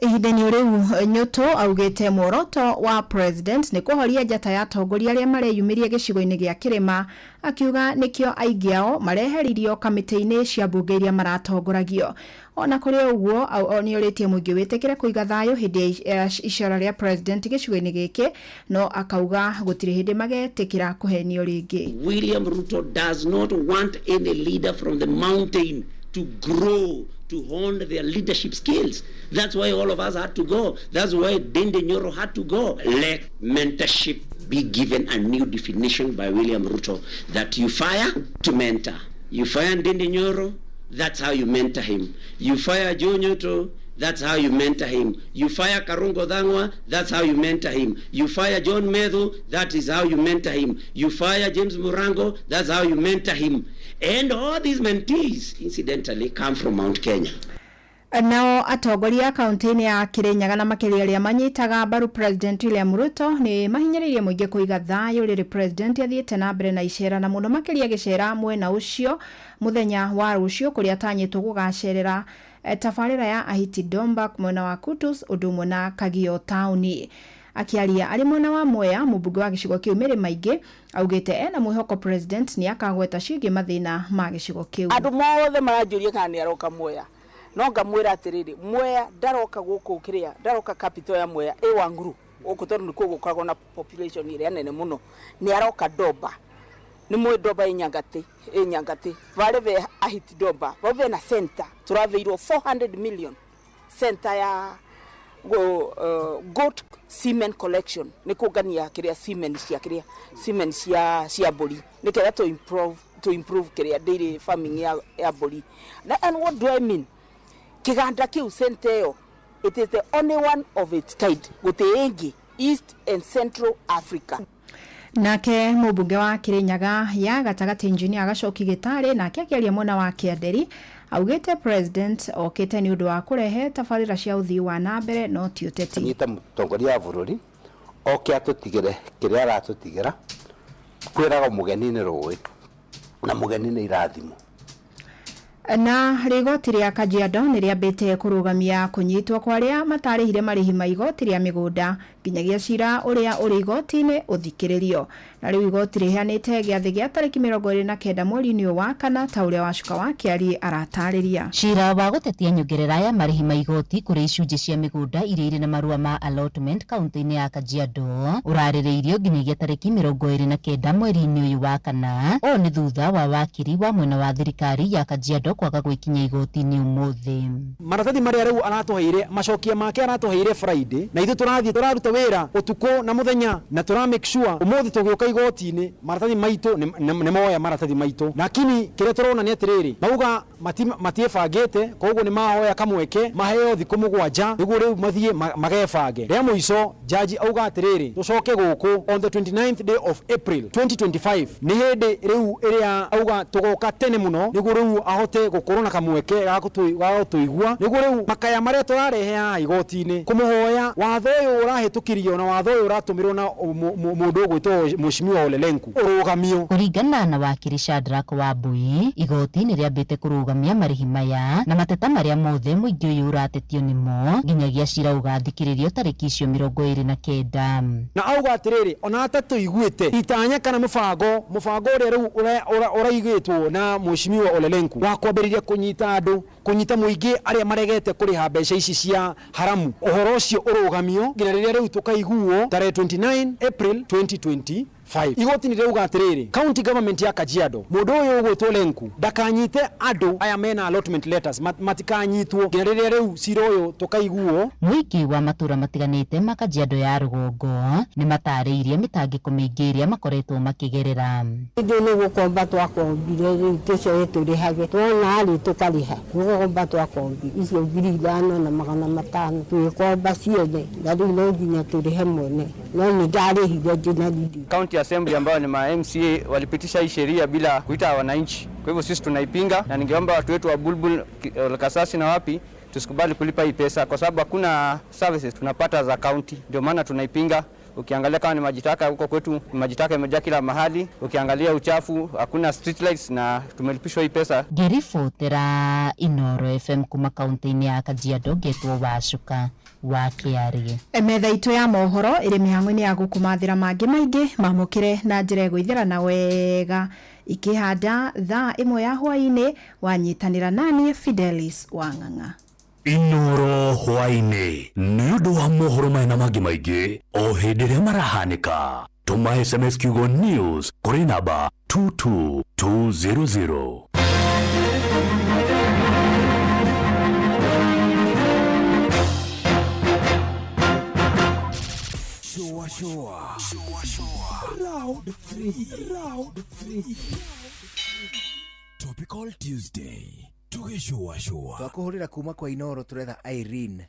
Ihinda-inĩ rĩu, Nyutu augĩte muoroto wa president nĩ kũhoria njata ya atongoria arĩa mareyumĩria gĩcigo-inĩ gĩa kĩrĩma, akiuga nĩkĩo aingĩ ao mareheririo kamĩtĩ-inĩ cia mbunge iria maratongoragio. Ona kũrĩ ũguo, nĩ orĩtie mũingĩ wĩtĩkĩre kũiga thayũ hĩndĩ ya icera rĩa president gĩcigo-inĩ gĩkĩ, no akauga gũtirĩ hĩndĩ magetĩkĩra kũhenio rĩngĩ. William Ruto does not want any leader from the mountain to grow, to hone their leadership skills. That's why all of us had to go. That's why Ndindi Nyoro had to go. Let mentorship be given a new definition by William Ruto, that you fire to mentor. You fire Ndindi Nyoro, that's how you mentor him. You fire Joe Nyutu, that's how you mentor him. You fire Karungo Thang'wa, that's how you mentor him. You fire John Methu, that is how you mentor him. You fire James Murango, that's how you mentor him. And all these mentees, incidentally, come from Mount Kenya. Nao atongoria kaunti-inĩ ya Kirinyaga na makĩria arĩa manyitaga mbaru President William Ruto nĩ mahinyĩrĩirie mũingĩ kũiga thayũ rĩrĩ President athiĩte na mbere na icera na mũno makĩria gĩcera mwena ũcio mũthenya wa rũciũ kũrĩa atanyĩtwo gũgacerera tabarĩra ya Ahiti Dombak mwena wa Kutus ũndũ ũmwe na Kagio taũni. Akiaria arĩ mwena wa Mwea, mũmbunge wa gĩcigo kĩu Mary Maingĩ augĩte ena mwĩhoko President nĩ akagweta ciĩgiĩ mathĩna ma gĩcigo kĩu. Andũ mothe maranjũria kana nĩ aroka Mwea, no ngamwĩra atĩrĩrĩ, Mwea ndaroka gũkũ kĩrĩa, ndaroka capital ya Mwea ĩ Wanguru gũkũ tondũ nĩkuo gũkoragwo na population ĩrĩa nene mũno. Nĩ aroka Domba, nĩ mũĩ Domba ĩ Nyangatĩ, ĩ Nyangatĩ varĩ ve Ahiti Domba, vau vena center tũraveirwo 400 million center ya goat semen collection, nĩ kũngania kĩrĩa semen cia kĩrĩa semen cia mbũri nĩketha to improve kĩrĩa dairy farming ya mbũri. Na and what do I mean? Kĩganda kĩu center ĩyo, it is the only one of its kind, gũtĩ ĩngĩ East and Central Africa. Nake mũmbunge wa Kirinyaga ya gatagatĩ Engineer Gacoki Gĩtarĩ nake akĩaria mwena wa Kĩanderi augĩte President okĩte nĩ ũndũ wa kũrehe tabarĩra cia ũthii wa na mbere no ti ũteti. Nyita mũtongoria wa bũrũri oke atũtigĩre kĩrĩa aratũtigĩra, kwĩraga mũgeni nĩ rũĩ na mũgeni nĩ irathimo. Na rigoti rĩa Kajiado nĩ rĩambĩte kũrũgamia kũnyitwo kwa arĩa matarĩhire marĩhi ma igoti rĩa mĩgũnda nginyagia cira ũrĩa ũrĩ igoti-inĩ ũthikĩrĩrio. Na rĩu igoti rĩheanĩte gĩathĩ gĩa tarĩki 29 mweri-inĩ ũyũ wa kana ta ũrĩa Wacuka wa Kĩariĩ aratarĩria. Cira wa gũtetia nyongerera ya marĩhi ma igoti kũrĩ icunjĩ cia mĩgũnda iria irĩ na marũa ma allotment kaunti-inĩ ya Kajiado ũrarĩrĩirio nginyagia tarĩki 29 mweri-inĩ ũyũ wa kana. Ũũ nĩ thutha wa wakiri wa mwena wa thirikari ya Kajiado kwaga gwĩkinyia igoti-inĩ ũmũthĩ. Maratathi marĩa rĩu aratũheire, macokia make aratũheire Friday, na ithuĩ tũrathiĩ tũraruta wĩra ũtukũ na mũthenya na tũra make sure ũmũthĩ tũgĩũka igoti-inĩ maratathi maitũ nĩ moya maratathi maitũ, lakini kĩrĩa tũrona nĩ atĩrĩrĩ, mauga matiĩbangĩte, koguo nĩ mahoya kamweke maheo thikũ 7 nĩguo rĩu mathiĩ magebange. Rĩa mũico jaji auga atĩrĩrĩ, tũcoke gũkũ on the 29th day of April 2025, nĩ hĩndĩ rĩu ĩrĩa auga tũgoka tene mũno nĩguo rĩu ahote gũkorwo na kamweke ga gũtũigua, nĩguo rĩu makaya marĩa tũrarehe haha igoti-inĩ kũmũhoya watho ũyũ ũrahĩtũkirio na watho ũyũ ũratũmĩrwo na mũndũ ũgwĩtwo Mheshimiwa Ole Lenku ũrũgamio. Kũringana na wakiri Shadrack Wambui, igoti nĩ rĩambĩte kũrũgamia marĩhi maya na mateta marĩa mothe mũingĩ ũyũ ũratetio nĩmo nginyagia cira ũgathikĩrĩrio tarĩki icio 29. Na auga atĩrĩrĩ, ona atatũiguĩte itanya kana mũbango ũrĩa rĩu ũraigĩtwo na Mheshimiwa Ole Lenku wa kwambĩrĩria kũnyita andũ, kũnyita mũingĩ arĩa maregete kũrĩha mbeca ici cia haramu, ũhoro ũcio ũrũgamio nginya rĩrĩa rĩu tũkaiguo tarehe 29 April 2025. Igoti nĩ rĩauga atĩrĩrĩ, county government ya Kajiado, mũndũ ũyũ ũgwĩtwo Lenku ndakanyite andũ aya mena allotment letters, matikanyitwo nginya rĩrĩa rĩu cira ũyũ tũkaiguo. Mũingĩ wa matũra matiganĩte ma Kajiado ya rũgongo nĩ matarĩirie mĩtangĩko mĩingĩ ĩrĩa makoretwo makĩgerera. Ithuĩ nĩ gũkomba twakombire, rĩu tũcoe tũrĩhage, tuona rĩ tũkarĩha, nĩ gũkomba twakombire icio 5,500 tũgĩkomba ciothe, na rĩu no nginya tũrĩhe mwene, no nĩ ndarĩhire ndĩna riri. County Assembly ambayo ni ma MCA walipitisha hii sheria bila kuita wananchi. Kwa hivyo sisi tunaipinga, na ningeomba watu wetu wa Bulbul, Kasasi na wapi tusikubali kulipa hii pesa kwa sababu hakuna services tunapata za county. Ndio maana tunaipinga. Ukiangalia kama ni majitaka huko kwetu, majitaka imejaa kila mahali. Ukiangalia uchafu, hakuna street lights na tumelipishwa hii pesa. Ngĩribotera Inoro FM kuma kaunti-inĩ ya Kajiado, ngetwo Wacuka wa Kĩariĩ. Metha itũ ya mohoro ĩrĩ mĩhang'o-inĩ ya gũkũmathĩra mangĩ maingĩ mamũkĩre na njĩra ĩgũithĩrana wega ikĩhanda thaa 1 ya hwaĩ-inĩ. Wanyitanĩra naniĩ Fidelis Wang'ang'a. Inoro hwaĩ-inĩ nĩ ũndũ wa mohoro maya na mangĩ maingĩ o hĩndĩ ĩrĩa marahanĩka. Tũma SMS kiugo news kũrĩ namba 22200. Shua shua. Shua shua. Round 3. Round 3. Topical Tuesday. Tugishua shua. Twakuhurira kuma kwa Inoro turetha Irene.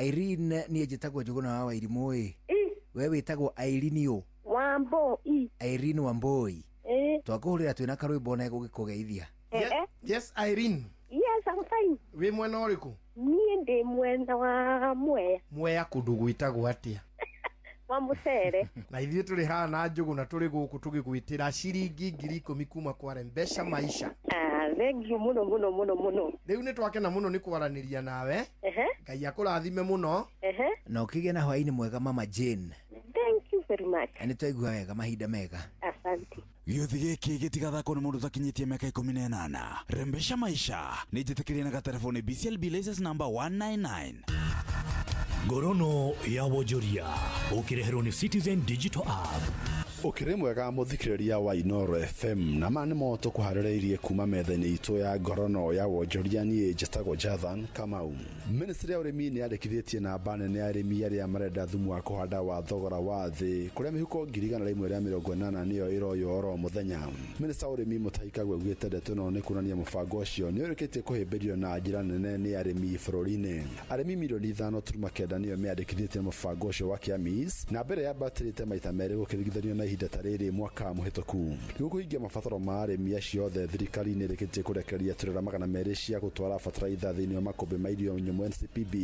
Irene niĩ njĩtagwo Njũgũna wa Wairimũ ĩ. We wĩtagwo Irene ũ? Wambui. Irene Wambui. Twakuhurira twĩna karwĩmbo na gũgĩkũgeithia. Yes, Irene. Yes, I'm fine. Wĩ mwena ũrĩkũ? Niĩ ndĩ mwena wa Mwea. Mwea kũndũ gwĩtagwo atĩa? Wa mũcere. Na ithuĩ tũrĩ haha na Njũgũ na tũrĩ gũkũ tũgĩgwĩtĩra ciringi 10,000 kuma kwa Rembesha Maisha. Ah, thank you mũno mũno mũno mũno. Rĩu nĩ twakena mũno nĩ kwaranĩria nawe. Ngai akũrathime mũno. Na ũkĩgĩa na hwaĩ-inĩ mwega mama Jane. Thank you very much. Nĩ twaigua wega, mahinda mega. Asante. Gĩũthi gĩkĩ gĩtigathakwo nĩ mũndũ ũtakinyĩtie mĩaka 18. Rembesha Maisha nĩ njĩtĩkĩrie na gatelefoni BCLB license number 199. Ngorono ya wonjoria ũkĩreherwo nĩ Citizen Digital App. Ũkĩrĩ mwega mũthikĩrĩria wa Inoro FM, na ma nĩmo tũkũharĩrĩirie kuma metha-inĩ itũ ya ngorono ya wonjoria. Niĩ njĩtagwo Jathan Kamau. Ministry ya ũrĩmi nĩ yandĩkithĩtie namba nene ya arĩmi arĩa marenda thumu wa kũhanda wa thogora wa thĩ, kũrĩa mĩhuko 180,000 nĩyo ĩroywo oro mũthenya. Minista wa ũrĩmi Mutahi Kagwe augĩte ndeto ĩno nĩ kuonania mũbango ũcio nĩ ũrĩkĩtie kũhĩmbĩrio na njĩra nene nĩ arĩmi bũrũri-inĩ. Arĩmi 5.9 milioni nĩyo meyandĩkithĩtie mũbango ũcio wa Kĩamis, na mbere yambatĩrĩte maita merĩ gũkĩringithanio na ihinda ta rĩrĩ mwaka mũhĩtũku. Nĩguo kũhingia mabataro ma arĩmi acio othe, thirikari nĩ ĩrĩkĩtie kũrekereria turera 200 cia gũtwara bataraitha thĩinĩ wa makũmbĩ ma irio nyũmũ NCPB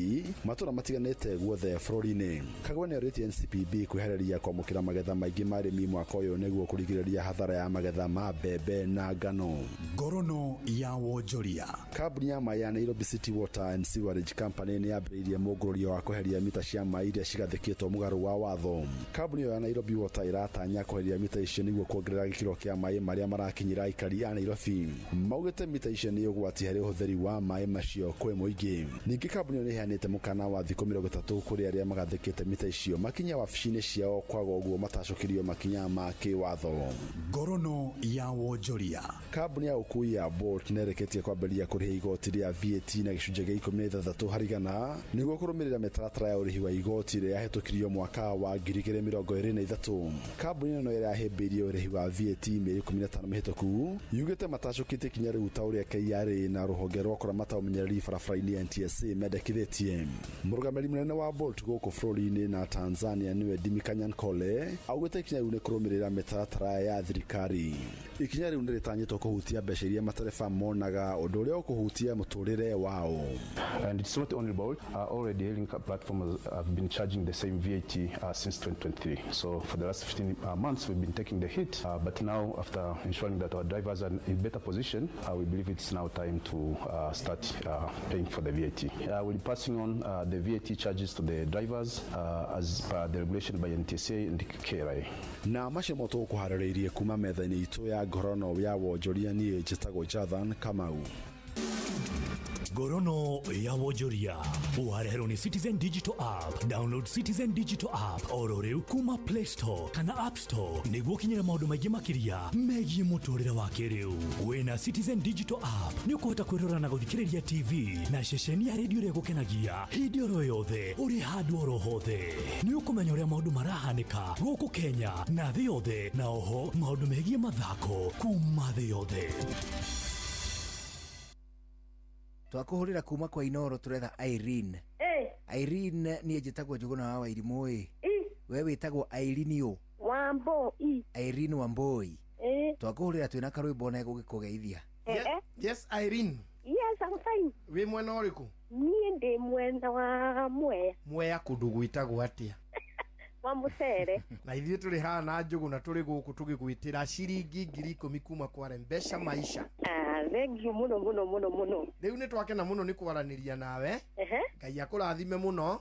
matũra matiganĩte guothe bũrũri-inĩ. Kagwe nĩ orĩtie NCPB kwĩharĩria kwamũkĩra magetha maingĩ ma arĩmi mwaka ũyũ nĩguo kũrigĩrĩria hathara ya magetha ma mbembe na ngano. Ngorono ya wonjoria. Kambuni ya maĩ ya Nairobi City Water and Sewerage Company nĩ yambĩrĩirie mũngũrũrio wa kweheria mita cia maĩ iria cigathĩkĩtwo mũgarũ wa watho. Kambuni ĩyo ya Nairobi Water ĩratanya kweheria mita icio nĩguo kuongerera gĩkĩro kĩa maĩ marĩa marakinyĩra aikari a Nairobi. Maugĩte mita icio nĩ ũgwati harĩ ũhũthĩri wa maĩ macio kwĩ mũingĩ. Ningĩ kambuni ĩyo nĩ ĩheanĩte mũkana wa thikũ 30 kũrĩ arĩa magathĩkĩte mita icio makinya wabici-inĩ ciao, kwaga ũguo matacũkĩrio makinya ma kĩwatho. Ngorono ya wonjoria. Kambuni ya ũkui ya Bolt nĩ ĩrĩkĩtie kwambĩrĩria kũrĩha igoti rĩa VAT na gĩcunjĩ gĩa 16 harĩ igana nĩguo kũrũmĩrĩra mĩtaratara ya ũrĩhi wa igoti ĩrĩa yahĩtũkirio mwaka wa 2023. Kambuni ĩno ĩrahĩmbĩirie ũrĩhi wa VAT mĩeri 15 mĩhĩtũku, yugĩte matacũkĩtie kinya rĩu ta ũrĩa KRA na rũhonge rwa kũramata ũmenyereri barabara-inĩ NTSA mendekithĩtie. Mũrũgamĩrĩri mũnene wa Bolt gũkũ bũrũri-inĩ na Tanzania nĩwe Dimi Kanyankole augĩte ikinya rĩu nĩ kũrũmĩrĩra mĩtaratara ya thirikari. Ikinya rĩu nĩ rĩtanyĩtwo kũhutia mbeca iria matereba monaga, ũndũ ũrĩa ũkũhutia mũtũrĩre wao. And it's not only Bolt, all the hailing platforms have been charging the same VAT since 2023. So for the last 15 months, we've been taking the hit. But now, after ensuring that our drivers are in better position, we believe it's now time to start paying for the VAT. We'll be passing on the VAT charges to the drivers as per the regulation by NTSA and KRA. Na macio mo tũgũkũharĩrĩirie kuma metha-inĩ itũ ya ngorono ya wonjoria. Niĩ njĩtagwo Jathan Kamau. Ngorono ya wonjoria wareherwo nĩ Citizen Digital App. Download Citizen Digital App oro rĩu kuma Play Store kana App Store nĩguo ũkinyĩre maũndũ maingĩ makĩria megiĩ mũtũrĩre wa kĩrĩu. Wĩna Citizen Digital App nĩ ũkũhota kwĩrora na gũthikĩrĩria TV na ceceni ya redio ĩrĩa ĩgũkenagia hĩndĩ oro yothe, ũrĩ handũ oro hothe. Nĩ ũkũmenya ũrĩa maũndũ marahanĩka gũkũ Kenya na thĩ yothe, na oho maũndũ megiĩ mathako kuma thĩ yothe. Twakũhũrĩra kuma kwa Inoro, tũretha Irene. Irene, niĩ njĩtagwo Njũgũna wa Wairimũ ĩ. We wĩtagwo Irene ũ? Wambo i. Irene Wamboi. Twakũhũrĩra twĩna karwĩmbo na gũgĩkũgeithia. Yes, Irene. Yes, I'm fine. Wĩ mwena ũrĩkũ? Niĩ ndĩ mwena wa Mwea. Mwea kũndũ gwĩtagwo atĩa? Wa mũcere. Na ithuĩ tũrĩ haha na Njũgũ na tũrĩ gũkũ tũgĩgwĩtĩra ciringi 10,000 kuma kwa Rembesha Maisha. Ah, thank you mũno mũno mũno mũno. Rĩu nĩ twakena mũno nĩ kwaranĩria nawe. Ngai akũrathime mũno.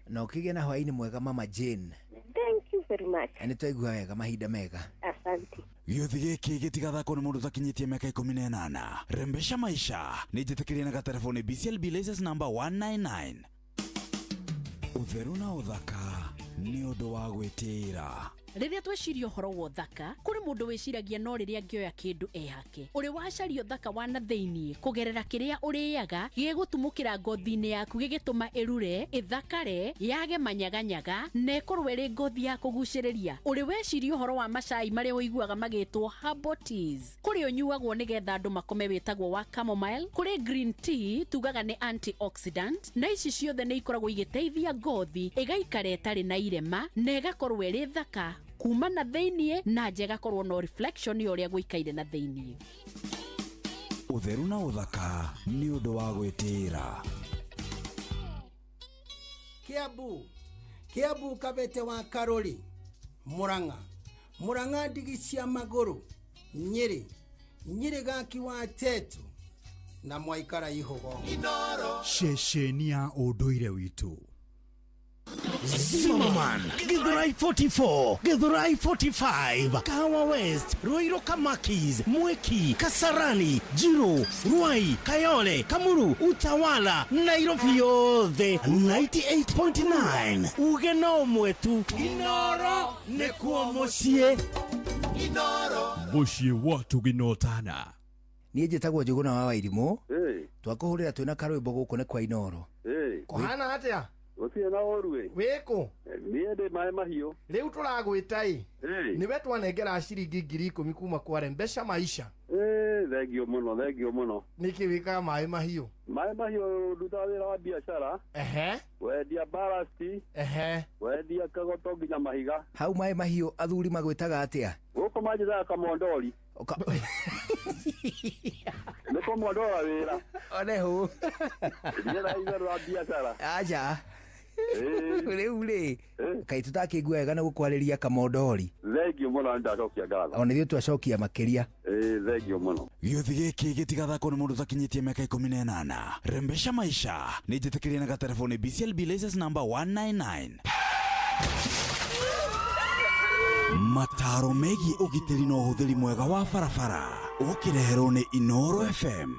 Na ũkĩgĩa na hwaĩ-inĩ mwega mama Jane. Thank you very much. Nĩ twaigua wega, mahinda mega. Asante. Gĩũthi gĩkĩ gĩtigathakwo nĩ mũndũ ũtakinyĩtie mĩaka 18. Rembesha Maisha nĩ njĩtĩkĩrie na gatelefoni BCLB license number 199. Ũtheru na ũthaka nĩ ũndũ wa gwĩtĩĩra. Rĩrĩa tweciria ũhoro wa ũthaka, kũrĩ mũndũ wĩciragia no rĩrĩa angĩoya kĩndũ ehake. Ũrĩ wacaria ũthaka wa na thĩiniĩ kũgerera kĩrĩa ũrĩaga gĩgũtumũkĩra ngothi-inĩ yaku, gĩgĩtũma ĩrure, ĩthakare, yage manyaganyaga na ĩkorwo ĩrĩ ngothi ya kũgucĩrĩria? Ũrĩ weciria ũhoro wa macai marĩa ũiguaga magĩtwo herbal teas? Kũrĩ ũnyuagwo nĩgetha andũ makome wĩtagwo wa chamomile, kũrĩ green tea tugaga nĩ antioxidant, na ici ciothe nĩ ikoragwo igĩteithia ngothi ĩgaikara ĩtarĩ na irema na ĩgakorwo ĩrĩ thaka kuma na thĩiniĩ na nja, ĩgakorwo no reflection ya ũrĩa gũikaire na thĩiniĩ. Ũtheru na ũthaka nĩ ũndũ wa gwĩtĩĩra. Kiambu, Kiambu Kabete wa Karori, Murang'a, Murang'a ndigi cia magũrũ, Nyĩrĩ, Nyĩrĩ gaki wa Tetu na mwaikara ihogo. Ceceni ya ũndũire witũ. Zimmerman, Githurai 44, Githurai 45, Kahawa West, Ruiru Kamakis, Mwiki, Kasarani, Jiru, Ruai, Kayole, Kamuru, Utawala, Nairobi yothe 98.9. Uge no ũmwe tu. Inoro nĩkuo mũciĩ. Inoro. Mũciĩ wa tũginotana. Niĩ njĩtagwo Njũgũna wa Wairimũ. Twakũhũrĩra twĩna karwĩmbo gũkũ nĩ kwa Inoro. Kũhana atĩa? Gũtirĩ na ũru ĩ. Wĩkũ? Niĩ ndĩ maĩ mahiũ. Rĩu tũragwĩta ĩ. Nĩwe twanengera ciringi 10,000 kuma kwa Rembesha Maisha. Ĩ, thengio mũno, thengio mũno. Nĩkĩ wĩkaga maĩ mahiũ? Maĩ mahiũ ndutaga wĩra wa biacara. Ehe. Wendia barasti. Ehe. Wendia kagoto nginya mahiga. Hau maĩ mahiũ athuri magwĩtaga atĩa? Gũkũ manjĩtaga kamondori. Nĩ kũmondora wĩra. Onehu. Ndiethaga itherũ wa biacara. Aca. Rĩu rĩ, kaĩ tũtakĩigua wega nĩ gũkwarĩria kamondori. Thengio mũno nĩ ndacokia ngatho. Ona ithuĩ twacokia makĩria. Ĩ, thengio mũno. Gĩũthi gĩkĩ gĩtigathakwo nĩ mũndũ ũtakinyĩtie mĩaka 18. Rembesha Maisha nĩ njĩtĩkĩrie na gatelefoni BCLB license number 199. Mataro megiĩ ũgitĩri na ũhũthĩri mwega wa barabara ũkĩreherwo nĩ Inoro FM.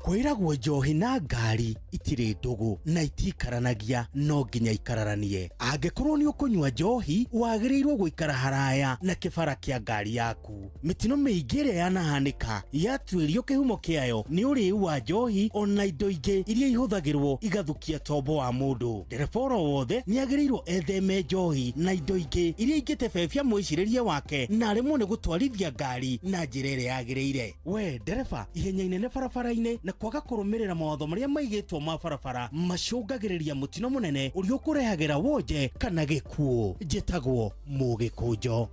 Kwĩragwo njohi na ngari itirĩ ndũgũ na itikaranagia no nginya ikararanie. Angĩkorwo nĩ ũkũnyua njohi wagĩrĩirwo gũikara haraya na kĩbara kĩa ngari yaku. Mĩtino mĩingĩ ĩrĩa yanahanĩka yatuĩrio kĩhumo kĩayo nĩ ũrĩu wa njohi ona indo ingĩ iria ihũthagĩrwo igathukia tombo wa mũndũ. Ndereba oro wothe nĩ agĩrĩirwo etheme njohi na indo ingĩ iria ingĩtebebia mwĩcirĩrie wake na aremwo nĩ gũtwarithia ngari na njĩra ĩrĩa yagĩrĩire. We ndereba, ihenya inene barabara-inĩ na kwaga kũrũmĩrĩra mawatho marĩa maigĩtwo ma barabara macũngagĩrĩria mũtino mũnene ũrĩa ũkũrehagĩra wonje kana gĩkuũ. Njĩtagwo Mũgĩkũnjo.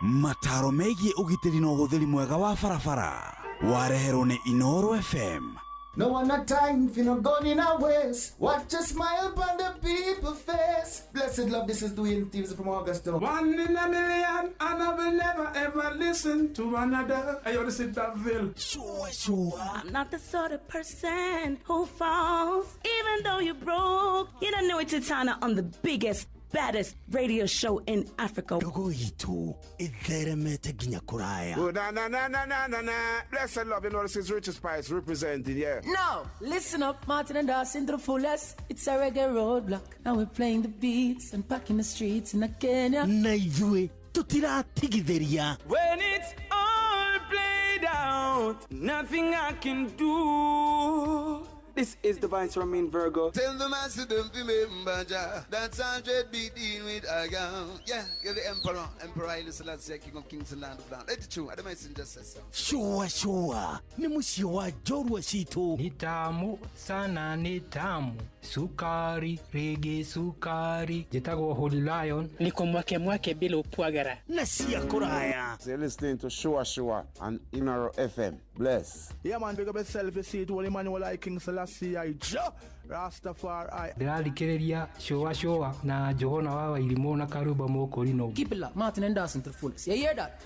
Mataro megiĩ ũgitĩri na ũhũthĩri mwega wa barabara wareherwo nĩ Inoro FM. No one a time for no gun in a waste. Watch a smile upon the people face. Blessed love, this is Dwayne Stevens from Augusta. One in a million, and I will never ever listen to another. I ought to sit that ville. Sure, sure. I'm not the sort of person who falls, even though you're broke. You don't know it's Titana on the biggest, baddest radio show in Africa. Ndogo itu itheremete nginya kuraya. Oh, na na na na na na na. Blessed love, you know this is Richard Spice representing, yeah. Now, listen up, Martin and Dawson to the fullest. It's a reggae roadblock, and we're playing the beats and packing the streets in Kenya. Na ithuĩ tutiratigithĩria. When it's all played out, nothing I can do. This is the Vice Romain Virgo. Tell the master don't remember Jah. That's 100 beat in with a gun. Yeah, you're the emperor. Emperor Haile Selassie, King of Kings and Land of Land. Let it true. I don't mind just say so. Shua shua. Ni mũciĩ wa njorua citũ. Ni tamu sana, ni tamu. Sukari, rege sukari. Njĩtagwo Holy Lion. Niko mwake mwake bila upwagara. Na cia kũraya. So you're listening to Shua Shua on Inoro FM. Bless. Yeah man, big up yourself, you see it, Holy Emmanuel I King Selassie I Jah Rastafari. Ndĩrathikĩrĩria Shua Shua na Johana wa Wairimũ na Karuba Mũkũrino. Keep it locked, Martin and Dawson to the fullest. You hear that?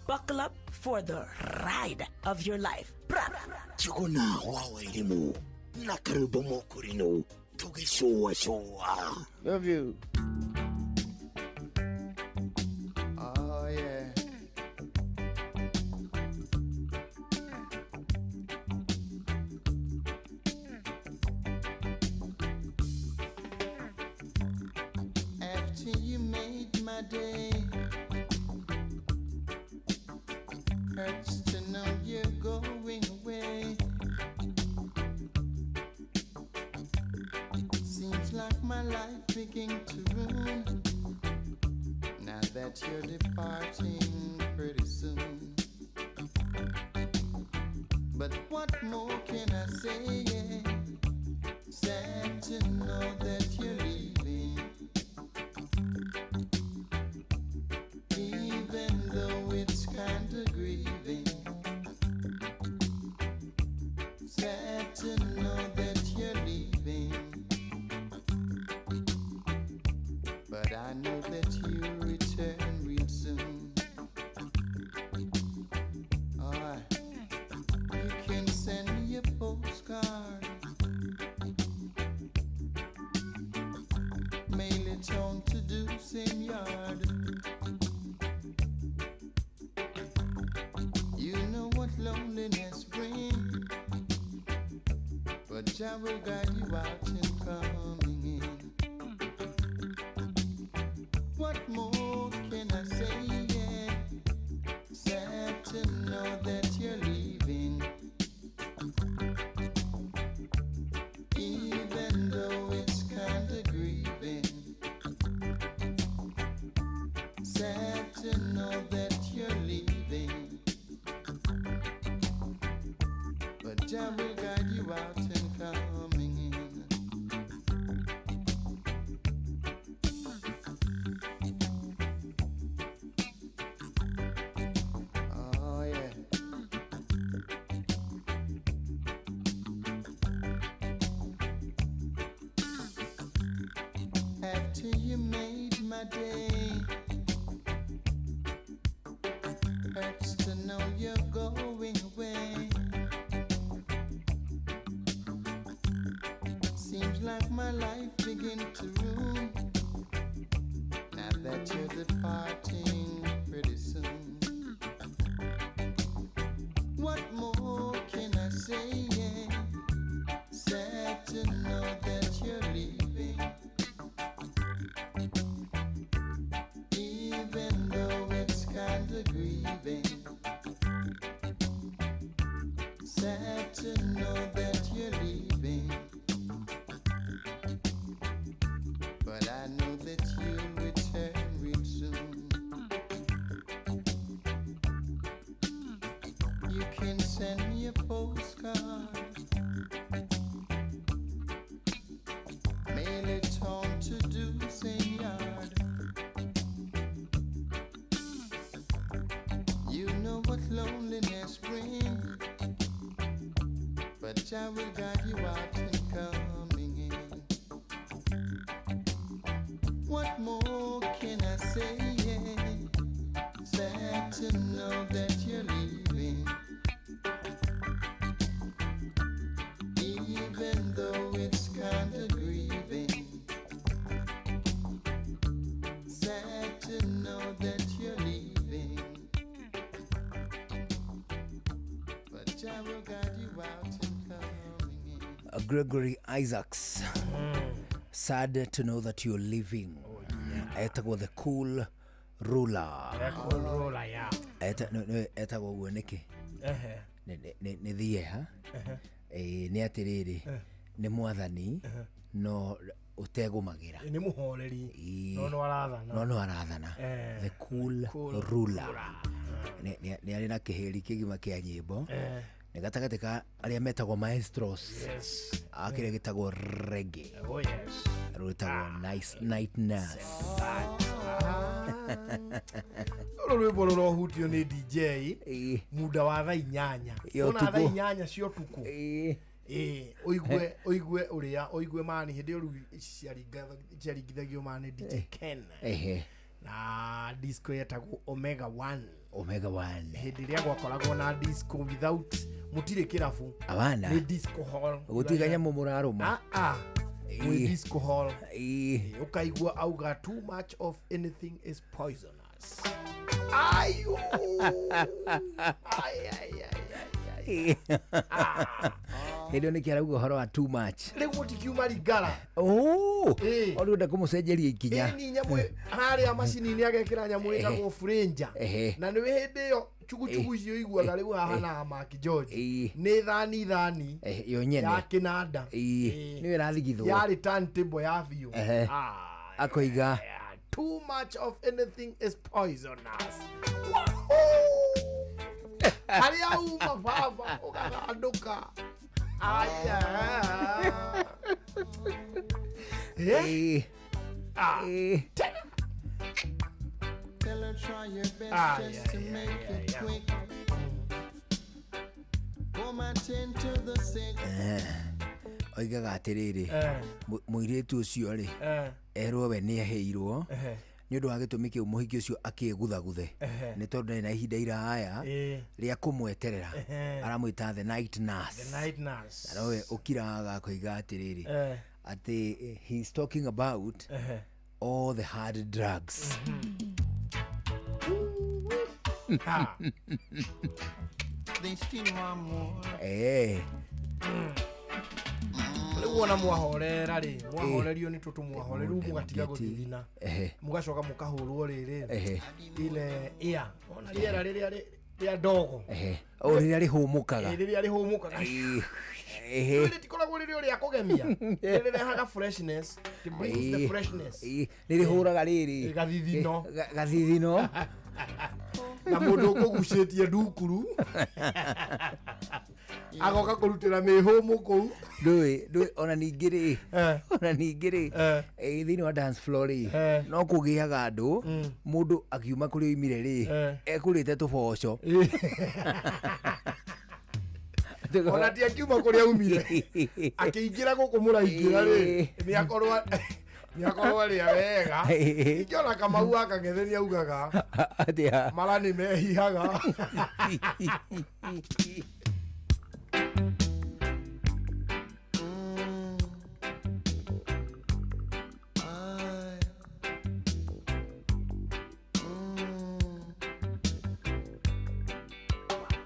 Buckle up for the ride of your life. Johana wa Wairimũ na Karuba Mũkũrino tũgĩcũa cũa. Love you. Oh yeah. After you made my day, hurts to know you're going away. Seems like my life begin to ruin now that you're departing pretty soon. But what more can I say? Sad to know that you're leaving. Even though it's kinda grieving, But Jah will guide you out and coming in. What more can I say? Yeah. Sad to know that you're leaving. Even though it's kinda grieving. Sad to know that you're leaving. But Jah will guide you out and coming in. Oh yeah. After you made my day, hurts to know you're going away. Seems like my life begin to ruin now that you're departing pretty soon. What more can I say? Yeah. Sad to know that you're leaving. Even though it's kinda grieving. Sad to know that you're leaving. But I know that you'll return real soon. You can send me a postcard, mail it home to Deuce Yard. You know what loneliness brings, but I will guide you out and coming in. What more can I say? Yeah. Sad to know that you're leaving. Even though it's kinda grieving. Sad to know that you're leaving. But I will guide you out and coming in. Gregory Isaacs. Sad to know that you're leaving. Etagwo the cool ruler. The cool ruler, yeah. Etagwo guo nĩkĩ? Nĩ thieha. Nĩ atĩrĩrĩ, nĩ mwathani no ũtegũmagĩra. Nĩ mũhoreri no no arathana. No no arathana. The cool ruler. Nĩ arĩ na kĩhĩri kĩgima kĩa nyĩmbo. Nĩ gatagatĩ ka arĩa metagwo maestros. Yes. A kĩrĩa gĩtagwo reggae. Oh yes. Rwĩtagwo nice night nurse. Rũrũ rwĩmbo rũrohutio nĩ DJ muda wa thaa inyanya. Ona thaa inyanya cia ũtukũ. Ũigue ũigue ũrĩa ũigue mani hĩndĩ ĩyo rĩu ciaringithagio mani DJ Ken. Na disco yetagwo Omega 1. Omega 1. Hĩndĩ ĩrĩa gwakoragwo na disco without mũtirĩ kĩrabu. Abana. Nĩ disco hall. Gũtiga nyamũ mũrarũma. Mwĩ disco hall. Ũkaigua auga too much of anything is poisonous. Ayo. Ai ai ai. Hĩndĩ ĩyo nĩkĩ arauga ũhoro wa too much. Rĩu gũtikiuma ringara. Oh. Ũrenda kũmũcenjeria ikinya. Ĩni nyamũ harĩa macini-inĩ agekĩra nyamũ ĩtagwo frinja. Na nĩ hĩndĩ ĩyo chuguchugu icio iguaga rĩu haha na Mark George. Nĩ thani thani. Yo nyene. Ya kĩnanda. Nĩyo ĩrathigithwo. Yarĩ turntable ya biũ. Akoiga too much of anything is poisonous. Harĩa uma baba ũgathandũka. Aya. Tell her try your best just to make it quick. Come attend to the sick. Oigaga atĩrĩrĩ, mũirĩtu ũcio rĩ, erwo we nĩ aheirwo nĩ ũndũ wa gĩtũmi kĩu mũhiki ũcio akĩguthaguthe nĩ tondũ ndarĩ na ihinda iraya rĩa kũmweterera. Aramwĩta the night nurse. The night nurse. Na nowe ũkiraga akoiga atĩrĩrĩ, atĩ he's talking about all the hard drugs. They still want more. Ũguo na mwahorera rĩ, mwahorerio nĩ tũtũ mwahoreru mũgatiga gũthithina. Mũgacoka mũkahũrwo rĩrĩ. Ile air. Ona rĩera rĩrĩa rĩa ndogo. O rĩrĩa rĩhũmũkaga. Rĩrĩa rĩhũmũkaga. Rĩtikoragwo rĩrĩ ũrĩa kũgemia. Rĩrehaga freshness. It brings the freshness. Nĩ rĩhũraga rĩrĩ. Gathithino. Gathithino. Na mũndũ ũkũgucĩtie ndukuru. Agoka kũrutĩra mĩhũmũ kũu. Ndũĩ ona ningĩ rĩ. Ona ningĩ rĩ. Thĩinĩ wa dance floor rĩ. No kũgĩaga andũ. Mũndũ akiuma kũrĩa oimire rĩ. Ekũrĩte tũboco. Ona ti akiuma kũrĩa aumire. Akĩingĩra gũkũ mũraingĩra rĩ. Nĩ akorwo arĩa wega. Ingĩona Kamau akang'ethe nĩ augaga. Atĩa? Mara nĩ mehihaga.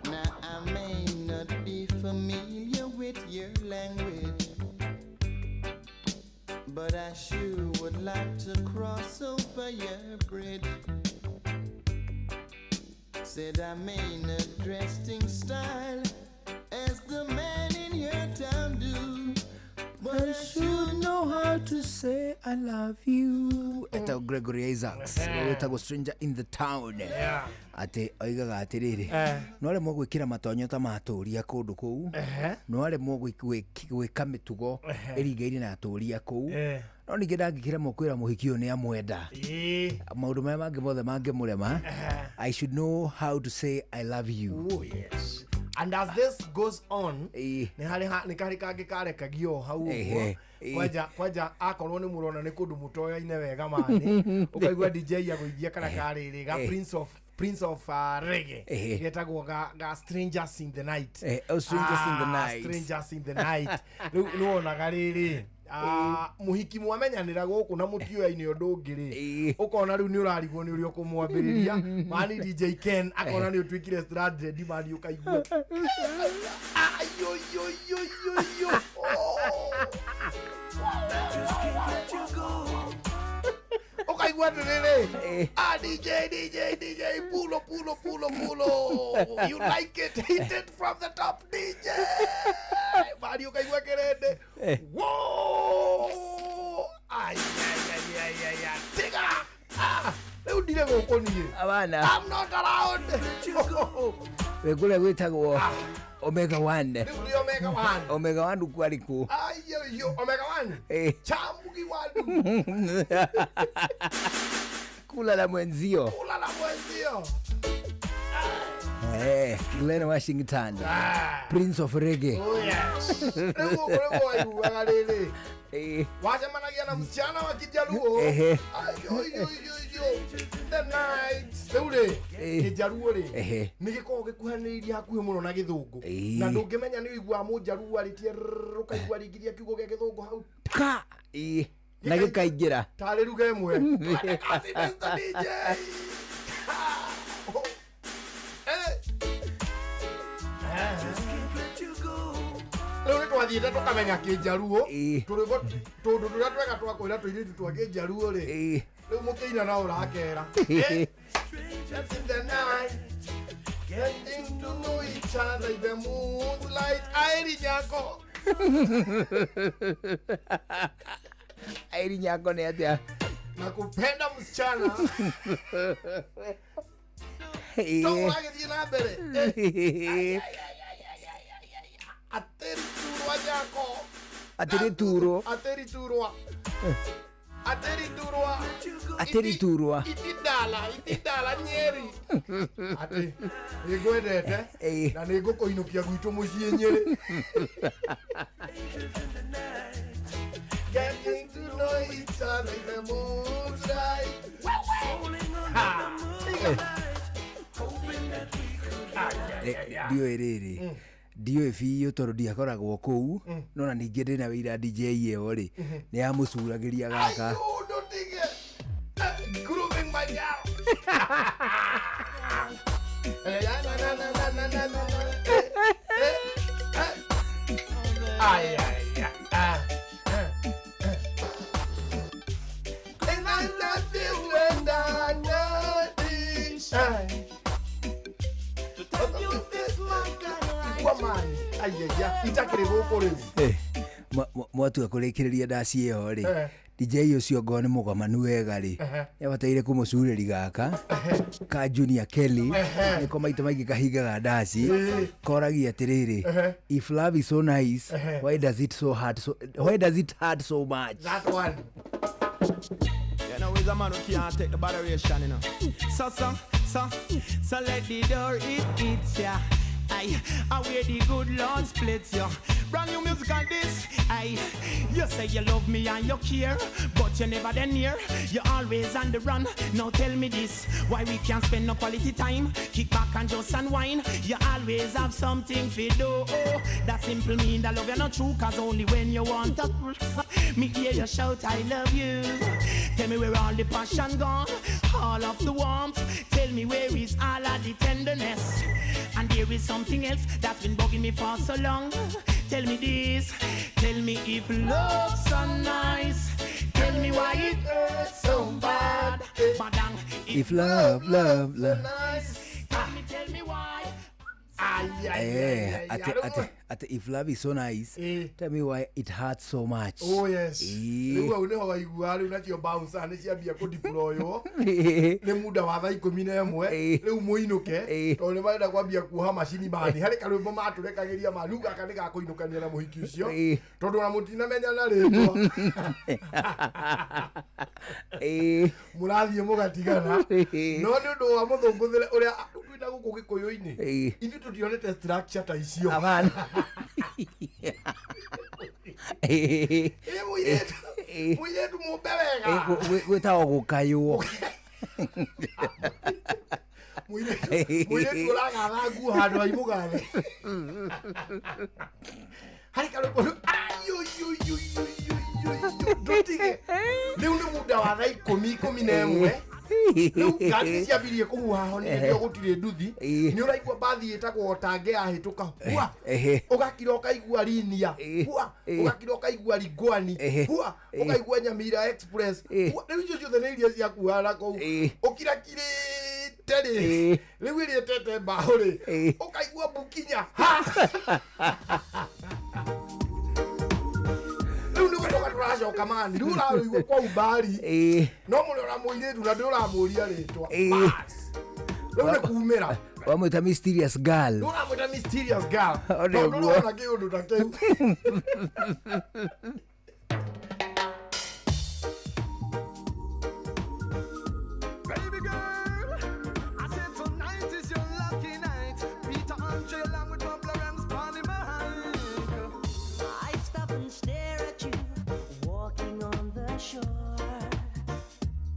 Now I may not be familiar with your language, but I sure would like to cross over your bridge. Said I may not dress in style as the man in your town do, but I should know how to say I love you. Etagwo Gregory Isaacs, wĩtagwo Stranger in the Town. Atĩ oigaga atĩrĩrĩ, no aremwo gwĩkĩra matonyo ta matũria kũndũ kũu, no aremwo gwĩka mĩtugo ĩringaine na atũria kũu, no ningĩ ndangĩkĩremwo kwĩra mũhiki ũyũ nĩ amwenda. Maũndũ marĩa mangĩ mothe mangĩmũrema, I should know how to say I love you. Oh yes. And as this goes on, nĩ harĩ nĩ karĩ kangĩ karekagio hau ũguo. Kwanja akorwo nĩ mũrona nĩ kũndũ mũtoyaine wega mani, ũkaigua DJ agũithia kana karĩrĩ ga Prince of Reggae getagwo ga Strangers in the Night. Oh, Strangers in the Night. Strangers in the Night. Rĩu nĩwonaga rĩrĩ, mũhiki mwamenyanĩra gũkũ na mũtioyaine ũndũ ũngĩ rĩ, ũkona rĩu nĩ ũrarigwo nĩ ũrĩa ũkũmwambĩrĩria. Mani DJ Ken akona nĩ ũtuĩkire stranded mani ũkaigua. Ayoyoyoyoyo. Ũkaigua atĩrĩrĩ, DJ DJ DJ pulo pulo pulo pulo, you like it, hit it from the top DJ. Mani ũkaigua kĩrĩndĩ. Whoa! Ay, ay, ay, ay, ay, ay. Tiga! Rĩu ndirĩ gũkũ niĩ. Abana. I'm not around. Wĩ kũrĩa gwĩtagwo Omega 1. Rĩu nĩ Omega 1. Omega 1 kwarĩ kũ? Ayo, Omega 1. Chambugi wadu. Kula la mwenzio. Kula la mwenzio. Glenn Washington. Prince of Reggae. Oh yes. Rĩu waiguaga rĩrĩ. Wacemanagia na msichana wa Kijaluo. Ayo, yo, the night. Rĩu rĩ, Kĩjaluo rĩ, nĩ gĩkoragwo gĩkuhanĩrĩirie hakuhĩ mũno na Gĩthũngũ. Na ndũngĩmenya nĩ ũiguaga Mũjaluo arĩtie rrrr, ũkaigua rĩngĩ kiugo gĩa Gĩthũngũ hau. Ka. Na gĩkaingĩra. Tarĩ ruga ĩmwe. Twende kazi Mr. DJ. Rĩu nĩ twathiĩte tũkamenya Kĩjaluo, tũrwĩmbo tũndũ tũrĩa twega twa kwĩra tũirĩtu twa Kĩjaluo rĩ, rĩu mũkĩina no ũrakera. Just in the night, getting to know each other in the moonlight. Airi nyako. Airi nyako nĩ atĩa? Nakupenda msichana. Tũgũragĩthiĩ na mbere. Atĩri turwa nyako. Atĩri turwa. Atĩri turwa. Atĩri turwa. Atĩri turwa. Itindala Nyeri. Atĩ nĩngwendete na nĩngũkũinũkia gwitũ mũciĩ Nyeri. Getting to know each other in the moonlight. Ndiũĩ rĩrĩ, ndiũĩ biũ tondũ ndiakoragwo kũu, no na ningĩ ndĩna wĩira DJ ĩyo rĩ, nĩ yamũcuragĩria gaka. Grooving my girl. Ay, ay, ay. gũkũ rĩu. Mwatua kũrĩkĩrĩria ndaci ĩyo rĩ, DJ ũcio ngorwo nĩ mũgomanu wega rĩ, nĩabataire kũmũcurĩri gaka ka Junior Kelly, nĩko maita maingĩ kahingaga ndaci, koragia atĩrĩrĩ, if love is so nice, why does it so hurt so, why does it hurt so much? That one. You know, he's a man who can't take the botheration, you know. So, so, so, so let the door it hits ya. Aye, I wear the good Lord splits ya. Brand new music on this. Aye, you say you love me and you care, but you never then near. You're always on the run. Now tell me this, why we can't spend no quality time? Kick back and just unwind. You always have something to do. That simple mean that love you not true, cause only when you want to me hear you shout I love you. Tell me where all the passion gone, all of the warmth. Tell me where is all of the tenderness. And there is something else that's been bugging me for so long. Tell me this, tell me if love's so nice, tell me why it hurts so bad. Badang, if love, love, love nice, tell me why. Ate if love is so nice, tell me why it hurts so much. Oh yes. Rĩu hau nĩho waigua rĩu nacio bouncer nĩ ciambia kũdeploywo nĩ muda wa thaa 11 rĩu mũinũke tondũ nĩ marenda kwambia kuoha macini mani harĩ karwĩmbo matũrekagĩria mani rĩu gaka nĩ gakũinũkania na mũhiki ũcio tondũ ona mũtinamenyana rĩtwa mũrathiĩ mũgatigana no nĩ ũndũ wa mũthũngũthĩre ũrĩa twĩna gũkũ gĩkũyũ-inĩ ithuĩ tũtionete structure ta icio. Abana. Mũirĩtu mũmbe wega gwĩtagwo gũkaywo. Mũirĩtu ũragatha nguo handũ ha imũgathe harĩ karwĩmbo ndũtige rĩu nĩ muda wa thaa 10:11 rĩu ngari ciambirie kũhuha ho nĩkĩo gũtirĩ nduthi nĩ ũraigua mbathi ĩtagwo Otange yahĩtũka hua ũgakira ũkaigua Rinia hua ũgakira ũkaigua Ringwani hua ũkaigua Nyamira Express hua rĩu icio ciothe nĩ iria ciakuaga na kũu ũkirakirĩte rĩ rĩu ĩrĩa ĩtete mbaũ rĩ ũkaigua Bukinya ha rĩu nĩ gũcoka tũracoka mani rĩu ũrarũigua kwa umbari no mũrĩ ona mũirĩtu na ndũramũria rĩtwa rĩu nĩ kumĩra wamwĩta mysterious girl. Rĩu ũramwĩta mysterious girl tondũ ndũrona kĩũndũ ta kĩu. Baby girl, I said tonight is your lucky night. Peter Andre along with Bob Lawrence, Bonnie Mike. I stop and stare at you walking on the shore.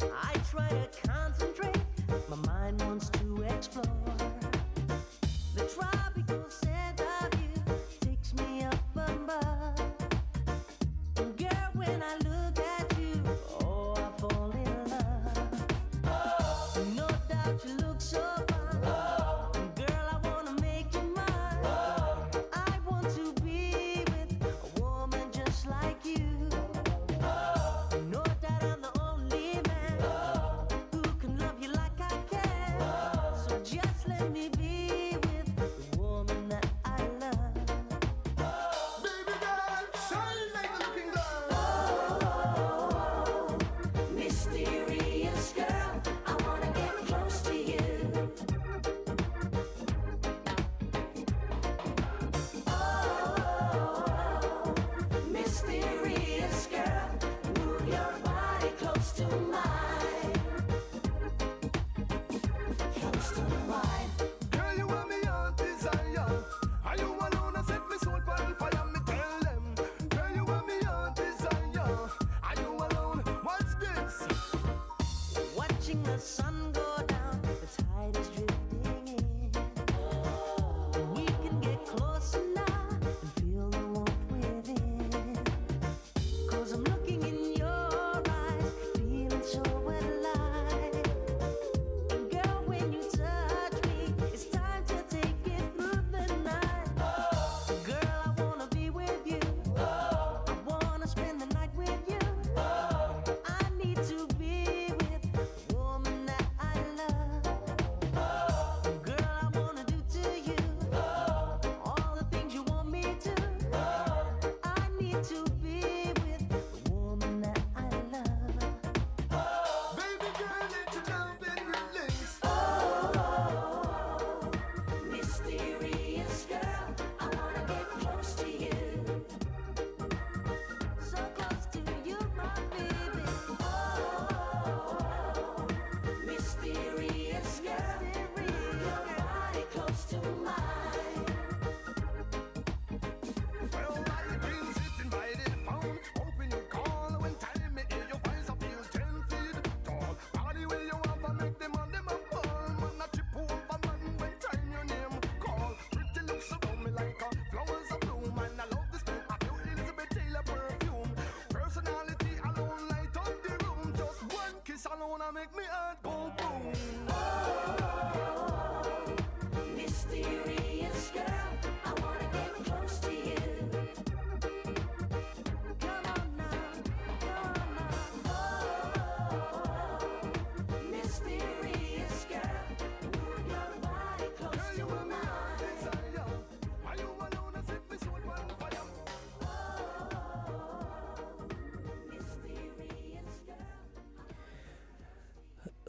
I try to concentrate, my mind wants to explore. The tropical scent of you takes me up above. And girl, when I look at you, oh, I fall in love. Oh, no doubt you look so fine. Oh, girl, I wanna make you mine. Oh, I want to be with a woman just like you. Oh, no doubt I'm the only man who can love you like I can. So just let me be with the woman that I love. Baby girl, shine like a looking glass.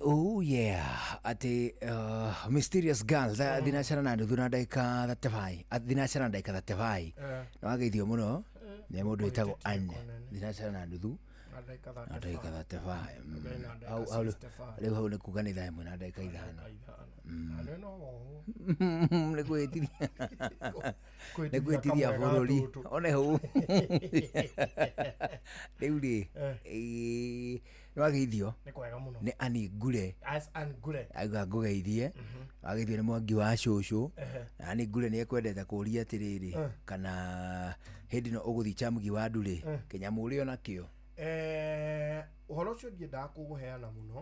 Oh yeah, ati mysterious girl thinacara na nuthu na ndagĩka 35, thinacara na ndagĩka 35. Na wageithio mũno nĩ mũndũ wĩtagwo Anne, thinacara na nuthu na ndagĩka na ndagĩka 35. 35. Hau hau rĩu hau nĩ kuga nĩ thaa ĩmwe na ndagĩka 5. Nĩ kwĩtiria, nĩ kwĩtiria bũrũri one hau rĩu rĩ nĩ wageithio Nĩ kwega mũno. nĩ Annie Ngure. As Ann Ngure. Auga ngũgeithie. Wageithio nĩ Mwangi wa cũcũ. Na Annie Ngure nĩ ekwendete kũria atĩrĩrĩ, kana hĩndĩ ĩno ũgũthiĩ Chamugi wa Ndu rĩ, kĩnyamũ ũrĩ onakĩo? Ũhoro ũcio ndiendaga kũũheana mũno,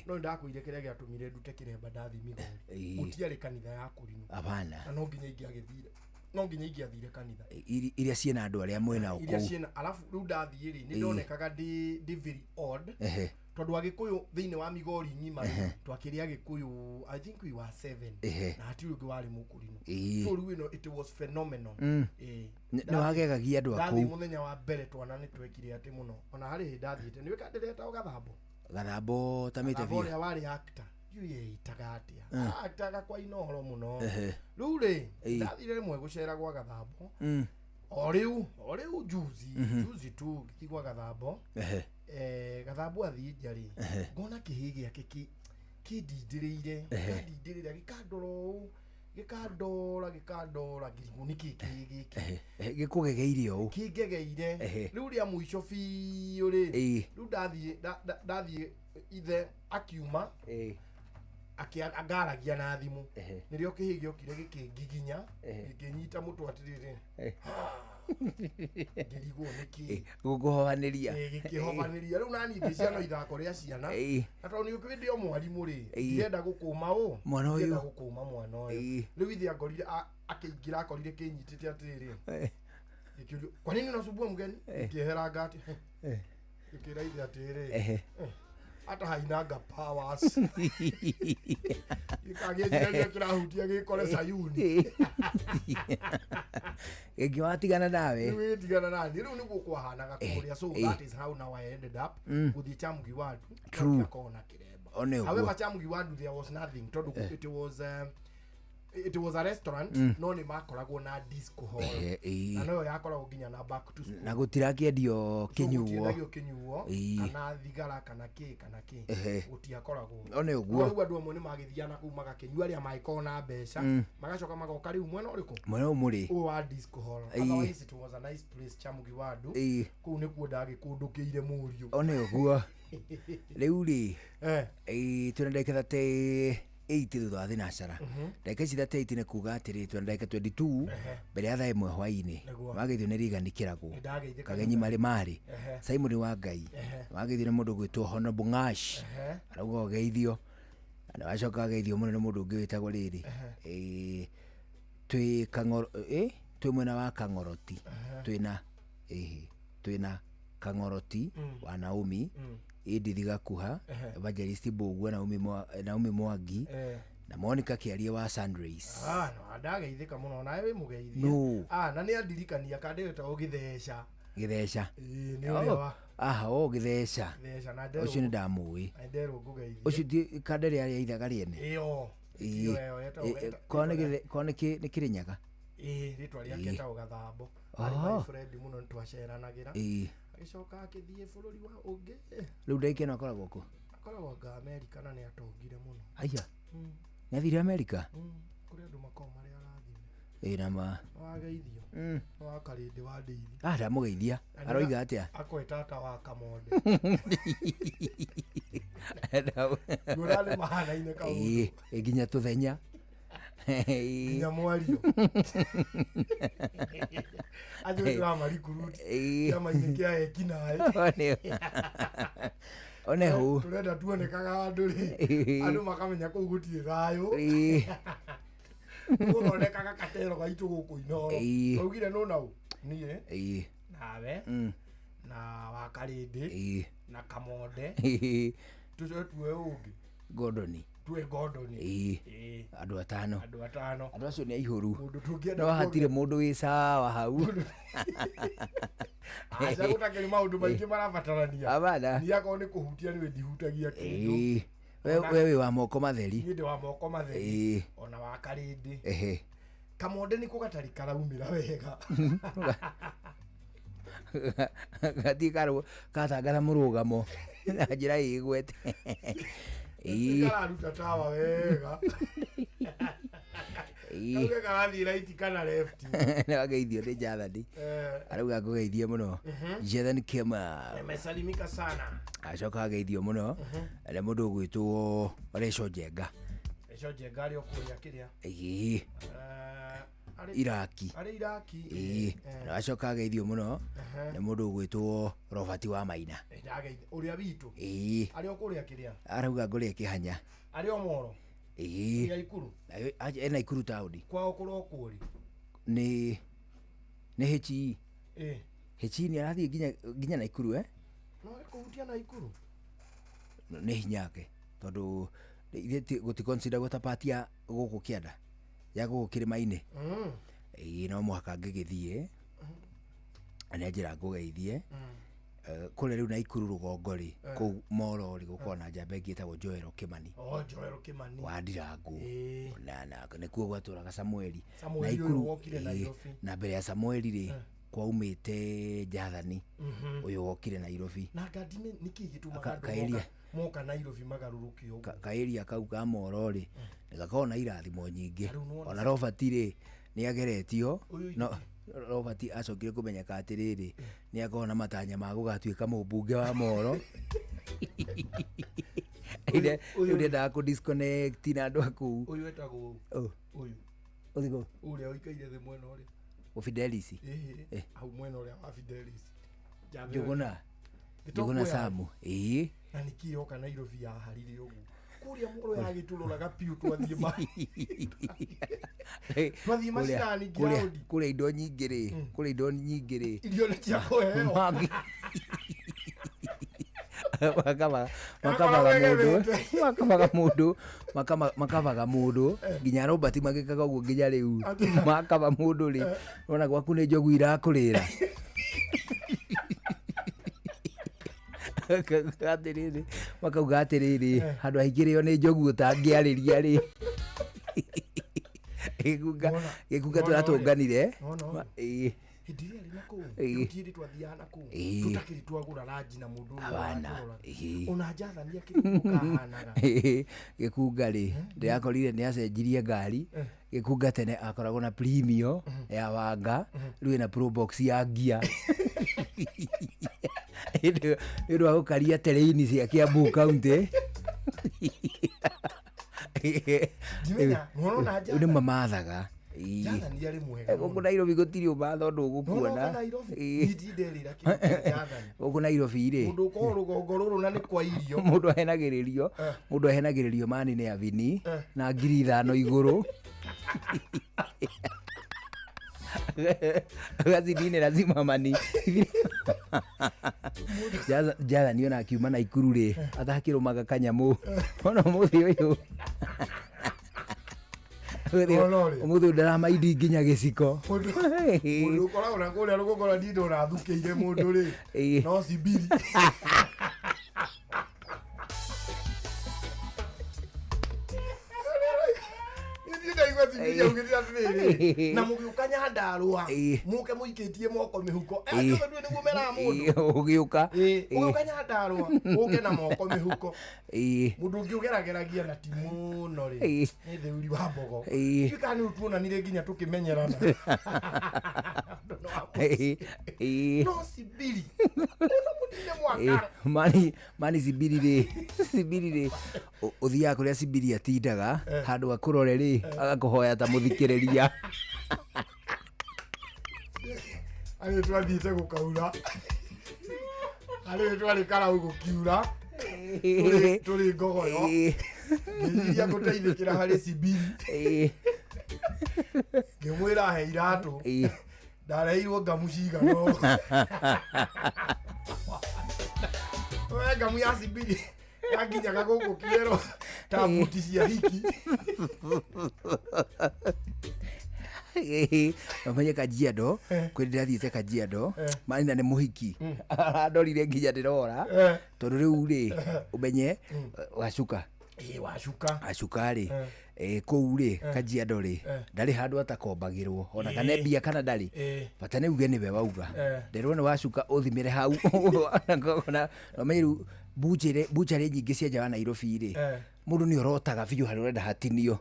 no nĩndakwĩrire kĩrĩa gĩatũmire ndute kĩremba ndathiĩ Migori. Gũtiarĩ kanitha ya kũrinũ. Hapana. Na no nginya ingĩagĩthire, no nginya ingĩathire kanitha iria ciĩna andũ arĩa mwĩnao iria kũu. Ciĩna alafu rĩu ndathiĩ rĩ, nĩ ndonekaga ndĩ very odd, tondũ agĩkũyũ thĩinĩ wa Migori ng'ima rĩ, twakĩrĩ agĩkũyũ, I think we were 7, na hatirĩ ũngĩ warĩ mũkũrinũ. So rĩu ĩno it was phenomenon. Nĩ wagegagia andũ a Ndathiĩ kũu. mũthenya wa mbere twana nĩ twekire atĩ mũno, ona harĩ hĩndĩ ndathiĩte nĩ wĩka ndĩretagwo Gathambo. Gathambo tamĩte Gathambo biũ. ũrĩa warĩ actor, ndiũĩ eitaga atĩa, actaga kwa Inooro mũno. Rĩu rĩ, ndathire rĩmwe gũcera gwa Gathambo, o rĩu juzi juzi tu ngĩthiĩ gwa Gathambo. Gathambo athiĩ nja rĩ, ngona kĩhĩ gĩake kĩndindĩrĩire, gĩkandindĩrĩra, gĩkandora ũũ, gĩkandora gĩkandora, ngĩrigwo nĩkĩ kĩhĩ gĩkĩ Gĩkũgegeire ũũ, kĩngegeire. Rĩu rĩa mũico biũ rĩ, rĩu ndathiĩ ndathiĩ ithe akiuma angaragia na thimũ, nĩrĩo kĩhĩ gĩokire gĩkĩngiginya, gĩkĩnyita mũtwe atĩrĩrĩ, ngĩrigwo nĩkĩ gũkũhobanĩria. Gĩkĩhobanĩria. Rĩu nani ngĩciana ithako rĩa ciana, na tondũ nĩ ũkĩũĩ ndĩ o mwarimũ rĩ, ndirenda gũkũma ũ Mwana ũyũ. Ndirenda gũkũma mwana ũyũ. Rĩu ithe angorire akĩingĩra, akorire kĩnyitĩte atĩrĩrĩ, gĩkĩũrio, kwa nini unasumbua mgeni? Ngĩeheranga atĩ gĩkĩra ithe atĩrĩrĩ, hata hainanga powers, gĩkagĩciria kĩrahutia gĩkore Sayuni. Gĩngĩ watigana nawe. Rĩu gĩtigana nani, rĩu nĩguo kwahanaga kũrĩa. So that is how now I ended up gũthiĩ Chamugi Wandu. True. Ngakorwo na kĩremba. One ũguo. However, Chamugi Wandu there was nothing, tondũ it was a restaurant, no nĩ makoragwo na disco hall, na noyo yakoragwo nginya na back to school. Na gũtirakĩendio kĩnyuo. Gũtiendagio kĩnyuo kana thigara kana kĩ kana kĩ, gũtiakoragwo. One ũguo. No rĩu andũ amwe nĩ magĩthiaga na kũu magakĩnyua, arĩa magĩkorwo na mbeca, magacoka magoka rĩu mwena ũrĩkũ? Mwena ũyũ mũrĩ ũyũ wa disco hall. Otherwise it was a nice place, Chamugi Wandu. Kũu nĩkuo ndagĩkũndũkĩire mũriũ. One ũguo. Rĩu rĩ, twĩna ndagĩka 38 thutha wa thinacara. Ndagĩka ici 38 nĩ kuga atĩrĩ, twĩna ndagĩka 22 mbere ya thaa 1 hwaĩ-inĩ. Wageithio nĩ Rigani Kĩragũ, Nĩndageithĩka. Kagenyi marĩ marĩ Simon wa Ngai. Wageithio nĩ mũndũ ũgwĩtwo Honorable Ngash, arauga ũgeithio. Na wacoka wageithio mũno nĩ mũndũ ũngĩ wĩtagwo rĩrĩ, twĩ Kang'oro, twĩ mwena wa Kang'oroti, twĩna twĩna Kang'oroti wa Naomi, Edith Gakuha, Evangelist Mbũgua, Naomi Mwangi, na Monica Kĩarie wa Sunrays. No ndageithĩka mũno, nawe wĩ mũgeithie. No. Na nĩ andirikania kandĩ wĩtagwo Gĩtheca. Gĩtheca. Ĩĩ, nĩ ũrĩa wa Aha, o Gĩtheca. Gĩtheca, na nderwo Ũcio nĩ ndamũĩ. Na nderwo ngũgeithie. Ũcio ti kandere arĩa ithaga rĩene. Ĩyo. Ĩyo ĩyo Ko nĩ Kĩrĩnyaga. Ĩĩ, rĩtwa rĩake etagwo Gathambo. Arĩ my friend mũno, nĩtwaceranagĩra. Agĩcoka akĩthiĩ bũrũri wa ũngĩ. Rĩu ndagĩka ĩno akoragwo kũ? Akoragwo anga Amerika, na nĩ atongire mũno. Aya. Nĩ athire Amerika? Kũrĩ andũ makoragwo marĩ arathime. Ĩĩ na ma. Nĩwageithio. Nĩ wa Karĩndĩ wa Ndeithi. Ndamũgeithia. Aroiga atĩa? Akoe tata wa Kamonde. Nguona nĩ mahanaine kaũndũ. Ĩĩ, nginya tũthenya. Nginya mwario. Acio tũramarikuruti kĩama-inĩ kĩa ekinaĩ. One hau. Tũrenda tuonekaga andũ rĩ, andũ makamenya kũu gũtirĩ thayũ. Tũgũthondekaga katero gaitũ gũkũ Inooro. Twaugire nũ nau? Niĩ, nawe, na wa Karĩndĩ, na Kamonde. Tũcoke tuoe ũngĩ. Gordoni. Tuoe Gordoni. Andũ atano. Andũ atano. Andũ acio nĩ aihũru. No hatirĩ mũndũ wĩ sawa hau. Aca gũtakĩrĩ maũndũ maingĩ marabatarania. Abana. Niĩ akorwo nĩ kũhutia nĩwe ndihutagia kĩndũ. We wĩ wa moko matheri. Niĩ ndĩ wa moko matheri. Ĩĩ. Ona wa karĩndĩ. Ehe. Kamonde nĩko gatarĩ karaumĩra wega. Gathiĩ katangatha mũrũgamo na njĩra ĩgwete. Ĩĩ. Kararuta tawa wega. Ĩĩ. Kauge karathiĩ right kana left. Nĩwageithio nĩ Jathani. Eh. Arauga ngũgeithie mũno. Jathani Kema. Nimesalimika sana. Acoka ageithio mũno nĩ mũndũ ũgwĩtwo Reco Njenga. Reco Njenga arĩ o kũrĩa kĩrĩa. Ĩĩ. Iraki. Arĩ Iraki. Ĩĩ. Na acoka ageithio mũno nĩ mũndũ ũgwĩtwo Robert wa Maina. Ũrĩa witũ. Ĩĩ. Arĩ o kũrĩa kĩrĩa. Arauga ngũrĩa kĩhanya. Arĩ o Moro. Ĩĩ. Ya Ikuru. Ena Ikuru taũni. Kwao kũrokwo rĩ? Nĩ HE. Ĩĩ. HE nĩ arathiĩ nginya Naikuru eh? No kũhutia Naikuru. Nĩ hinya yake tondũ ithuĩ gũticonsideragwo ta part ya gũkũ kĩanda ya gũkũ kĩrĩma-inĩ. Ĩĩ no mũhaka ngĩgĩthiĩ na nĩ njĩra ngũgeithie. Kũrĩa rĩu Naikuru rũgongo rĩ, kũu Moro rĩ, gũkoragwo na njamba ĩngĩ ĩtagwo Joel Kimani. Oh, Joel Kimani. Wa Ndirangu. Na nĩkuo gwatũraga Samueli. Samueli ũyũ wokire Nairobi. Na mbere ya Samueli rĩ, kwaumĩte Jathani ũyũ wokire Nairobi. Na ngandime nĩkĩ gĩtũmaga andũ Kaeria. moka Nairobi magarũrũke ũguo? Kaeria kau ka Moro rĩ, nĩgakoragwo na irathimo nyingĩ. Ona Robert rĩ, nĩageretio no Robert acokire kũmenyeka atĩrĩrĩ, nĩakoragwo na matanya ma gũgatuĩka mũmbunge wa Moro. Rĩu ndendaga kũ disconnect na andũ a kũu. Ũyũ etagwo ũ? Ũyũ. Ũthiĩ kũ? Ũrĩa ũikaire thĩ mwena ũrĩa. Ũ Fidelis. Ĩĩ. Hau mwena ũrĩa wa Fidelis. Njũgũna. Njũgũna Samu. Ĩĩ. Na nĩkĩ yoka Nairobi yaharire ũguo? Kũrĩa Moro yagĩtũroraga biũ twathiĩ ma. Twathiĩ macinani ground. Kũrĩa indo nyingĩ rĩ, kũrĩa indo nyingĩ rĩ. Irio nĩ cia kũheo. Makabaga mũndũ makabaga mũndũ nginya Robert magĩkaga ũguo nginya rĩu makaba mũndũ rĩ, wona gwaku nĩ njogu irakũrĩra. Atĩrĩrĩ, makauga atĩrĩrĩ, handũ haingĩrĩo nĩ njogu ũtangĩarĩria rĩ. Gĩkunga tũratũnganire. Ĩĩ. Hĩndĩ ĩrĩa arĩ na kũu, Ĩĩ. tũtiĩrĩ twathiaga na kũu, Ĩĩ. tũtakĩrĩ twagũra ranji na mũndũ ũrĩa Abana. watũroraga. Ĩĩ. Ona Jathani akĩrĩ kahanaga. Gĩkunga rĩ, ndĩrakorire nĩ acenjirie ngari. Gĩkunga tene akoragwo na Premio ya Wanga, rĩu ĩna Probox ya ngia. Nĩ ũndũ wa gũkaria terrain cia Kiambu County. Ndimenya, nĩwona Rĩu nĩ mamathaga. Ĩĩ. Jathani arĩ mwega. Gũkũ Nairobi gũtirĩ ũmatha ũndũ ũgũkuona. Nĩwona Nairobi? Ĩĩ. Niĩ ndinderĩra kĩndũ kĩa Jathani. Gũkũ Nairobi rĩ, Mũndũ ũkoragwo rũgongo rũrũ na nĩ kwa irio. Mũndũ ahenagĩrĩrio mani nĩ avini na 5,000 igũrũ. Gacinini lazima mani. Jathani ona akiuma Naikuru rĩ, atakĩrũmaga kanyamũ. Ona ũmũthĩ ũyũ. Ũmũthĩ ũyũ ndaramaindi nginya gĩciko. Mũndũ ũkoragwo na kũrĩa rũgongo rwa ndinda ũrathukĩire mũndũ rĩ, no cibiri. Niĩ ndaigua cibiri augĩte atĩrĩrĩ, na mũgĩũka Nyandarũa, mũke mũikĩtie moko mĩhuko. Acio ndũĩ nĩguo meraga mũndũ. Ũgĩũka. Ũgĩũka Nyandarũa, ũke na moko mĩhuko. Mũndũ ũngĩ ũgerageragia na ti mũno rĩ, nĩ Theuri wa Mbogo. Ndiũĩ kana nĩ tuonanire nginya tũkĩmenyerana. No cibiri. Ona mũnine mwaka. Mani cibiri rĩ, cibiri rĩ, ũthiaga kũrĩa cibiri atindaga, handũ akũrore rĩ, agakũhoya ta mũthikĩrĩria. Arĩ twathiĩte gũkaura, arĩ twarĩ karau gũkiura, tũrĩ ngogoyo, ngĩciria gũteithĩkĩra harĩ cibiri, ngĩmwĩra he iratũ, ndareheirwo ngamu cigana ũũ. We ngamu ya cibiri yakinyaga gũkũ kĩero ta buti cia hiki. Ũmenye Kajiado, kwĩ ndĩrathiĩte Kajiado, mani na nĩ mũhiki, arandorire nginya ndĩrora, tondũ rĩu rĩ, ũmenye wacuka. Ĩĩ wacuka. Acuka rĩ, kũu rĩ Kajiado rĩ, ndarĩ handũ atakombagĩrwo ona kana mbia kana ndarĩ, bata nĩ uge nĩwe wauga. Nderwo nĩ wacuka ũthimĩre hau. Ona ũmenye rĩu bucharĩ nyingĩ cia nja wa Nairobi rĩ, mũndũ nĩ orotaga biũ harĩa ũrenda hatinio,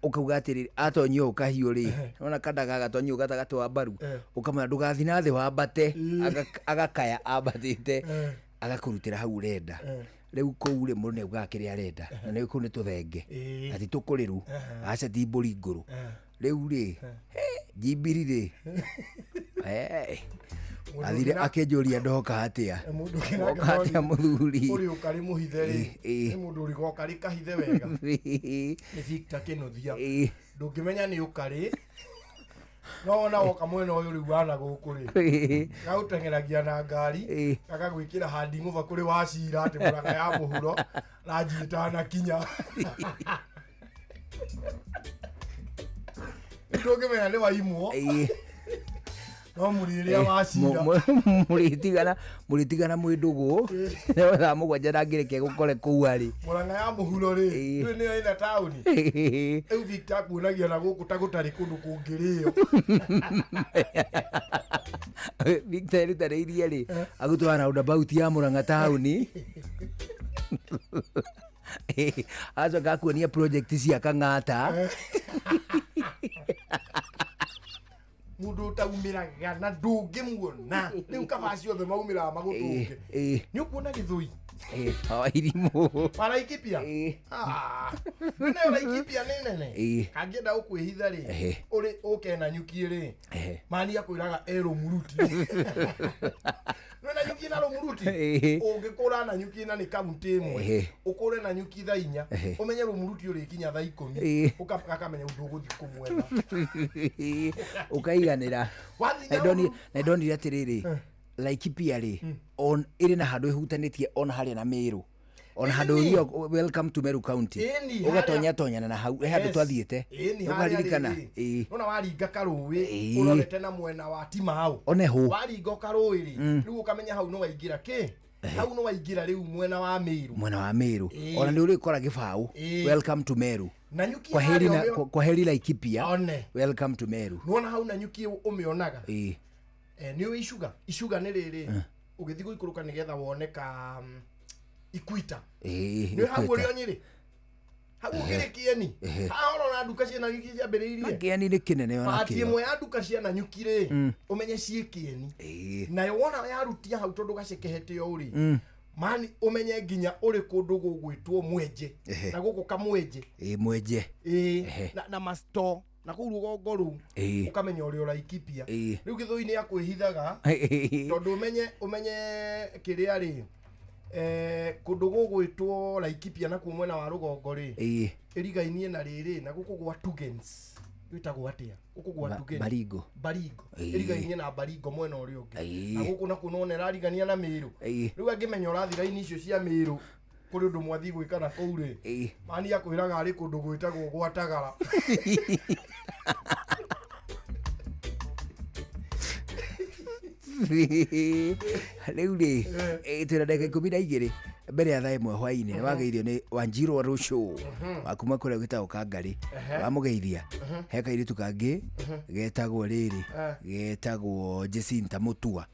ukauga atiriri atonyio ukahiũ rĩ, nona kandaga agatonyio gatagatĩ wa mbaru, ukamwĩra ndũgathi na thĩ wambate, agakaya ambatĩte agakũrutĩra hau ũrenda. Rĩu kũu rĩ mũndũ nĩaugaga kĩrĩa arenda, na nĩ kũu nĩ tũthenge na ti tũkũrĩru, aca ti mbũri ngũrũ. Rĩu rĩ njimbiri rĩ, athire akĩnjũria ndoka atĩa, ndoka atĩa mũthuri ũrĩ ũkarĩ mũhithe rĩ, nĩ mũndũ ũrĩ gokarĩ kahithe wega, nĩ Victor Kĩnuthia, ndũngĩmenya nĩ ũkarĩ no wona woka mwena ũyũ rĩu wana gũkũ rĩ, gagũteng'eragia na ngari, gagagwĩkĩra handing over kũrĩ Wacira atĩ Mũrang'a ya mũhuro ranji ĩtanakinya. Ndũngĩmenya nĩ waimwo no mũrĩrĩa Wacira. Mũrĩtigana mwĩ ndũgũ thaa 7 na ngĩreke gũkore kũu arĩ Mũrang'a ya mũhuro rĩ, ndũĩ nĩyo ĩna taũni. Rĩu Victor akuonagia na gũkũ ta gũtarĩ kũndũ kũngĩrĩo. Victor erutanĩirie rĩ, agũtwara roundabout ya Mũrang'a taũni, acoka akuonia project cia Kang'ata. Mundu utaumiraga na ndũngĩmuona rĩu kaba ciothe maumĩraga magũtũnge. Nĩ ũkuona Gĩthũi Irimũ wa Laikipia, nayo Laikipia nĩ nene, kangĩenda gũkwĩhitha rĩ, ũrĩ ũke na nyuki rĩ, mani akwĩraga e Rũmuruti. Nĩ na nyuki na Rũmuruti, ũngĩkũra na nyuki na nĩ kaunti ĩmwe, ũkũre na nyuki thaa 4, ũmenye Rũmuruti ũrĩkinya thaa 10, ũkamenya ũndũ ũgũthiĩ kũmwetha ũkaiganĩra. Na ndonire atĩrĩrĩ, Laikipia rĩ on ĩrĩ na handũ ĩhutanĩtie ona harĩa na Meru, ona handũ hiyo welcome to Meru County, ũgatonya tonyana na hau handũ twathiĩte ũkaririkana. Nona waringa karũĩ ũrorete na mwena wa Timau, one hũ waringa karũĩ rĩ, rĩu ũkamenya hau no waingĩra kĩ, hau no waingĩra rĩu mwena wa Meru, mwena wa Meru. Ona nĩ ũrĩkora gĩbaũ welcome to Meru, na nyuki kwa heri Laikipia, welcome to Meru. Nona hau na nyuki ũmĩonaga nĩ ũĩ icuga, icuga nĩ rĩrĩ ũgĩthiĩ gũikũrũka nĩgetha wone ka Ikwita, nĩ hau ũrĩ o Nyĩrĩ, hau ũkĩrĩ Kĩeni, haha ũrona nduka cia Nanyuki ciambĩrĩirie. Kĩeni nĩ kĩnene ona kĩo. Pati ĩmwe ya nduka cia Nanyuki rĩ, ũmenye ciĩ Kĩeni, nayo wona yarutia hau tondũ gacekehete ũũ rĩ, mani ũmenye nginya ũrĩ kũndũ gũgwĩtwo Mwenje, na gũkũ Kamwenje, Mwenje, na masto na kũu rũgongo rũu ũkamenya ũrĩ o Laikipia. Rĩu Gĩthũi nĩ akwĩhithaga tondũ ũmenye kĩrĩa rĩ, kũndũ gũgwĩtwo Laikipia na kuo mwena wa rũgongo rĩ, ĩrigainie na rĩrĩ na gũkũ gwa Tugens, gwĩtagwo atĩa gũkũ gwa Tugens? Baringo, Baringo ĩrigainie na Baringo mwena ũrĩa ũngĩ, na gũkũ nakuo nona ĩrarigania na Meru. Rĩu angĩmenya ũrathiĩ raini icio cia Meru kũrĩ ũndũ mwathiĩ gwĩka na kũu rĩ, mani akwĩraga arĩ kũndũ gwĩtagwo gwa Tagara. Rĩu rĩ twĩna ndagĩka 12 mbere ya thaa 1 hwaĩ-inĩ. Nĩ wageithio nĩ Wanjiru wa Rũciũ wa kuma kũrĩa gwĩtagwo Kangarĩ, wamũgeithia. He kairĩtu kangĩ getagwo rĩrĩ, getagwo Jacinta Mũtua,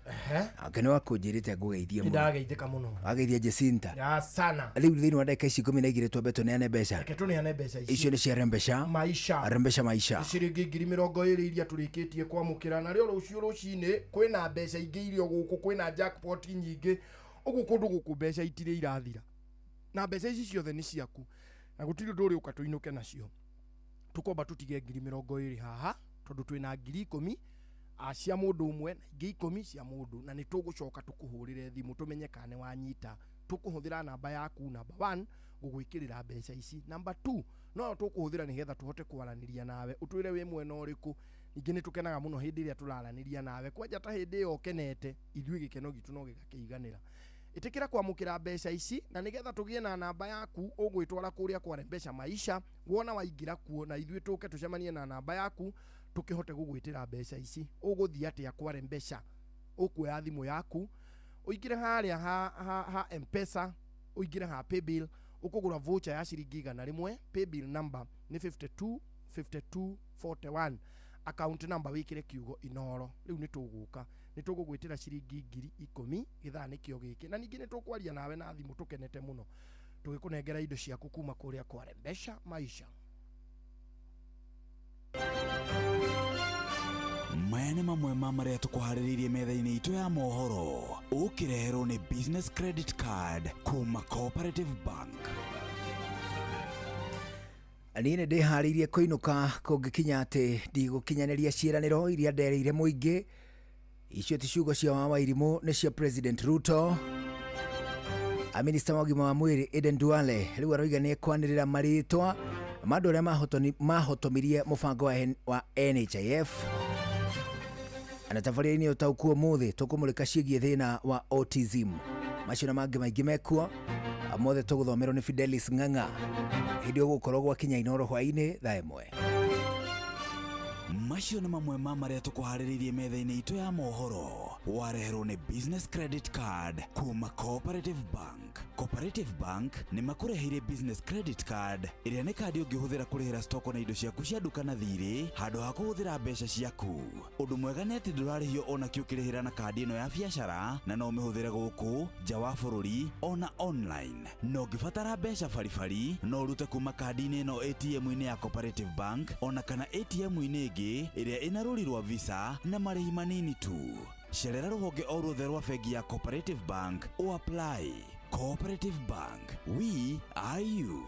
nake nĩ wakũnjĩrĩte ngũgeithie mũno. Nĩndageithĩka mũno. Wageithia Jacinta sana. Rĩu thĩinĩ wa ndagĩka ici 12 twambe tũneane mbeca. Reke tũneane mbeca ici. Icio nĩ cia Rembesha Maisha, Rembesha Maisha, ciringi 20,000 iria tũrĩkĩtie kwamũkĩra. Na rĩo rũciũ rũcinĩ kwĩna mbeca ingĩ irio gũkũ, kwĩna jackpot nyingĩ ũguo kũndũ gũkũ mbeca itirĩ irathira, na mbeca ici ciothe nĩ ciaku na gũtirĩ ũndũ ũrĩũka tũinũke nacio. Tũkwamba tũtige 20,000 haha tondũ twĩna 10,000 cia mũndũ ũmwe na ingĩ 10 cia mũndũ, na nĩ tũgũcoka tũkũhũrĩre thimũ tũmenye kana nĩ wanyita. Tũkũhũthĩra namba yaku namba 1 gũgwĩkĩrĩra mbeca ici, namba 2 no tũkũhũthĩra nĩgetha tũhote kwaranĩria nawe, ũtwĩre wĩ mwena ũrĩkũ. Ningĩ nĩ tũkenaga mũno hĩndĩ ĩrĩa tũraranĩria nawe, kwanja ta hĩndĩ ĩyo ũkenete, ithuĩ gĩkeno gitũ no gĩgakĩiganĩra. Ĩtĩkĩra kwamũkĩra mbeca ici, na nĩgetha tũgĩe na namba yaku ũgwĩtwara kũrĩa kwa Rembesha Maisha, wona waingĩra kuo na ithuĩ tũke tũcemanie na namba yaku tũkĩhote gũgwĩtĩra mbeca ici. Ũgũthiĩ atĩa kwa Rembesha? Ũkuoya thimũ yaku ũingĩre harĩa ha M-Pesa, ũingĩre ha Paybill, Ũkũgũra voucher ya ciringi 100, paybill number nĩ 52 52 41, account number wĩkĩre kiugo Inoro. Rĩu nĩ tũgũka, nĩ tũgũgwĩtĩra ciringi 10,000 gĩthaa nĩkĩo gĩkĩ, na ningĩ nĩ tũkwaria nawe na thimũ tũkenete mũno tũgĩkũnengera indo ciaku kuma kũrĩa kwa Rembesha Maisha. Maya nĩ mamwe ma marĩa tũkũharĩrĩirie metha-inĩ itũ ya mohoro, ũkĩreherwo nĩ Business Credit Card kuma Cooperative Bank. Niĩ nĩ ndĩharĩirie kũinũka kũngĩkinya atĩ ndigũkinyanĩria ciĩranĩro iria nderĩire mũingĩ. Icio ti ciugo cia wa Wairimũ, nĩ cia President Ruto. Minista wa ũgima wa mwĩrĩ Aden Duale rĩu aroiga nĩ ekwanĩrĩra marĩtwa ma andũ arĩa mahotomirie mũbango wa NHIF. Na tabarĩra-inĩ ũtaũku ũmũthĩ tũkũmũrĩka ciĩgiĩ thĩna wa autism. Macio na mangĩ maingĩ mekuo mothe tũgũthomerwo nĩ Fidelis Ng'ang'a hĩndĩ ũgũkorwo gwakinya Inoro hwaĩ-inĩ thaa 1. Macio nĩ mamwe ma marĩa tũkũharĩrĩirie metha-inĩ itũ ya mohoro, wareherwo nĩ Business Credit Card kuma Cooperative Bank. Cooperative Bank nĩ makũreheire Business Credit Card ĩrĩa nĩ kandi ũngĩhũthĩra kũrĩhĩra stoko na indo ciaku cia nduka na thirĩ handũ ha kũhũthĩra mbeca ciaku. Ũndũ mwega nĩ atĩ ndũrarĩhio ona kĩ ũkĩrĩhĩra na kandi ĩno ya biacara, na no ũmĩhũthĩre gũkũ nja wa bũrũri ona online. Na ũngĩbatara mbeca baribari no ũrute kuma kandi-inĩ ĩno ATM-inĩ ya Cooperative Bank ona kana ATM-inĩ ĩngĩ ĩrĩa ĩna rũri rwa Visa na marĩhi manini tu. Cerera rũhonge o ruothe rwa bengi ya Cooperative Bank o apply. Cooperative Bank, we are you.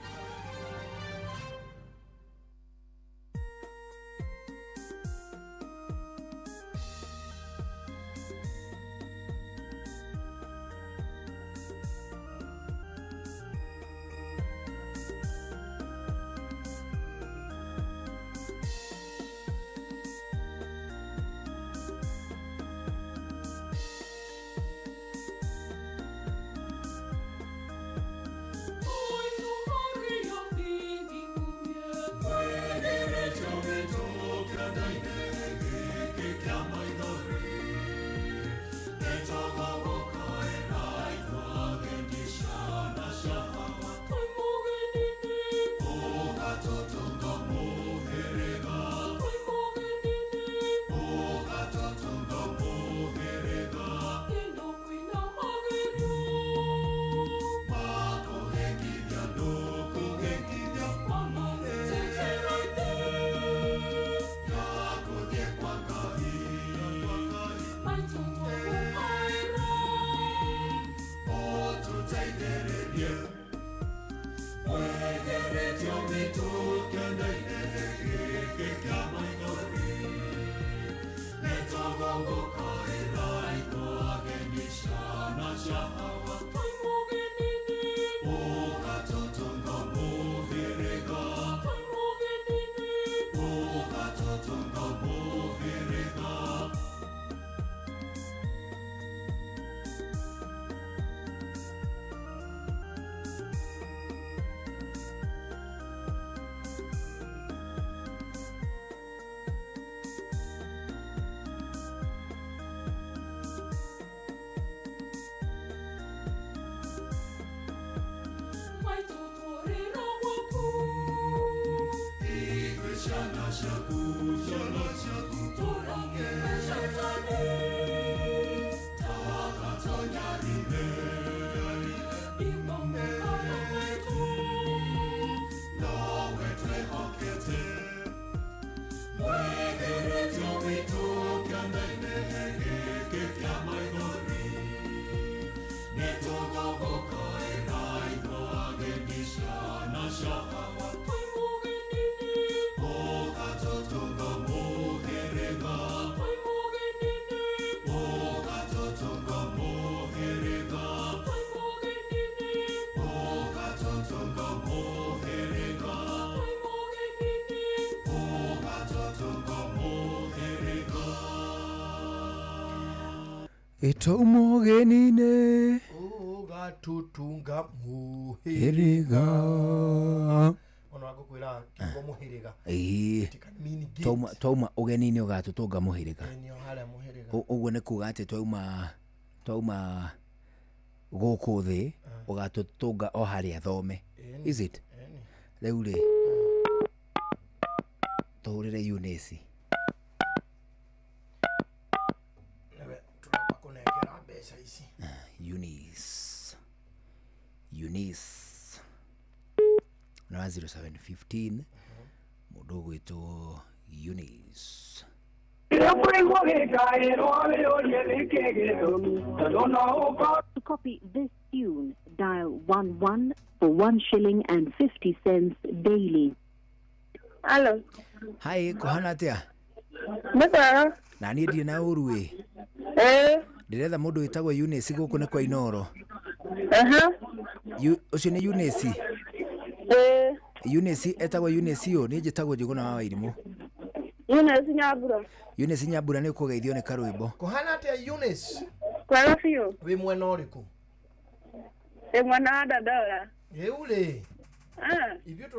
Itomugenine Ugatutunga muhiriga. Ona wagukwira kiugo muhiriga. Ii. Twauma ugenini ugatutunga muhiriga. Uguo nĩ kuga atĩ twauma gũkũ thĩ ũgatutunga o harĩa thome. Is it? Rĩu rĩ tũhũrĩre Eunice. Nĩwe tũramba kũnengera mbeca ici. Eunice. Eunice. Na 0715 mũndũ ũgwĩtwo Eunice. To copy this tune, dial 11 for 1 shilling and 50 cents daily. Halo. Hi, kũhana atĩa? Nĩ kwega. Na niĩ ndirĩ na ũru ĩ. Ĩĩ. Ndĩretha mũndũ wĩtagwo Eunice gũkũ nĩ kwa Inoro. Aha. Ũcio nĩ Eunice. Ĩĩ. Eunice etagwo Eunice ũ, niĩ njĩtagwo Njũgũna wa Wairimũ. Eunice Nyambura. Eunice Nyambura nĩ ũkũgeithio nĩ karwĩmbo. Kũhana atĩa Eunice? Kwega biũ. Wĩ mwena ũrĩkũ? Ndĩ mwena wa Dandora. Rĩu rĩ Ah. ithuĩ tũra